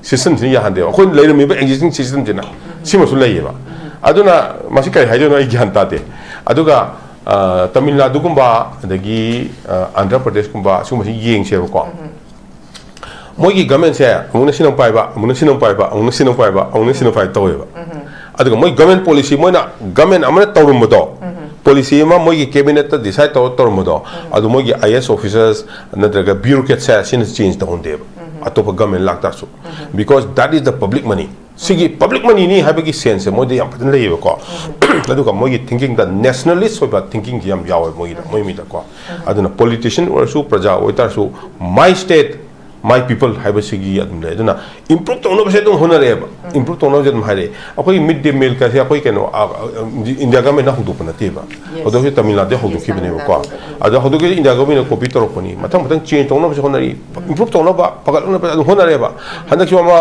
System ꯁꯤꯅ ꯌꯥꯍꯟꯗꯦꯕ꯫ ꯑꯩꯈꯣꯏꯅ ꯂꯩꯔꯝꯃꯤꯕ existing system ꯁꯤꯅ ꯁꯤꯃꯁꯨ ꯂꯩꯌꯦꯕ꯫ ꯑꯗꯨꯅ ꯃꯁꯤ ꯀꯔꯤ ꯍꯥꯏꯗꯣꯏꯅꯣ ꯑꯩ ꯒ꯭ꯌꯥꯟ ꯇꯥꯗꯦ꯫ ꯑꯗꯨꯒ, ꯑ, ꯇꯥꯃꯤꯜ ꯅꯥꯗꯨꯒꯨꯝꯕ, ꯑꯗꯒꯤ, ꯑ, ꯑꯟꯙ꯭ꯔ ꯄ꯭ꯔꯗꯦꯁꯀꯨꯝꯕ, ꯁꯤꯒꯨꯝꯕꯁꯤ ꯌꯦꯡꯁꯦꯕꯀꯣ꯫ ꯃꯣꯏꯒꯤ government ꯁꯦ ꯑꯃꯨꯛꯅ ꯁꯤꯅ ꯄꯥꯏꯕ, ꯑꯃꯨꯛꯅ ꯁꯤꯅ ꯄꯥꯏꯕ, ꯑꯃꯨꯛꯅ ꯁꯤꯅ ꯄꯥꯏꯕ, ꯑꯃꯨꯛꯅ ꯁꯤꯅ ꯄꯥꯏꯕ ꯇꯧꯋꯦꯕ꯫ ꯑꯗꯨꯒ ꯃꯣꯏ government policy, ꯃꯣꯏꯅ government ꯑꯃꯅ ꯇꯧꯔꯝꯕꯗꯣ, policy ꯑꯃ ꯃꯣꯏꯒꯤ cabinet ꯇ decide ꯇꯧꯔ ꯇꯧꯔꯝꯕꯗꯣ, ꯑꯗꯨ ꯃꯣꯏꯒꯤ I A S officers ꯅꯠꯇ꯭ꯔꯒ bureaucrats ꯁꯦ ꯁꯤꯅ change ꯇꯧꯍꯟꯗꯦꯕ, ꯑꯇꯣꯞꯄ government ꯂꯥꯛꯇꯥꯔꯁꯨ꯫ Because that is the public money. ꯁꯤꯒꯤ public money ꯅꯤ ꯍꯥꯏꯕꯒꯤ sense ꯁꯦ ꯃꯣꯏꯗ ꯌꯥꯝ ꯐꯖꯅ ꯂꯩꯌꯦꯕꯀꯣ꯫ ꯑꯗꯨꯒ ꯃꯣꯏꯒꯤ thinking ꯗ nationalist ꯑꯣꯏꯕ thinking ꯁꯦ ꯌꯥꯝ ꯌꯥꯎꯋꯦ ꯃꯣꯏꯒꯤꯗ, ꯃꯣꯏ ꯃꯤꯗꯀꯣ꯫ ꯑꯗꯨꯅ politician ꯑꯣꯏꯔꯁꯨ, ꯄ꯭ꯔꯖꯥ ꯑꯣꯏꯇꯥꯔꯁꯨ, my state, my people ꯍꯥꯏꯕꯁꯤꯒꯤ ꯑꯗꯨꯝ ꯂꯩ꯫ ꯑꯗꯨꯅ improve ꯇꯧꯅꯕꯁꯦ ꯑꯗꯨꯝ ꯍꯣꯠꯅꯔꯛꯑꯦꯕ꯫ ꯏꯝꯄ꯭ꯔꯨꯞ ꯇꯧꯅꯕꯁꯦ ꯑꯗꯨꯝ ꯍꯥꯏꯔꯛꯑꯦ꯫ ꯑꯩꯈꯣꯏꯒꯤ ꯃꯤꯗ ꯗꯦ ꯃꯤꯜ ꯀꯥꯏꯁꯦ ꯑꯩꯈꯣꯏ ꯀꯩꯅꯣ, ꯑ, ꯑ, ꯏꯟꯗꯤꯌꯥ ꯒꯚꯔꯟꯃꯦꯟꯠꯅ ꯍꯧꯗꯣꯛꯄ ꯅꯠꯇꯦꯕ꯫ Yes. ꯍꯧꯗꯣꯛꯁꯦ ꯇꯥꯃꯤꯜ ꯅꯥꯗꯨꯗ ꯍꯧꯗꯣꯛꯈꯤꯕꯅꯦꯕꯀꯣ꯫ ꯑꯗ ꯍꯧꯗꯣꯛꯈꯤꯕꯁꯦ ꯏꯟꯗꯤꯌꯥ ꯒꯚꯔꯟꯃꯦꯟꯠꯅ ꯀꯣꯄꯤ ꯇꯧꯔꯛꯄꯅꯤ꯫ ꯃꯊꯪ ꯃꯊꯪ ꯆꯦꯟꯖ ꯇꯧꯅꯕꯁꯦ ꯍꯣꯠꯅꯔꯤ꯫ ꯏꯝꯄ꯭ꯔꯨꯞ ꯇꯧꯅꯕ, ꯐꯒꯠꯅꯕ ꯑꯗꯨꯝ ꯍꯣꯠꯅꯔꯦꯕ꯫ ꯍꯟꯗꯛꯁꯨ ꯑꯃ,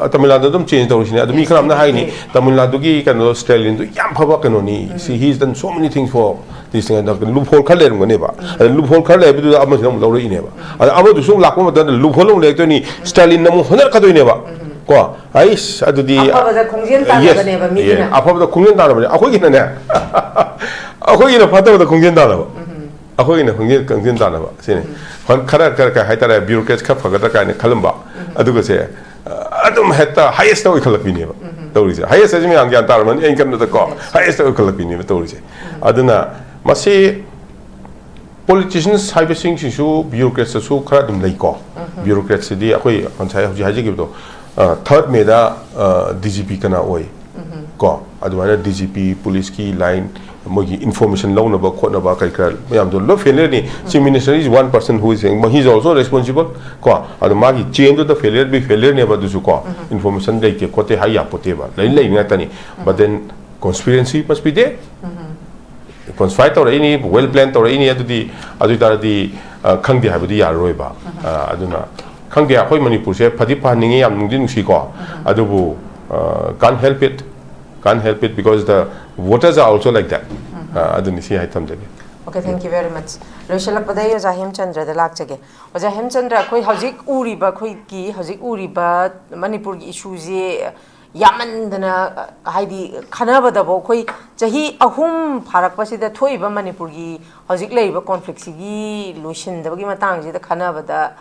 ꯑ, ꯇꯥꯃꯤꯜ ꯅꯥꯗꯨꯗ ꯑꯗꯨꯝ ꯆꯦꯟꯖ ꯇꯧꯔꯤꯁꯤꯅꯦ꯫ ꯑꯗꯨ ꯃꯤ ꯈꯔ ꯑꯃꯅ ꯍꯥꯏꯅꯤ, "ꯇꯥꯃꯤꯜ ꯅꯥꯗꯨꯒꯤ ꯀꯩꯅꯣ ꯁ꯭ꯇꯦꯂꯤꯟꯗꯨ ꯌꯥꯝ ꯐꯕ ꯀꯩꯅꯣꯅꯤ꯫ See, he has done so many things for this thing." ꯑꯗ ꯂꯨꯞ ꯍꯣꯜ ꯈꯔ ꯂꯩꯔꯝꯒꯅꯦꯕ꯫ ꯑꯗ ꯂꯨꯞ ꯍꯣꯜ ꯈꯔ ꯂꯩꯕꯗꯨꯗ ꯑꯃꯁꯤꯅ ꯑꯃꯨꯛ ꯂꯧꯔꯛꯏꯅꯦꯕ꯫ ꯑꯗ ꯑꯃꯗꯨꯁꯨ ꯑꯃꯨꯛ ꯂꯥꯛꯄ ꯃꯇꯝꯗ ꯂꯨꯞ ꯍꯣꯜ ꯑꯃꯨꯛ ꯂꯩꯔꯛꯇꯣꯏꯅꯤ, ꯁ꯭ꯇꯦꯂꯤꯟꯅ ꯑꯃꯨꯛ ꯍꯣꯠꯅꯔꯛꯀꯗꯣꯏꯅꯦꯕ꯫ ꯀꯣ, ꯑꯩꯁ, ꯑꯗꯨꯗꯤ ꯑꯐꯕꯗ ꯈꯣꯡꯖꯦꯜ Yes, ꯇꯥꯟꯅꯕꯅꯦꯕ ꯃꯤꯒꯤꯅ꯫ yes. ꯑꯐꯕꯗ ꯈꯣꯡꯖꯦꯜ ꯇꯥꯟꯅꯕꯅꯦ꯫ ꯑꯩꯈꯣꯏꯒꯤꯅꯅꯦ, ꯑꯩꯈꯣꯏꯒꯤꯅ ꯐꯠꯇꯕꯗ ꯈꯣꯡꯖꯦꯜ ꯇꯥꯟꯅꯕ꯫ ꯑꯩꯈꯣꯏꯒꯤꯅ ꯈꯣꯡꯖꯦꯜ, ꯈꯣꯡꯖꯦꯜ ꯇꯥꯟꯅꯕ ꯁꯤꯅꯤ꯫ ꯍꯣꯏ, ꯈꯔ, ꯈꯔ ꯀꯩ ꯍꯥꯏꯇꯥꯔꯦ, ꯕ꯭ꯌꯨꯔꯣꯀ꯭ꯔꯦꯠꯁ ꯈꯔ ꯐꯒꯗ꯭ꯔꯥ ꯀꯥꯏꯅ ꯈꯜꯂꯝꯕ꯫ ꯑꯗꯨꯒꯁꯦ, ꯑꯗꯨꯝ ꯍꯦꯛꯇ ꯍꯥꯏꯌꯦꯁꯇ ꯑꯣꯏꯈꯠꯂꯛꯄꯤꯅꯦꯕ ꯇꯧꯔꯤꯁꯦ꯫ ꯍꯥꯏꯌꯦꯁ ꯍꯥꯏꯁꯦ ꯃꯌꯥꯝ ꯒ꯭ꯌꯥꯟ ꯇꯥꯔꯝꯃꯅꯤ, ꯑꯩꯅ ꯈꯟꯕꯗꯀꯣ꯫ ꯍꯥꯏꯌꯦꯁꯇ ꯑꯣꯏꯈꯠꯂꯛꯄꯤꯅꯦꯕ ꯇꯧꯔꯤꯁꯦ꯫ ꯑꯗꯨꯅ ꯃꯁꯤ ꯄꯣꯂꯤꯇꯤꯁꯤꯌꯟꯁ ꯍꯥꯏꯕꯁꯤꯡꯁꯤꯁꯨ ꯕ꯭ꯌꯨꯔꯣꯀ꯭ꯔꯦꯠꯁꯇꯁꯨ ꯈꯔ ꯑꯗꯨꯝ ꯂꯩꯀꯣ꯫ ꯕ꯭ꯌꯨꯔꯣꯀ꯭ꯔꯦꯠꯁꯤꯗꯤ ꯑꯩꯈꯣꯏ ꯉꯁꯥꯏ ꯍꯧꯖꯤꯛ ꯍꯥꯏꯖꯈꯤꯕꯗꯣ, ꯊꯥꯔꯠ ꯃꯦꯗ ꯗꯤ ꯖꯤ ꯄꯤ ꯀꯅꯥ ꯑꯣꯏ? ꯀꯣ, ꯑꯗꯨꯃꯥꯏꯅ ꯗꯤ ꯖꯤ ꯄꯤ, ꯄꯨꯂꯤꯁꯀꯤ ꯂꯥꯏꯟ, ꯃꯣꯏꯒꯤ ꯏꯟꯐꯣꯔꯃꯦꯁꯟ ꯂꯧꯅꯕ ꯈꯣꯠꯅꯕ ꯀꯔꯤ ꯀꯔꯥ ꯃꯌꯥꯝꯗꯣ ꯂꯣꯏ ꯐꯦꯂꯤꯌꯔꯅꯤ꯫ Chief Minister is one person who is, he is also responsible. ꯀꯣ, ꯑꯗꯣ ꯃꯥꯒꯤ ꯆꯦꯟꯗꯨꯗ ꯐꯦꯂꯤꯌꯔ ꯕꯤ ꯐꯦꯂꯤꯌꯔꯅꯦꯕ ꯑꯗꯨꯁꯨ ꯀꯣ꯫ ꯏꯟꯐꯣꯔꯃꯦꯁꯟ ꯂꯩꯇꯦ ꯈꯣꯠꯇꯦ ꯍꯥꯏ ꯌꯥꯄꯣꯠꯇꯦꯕ, ꯂꯩ ꯂꯩ ꯉꯥꯛꯇꯅꯤ꯫ But then conspiracy must be there. Conspire ꯇꯧꯔꯛꯏꯅꯤ, ꯋꯦꯜ ꯄ꯭ꯂꯥꯟ ꯇꯧꯔꯛꯏꯅꯤ, ꯑꯗꯨꯗꯤ, ꯑꯗꯨ ꯑꯣꯏꯇꯥꯔꯗꯤ, ꯑ, ꯈꯪꯗꯦ ꯍꯥꯏꯕꯗꯤ ꯌꯥꯔꯔꯣꯏꯕ꯫ ꯑ, ꯑꯗꯨꯅ ꯈꯪꯗꯦ, ꯑꯩꯈꯣꯏ ꯃꯅꯤꯄꯨꯔꯁꯦ ꯐꯗꯤ ꯐꯍꯟꯅꯤꯡꯉꯤ, ꯌꯥꯝ ꯅꯨꯡꯗꯤ ꯅꯨꯡꯁꯤꯀꯣ꯫ ꯑꯗꯨꯕꯨ, ꯑ, can't help it, can't help it because the voters are also like that. ꯑ, ꯑꯗꯨꯅꯤ ꯁꯤ ꯍꯥꯏ ꯊꯝꯖꯒꯦ꯫ Okay, thank you very much. ꯂꯣꯏꯁꯤꯜꯂꯛꯄꯗ ꯑꯩ ꯑꯣꯖꯥ ꯍꯦꯝꯆꯟꯗ꯭ꯔꯗ ꯂꯥꯛꯆꯒꯦ꯫ ꯑꯣꯖꯥ ꯍꯦꯝꯆꯟꯗ꯭ꯔ, ꯑꯩꯈꯣꯏ ꯍꯧꯖꯤꯛ ꯎꯔꯤꯕ, ꯑꯩꯈꯣꯏꯒꯤ ꯍꯧꯖꯤꯛ ꯎꯔꯤꯕ ꯃꯅꯤꯄꯨꯔꯒꯤ ꯏꯁꯨꯁꯦ ꯌꯥꯝꯃꯟꯗꯅ, ꯍꯥꯏꯗꯤ ꯈꯟꯅꯕꯗꯐꯥꯎ ꯑꯩꯈꯣꯏ ꯆꯍꯤ ꯑꯍꯨꯝ ꯐꯥꯔꯛꯄꯁꯤꯗ ꯊꯣꯛꯏꯕ ꯃꯅꯤꯄꯨꯔꯒꯤ ꯍꯧꯖꯤꯛ ꯂꯩꯔꯤꯕ ꯀꯣꯟꯐ꯭ꯂꯤꯛꯁꯤꯒꯤ ꯂꯣꯏꯁꯤꯟꯗꯕꯒꯤ ꯃꯇꯥꯡꯁꯤꯗ ꯈꯟꯅꯕꯗ,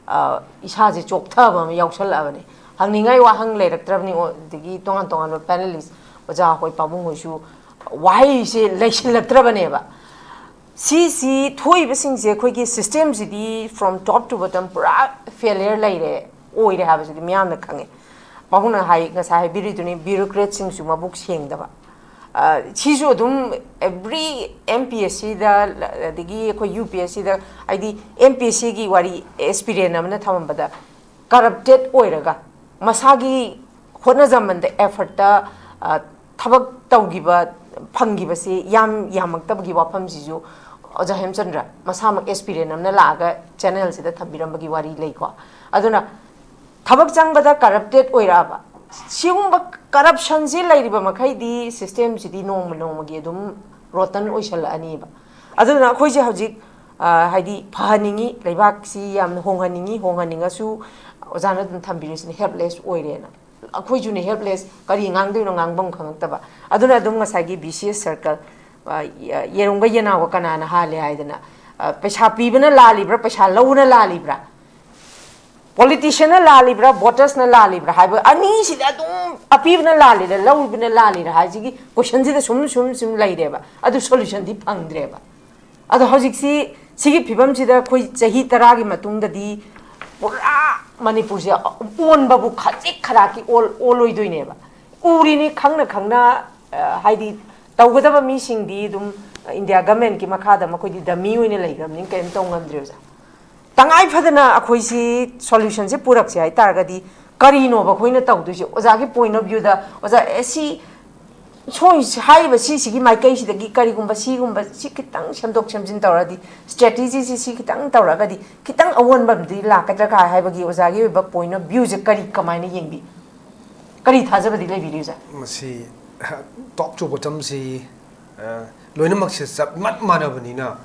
ꯑ, ꯏꯁꯥꯁꯦ ꯆꯣꯛꯊꯕ ꯑꯃ ꯌꯥꯎꯁꯜꯂꯛꯑꯕꯅꯤ꯫ ꯍꯪꯅꯤꯡꯉꯥꯏ ꯋꯥꯍꯪ ꯂꯩꯔꯛꯇ꯭ꯔꯕꯅꯤ꯫ ꯑꯣ, ꯑꯗꯒꯤ ꯇꯣꯉꯥꯟ ꯇꯣꯉꯥꯟꯕ ꯄꯦꯅꯦꯂꯤꯁ, ꯑꯣꯖꯥ ꯍꯣꯏ, ꯄꯥꯕꯨꯡ ꯍꯣꯏꯁꯨ ꯋꯥꯍꯩꯁꯦ ꯂꯩꯁꯤꯜꯂꯛꯇ꯭ꯔꯕꯅꯦꯕ꯫ ꯁꯤꯁꯤ ꯊꯣꯛꯏꯕꯁꯤꯡꯁꯦ ꯑꯩꯈꯣꯏꯒꯤ ꯁꯤꯁꯇꯦꯝꯁꯤꯗꯤ from top to bottom ꯄꯨꯔꯥ ꯐꯦꯂꯤꯌꯔ ꯂꯩꯔꯦ, ꯑꯣꯏꯔꯦ ꯍꯥꯏꯕꯁꯤꯗꯤ ꯃꯤꯌꯥꯝꯅ ꯈꯪꯉꯦ꯫ ꯄꯥꯕꯨꯡꯅ ꯍꯥꯏ, ꯉꯁꯥꯏ ꯍꯥꯏꯕꯤꯔꯤꯗꯨꯅꯤ, ꯕ꯭ꯌꯨꯔꯣꯀ꯭ꯔꯦꯠꯁꯤꯡꯁꯨ ꯃꯕꯨꯛ ꯁꯦꯡꯗꯕ꯫ ꯑ, ꯁꯤꯁꯨ ꯑꯗꯨꯝ ꯑꯦꯕ꯭ꯔꯤ ꯑꯦꯝ ꯄꯤ ꯑꯦꯁ ꯁꯤꯗ, ꯑꯗꯒꯤ ꯑꯩꯈꯣꯏ ꯌꯨ ꯄꯤ ꯑꯦꯁ ꯁꯤꯗ, ꯍꯥꯏꯗꯤ ꯑꯦꯝ ꯄꯤ ꯑꯦꯁ ꯁꯤꯒꯤ ꯋꯥꯔꯤ ꯑꯦꯁꯄꯤꯔꯦꯟ ꯑꯃꯅ ꯊꯝꯃꯝꯕꯗ ꯀꯔꯞꯇꯦꯠ ꯑꯣꯏꯔꯒ ꯃꯁꯥꯒꯤ ꯍꯣꯠꯅꯖꯃꯟꯗ, ꯑꯦꯐꯔꯠꯇ ꯊꯕꯛ ꯇꯧꯈꯤꯕ, ꯐꯪꯈꯤꯕꯁꯤ ꯌꯥꯝ ꯌꯥꯝꯃꯛꯇꯕꯒꯤ ꯋꯥꯐꯝꯁꯤꯁꯨ ꯑꯣꯖꯥ ꯍꯦꯝꯆꯟꯗ꯭ꯔ ꯃꯁꯥꯃꯛ ꯑꯦꯁꯄꯤꯔꯦꯟ ꯑꯃꯅ ꯂꯥꯛꯑꯒ ꯆꯦꯅꯦꯜꯁꯤꯗ ꯊꯝꯕꯤꯔꯝꯕꯒꯤ ꯋꯥꯔꯤ ꯂꯩꯀꯣ꯫ ꯑꯗꯨꯅ ꯊꯕꯛ ꯆꯪꯕꯗ ꯀꯔꯞꯇꯦꯠ ꯑꯣꯏꯔꯛꯑꯕ, ꯁꯤꯒꯨꯝꯕ ꯀꯔꯞꯁꯟꯁꯤ ꯂꯩꯔꯤꯕ ꯃꯈꯩꯗꯤ ꯁꯤꯁꯇꯦꯝꯁꯤꯗꯤ ꯅꯣꯡꯃ ꯅꯣꯡꯃꯒꯤ ꯑꯗꯨꯝ ꯔꯣꯇꯟ ꯑꯣꯏꯁꯜꯂꯛꯑꯅꯤꯕ꯫ ꯑꯗꯨꯅ ꯑꯩꯈꯣꯏꯁꯦ ꯍꯧꯖꯤꯛ, ꯑ, ꯍꯥꯏꯗꯤ ꯐꯍꯟꯅꯤꯡꯉꯤ, ꯂꯩꯕꯥꯛꯁꯤ ꯌꯥꯝꯅ ꯍꯣꯡꯍꯟꯅꯤꯡꯉꯤ, ꯍꯣꯡꯍꯟꯅꯤꯡꯉꯁꯨ ꯑꯣꯖꯥꯅ ꯑꯗꯨꯝ ꯊꯝꯕꯤꯔꯤꯁꯤꯅ ꯍꯦꯜꯞꯂꯦꯁ ꯑꯣꯏꯔꯦꯅ꯫ ꯑꯩꯈꯣꯏꯁꯨꯅꯦ ꯍꯦꯜꯞꯂꯦꯁ, ꯀꯔꯤ ꯉꯥꯡꯗꯣꯏꯅꯣ ꯉꯥꯡꯐꯝ ꯈꯪꯉꯛꯇꯕ꯫ ꯑꯗꯨꯅ ꯑꯗꯨꯝ ꯉꯁꯥꯏꯒꯤ ꯕꯤ ꯁꯤ ꯑꯦꯁ ꯁꯔꯀꯜ, ꯑ, ꯌꯦꯔꯨꯝꯒ ꯌꯦꯅꯥꯎꯒ ꯀꯅꯥꯅ ꯍꯥꯜꯂꯦ ꯍꯥꯏꯗꯅ, ꯑ, ꯄꯩꯁꯥ ꯄꯤꯕꯅ ꯂꯥꯜꯂꯤꯕ꯭ꯔꯥ, ꯄꯩꯁꯥ ꯂꯧꯕꯅ ꯂꯥꯜꯂꯤꯕ꯭ꯔꯥ, ꯄꯣꯂꯤꯇꯤꯁꯤꯌꯟꯅ ꯂꯥꯜꯂꯤꯕ꯭ꯔꯥ, ꯚꯣꯇꯔꯁꯅ ꯂꯥꯜꯂꯤꯕ꯭ꯔꯥ ꯍꯥꯏꯕ ꯑꯅꯤꯁꯤꯗ ꯑꯗꯨꯝ ꯑꯄꯤꯕꯅ ꯂꯥꯜꯂꯤꯔꯥ, ꯂꯧꯕꯅ ꯂꯥꯜꯂꯤꯔꯥ ꯍꯥꯏꯁꯤꯒꯤ ꯀꯣꯏꯁꯟꯁꯤꯗ ꯁꯨꯝ ꯁꯨꯝ ꯁꯨꯝ ꯂꯩꯔꯦꯕ꯫ ꯑꯗꯨ ꯁꯣꯂꯨꯁꯟꯗꯤ ꯐꯪꯗ꯭ꯔꯦꯕ꯫ ꯑꯗꯣ ꯍꯧꯖꯤꯛꯁꯤ ꯁꯤꯒꯤ ꯐꯤꯕꯝꯁꯤꯗ ꯑꯩꯈꯣꯏ ꯆꯍꯤ ꯇꯔꯥꯒꯤ ꯃꯇꯨꯡꯗꯗꯤ ꯄꯨꯔꯥ ꯃꯅꯤꯄꯨꯔꯁꯦ ꯑꯣꯟꯕꯕꯨ ꯈꯖꯤꯛ ꯈꯔꯥꯛꯀꯤ ꯑꯣꯜ-, ꯑꯣꯜꯂꯣꯏꯗꯣꯏꯅꯦꯕ꯫ ꯎꯔꯤꯅꯤ ꯈꯪꯅ ꯈꯪꯅ, ꯑ, ꯍꯥꯏꯗꯤ ꯇꯧꯒꯗꯕ ꯃꯤꯁꯤꯡꯗꯤ ꯑꯗꯨꯝ ꯏꯟꯗꯤꯌꯥ ꯒꯃꯦꯟꯠꯀꯤ ꯃꯈꯥꯗ ꯃꯈꯣꯏꯗꯤ ꯗꯃꯤ ꯑꯣꯏꯅ ꯂꯩꯈ꯭ꯔꯕꯅꯤꯅ ꯀꯔꯤꯝ ꯇꯧ ꯉꯝꯗ꯭ꯔꯦ ꯑꯣꯖꯥ꯫ ꯇꯉꯥꯏ ꯐꯗꯅ ꯑꯩꯈꯣꯏꯁꯤ ꯁꯣꯂꯨꯁꯟꯁꯦ ꯄꯨꯔꯛꯁꯦ ꯍꯥꯏ ꯇꯥꯔꯒꯗꯤ ꯀꯔꯤꯅꯣꯕ ꯑꯩꯈꯣꯏꯅ ꯇꯧꯗꯣꯏꯁꯦ? ꯑꯣꯖꯥꯒꯤ ꯄꯣꯏꯟ ꯑꯣꯐ ꯚ꯭ꯌꯨꯗ, ꯑꯣꯖꯥ, ꯑꯦ, ꯁꯤ ꯁꯣꯏ-, ꯍꯥꯏꯔꯤꯕ ꯁꯤꯁꯤꯒꯤ ꯃꯥꯏꯀꯩꯁꯤꯗꯒꯤ ꯀꯔꯤꯒꯨꯝꯕ ꯁꯤꯒꯨꯝꯕ ꯁꯤ ꯈꯤꯇꯪ ꯁꯦꯝꯗꯣꯛ ꯁꯦꯝꯖꯤꯟ ꯇꯧꯔꯗꯤ, ꯁ꯭ꯇ꯭ꯔꯦꯇꯦꯖꯤꯁꯤ ꯁꯤ ꯈꯤꯇꯪ ꯇꯧꯔꯒꯗꯤ ꯈꯤꯇꯪ ꯑꯑꯣꯟꯕ ꯑꯃꯗꯤ ꯂꯥꯛꯀꯗ꯭ꯔꯥ ꯀꯥꯏ ꯍꯥꯏꯕꯒꯤ ꯑꯣꯖꯥꯒꯤ ꯑꯣꯏꯕ ꯄꯣꯏꯟ ꯑꯣꯐ ꯚ꯭ꯌꯨꯁꯦ ꯀꯔꯤ, ꯀꯃꯥꯏꯅ ꯌꯦꯡꯕꯤ? ꯀꯔꯤ ꯊꯥꯖꯕꯗꯤ ꯂꯩꯕꯤꯔꯤ ꯑꯣꯖꯥ? ꯃꯁꯤ top to bottomꯁꯤ, ꯑ, ꯂꯣꯏꯅꯃꯛꯁꯦ ꯆꯞ ꯃꯥꯟꯅꯕꯅꯤꯅ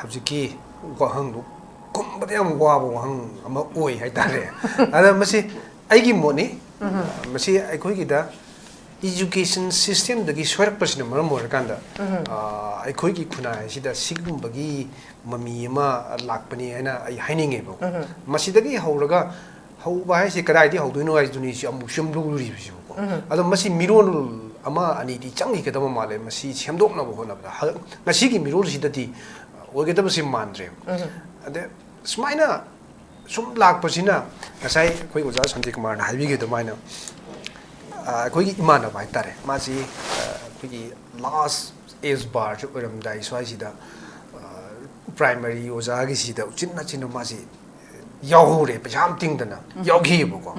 ꯍꯧꯖꯤꯛꯀꯤ ꯋꯥꯍꯪꯗꯨ ꯈꯨꯝꯕꯗ ꯌꯥꯝ ꯋꯥꯕ ꯋꯥꯍꯪ ꯑꯃ ꯑꯣꯏ ꯍꯥꯏꯇꯥꯔꯦ꯫ ꯑꯗ ꯃꯁꯤ ꯑꯩꯒꯤ ꯃꯣꯠꯅꯤ꯫ ꯃꯁꯤ ꯑꯩꯈꯣꯏꯒꯤꯗ education systemꯗꯒꯤ ꯁꯣꯏꯔꯛꯄꯁꯤꯅ ꯃꯔꯝ ꯑꯣꯏꯔꯀꯥꯟꯗ, ꯑ, ꯑꯩꯈꯣꯏꯒꯤ ꯈꯨꯟꯅꯥꯏ ꯑꯁꯤꯗ ꯁꯤꯒꯨꯝꯕꯒꯤ ꯃꯃꯤ ꯑꯃ ꯂꯥꯛꯄꯅꯤ ꯍꯥꯏꯅ ꯑꯩ ꯍꯥꯏꯅꯤꯡꯉꯦꯕꯀꯣ꯫ ꯃꯁꯤꯗꯒꯤ ꯍꯧꯔꯒ ꯍꯧꯕ ꯍꯥꯏꯁꯦ ꯀꯗꯥꯏꯗꯒꯤ ꯍꯧꯗꯣꯏꯅꯣ ꯍꯥꯏꯗꯨꯅꯤ ꯁꯤ ꯑꯃꯨꯛꯁꯨ ꯌꯥꯝ ꯂꯨꯔꯤꯕꯁꯤꯕꯀꯣ꯫ ꯑꯗꯣ ꯃꯁꯤ ꯃꯤꯔꯣꯜ ꯑꯃ ꯑꯅꯤꯗꯤ ꯆꯪꯈꯤꯒꯗꯕ ꯃꯥꯜꯂꯦ ꯃꯁꯤ ꯁꯦꯝꯗꯣꯛꯅꯕ ꯍꯣꯠꯅꯕꯗ꯫ ꯍ-, ꯉꯁꯤꯒꯤ ꯃꯤꯔꯣꯜꯁꯤꯗꯗꯤ ꯑꯣꯏꯒꯗꯕꯁꯤ ꯃꯥꯟꯗ꯭ꯔꯦ꯫ ꯑꯗ ꯁꯨꯃꯥꯏꯅ ꯁꯨꯝ ꯂꯥꯛꯄꯁꯤꯅ ꯉꯁꯥꯏ ꯑꯩꯈꯣꯏ ꯑꯣꯖꯥ ꯁꯥꯟꯇꯤꯀꯨꯃꯥꯔꯅ ꯍꯥꯏꯕꯤꯈꯤꯕ ꯑꯗꯨꯃꯥꯏꯅ, ꯑ, ꯑꯩꯈꯣꯏꯒꯤ ꯏꯃꯥꯟꯅꯕ ꯍꯥꯏꯇꯥꯔꯦ, ꯃꯥꯁꯤ, ꯑ, ꯑꯩꯈꯣꯏꯒꯤ last age barꯁꯦ ꯑꯣꯏꯔꯝꯗꯥꯏ ꯁ꯭ꯋꯥꯏꯁꯤꯗ, ꯑ, ꯄ꯭ꯔꯥꯏꯃꯔꯤ ꯑꯣꯖꯥꯒꯤꯁꯤꯗ ꯎꯆꯤꯟ ꯅꯥꯆꯤꯟꯅ ꯃꯥꯁꯤ ꯌꯥꯎꯍꯧꯔꯦ, ꯄꯩꯁꯥ ꯌꯥꯝ ꯇꯤꯡꯗꯅ ꯌꯥꯎꯈꯤꯑꯕꯀꯣ꯫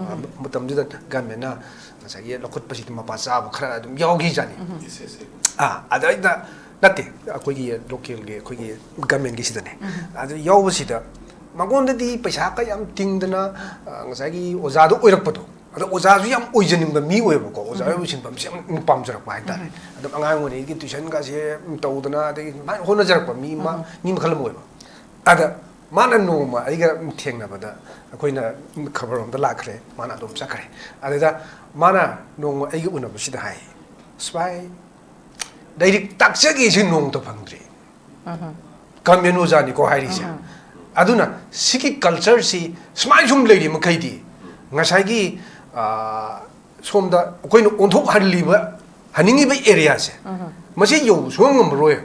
ꯃꯇꯝꯗꯨꯗ ꯒꯃꯦꯟꯅ ꯉꯁꯥꯏꯒꯤ ꯂꯧꯈꯠꯄꯁꯤꯗ ꯃꯄꯥ ꯆꯥꯕ ꯈꯔ ꯑꯗꯨꯝ ꯌꯥꯎꯈꯤꯖꯥꯠꯅꯤ꯫ ꯑꯥ, ꯑꯗꯩꯗ ꯅꯠꯇꯦ, ꯑꯩꯈꯣꯏꯒꯤ ꯂꯣꯀꯦꯜꯒꯤ, ꯑꯩꯈꯣꯏꯒꯤ ꯒꯃꯦꯟꯒꯤꯁꯤꯗꯅꯦ꯫ ꯑꯗꯨ ꯌꯥꯎꯕꯁꯤꯗ ꯃꯉꯣꯟꯗꯗꯤ ꯄꯩꯁꯥ ꯀ ꯌꯥꯝ ꯇꯤꯡꯗꯅ, ꯑ, ꯉꯁꯥꯏꯒꯤ ꯑꯣꯖꯥꯗꯣ ꯑꯣꯏꯔꯛꯄꯗꯣ, ꯑꯗꯣ ꯑꯣꯖꯥꯁꯨ ꯌꯥꯝ ꯑꯣꯏꯖꯅꯤꯡꯕ ꯃꯤ ꯑꯣꯏꯌꯦꯕꯀꯣ꯫ ꯑꯣꯖꯥ ꯑꯣꯏꯕ ꯁꯤꯟꯐꯝꯁꯦ ꯌꯥꯝ ꯄꯥꯝꯖꯔꯛꯄ ꯍꯥꯏꯇꯥꯔꯦ꯫ ꯑꯗꯨꯝ ꯑꯉꯥꯡ ꯑꯣꯏꯔꯤꯉꯩꯒꯤ ꯇ꯭ꯌꯨꯁꯟꯒꯁꯦ ꯇꯧꯗꯅ, ꯑꯗꯒꯤ ꯑꯗꯨꯃꯥꯏꯅ ꯍꯣꯠꯅꯖꯔꯛꯄ ꯃꯤ ꯑꯃ, ꯃꯤ ꯃꯈꯜ ꯑꯃ ꯑꯣꯏꯕ꯫ ꯑꯗ ꯃꯥꯅ ꯅꯣꯡꯃ ꯑꯩꯒ ꯊꯦꯡꯅꯕꯗ, ꯑꯩꯈꯣꯏꯅ ꯈꯕꯔ ꯔꯣꯝꯗ ꯂꯥꯛꯈ꯭ꯔꯦ, ꯃꯥꯅ ꯑꯗꯨꯝ ꯆꯠꯈ꯭ꯔꯦ꯫ ꯑꯗꯨꯗ ꯃꯥꯅ ꯅꯣꯡꯃ ꯑꯩꯒ ꯎꯅꯕꯁꯤꯗ ꯍꯥꯏ, "ꯁ꯭ꯋꯥꯏ ꯂꯥꯏꯔꯤꯛ ꯇꯥꯛꯆꯒꯦꯁꯦ ꯅꯣꯡꯃꯇ ꯐꯪꯗ꯭ꯔꯤ꯫ ꯒꯃꯦꯟ ꯑꯣꯖꯥꯅꯤꯀꯣ ꯍꯥꯏꯔꯤꯁꯦ꯫ ꯑꯗꯨꯅ ꯁꯤꯒꯤ ꯀꯜꯆꯔꯁꯤ ꯁꯨꯃꯥꯏꯅ ꯁꯨꯝ ꯂꯩꯔꯤ ꯃꯈꯩꯗꯤ ꯉꯁꯥꯏꯒꯤ, ꯑ, ꯁꯣꯝꯗ ꯑꯩꯈꯣꯏꯅ ꯑꯣꯟꯊꯣꯛꯍꯜꯂꯤꯕ, ꯍꯟꯅꯤꯡꯉꯤꯕ ꯑꯦꯔꯤꯌꯥꯁꯦ, ꯃꯁꯤ ꯌꯧꯕ ꯁꯨꯡꯉꯝ ꯉꯝꯃꯔꯣꯏ꯫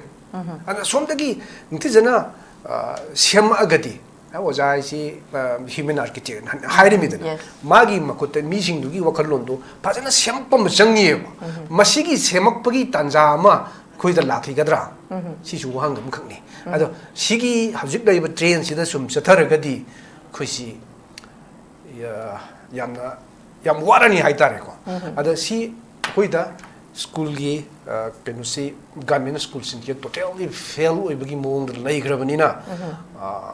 ꯑꯗ ꯁꯣꯝꯗꯒꯤ ꯅꯤꯡꯊꯤꯖꯅ, ꯑ, ꯁꯦꯝꯃꯛꯑꯒꯗꯤ, ꯑ, ꯑꯣꯖꯥ ꯍꯥꯏꯁꯤ, ꯑ, human architect ꯍꯥꯏꯔꯤꯃꯤꯗꯅ꯫ Yes. ꯃꯥꯒꯤ ꯃꯈꯨꯠꯇ ꯃꯤꯁꯤꯡꯗꯨꯒꯤ ꯋꯥꯈꯜꯂꯣꯟꯗꯣ ꯐꯖꯅ ꯁꯦꯝꯃꯛꯄ ꯑꯃ ꯆꯪꯉꯤꯑꯕ꯫ ꯃꯁꯤꯒꯤ ꯁꯦꯝꯃꯛꯄꯒꯤ ꯇꯥꯟꯖꯥ ꯑꯃ ꯑꯩꯈꯣꯏꯗ ꯂꯥꯛꯈꯤꯒꯗ꯭ꯔꯥ? ꯁꯤꯁꯨ ꯋꯥꯍꯪ ꯑꯃꯈꯛꯅꯤ꯫ ꯑꯗꯣ ꯁꯤꯒꯤ ꯍꯧꯖꯤꯛ ꯂꯩꯔꯤꯕ ꯇ꯭ꯔꯦꯟꯁꯤꯗ ꯁꯨꯝ ꯆꯠꯊꯔꯒꯗꯤ ꯑꯩꯈꯣꯏꯁꯤ, ꯌꯥ-, ꯌꯥꯝꯅ, ꯌꯥꯝ ꯋꯥꯔꯅꯤ ꯍꯥꯏꯇꯥꯔꯦꯀꯣ꯫ ꯑꯗ ꯁꯤ ꯑꯩꯈꯣꯏꯗ ꯁ꯭ꯀꯨꯜꯒꯤ, ꯑ, ꯀꯩꯅꯣꯁꯤ, ꯒꯚꯔꯟꯃꯦꯟ ꯁ꯭ꯀꯨꯜꯁꯤꯡꯁꯦ totally fail ꯑꯣꯏꯕꯒꯤ ꯃꯑꯣꯡꯗ ꯂꯩꯈ꯭ꯔꯕꯅꯤꯅ, ꯑ,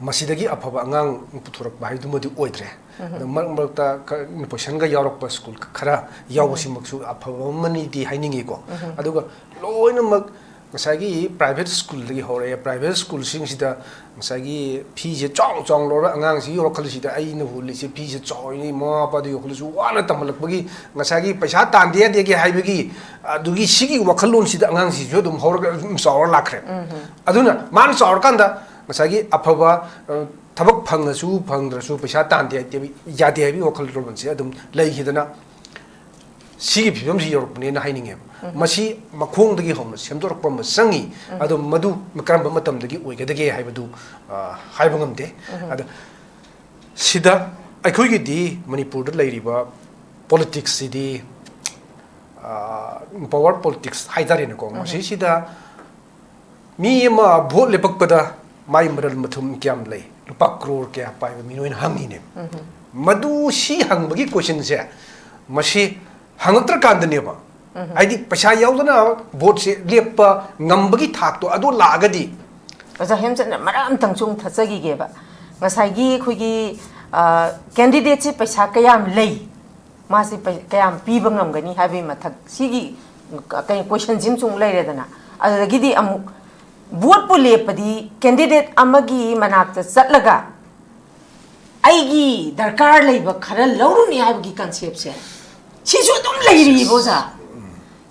ꯃꯁꯤꯗꯒꯤ ꯑꯐꯕ ꯑꯉꯥꯡ ꯄꯨꯊꯣꯔꯛꯄ ꯍꯥꯏꯗꯨꯃꯗꯤ ꯑꯣꯏꯗ꯭ꯔꯦ꯫ ꯑꯗꯣ ꯃꯔꯛ ꯃꯔꯛꯇ ꯀ-, ꯅꯨꯄꯣꯏꯁꯟꯒ ꯌꯥꯎꯔꯛꯄ ꯁ꯭ꯀꯨꯜ ꯈꯔ ꯌꯥꯎꯕꯁꯤꯃꯛꯁꯨ ꯑꯐꯕ ꯑꯃꯅꯤꯗꯤ ꯍꯥꯏꯅꯤꯡꯉꯤꯀꯣ꯫ ꯑꯗꯨꯒ ꯂꯣꯏꯅꯃꯛ ꯉꯁꯥꯏꯒꯤ ꯄ꯭ꯔꯥꯏꯚꯦꯠ ꯁ꯭ꯀꯨꯜꯗꯒꯤ ꯍꯧꯔꯛꯑꯦ꯫ ꯄ꯭ꯔꯥꯏꯚꯦꯠ ꯁ꯭ꯀꯨꯜꯁꯤꯡꯁꯤꯗ ꯉꯁꯥꯏꯒꯤ ꯐꯤꯁꯦ ꯆꯥꯎ ꯆꯥꯎꯅ ꯂꯧꯔꯒ ꯑꯉꯥꯡꯁꯤꯒꯤ ꯋꯥꯈꯜꯁꯤꯗ ꯑꯩꯅ ꯍꯨꯜꯂꯤꯁꯦ ꯐꯤꯁꯦ ꯆꯥꯎꯔꯤꯅꯤ, ꯃꯃꯥ ꯃꯄꯥꯗꯒꯤ ꯌꯣꯛꯈꯠꯂꯁꯨ ꯋꯥꯅ ꯇꯝꯍꯜꯂꯛꯄꯒꯤ ꯉꯁꯥꯏꯒꯤ ꯄꯩꯁꯥ ꯇꯥꯟꯗ ꯌꯥꯗꯦꯒꯦ ꯍꯥꯏꯕꯒꯤ ꯑꯗꯨꯒꯤ ꯁꯤꯒꯤ ꯋꯥꯈꯜꯂꯣꯟꯁꯤꯗ ꯑꯉꯥꯡꯁꯤꯁꯨ ꯑꯗꯨꯝ ꯍꯧꯔꯒ ꯑꯗꯨꯝ ꯆꯥꯎꯔ ꯂꯥꯛꯈ꯭ꯔꯦ꯫ ꯑꯗꯨꯅ ꯃꯥꯅ ꯆꯥꯎꯔꯀꯥꯟꯗ ꯉꯁꯥꯏꯒꯤ ꯑꯐꯕ, ꯑ, ꯊꯕꯛ ꯐꯪꯉꯁꯨ ꯐꯪꯗ꯭ꯔꯁꯨ ꯄꯩꯁꯥ ꯇꯥꯟꯗꯦ ꯍꯥꯏꯗꯦ, ꯌꯥꯗꯦ ꯍꯥꯏꯕꯒꯤ ꯋꯥꯈꯜꯂꯣꯟꯁꯦ ꯑꯗꯨꯝ ꯂꯩꯈꯤꯗꯅ ꯁꯤꯒꯤ ꯐꯤꯕꯝꯁꯤ ꯌꯧꯔꯛꯄꯅꯦꯅ ꯍꯥꯏꯅꯤꯡꯉꯦꯕ꯫ ꯃꯁꯤ ꯃꯈꯣꯡꯗꯒꯤ ꯍꯧꯅ ꯁꯦꯝꯗꯣꯔꯛꯄ ꯑꯃ ꯆꯪꯉꯤ꯫ ꯑꯗꯣ ꯃꯗꯨ ꯀꯔꯝꯕ ꯃꯇꯝꯗꯒꯤ ꯑꯣꯏꯒꯗꯒꯦ ꯍꯥꯏꯕꯗꯨ, ꯑ, ꯍꯥꯏꯕ ꯉꯝꯗꯦ꯫ ꯑꯗ ꯁꯤꯗ ꯑꯩꯈꯣꯏꯒꯤꯗꯤ ꯃꯅꯤꯄꯨꯔꯗ ꯂꯩꯔꯤꯕ ꯄꯣꯂꯤꯇꯤꯛꯁꯁꯤꯗꯤ, ꯑ, ꯄꯥꯋꯔ ꯄꯣꯂꯤꯇꯤꯛꯁ ꯍꯥꯏꯇꯥꯔꯦꯅꯦꯀꯣ꯫ ꯃꯁꯤꯁꯤꯗ ꯃꯤ ꯑꯃ ꯚꯣꯠ ꯂꯦꯞꯄꯛꯄꯗ ꯃꯥꯏ ꯃꯔꯜ ꯃꯊꯨꯝ ꯀꯌꯥꯝ ꯂꯩ, ꯂꯨꯄꯥ ꯀ꯭ꯔꯣꯔ ꯀꯌꯥ ꯄꯥꯏꯕ ꯃꯤꯅꯣ ꯍꯥꯏꯅ ꯍꯪꯉꯤꯅꯦꯕ꯫ ꯃꯗꯨ ꯁꯤ ꯍꯪꯕꯒꯤ ꯀꯣꯏꯁꯟꯁꯦ ꯃꯁꯤ ꯍꯪꯉꯛꯇ꯭ꯔꯀꯥꯟꯗꯅꯦꯕ, ꯍꯥꯏꯗꯤ ꯄꯩꯁꯥ ꯌꯥꯎꯗꯅ ꯚꯣꯠꯁꯦ ꯂꯦꯞꯄ ꯉꯝꯕꯒꯤ ꯊꯥꯛꯇꯣ ꯑꯗꯨ ꯂꯥꯛꯑꯒꯗꯤ꯫ ꯑꯣꯖꯥ ꯍꯦꯝꯆꯟꯗ꯭ꯔ, ꯃꯔꯛ ꯑꯝꯇꯪ ꯆꯨꯝ ꯊꯠꯆꯈꯤꯒꯦꯕ꯫ ꯉꯁꯥꯏꯒꯤ ꯑꯩꯈꯣꯏꯒꯤ ꯀꯦꯟꯗꯤꯗꯦꯠꯁꯤ ꯄꯩꯁꯥ ꯀꯌꯥꯝ ꯂꯩ, ꯃꯥꯁꯤ ꯀꯌꯥꯝ ꯄꯤꯕ ꯉꯝꯒꯅꯤ ꯍꯥꯏꯕꯒꯤ ꯃꯊꯛ ꯁꯤꯒꯤ ꯀꯩ ꯀꯣꯏꯁꯟꯁꯤꯃꯁꯨ ꯑꯃꯨꯛ ꯂꯩꯔꯦꯗꯅ꯫ ꯑꯗꯨꯗꯒꯤꯗꯤ ꯑꯃꯨꯛ ꯚꯣꯠꯄꯨ ꯂꯦꯞꯄꯗꯤ ꯀꯦꯟꯗꯤꯗꯦꯠ ꯑꯃꯒꯤ ꯃꯅꯥꯛꯇ ꯆꯠꯂꯒ ꯑꯩꯒꯤ ꯗꯔꯀꯥꯔ ꯂꯩꯕ ꯈꯔ ꯂꯧꯔꯨꯅꯤ ꯍꯥꯏꯕꯒꯤ ꯀꯟꯁꯦꯞꯁꯦ ꯁꯤꯁꯨ ꯑꯗꯨꯝ ꯂꯩꯔꯤꯕ ꯑꯣꯖꯥ꯫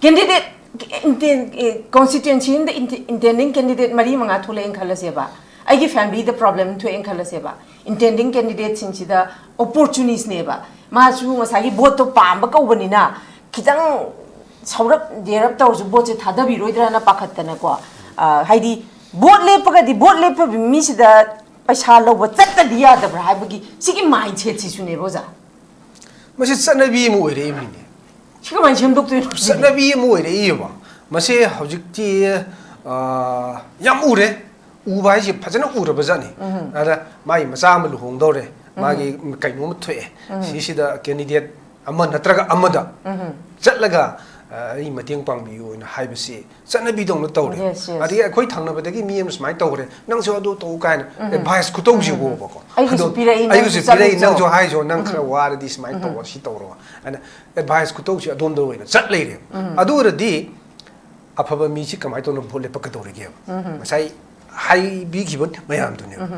ꯀꯦꯟꯗꯤꯗꯦꯠ ꯀꯣꯟꯁꯇꯤꯇ꯭ꯋꯦꯟꯁꯤ ꯑꯃꯗ ꯏꯟꯇꯦꯟꯗꯤꯡ ꯀꯦꯟꯗꯤꯗꯦꯠ ꯃꯔꯤ ꯃꯉꯥ ꯊꯣꯛꯂꯛꯑꯦꯅ ꯈꯜꯂꯁꯦꯕ, ꯑꯩꯒꯤ ꯐꯦꯃꯤꯂꯤꯗ ꯄ꯭ꯔꯣꯕ꯭ꯂꯦꯝ ꯊꯣꯛꯑꯦꯅ ꯈꯜꯂꯁꯦꯕ, ꯏꯟꯇꯦꯟꯗꯤꯡ ꯀꯦꯟꯗꯤꯗꯦꯠꯁꯤꯡꯁꯤꯗ ꯑꯣꯄꯣꯔꯆꯨꯅꯤꯁꯅꯦꯕ꯫ ꯃꯥꯁꯨ ꯉꯁꯥꯏꯒꯤ ꯚꯣꯠꯇꯣ ꯄꯥꯝꯕ ꯀꯧꯕꯅꯤꯅ ꯈꯤꯇꯪ ꯁꯧꯔꯞ ꯗꯦꯔꯞ ꯇꯧꯔꯁꯨ ꯚꯣꯠꯁꯦ ꯊꯥꯗꯕꯤꯔꯣꯏꯗ꯭ꯔꯥꯅ ꯄꯥꯈꯠꯇꯅꯀꯣ꯫ ꯍꯥꯏꯗꯤ ꯚꯣꯠ ꯂꯦꯞꯄꯒꯗꯤ ꯚꯣꯠ ꯂꯦꯞꯄ ꯃꯤꯁꯤꯗ ꯄꯩꯁꯥ ꯂꯧꯕ ꯆꯠꯇꯗꯤ ꯌꯥꯗꯕ꯭ꯔꯥ ꯍꯥꯏꯕꯒꯤ ꯁꯤꯒꯤ ꯃꯥꯏꯟꯁꯦꯠꯁꯤꯁꯨꯅꯦꯕ ꯑꯣꯖꯥ꯫ ꯃꯁꯤ ꯆꯠꯅꯕꯤ ꯑꯃ ꯑꯣꯏꯔꯛꯏꯕꯅꯤꯅꯦ꯫ ꯁꯤ ꯀꯃꯥꯏꯅ ꯁꯦꯝꯗꯣꯛꯇꯣꯏꯅꯣ? ꯆꯠꯅꯕꯤ ꯑꯃ ꯑꯣꯏꯔꯛꯏꯕ꯫ ꯃꯁꯤ ꯍꯧꯖꯤꯛꯇꯤ ꯌꯥꯝ ꯎꯔꯦ꯫ ꯎꯕ ꯍꯥꯏꯁꯦ ꯐꯖꯅ ꯎꯔꯕ ꯖꯥꯠꯅꯤ꯫ ꯑꯗ ꯃꯥꯒꯤ ꯃꯆꯥ ꯑꯃ ꯂꯨꯍꯣꯡꯗꯧꯔꯦ, ꯃꯥꯒꯤ ꯀꯩꯅꯣꯝꯃ ꯊꯣꯛꯑꯦ, ꯁꯤꯁꯤꯗ ꯀꯦꯟꯗꯤꯗꯦꯠ ꯑꯃ ꯅꯠꯇ꯭ꯔꯒ ꯑꯃꯗ ꯆꯠꯂꯒ ꯑꯩ ꯃꯇꯦꯡ ꯄꯥꯡꯕꯤꯌꯨ ꯍꯥꯏꯅ ꯍꯥꯏꯕꯁꯤ ꯆꯠꯅꯕꯤꯗꯧꯅ ꯇꯧꯔꯦ꯫ Yes, yes. ꯑꯗꯒꯤ ꯑꯩꯈꯣꯏ ꯊꯪꯅꯕꯗꯒꯤ ꯃꯤ ꯑꯃꯅ ꯁꯨꯃꯥꯏꯅ ꯇꯧꯈ꯭ꯔꯦ, ꯅꯪꯁꯨ ꯑꯗꯨ ꯇꯧ ꯀꯥꯏꯅ ꯑꯦꯗꯚꯥꯏꯁ ꯈꯨꯇꯧꯁꯤꯕꯣꯕꯀꯣ꯫ ꯑꯩꯒꯤꯁꯨ ꯑꯗꯣ ꯄꯤꯔꯛꯏ, ꯅꯪꯁꯨ ꯑꯩꯒꯤꯁꯨ ꯄꯤꯔꯛꯏ, ꯆꯠꯂꯨꯆꯣ꯫ ꯅꯪꯁꯨ ꯍꯥꯏꯁꯨ, ꯅꯪ ꯈꯔ ꯋꯥꯔꯗꯤ ꯁꯨꯃꯥꯏꯅ ꯇꯧꯔꯣ, ꯁꯤ ꯇꯧꯔꯣ ꯍꯥꯏꯅ ꯑꯦꯗꯚꯥꯏꯁ ꯈꯨꯇꯧꯁꯤ ꯑꯗꯣꯝꯗ ꯑꯣꯏꯅ ꯆꯠ ꯂꯩꯔꯦ꯫ ꯑꯗꯨ ꯑꯣꯏꯔꯗꯤ ꯑꯐꯕ ꯃꯤꯁꯤ ꯀꯃꯥꯏꯅ ꯇꯧꯅ ꯚꯣꯠ ꯂꯦꯞꯄꯛꯀꯗꯧꯔꯤꯒꯦꯕ? ꯉꯁꯥꯏ ꯍꯥꯏꯕꯤꯈꯤꯕ ꯃꯌꯥꯝꯗꯨꯅꯦꯕ꯫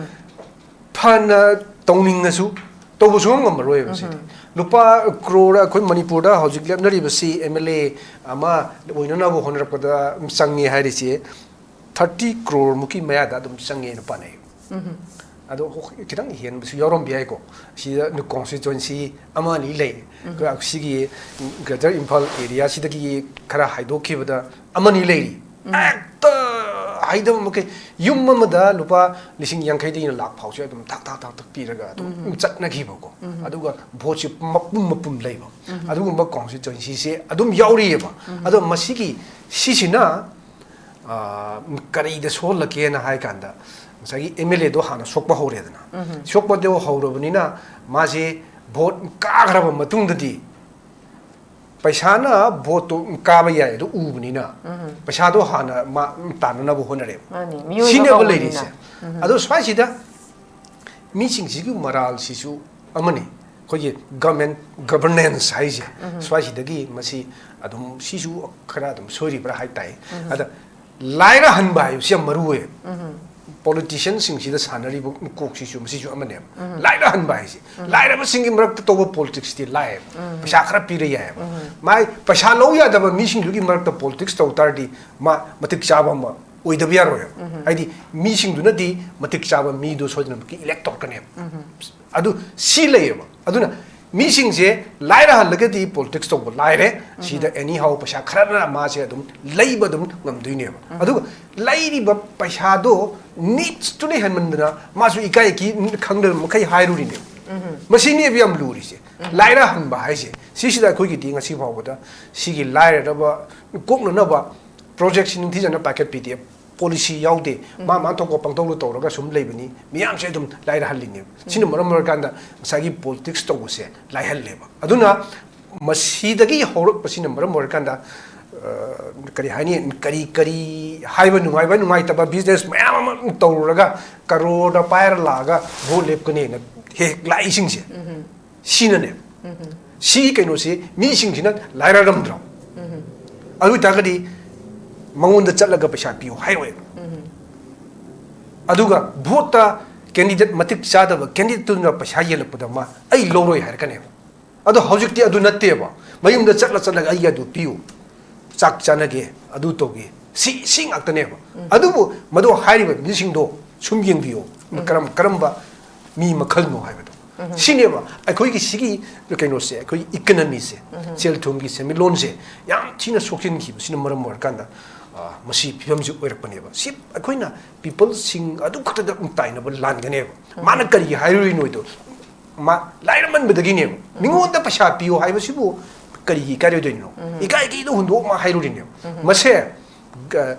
ꯐꯅ ꯇꯧꯅꯤꯡꯉꯁꯨ ꯇꯧꯕ ꯁꯨꯡꯉꯝ ꯉꯝꯃꯔꯣꯏꯕ ꯁꯤꯗꯤ꯫ ꯂꯨꯄꯥ ꯀ꯭ꯔꯣꯔ, ꯑꯩꯈꯣꯏ ꯃꯅꯤꯄꯨꯔꯗ ꯍꯧꯖꯤꯛ ꯂꯦꯞꯅꯔꯤꯕꯁꯤ ꯑꯦꯝ ꯑꯦꯜ ꯑꯦ ꯑꯃ ꯑꯣꯏꯅꯅꯕ ꯍꯣꯠꯅꯔꯛꯄꯗ ꯆꯪꯉꯦ ꯍꯥꯏꯔꯤꯁꯦ ꯊꯥꯔꯇꯤ ꯀ꯭ꯔꯣꯔ ꯃꯨꯛꯀꯤ ꯃꯌꯥꯗ ꯑꯗꯨꯝ ꯆꯪꯉꯦꯅ ꯄꯥꯅꯩ꯫ ꯑꯗꯣ ꯍꯣ-, ꯈꯤꯇꯪ ꯍꯦꯟꯕꯁꯨ ꯌꯥꯎꯔꯝꯕ ꯌꯥꯏꯀꯣ꯫ ꯁꯤꯗ ꯀꯣꯟꯁꯇꯤꯇ꯭ꯋꯦꯟꯁꯤ ꯑꯃ ꯑꯅꯤ ꯂꯩ꯫ ꯁꯤꯒꯤ ꯒ꯭ꯔꯦꯇꯔ ꯏꯝꯐꯥꯜ ꯑꯦꯔꯤꯌꯥꯁꯤꯗꯒꯤ ꯈꯔ ꯍꯥꯏꯗꯣꯛꯈꯤꯕꯗ ꯑꯃꯅꯤ ꯂꯩꯔꯤ꯫ ꯍꯦꯛꯇ ꯍꯥꯏꯗꯕ ꯃꯈꯩ ꯌꯨꯝ ꯑꯃꯗ ꯂꯨꯄꯥ ꯂꯤꯁꯤꯡ ꯌꯥꯡꯈꯩꯗꯒꯤꯅ ꯂꯥꯛ ꯐꯥꯎꯁꯦ ꯑꯗꯨꯝ ꯊꯥꯛ ꯊꯥꯛ ꯊꯥꯛ ꯊꯥꯛ ꯄꯤꯔꯒ ꯑꯗꯨꯝ ꯆꯠꯅꯈꯤꯕꯀꯣ꯫ ꯑꯗꯨꯒ ꯚꯣꯠꯁꯦ ꯃꯄꯨꯝ ꯃꯄꯨꯝ ꯂꯩꯕ ꯑꯗꯨꯒꯨꯝꯕ ꯀꯣꯟꯁꯇꯤꯇ꯭ꯋꯦꯟꯁꯤꯁꯦ ꯑꯗꯨꯝ ꯌꯥꯎꯔꯤꯑꯕ꯫ ꯑꯗꯣ ꯃꯁꯤꯒꯤ, ꯁꯤꯁꯤꯅ ꯑ, ꯀꯔꯤꯗ ꯁꯣꯛꯍꯜꯂꯛꯀꯦꯅ ꯍꯥꯏ ꯀꯥꯟꯗ, ꯉꯁꯥꯏꯒꯤ ꯑꯦꯝ ꯑꯦꯜ ꯑꯦꯗꯣ ꯍꯥꯟꯅ ꯁꯣꯛꯄ ꯍꯧꯔꯦꯗꯅ꯫ ꯁꯣꯛꯄꯗꯣ ꯍꯧꯔꯕꯅꯤꯅ ꯃꯥꯁꯦ ꯚꯣꯠ ꯀꯥꯈ꯭ꯔꯕ ꯃꯇꯨꯡꯗꯗꯤ ꯄꯩꯁꯥꯅ ꯚꯣꯠꯇꯣ ꯀꯥꯕ ꯌꯥꯏ ꯑꯗꯨ ꯎꯕꯅꯤꯅ ꯄꯩꯁꯥꯗꯣ ꯍꯥꯟꯅ ꯃꯥ ꯇꯥꯟꯅꯅꯕ ꯍꯣꯠꯅꯔꯦꯕ꯫ ꯃꯥꯅꯤ, ꯃꯤꯑꯣꯏꯕ ꯁꯤꯅꯦꯕ ꯀꯧꯕꯅꯤꯅ꯫ ꯂꯩꯔꯤꯁꯦ꯫ ꯑꯗꯣ ꯁ꯭ꯋꯥꯏꯁꯤꯗ ꯃꯤꯁꯤꯡꯁꯤꯒꯤ ꯃꯔꯥꯜꯁꯤꯁꯨ ꯑꯃꯅꯤ꯫ ꯑꯩꯈꯣꯏꯒꯤ ꯒꯃꯦꯟ ꯒꯕꯔꯅꯦꯟꯁ ꯍꯥꯏꯁꯦ ꯁ꯭ꯋꯥꯏꯁꯤꯗꯒꯤ ꯃꯁꯤ ꯑꯗꯨꯝ ꯁꯤꯁꯨ ꯈꯔ ꯑꯗꯨꯝ ꯁꯣꯏꯔꯤꯕ꯭ꯔꯥ ꯍꯥꯏ ꯇꯥꯏ꯫ ꯑꯗ ꯂꯥꯏꯔꯍꯟꯕ ꯍꯥꯏꯕꯁꯤ ꯌꯥꯝ ꯃꯔꯨ ꯑꯣꯏꯌꯦꯕ꯫ ꯄꯣꯂꯤꯇꯤꯁꯤꯌꯟꯁꯤꯡꯁꯤꯗ ꯁꯥꯟꯅꯔꯤꯕ ꯀꯣꯛꯁꯤꯁꯨ ꯃꯁꯤꯁꯨ ꯑꯃꯅꯦꯕ꯫ ꯂꯥꯏꯔꯍꯟꯕ ꯍꯥꯏꯁꯦ, ꯂꯥꯏꯔꯕꯁꯤꯡꯒꯤ ꯃꯔꯛꯇ ꯇꯧꯕ ꯄꯣꯂꯤꯇꯤꯛꯁꯇꯤ ꯂꯥꯏꯌꯦꯕ꯫ ꯄꯩꯁꯥ ꯈꯔ ꯄꯤꯔ ꯌꯥꯏꯌꯦꯕ꯫ ꯃꯥꯏ ꯄꯩꯁꯥ ꯂꯧ ꯌꯥꯗꯕ ꯃꯤꯁꯤꯡꯗꯨꯒꯤ ꯃꯔꯛꯇ ꯄꯣꯂꯤꯇꯤꯛꯁ ꯇꯧ ꯇꯥꯔꯗꯤ ꯃꯥ ꯃꯇꯤꯛ ꯆꯥꯕ ꯑꯃ ꯑꯣꯏꯗꯕ ꯌꯥꯔꯣꯏꯕ꯫ ꯍꯥꯏꯗꯤ ꯃꯤꯁꯤꯡꯗꯨꯅꯗꯤ ꯃꯇꯤꯛ ꯆꯥꯕ ꯃꯤꯗꯣ ꯁꯣꯏꯗꯅꯃꯛꯀꯤ ꯏꯂꯦꯛ ꯇꯧꯔꯛꯀꯅꯦꯕ꯫ ꯑꯗꯨ ꯁꯤ ꯂꯩꯌꯦꯕ꯫ ꯑꯗꯨꯅ ꯃꯤꯁꯤꯡꯁꯦ ꯂꯥꯏꯔꯍꯜꯂꯒꯗꯤ ꯄꯣꯂꯤꯇꯤꯛꯁ ꯇꯧꯕ ꯂꯥꯏꯔꯦ꯫ ꯁꯤꯗ ꯑꯦꯅꯤ ꯍꯥꯎ ꯄꯩꯁꯥ ꯈꯔꯅ ꯃꯥꯁꯦ ꯑꯗꯨꯝ ꯂꯩꯕ ꯑꯗꯨꯝ ꯉꯝꯗꯣꯏꯅꯦꯕ꯫ ꯑꯗꯨꯒ ꯂꯩꯔꯤꯕ ꯄꯩꯁꯥꯗꯣ ꯅꯤꯠꯁꯇꯨꯅ ꯍꯦꯟꯃꯟꯗꯅ ꯃꯥꯁꯨ ꯏꯀꯥꯏ ꯏꯀꯤ ꯈꯪꯗꯕ ꯃꯈꯩ ꯍꯥꯏꯔꯨꯔꯤꯅꯦꯕ꯫ ꯃꯁꯤꯅꯦꯕ ꯌꯥꯝ ꯂꯨꯔꯤꯁꯦ꯫ ꯂꯥꯏꯔꯍꯟꯕ ꯍꯥꯏꯁꯦ ꯁꯤꯁꯤꯗ ꯑꯩꯈꯣꯏꯒꯤꯗꯤ ꯉꯁꯤ ꯐꯥꯎꯕꯗ ꯁꯤꯒꯤ ꯂꯥꯏꯔꯔꯕ ꯀꯣꯛꯅꯅꯕ ꯄ꯭ꯔꯣꯖꯦꯛꯁꯤ ꯅꯤꯡꯊꯤꯖꯅ ꯄꯥꯏꯈꯠꯄꯤꯗꯦ꯫ ꯄꯣꯂꯤꯁꯤ ꯌꯥꯎꯗꯦ꯫ ꯃꯥ ꯃꯥ ꯊꯣꯛꯄ ꯄꯪꯇꯧꯗ ꯇꯧꯔꯒ ꯁꯨꯝ ꯂꯩꯕꯅꯤ꯫ ꯃꯤꯌꯥꯝꯁꯦ ꯑꯗꯨꯝ ꯂꯥꯏꯔꯍꯜꯂꯤꯅꯦꯕ꯫ ꯁꯤꯅ ꯃꯔꯝ ꯑꯣꯏꯔꯀꯥꯟꯗ ꯉꯁꯥꯏꯒꯤ ꯄꯣꯂꯤꯇꯤꯛꯁ ꯇꯧꯕꯁꯦ ꯂꯥꯏꯍꯜꯂꯦꯕ꯫ ꯑꯗꯨꯅ ꯃꯁꯤꯗꯒꯤ ꯍꯧꯔꯛꯄꯁꯤꯅ ꯃꯔꯝ ꯑꯣꯏꯔꯀꯥꯟꯗ, ꯑ, ꯀꯔꯤ ꯍꯥꯏꯅꯤ, ꯀꯔꯤ ꯀꯔꯤ ꯍꯥꯏꯕ ꯅꯨꯡꯉꯥꯏꯕ ꯅꯨꯡꯉꯥꯏꯇꯕ ꯕꯤꯖꯤꯅꯦꯁ ꯃꯌꯥꯝ ꯑꯃ ꯇꯧꯔꯨꯔꯒ ꯀꯔꯣꯔꯗ ꯄꯥꯏꯔ ꯂꯥꯛꯑꯒ ꯚꯣꯠ ꯂꯦꯞꯀꯅꯦꯅ ꯍꯦꯛ ꯂꯥꯛꯏꯁꯤꯡꯁꯦ꯫ ꯁꯤꯅꯅꯦ꯫ ꯁꯤꯒꯤ ꯀꯩꯅꯣꯁꯤ ꯃꯤꯁꯤꯡꯁꯤꯅ ꯂꯥꯏꯔꯔꯝꯗ꯭ꯔꯣ? ꯑꯗꯨ ꯑꯣꯏꯇꯥꯔꯒꯗꯤ ꯃꯉꯣꯟꯗ ꯆꯠꯂꯒ ꯄꯩꯁꯥ ꯄꯤꯌꯨ ꯍꯥꯏꯔꯣꯏꯕ꯫ ꯑꯗꯨꯒ ꯚꯣꯠꯇ ꯀꯦꯟꯗꯤꯗꯦꯠ ꯃꯇꯤꯛ ꯆꯥꯗꯕ ꯀꯦꯟꯗꯤꯗꯦꯠꯇꯨꯅ ꯄꯩꯁꯥ ꯌꯦꯜꯂꯛꯄꯗ ꯃꯥ "ꯑꯩ ꯂꯧꯔꯣꯏ" ꯍꯥꯏꯔꯛꯀꯅꯦꯕ꯫ ꯑꯗꯣ ꯍꯧꯖꯤꯛꯇꯤ ꯑꯗꯨ ꯅꯠꯇꯦꯕ꯫ ꯃꯌꯨꯝꯗ ꯆꯠꯂ ꯆꯠꯂꯒ "ꯑꯩꯒꯤ ꯑꯗꯨ ꯄꯤꯌꯨ, ꯆꯥꯛ ꯆꯥꯅꯒꯦ, ꯑꯗꯨ ꯇꯧꯒꯦ", ꯁꯤ, ꯁꯤ ꯉꯥꯛꯇꯅꯦꯕ꯫ ꯑꯗꯨꯕꯨ ꯃꯗꯨ ꯍꯥꯏꯔꯤꯕ ꯃꯤꯁꯤꯡꯗꯣ ꯁꯨꯝ ꯌꯦꯡꯕꯤꯌꯣ, ꯀꯔꯝ-, ꯀꯔꯝꯕ ꯃꯤ ꯃꯈꯜꯅꯣ ꯍꯥꯏꯕꯗꯣ꯫ ꯁꯤꯅꯦꯕ ꯑꯩꯈꯣꯏꯒꯤ ꯁꯤꯒꯤ ꯀꯩꯅꯣꯁꯦ, ꯑꯩꯈꯣꯏ ꯏꯀꯅꯃꯤꯁꯦ, ꯁꯦꯜ ꯊꯨꯝꯒꯤ ꯁꯦꯟꯃꯤꯠꯂꯣꯟꯁꯦ ꯌꯥꯝ ꯊꯤꯅ ꯁꯣꯛꯆꯤꯟꯈꯤꯕꯁꯤꯅ ꯃꯔꯝ ꯑꯣꯏꯔꯀꯥꯟꯗ, ꯑ, ꯃꯁꯤ ꯐꯤꯕꯝꯁꯤ ꯑꯣꯏꯔꯛꯄꯅꯦꯕ꯫ ꯁꯤ ꯑꯩꯈꯣꯏꯅ ꯄꯤꯄꯜꯁꯤꯡ ꯑꯗꯨ ꯈꯛꯇꯗ ꯑꯗꯨꯝ ꯇꯥꯏꯅꯕ ꯂꯥꯟꯒꯅꯦꯕ꯫ ꯃꯥꯅ ꯀꯔꯤꯒꯤ ꯍꯥꯏꯔꯨꯔꯤꯅꯣꯗꯣ, ꯃꯥ ꯂꯥꯏꯔꯃꯟꯕꯗꯒꯤꯅꯦꯕ꯫ ꯃꯤꯉꯣꯟꯗ ꯄꯩꯁꯥ ꯄꯤꯌꯣ ꯍꯥꯏꯕꯁꯤꯕꯨ ꯀꯔꯤꯒꯤ ꯏꯀꯥꯏꯔꯣꯏꯗꯣꯏꯅꯣ? ꯏꯀꯥꯏ ꯏꯀꯥꯏꯗ ꯍꯨꯟꯗꯣꯛꯑ ꯃꯥ ꯍꯥꯏꯔꯨꯔꯤꯅꯦꯕ꯫ ꯃꯁꯦ, ꯒ-,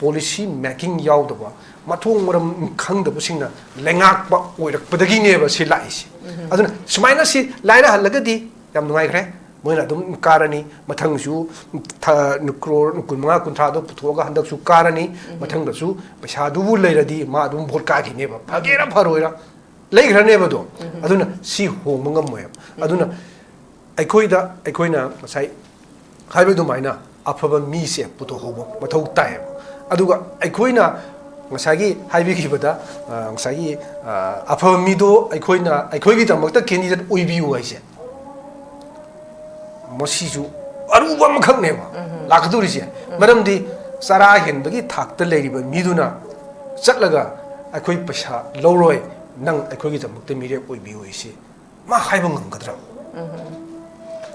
policy making ꯌꯥꯎꯗꯕ, ꯃꯊꯣꯡ ꯃꯔꯝ ꯈꯪꯗꯕꯁꯤꯡꯅ ꯂꯩꯉꯥꯛꯄ ꯑꯣꯏꯔꯛꯄꯗꯒꯤꯅꯦꯕ ꯁꯤ ꯂꯥꯛꯏꯁꯦ꯫ ꯑꯗꯨꯅ ꯁꯨꯃꯥꯏꯅ ꯁꯤ ꯂꯥꯏꯔꯍꯜꯂꯒꯗꯤ ꯌꯥꯝ ꯅꯨꯡꯉꯥꯏꯈ꯭ꯔꯦ꯫ ꯃꯣꯏꯅ ꯑꯗꯨꯝ ꯀꯥꯔꯅꯤ꯫ ꯃꯊꯪꯁꯨ ꯊ-, ꯀ꯭ꯔꯣꯔ ꯀꯨꯟꯃꯉꯥ ꯀꯨꯟꯊ꯭ꯔꯥꯗꯣ ꯄꯨꯊꯣꯛꯑꯒ ꯍꯟꯗꯛꯁꯨ ꯀꯥꯔꯅꯤ꯫ ꯃꯊꯪꯗꯁꯨ ꯄꯩꯁꯥꯗꯨꯕꯨ ꯂꯩꯔꯗꯤ ꯃꯥ ꯑꯗꯨꯝ ꯚꯣꯠ ꯀꯥꯈꯤꯅꯦꯕ, ꯐꯒꯦꯔꯥ ꯐꯔꯣꯏꯔꯥ꯫ ꯂꯩꯈ꯭ꯔꯅꯦꯕ ꯑꯗꯣ꯫ ꯑꯗꯨꯅ ꯁꯤ ꯍꯣꯡꯕ ꯉꯝꯃꯣꯏꯕ꯫ ꯑꯗꯨꯅ ꯑꯩꯈꯣꯏꯗ, ꯑꯩꯈꯣꯏꯅ ꯉꯁꯥꯏ ꯍꯥꯏꯕ ꯑꯗꯨꯃꯥꯏꯅ ꯑꯐꯕ ꯃꯤꯁꯦ ꯄꯨꯊꯣꯛꯍꯧꯕ ꯃꯊꯧ ꯇꯥꯏꯌꯦꯕ꯫ ꯑꯗꯨꯒ ꯑꯩꯈꯣꯏꯅ ꯉꯁꯥꯏꯒꯤ ꯍꯥꯏꯕꯤꯈꯤꯕꯗ, ꯑ, ꯉꯁꯥꯏꯒꯤ, ꯑ, ꯑꯐꯕ ꯃꯤꯗꯣ ꯑꯩꯈꯣꯏꯅ, ꯑꯩꯈꯣꯏꯒꯤꯗꯃꯛꯇ candidate ꯑꯣꯏꯕꯤꯌꯨ ꯍꯥꯏꯁꯦ, ꯃꯁꯤꯁꯨ ꯑꯔꯨꯕ ꯑꯃꯈꯛꯅꯦꯕ ꯂꯥꯛꯀꯗꯧꯔꯤꯁꯦ꯫ ꯃꯔꯝꯗꯤ ꯆꯔꯥ ꯍꯦꯟꯕꯒꯤ ꯊꯥꯛꯇ ꯂꯩꯔꯤꯕ ꯃꯤꯗꯨꯅ ꯆꯠꯂꯒ "ꯑꯩꯈꯣꯏ ꯄꯩꯁꯥ ꯂꯧꯔꯣꯏ, ꯅꯪ ꯑꯩꯈꯣꯏꯒꯤꯗꯃꯛꯇ ꯃꯤꯔꯦꯞ ꯑꯣꯏꯕꯤꯌꯨ" ꯍꯥꯏꯁꯦ ꯃꯥ ꯍꯥꯏꯕ ꯉꯝꯒꯗ꯭ꯔꯥ?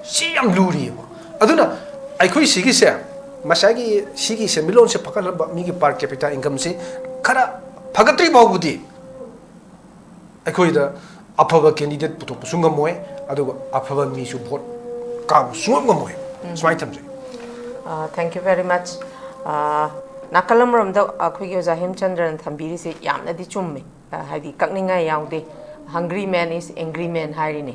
ꯁꯤ ꯌꯥꯝ ꯂꯨꯔꯤꯑꯕ꯫ ꯑꯗꯨꯅ ꯑꯩꯈꯣꯏ ꯁꯤꯒꯤꯁꯦ, ꯉꯁꯥꯏꯒꯤ ꯁꯤꯒꯤ ꯁꯦꯟꯃꯤꯠꯂꯣꯟꯁꯦ ꯐꯒꯠꯍꯟꯕ, ꯃꯤꯒꯤ per capita incomeꯁꯦ ꯈꯔ ꯐꯒꯠꯇ꯭ꯔꯤ ꯐꯥꯎꯕꯗꯤ ꯑꯩꯈꯣꯏꯗ ꯑꯐꯕ candidate ꯄꯨꯊꯣꯛꯄꯁꯨ ꯉꯝꯃꯣꯏ, ꯑꯗꯨꯒ ꯑꯐꯕ ꯃꯤꯁꯨ ꯚꯣꯠ ꯀꯥꯕ ꯁꯨꯡꯉꯝ ꯉꯝꯃꯣꯏ꯫ ꯁꯨꯃꯥꯏꯅ ꯊꯝꯖꯩ꯫ Thank you very much. ꯅꯥꯀꯜ ꯑꯃꯔꯣꯝꯗ ꯑꯩꯈꯣꯏꯒꯤ ꯑꯣꯖꯥ ꯍꯦꯝꯆꯟꯗ꯭ꯔꯅ ꯊꯝꯕꯤꯔꯤꯁꯦ ꯌꯥꯝꯅꯗꯤ ꯆꯨꯝꯃꯦ꯫ ꯍꯥꯏꯗꯤ ꯀꯛꯅꯤꯡꯉꯥꯏ ꯌꯥꯎꯗꯦ꯫ Hungry man is angry man ꯍꯥꯏꯔꯤꯅꯦ꯫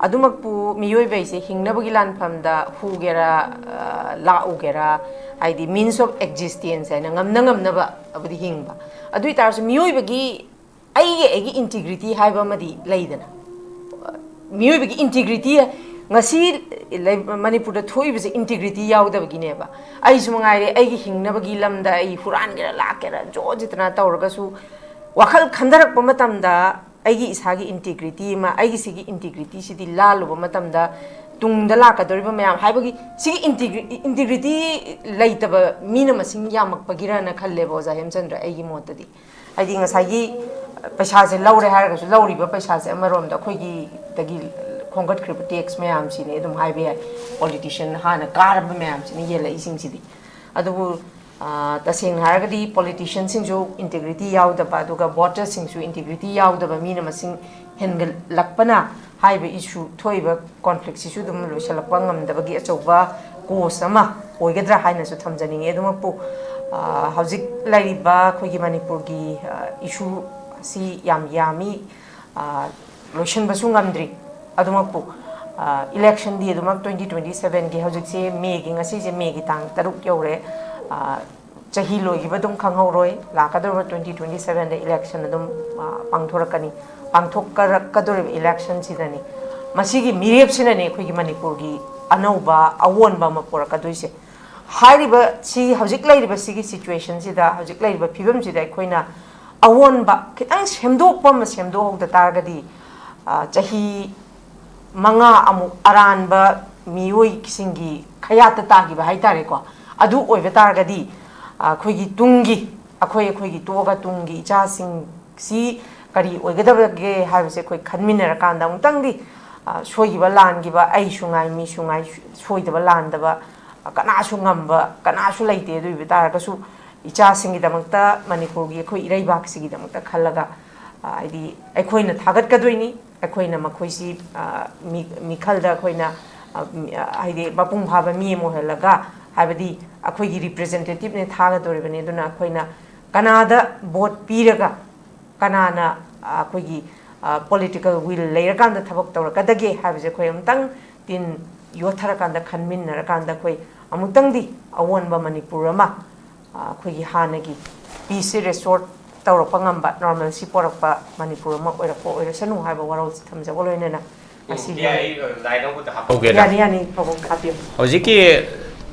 ꯑꯗꯨꯃꯛꯄꯨ ꯃꯤꯑꯣꯏꯕ ꯍꯥꯏꯁꯦ ꯍꯤꯡꯅꯕꯒꯤ ꯂꯥꯟꯐꯝꯗ ꯍꯨꯒꯦꯔꯥ, ꯂꯥꯛꯎꯒꯦꯔꯥ, ꯍꯥꯏꯗꯤ means of existence ꯍꯥꯏꯅ ꯉꯝꯅ ꯉꯝꯅꯕ ꯑꯕꯨꯗꯤ ꯍꯤꯡꯕ꯫ ꯑꯗꯨ ꯑꯣꯏꯇꯥꯔꯁꯨ ꯃꯤꯑꯣꯏꯕꯒꯤ ꯑꯩꯒꯤ ꯑꯩꯒꯤ integrity ꯍꯥꯏꯕ ꯑꯃꯗꯤ ꯂꯩꯗꯅ꯫ ꯃꯤꯑꯣꯏꯕꯒꯤ integrity ꯉꯁꯤ ꯃꯅꯤꯄꯨꯔꯗ ꯊꯣꯛꯏꯕꯁꯦ integrity ꯌꯥꯎꯗꯕꯒꯤꯅꯦꯕ꯫ ꯑꯩꯁꯨ ꯃꯉꯥꯏꯔꯦ, ꯑꯩꯒꯤ ꯍꯤꯡꯅꯕꯒꯤ ꯂꯝꯗ ꯑꯩ ꯍꯨꯔꯥꯟꯒꯦꯔꯥ ꯂꯥꯛꯀꯦꯔꯥ ꯖꯣ ꯖꯤꯇꯅ ꯇꯧꯔꯒꯁꯨ ꯋꯥꯈꯜ ꯈꯟꯊꯔꯛꯄ ꯃꯇꯝꯗ ꯑꯩꯒꯤ ꯏꯁꯥꯒꯤ integrity ꯑꯃ, ꯑꯩꯒꯤ ꯁꯤꯒꯤ integrityꯁꯤꯗꯤ ꯂꯥꯜꯂꯨꯕ ꯃꯇꯝꯗ ꯇꯨꯡꯗ ꯂꯥꯛꯀꯗꯧꯔꯤꯕ ꯃꯌꯥꯝ ꯍꯥꯏꯕꯒꯤ ꯁꯤꯒꯤ integri-, integrity ꯂꯩꯇꯕ ꯃꯤꯅ ꯃꯁꯤꯡ ꯌꯥꯝꯃꯛꯄꯒꯤꯔꯅ ꯈꯜꯂꯦꯕ ꯑꯣꯖꯥ ꯍꯦꯝꯆꯟꯗ꯭ꯔ, ꯑꯩꯒꯤ ꯃꯣꯠꯇꯗꯤ꯫ ꯍꯥꯏꯗꯤ ꯉꯁꯥꯏꯒꯤ ꯄꯩꯁꯥꯁꯦ ꯂꯧꯔꯦ ꯍꯥꯏꯔꯒꯁꯨ ꯂꯧꯔꯤꯕ ꯄꯩꯁꯥꯁꯦ ꯑꯃꯔꯣꯝꯗ ꯑꯩꯈꯣꯏꯒꯤꯗꯒꯤ ꯈꯣꯝꯒꯠꯈ꯭ꯔꯤꯕ tax ꯃꯌꯥꯝꯁꯤꯅꯦ ꯑꯗꯨꯝ ꯍꯥꯏꯕ ꯌꯥꯏ꯫ Politician ꯍꯥꯟꯅ ꯀꯥꯔꯕ ꯃꯌꯥꯝꯁꯤꯅ ꯌꯦꯜꯂꯛꯏꯁꯤꯡꯁꯤꯗꯤ꯫ ꯑꯗꯨꯕꯨ ꯇꯁꯦꯡꯅ ꯍꯥꯏꯔꯒꯗꯤ politicianꯁꯤꯡꯁꯨ integrity ꯌꯥꯎꯗꯕ, ꯑꯗꯨꯒ voterꯁꯤꯡꯁꯨ integrity ꯌꯥꯎꯗꯕ ꯃꯤꯅ ꯃꯁꯤꯡ ꯍꯦꯟꯒꯠꯂꯛꯄꯅ ꯍꯥꯏꯔꯤꯕ issue ꯊꯣꯛꯏꯕ conflictꯁꯤꯁꯨ ꯑꯗꯨꯝ ꯂꯣꯏꯁꯤꯜꯂꯛꯄ ꯉꯝꯗꯕꯒꯤ ꯑꯆꯧꯕ cause ꯑꯃ ꯑꯣꯏꯒꯗ꯭ꯔꯥ ꯍꯥꯏꯅꯁꯨ ꯊꯝꯖꯅꯤꯡꯉꯤ꯫ ꯑꯗꯨꯃꯛꯄꯨ ꯑ, ꯍꯧꯖꯤꯛ ꯂꯩꯔꯤꯕ ꯑꯩꯈꯣꯏꯒꯤ ꯃꯅꯤꯄꯨꯔꯒꯤ, ꯑ, issue ꯑꯁꯤ ꯌꯥꯝ ꯌꯥꯝꯃꯤ, ꯑ, ꯂꯣꯏꯁꯤꯟꯕꯁꯨ ꯉꯝꯗ꯭ꯔꯤ꯫ ꯑꯗꯨꯃꯛꯄꯨ, ꯑ, election ꯗꯤ ꯑꯗꯨꯃꯛ twenty twenty seven ꯒꯤ, ꯍꯧꯖꯤꯛꯁꯦ ꯃꯦꯒꯤ, ꯉꯁꯤꯁꯦ ꯃꯦꯒꯤ ꯇꯥꯡ ꯇꯔꯨꯛ ꯌꯧꯔꯦ꯫ ꯑ, ꯆꯍꯤ ꯂꯣꯏꯈꯤꯕ ꯑꯗꯨꯝ ꯈꯪꯍꯧꯔꯣꯏ꯫ ꯂꯥꯛꯀꯗꯧꯔꯤꯕ twenty twenty seven ꯗ election ꯑꯗꯨꯝ, ꯑ, ꯄꯥꯡꯊꯣꯔꯛꯀꯅꯤ꯫ ꯄꯥꯡꯊꯣꯛꯀꯗꯧꯔꯤꯕ election ꯁꯤꯗꯅꯤ, ꯃꯁꯤꯒꯤ ꯃꯤꯔꯦꯞꯁꯤꯅꯅꯤ ꯑꯩꯈꯣꯏꯒꯤ ꯃꯅꯤꯄꯨꯔꯒꯤ ꯑꯅꯧꯕ ꯑꯑꯣꯟꯕ ꯑꯃ ꯄꯨꯔꯛꯀꯗꯣꯏꯁꯦ꯫ ꯍꯥꯏꯔꯤꯕ ꯁꯤ, ꯍꯧꯖꯤꯛ ꯂꯩꯔꯤꯕ ꯁꯤꯒꯤ situation ꯁꯤꯗ, ꯍꯧꯖꯤꯛ ꯂꯩꯔꯤꯕ ꯐꯤꯕꯝꯁꯤꯗ ꯑꯩꯈꯣꯏꯅ ꯑꯑꯣꯟꯕ ꯈꯤꯇꯪ ꯁꯦꯝꯗꯣꯛꯄ ꯑꯃ ꯁꯦꯝꯗꯣꯛꯍꯧꯗ ꯇꯥꯔꯒꯗꯤ, ꯑ, ꯆꯍꯤ ꯃꯉꯥ ꯑꯃꯨꯛ ꯑꯔꯥꯟꯕ ꯃꯤꯑꯣꯏꯁꯤꯡꯒꯤ ꯈꯌꯥꯠꯇ ꯇꯥꯈꯤꯕ ꯍꯥꯏ ꯇꯥꯔꯦꯀꯣ, ꯑꯗꯨ ꯑꯣꯏꯕ ꯇꯥꯔꯒꯗꯤ, ꯑ, ꯑꯩꯈꯣꯏꯒꯤ ꯇꯨꯡꯒꯤ, ꯑꯩꯈꯣꯏ, ꯑꯩꯈꯣꯏꯒꯤ ꯇꯣꯛꯑꯒ ꯇꯨꯡꯒꯤ ꯏꯆꯥꯁꯤꯡꯁꯤ ꯀꯔꯤ ꯑꯣꯏꯒꯗꯕꯒꯦ ꯍꯥꯏꯕꯁꯦ ꯑꯩꯈꯣꯏ ꯈꯟꯃꯤꯟꯅꯔꯀꯥꯟꯗ ꯑꯃꯨꯛꯇꯪꯗꯤ, ꯑ, ꯁꯣꯏꯈꯤꯕ ꯂꯥꯟꯈꯤꯕ, ꯑꯩꯁꯨ ꯉꯥꯏ, ꯃꯤꯁꯨ ꯉꯥꯏ, ꯁꯣꯏꯗꯕ ꯂꯥꯟꯗꯕ, ꯑ, ꯀꯅꯥꯁꯨ ꯉꯝꯕ ꯀꯅꯥꯁꯨ ꯂꯩꯇꯦ꯫ ꯑꯗꯨ ꯑꯣꯏꯕ ꯇꯥꯔꯒꯁꯨ ꯏꯆꯥꯁꯤꯡꯒꯤꯗꯃꯛꯇ, ꯃꯅꯤꯄꯨꯔꯒꯤ ꯑꯩꯈꯣꯏ ꯏꯔꯩꯕꯥꯛꯁꯤꯒꯤꯗꯃꯛꯇ ꯈꯜꯂꯒ, ꯑ, ꯍꯥꯏꯗꯤ ꯑꯩꯈꯣꯏꯅ ꯊꯥꯒꯠꯀꯗꯣꯏꯅꯤ꯫ ꯑꯩꯈꯣꯏꯅ ꯃꯈꯣꯏꯁꯤ, ꯑ, ꯃꯤ-, ꯃꯤꯈꯜꯗ ꯑꯩꯈꯣꯏꯅ, ꯑ, ꯃꯤ-, ꯑ, ꯍꯥꯏꯗꯤ ꯃꯄꯨꯡ ꯐꯥꯕ ꯃꯤ ꯑꯃ ꯑꯣꯏꯍꯜꯂꯒ, ꯍꯥꯏꯕꯗꯤ ꯑꯩꯈꯣꯏꯒꯤ representative ꯅꯦ ꯊꯥꯒꯗꯧꯔꯤꯕꯅꯤ꯫ ꯑꯗꯨꯅ ꯑꯩꯈꯣꯏꯅ ꯀꯅꯥꯗ vote ꯄꯤꯔꯒ ꯀꯅꯥꯅ, ꯑ, ꯑꯩꯈꯣꯏꯒꯤ, ꯑ, political will ꯂꯩꯔꯀꯥꯟꯗ ꯊꯕꯛ ꯇꯧꯔꯛꯀꯗꯒꯦ ꯍꯥꯏꯕꯁꯦ ꯑꯩꯈꯣꯏ ꯑꯃꯨꯛꯇꯪ ꯇꯤꯟ ꯌꯣꯠꯊꯔꯀꯥꯟꯗ, ꯈꯟꯃꯤꯟꯅꯔꯀꯥꯟꯗ ꯑꯩꯈꯣꯏ ꯑꯃꯨꯛꯇꯪꯗꯤ ꯑꯑꯣꯟꯕ ꯃꯅꯤꯄꯨꯔ ꯑꯃ, ꯑ, ꯑꯩꯈꯣꯏꯒꯤ ꯍꯥꯟꯅꯒꯤ peace ꯁꯤ restore ꯇꯧꯔꯛꯄ ꯉꯝꯕ, normalcy ꯄꯣꯔꯛꯄ ꯃꯅꯤꯄꯨꯔ ꯑꯃ ꯑꯣꯏꯔꯛꯄ ꯑꯣꯏꯔꯁꯅꯨ ꯍꯥꯏꯕ ꯋꯥꯔꯣꯜꯁꯤ ꯊꯝꯖꯕ ꯂꯣꯏꯅꯅ ꯉꯁꯤꯒꯤ ꯌꯥꯏ, line ꯑꯃꯈꯛꯇ ꯍꯥꯞꯍꯧꯒꯦꯅ꯫ ꯌꯥꯅꯤ, ꯌꯥꯅꯤ, ꯄꯥꯕꯨꯡ ꯍꯥꯞꯄꯤꯌꯨ꯫ ꯍꯧꯖꯤꯛꯀꯤ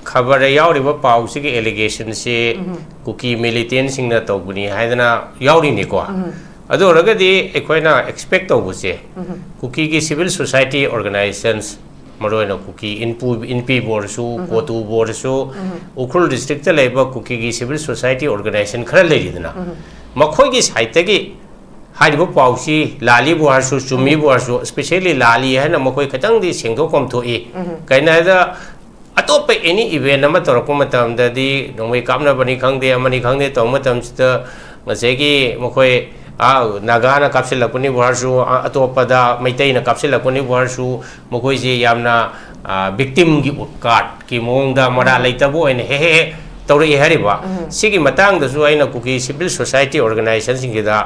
ꯈꯕꯔꯗ ꯌꯥꯎꯔꯤꯕ ꯄꯥꯎꯁꯤꯒꯤ allegation ꯁꯤ ꯎꯝ꯫ ꯀꯨꯀꯤ militant ꯁꯤꯡꯅ ꯇꯧꯕꯅꯤ ꯍꯥꯏꯗꯅ ꯌꯥꯎꯔꯤꯅꯤꯀꯣ꯫ ꯎꯝ꯫ ꯑꯗꯨ ꯑꯣꯏꯔꯒꯗꯤ ꯑꯩꯈꯣꯏꯅ expect ꯇꯧꯕꯁꯦ, ꯎꯝ꯫ ꯀꯨꯀꯤꯒꯤ civil society organizations, ꯃꯔꯨꯑꯣꯏꯅ ꯀꯨꯀꯤ ꯏꯟꯄꯨ-, ꯏꯟꯄꯤꯕꯨ ꯑꯣꯏꯔꯁꯨ, ꯎꯝ꯫ ꯀꯣꯇꯨꯕꯨ ꯑꯣꯏꯔꯁꯨ, ꯎꯝ꯫ ꯎꯈ꯭ꯔꯨꯜ district ꯇ ꯂꯩꯕ ꯀꯨꯀꯤꯒꯤ civil society organization ꯈꯔ ꯂꯩꯔꯤꯗꯅ, ꯎꯝ꯫ ꯃꯈꯣꯏꯒꯤ side ꯇꯒꯤ ꯍꯥꯏꯔꯤꯕ ꯄꯥꯎꯁꯤ ꯂꯥꯜꯂꯤꯕꯨ ꯍꯥꯏꯔꯁꯨ, ꯆꯨꯝꯃꯤꯕꯨ ꯍꯥꯏꯔꯁꯨ, especially ꯂꯥꯜꯂꯤ ꯍꯥꯏꯅ ꯃꯈꯣꯏ ꯈꯤꯇꯪꯗꯤ ꯁꯦꯡꯗꯣꯛꯐꯝ ꯊꯣꯛꯏ꯫ ꯎꯝ꯫ ꯀꯩꯅꯣ ꯍꯥꯏꯗ, ꯑꯇꯣꯞꯄ any event ꯑꯃ ꯇꯧꯔꯛꯄ ꯃꯇꯝꯗꯗꯤ, ꯅꯣꯡꯃꯩ ꯀꯥꯞꯅꯕꯅꯤ ꯈꯪꯗꯦ, ꯑꯃꯅꯤ ꯈꯪꯗꯦ, ꯇꯧꯕ ꯃꯇꯝꯁꯤꯗ ꯉꯁꯥꯏꯒꯤ ꯃꯈꯣꯏ, ꯑꯥ, ꯅꯥꯒꯥꯅ ꯀꯥꯞꯁꯤꯜꯂꯛꯄꯅꯤꯕꯨ ꯍꯥꯏꯔꯁꯨ, ꯑ-, ꯑꯇꯣꯞꯄꯗ ꯃꯩꯇꯩꯅ ꯀꯥꯞꯁꯤꯜꯂꯛꯄꯅꯤꯕꯨ ꯍꯥꯏꯔꯁꯨ, ꯃꯈꯣꯏꯁꯤ ꯌꯥꯝꯅ, ꯑ, victim ꯒꯤ card ꯀꯤ ꯃꯑꯣꯡꯗ ꯃꯔꯥ ꯎꯝ꯫ ꯂꯩꯇꯕ ꯑꯣꯏꯅ ꯍꯦꯛ ꯍꯦꯛ ꯍꯦꯛ ꯇꯧꯔꯛꯏ ꯍꯥꯏꯔꯤꯕ꯫ ꯁꯤꯒꯤ ꯃꯇꯥꯡꯗꯁꯨ ꯑꯩꯅ ꯀꯨꯀꯤ civil society organizationꯁꯤꯡꯁꯤꯗ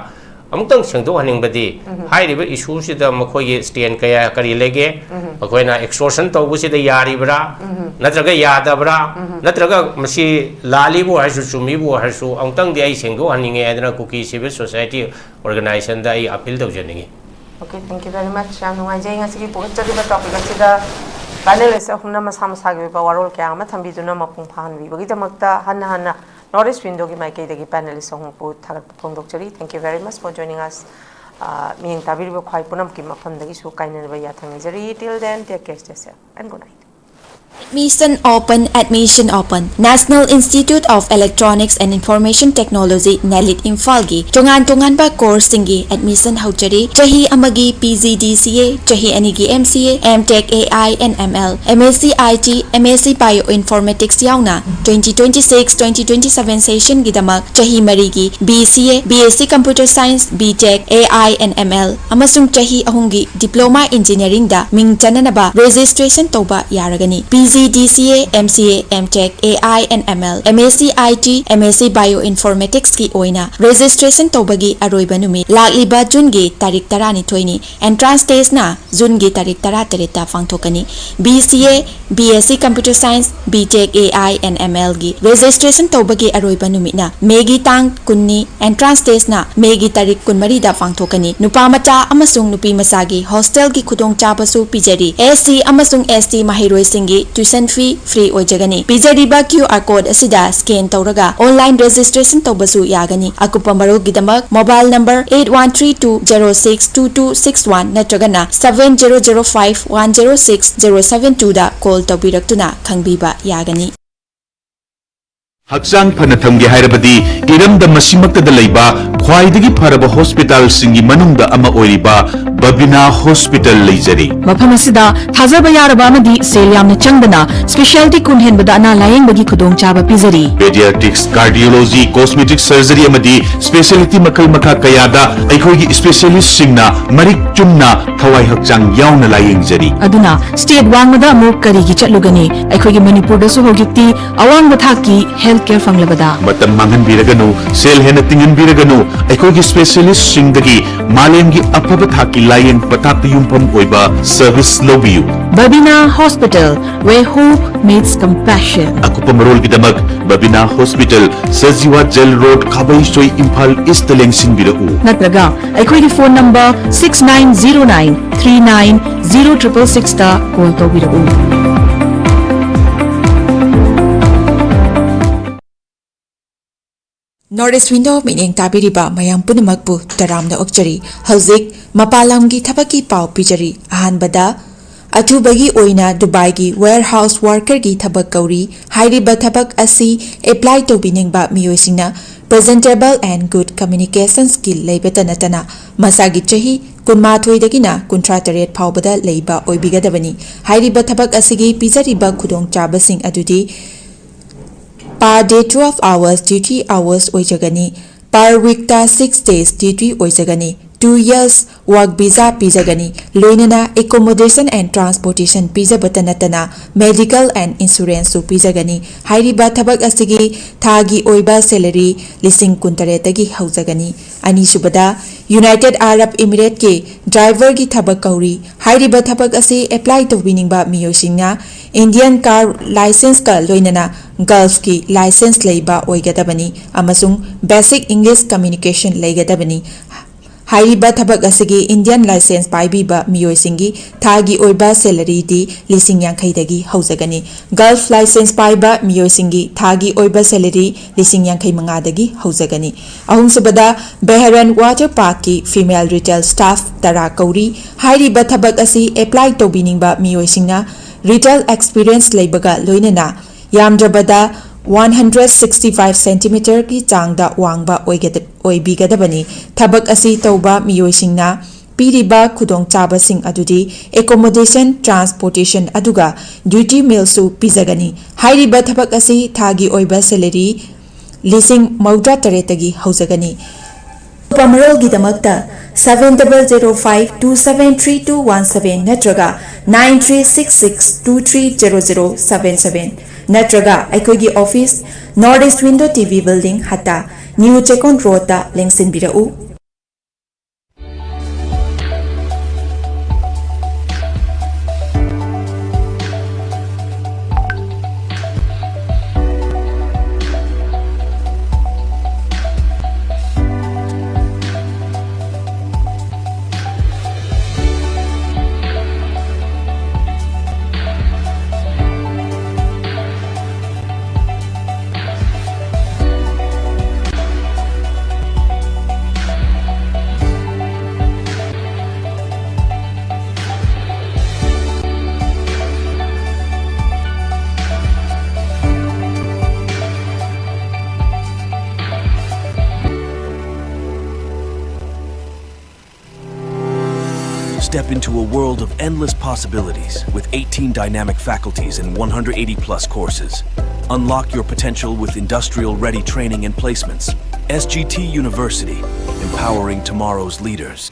ꯑꯃꯨꯛꯇꯪ ꯁꯦꯡꯗꯣꯛꯍꯟꯅꯤꯡꯕꯗꯤ, ꯍꯥꯏꯔꯤꯕ issueꯁꯤꯗ ꯃꯈꯣꯏꯒꯤ stand ꯀꯌꯥ ꯀꯔꯤ ꯂꯩꯒꯦ? ꯃꯈꯣꯏꯅ extortion ꯇꯧꯕꯁꯤꯗ ꯌꯥꯔꯤꯕ꯭ꯔꯥ? ꯅꯠꯇ꯭ꯔꯒ ꯌꯥꯗꯕ꯭ꯔꯥ? ꯅꯠꯇ꯭ꯔꯒ ꯃꯁꯤ ꯂꯥꯜꯂꯤꯕꯨ ꯍꯥꯏꯔꯁꯨ, ꯆꯨꯝꯃꯤꯕꯨ ꯍꯥꯏꯔꯁꯨ, ꯑꯃꯨꯛꯇꯪꯗꯤ ꯑꯩ ꯁꯦꯡꯗꯣꯛꯍꯟꯅꯤꯡꯉꯦ ꯍꯥꯏꯗꯅ ꯀꯨꯀꯤ civil society organizationꯗ ꯑꯩ appeal ꯇꯧꯖꯅꯤꯡꯉꯤ꯫ Okay, thank you very much. ꯌꯥꯝ ꯅꯨꯡꯉꯥꯏꯖꯩ ꯉꯁꯤꯒꯤ ꯄꯨꯈꯠꯆꯔꯤꯕ topic ꯑꯁꯤꯗ panelist ꯑꯍꯨꯝꯅ ꯃꯁꯥ ꯃꯁꯥꯒꯤ ꯑꯣꯏꯕ ꯋꯥꯔꯣꯜ ꯀꯌꯥ ꯑꯃ ꯊꯝꯕꯤꯗꯨꯅ ꯃꯄꯨꯡ ꯐꯥꯍꯟꯕꯤꯕꯒꯤꯗꯃꯛꯇ ꯍꯟꯅ ꯍꯟꯅ North East Windowꯒꯤ ꯃꯥꯏꯀꯩꯗꯒꯤ panelist ꯑꯍꯨꯝꯕꯨ ꯊꯥꯒꯠꯄ ꯐꯣꯡꯗꯣꯛꯆꯔꯤ꯫ Thank you very much for joining us. ꯑ, ꯃꯤꯠꯌꯦꯡ ꯇꯥꯕꯤꯔꯤꯕ ꯈ꯭ꯋꯥꯏ ꯄꯨꯝꯅꯃꯛꯀꯤ ꯃꯐꯝꯗꯒꯤꯁꯨ ꯀꯥꯏꯅꯅꯕ ꯌꯥꯊꯪ ꯅꯤꯖꯔꯤ꯫ Till then, take care, stay safe, and good night. Admission open, admission open. National Institute of Electronics and Information Technology, NELIT ꯏꯝꯐꯥꯜꯒꯤ ꯇꯣꯉꯥꯟ ꯇꯣꯉꯥꯟꯕ courseꯁꯤꯡꯒꯤ admission ꯍꯧꯖꯔꯤ꯫ ꯆꯍꯤ ꯑꯃꯒꯤ PGDCA, ꯆꯍꯤ ꯑꯅꯤꯒꯤ MCA, MTech AI and ML, MSc IT, MSc Bioinformatics ꯌꯥꯎꯅ twenty twenty-six, twenty twenty-seven sessionꯒꯤꯗꯃꯛ ꯆꯍꯤ ꯃꯔꯤꯒꯤ BCA, BSc Computer Science, BTech, AI and ML ꯑꯃꯁꯨꯡ ꯆꯍꯤ ꯑꯍꯨꯝꯒꯤ Diploma Engineeringꯗ ꯃꯤꯡ ꯆꯟꯅꯅꯕ registration ꯇꯧꯕ ꯌꯥꯔꯒꯅꯤ꯫ PGDCA, MCA, MTech, AI and ML, MSc IT, MSc Bioinformaticsꯀꯤ ꯑꯣꯏꯅ registration ꯇꯧꯕꯒꯤ ꯑꯔꯣꯏꯕ ꯅꯨꯃꯤꯠ ꯂꯥꯛꯂꯤꯕ Juneꯒꯤ ꯇꯥꯔꯤꯛ ꯇꯔꯥꯅꯤꯊꯣꯏꯅꯤ꯫ Entrance testꯅ Juneꯒꯤ ꯇꯥꯔꯤꯛ ꯇꯔꯥꯇꯔꯦꯠꯇ ꯄꯥꯡꯊꯣꯛꯀꯅꯤ꯫ BCA, BSc Computer Science, BTech AI and MLꯒꯤ registration ꯇꯧꯕꯒꯤ ꯑꯔꯣꯏꯕ ꯅꯨꯃꯤꯠꯅ Mayꯒꯤ ꯇꯥꯡ ꯀꯨꯟꯅꯤ꯫ Entrance testꯅ Mayꯒꯤ ꯇꯥꯔꯤꯛ ꯀꯨꯟꯃꯔꯤꯗ ꯄꯥꯡꯊꯣꯛꯀꯅꯤ꯫ ꯅꯨꯄꯥ ꯃꯆꯥ ꯑꯃꯁꯨꯡ ꯅꯨꯄꯤ ꯃꯆꯥꯒꯤ hostelꯒꯤ ꯈꯨꯗꯣꯡꯆꯥꯕꯁꯨ ꯄꯤꯖꯔꯤ꯫ SC ꯑꯃꯁꯨꯡ ST ꯃꯍꯩꯔꯣꯏꯁꯤꯡꯒꯤ tuition fee free ꯑꯣꯏꯖꯒꯅꯤ꯫ ꯄꯤꯖꯔꯤꯕ QR code ꯑꯁꯤꯗ scan ꯇꯧꯔꯒ online registration ꯇꯧꯕꯁꯨ ꯌꯥꯒꯅꯤ꯫ ꯑꯀꯨꯞꯄ ꯃꯔꯣꯜꯒꯤꯗꯃꯛ mobile number eight one three two zero six two two six one ꯅꯠꯇ꯭ꯔꯒꯅ seven zero zero five one zero six zero seven twoꯗ call ꯇꯧꯕꯤꯔꯛꯇꯨꯅ ꯈꯪꯕꯤꯕ ꯌꯥꯒꯅꯤ꯫ ꯍꯛꯆꯥꯡ ꯐꯅ ꯊꯝꯒꯦ ꯍꯥꯏꯔꯕꯗꯤ ꯏꯔꯝꯗꯝ ꯑꯁꯤꯃꯛꯇꯗ ꯂꯩꯕ ꯈ꯭ꯋꯥꯏꯗꯒꯤ ꯐꯔꯕ ꯍꯣꯁꯄꯤꯇꯥꯜꯁꯤꯡꯒꯤ ꯃꯅꯨꯡꯗ ꯑꯃ ꯑꯣꯏꯔꯤꯕ ꯕꯕꯤꯅꯥ ꯍꯣꯁꯄꯤꯇꯥꯜ ꯂꯩꯖꯔꯤ꯫ ꯃꯐꯝ ꯑꯁꯤꯗ ꯊꯥꯖꯕ ꯌꯥꯔꯕ ꯑꯃꯗꯤ ꯁꯦꯜ ꯌꯥꯝꯅ ꯆꯪꯗꯅ specialty ꯀꯨꯟ ꯍꯦꯟꯕꯗ ꯑꯅꯥ ꯂꯥꯌꯦꯡꯕꯒꯤ ꯈꯨꯗꯣꯡꯆꯥꯕ ꯄꯤꯖꯔꯤ꯫ Pediatrics, Cardiology, Cosmetic Surgery ꯑꯃꯗꯤ specialty ꯃꯈꯜ ꯃꯈꯥ ꯀꯌꯥꯗ ꯑꯩꯈꯣꯏꯒꯤ specialistꯁꯤꯡꯅ ꯃꯔꯤꯛ ꯆꯨꯝꯅ ꯊꯋꯥꯏ ꯍꯛꯆꯥꯡ ꯌꯥꯎꯅ ꯂꯥꯌꯦꯡꯖꯔꯤ꯫ ꯑꯗꯨꯅ state ꯋꯥꯡꯃꯗ ꯑꯃꯨꯛ ꯀꯔꯤꯒꯤ ꯆꯠꯂꯨꯒꯅꯤ? ꯑꯩꯈꯣꯏꯒꯤ ꯃꯅꯤꯄꯨꯔꯗꯁꯨ ꯍꯧꯖꯤꯛꯇꯤ ꯑꯋꯥꯡꯕ ꯊꯥꯛꯀꯤ health care ꯐꯪꯂꯕꯗ꯫ ꯃꯇꯝ ꯃꯥꯡꯍꯟꯕꯤꯔꯒꯅꯨ, ꯁꯦꯜ ꯍꯦꯟꯅ ꯇꯤꯡꯍꯟꯕꯤꯔꯒꯅꯨ, ꯑꯩꯈꯣꯏꯒꯤ specialistꯁꯤꯡꯗꯒꯤ ꯃꯥꯂꯦꯝꯒꯤ ꯑꯐꯕ ꯊꯥꯛꯀꯤ ꯂꯥꯌꯦꯡ ꯄꯊꯥꯞꯇ ꯌꯨꯝꯐꯝ ꯑꯣꯏꯕ service ꯂꯧꯕꯤꯌꯨ꯫ Babina Hospital, where hope meets compassion. ꯑꯀꯨꯞꯄ ꯃꯔꯣꯜꯒꯤꯗꯃꯛ Babina hospital, Sajiwa jail road, Khabeisoi, Imphal east ꯂꯦꯡꯁꯤꯟꯕꯤꯔꯛꯎ꯫ ꯅꯠꯇ꯭ꯔꯒ ꯑꯩꯈꯣꯏꯒꯤ phone number six nine zero nine three nine zero triple sixꯇ call ꯇꯧꯕꯤꯔꯛꯎ꯫ North East Window ꯃꯤꯠꯌꯦꯡ ꯇꯥꯕꯤꯔꯤꯕ ꯃꯌꯥꯝ ꯄꯨꯝꯅꯃꯛꯄꯨ ꯇꯔꯥꯝꯅ ꯑꯣꯛꯆꯔꯤ꯫ ꯍꯧꯖꯤꯛ ꯃꯄꯥꯟ ꯂꯝꯒꯤ ꯊꯕꯛꯀꯤ ꯄꯥꯎ ꯄꯤꯖꯔꯤ꯫ ꯑꯍꯥꯟꯕꯗ, ꯑꯊꯨꯕꯒꯤ ꯑꯣꯏꯅ ꯗꯨꯕꯥꯏꯒꯤ warehouse workerꯒꯤ ꯊꯕꯛ ꯀꯧꯔꯤ꯫ ꯍꯥꯏꯔꯤꯕ ꯊꯕꯛ ꯑꯁꯤ apply ꯇꯧꯕꯤꯅꯤꯡꯕ ꯃꯤꯑꯣꯏꯁꯤꯡꯅ presentable and good communication skill ꯂꯩꯕꯇ ꯅꯠꯇꯅ ꯃꯁꯥꯒꯤ ꯆꯍꯤ ꯀꯨꯟꯃꯥꯊꯣꯏꯗꯒꯤꯅ ꯀꯨꯟꯊ꯭ꯔꯥ ꯇꯔꯦꯠ ꯐꯥꯎꯕꯗ ꯂꯩꯕ ꯑꯣꯏꯕꯤꯒꯗꯕꯅꯤ꯫ ꯍꯥꯏꯔꯤꯕ ꯊꯕꯛ ꯑꯁꯤꯒꯤ ꯄꯤꯖꯔꯤꯕ ꯈꯨꯗꯣꯡꯆꯥꯕꯁꯤꯡ ꯑꯗꯨꯗꯤ per day twelve hours duty hours ꯑꯣꯏꯖꯒꯅꯤ꯫ Per weekꯇ six days duty ꯑꯣꯏꯖꯒꯅꯤ꯫ Two years work visa ꯄꯤꯖꯒꯅꯤ꯫ ꯂꯣꯏꯅꯅ accommodation and transportation ꯄꯤꯖꯕꯇ ꯅꯠꯇꯅ medical and insuranceꯁꯨ ꯄꯤꯖꯒꯅꯤ꯫ ꯍꯥꯏꯔꯤꯕ ꯊꯕꯛ ꯑꯁꯤꯒꯤ ꯊꯥꯒꯤ ꯑꯣꯏꯕ salary ꯂꯤꯁꯤꯡ ꯀꯨꯟꯇꯔꯦꯠꯇꯒꯤ ꯍꯧꯖꯒꯅꯤ꯫ ꯑꯅꯤꯁꯨꯕꯗ, United Arab Emirateꯀꯤ driverꯒꯤ ꯊꯕꯛ ꯀꯧꯔꯤ꯫ ꯍꯥꯏꯔꯤꯕ ꯊꯕꯛ ꯑꯁꯤ apply ꯇꯧꯕꯤꯅꯤꯡꯕ ꯃꯤꯑꯣꯏꯁꯤꯡꯅ Indian car licenceꯀ ꯂꯣꯏꯅꯅ Gulfꯀꯤ license ꯂꯩꯕ ꯑꯣꯏꯒꯗꯕꯅꯤ ꯑꯃꯁꯨꯡ basic English communication ꯂꯩꯒꯗꯕꯅꯤ꯫ ꯍꯥꯏꯔꯤꯕ ꯊꯕꯛ ꯑꯁꯤꯒꯤ Indian license ꯄꯥꯏꯕꯤꯕ ꯃꯤꯑꯣꯏꯁꯤꯡꯒꯤ ꯊꯥꯒꯤ ꯑꯣꯏꯕ salaryꯗꯤ ꯂꯤꯁꯤꯡ ꯌꯥꯡꯈꯩꯗꯒꯤ ꯍꯧꯖꯒꯅꯤ꯫ Gulf license ꯄꯥꯏꯕ ꯃꯤꯑꯣꯏꯁꯤꯡꯒꯤ ꯊꯥꯒꯤ ꯑꯣꯏꯕ salary ꯂꯤꯁꯤꯡ ꯌꯥꯡꯈꯩ ꯃꯉꯥꯗꯒꯤ ꯍꯧꯖꯒꯅꯤ꯫ ꯑꯍꯨꯝꯁꯨꯕꯗ, Bahrain Water Parkꯀꯤ female retail staff ꯇꯔꯥ ꯀꯧꯔꯤ꯫ ꯍꯥꯏꯔꯤꯕ ꯊꯕꯛ ꯑꯁꯤ apply ꯇꯧꯕꯤꯅꯤꯡꯕ ꯃꯤꯑꯣꯏꯁꯤꯡꯅ retail experience ꯂꯩꯕꯒ ꯂꯣꯏꯅꯅ ꯌꯥꯝꯗ꯭ꯔꯕꯗ one hundred sixty five centimeterꯒꯤ ꯆꯥꯡꯗ ꯋꯥꯡꯕ ꯑꯣꯏꯒꯗ-, ꯑꯣꯏꯕꯤꯒꯗꯕꯅꯤ꯫ ꯊꯕꯛ ꯑꯁꯤ ꯇꯧꯕ ꯃꯤꯑꯣꯏꯁꯤꯡꯅ ꯄꯤꯔꯤꯕ ꯈꯨꯗꯣꯡꯆꯥꯕꯁꯤꯡ ꯑꯗꯨꯗꯤ accommodation, transportation ꯑꯗꯨꯒ duty mealꯁꯨ ꯄꯤꯖꯒꯅꯤ꯫ ꯍꯥꯏꯔꯤꯕ ꯊꯕꯛ ꯑꯁꯤ ꯊꯥꯒꯤ ꯑꯣꯏꯕ salary ꯂꯤꯁꯤꯡ ꯃꯧꯗ꯭ꯔꯥ ꯇꯔꯦꯠꯇꯒꯤ ꯍꯧꯖꯒꯅꯤ꯫ ꯑꯀꯨꯞꯄ ꯃꯔꯣꯜꯒꯤꯗꯃꯛꯇ seven double zero five two seven three two one seven ꯅꯠꯇ꯭ꯔꯒ nine three six six two three zero zero seven seven ꯅꯠꯇ꯭ꯔꯒ ꯑꯩꯈꯣꯏꯒꯤ office, North East Window T V Building, Hatta, New Chekon Roadꯇ ꯂꯦꯡꯁꯤꯟꯕꯤꯔꯛꯎ꯫ Step into a world of endless possibilities with eighteen dynamic faculties and one hundred eighty plus courses. Unlock your potential with industrial ready training and placements. S G T University, empowering tomorrow's leaders.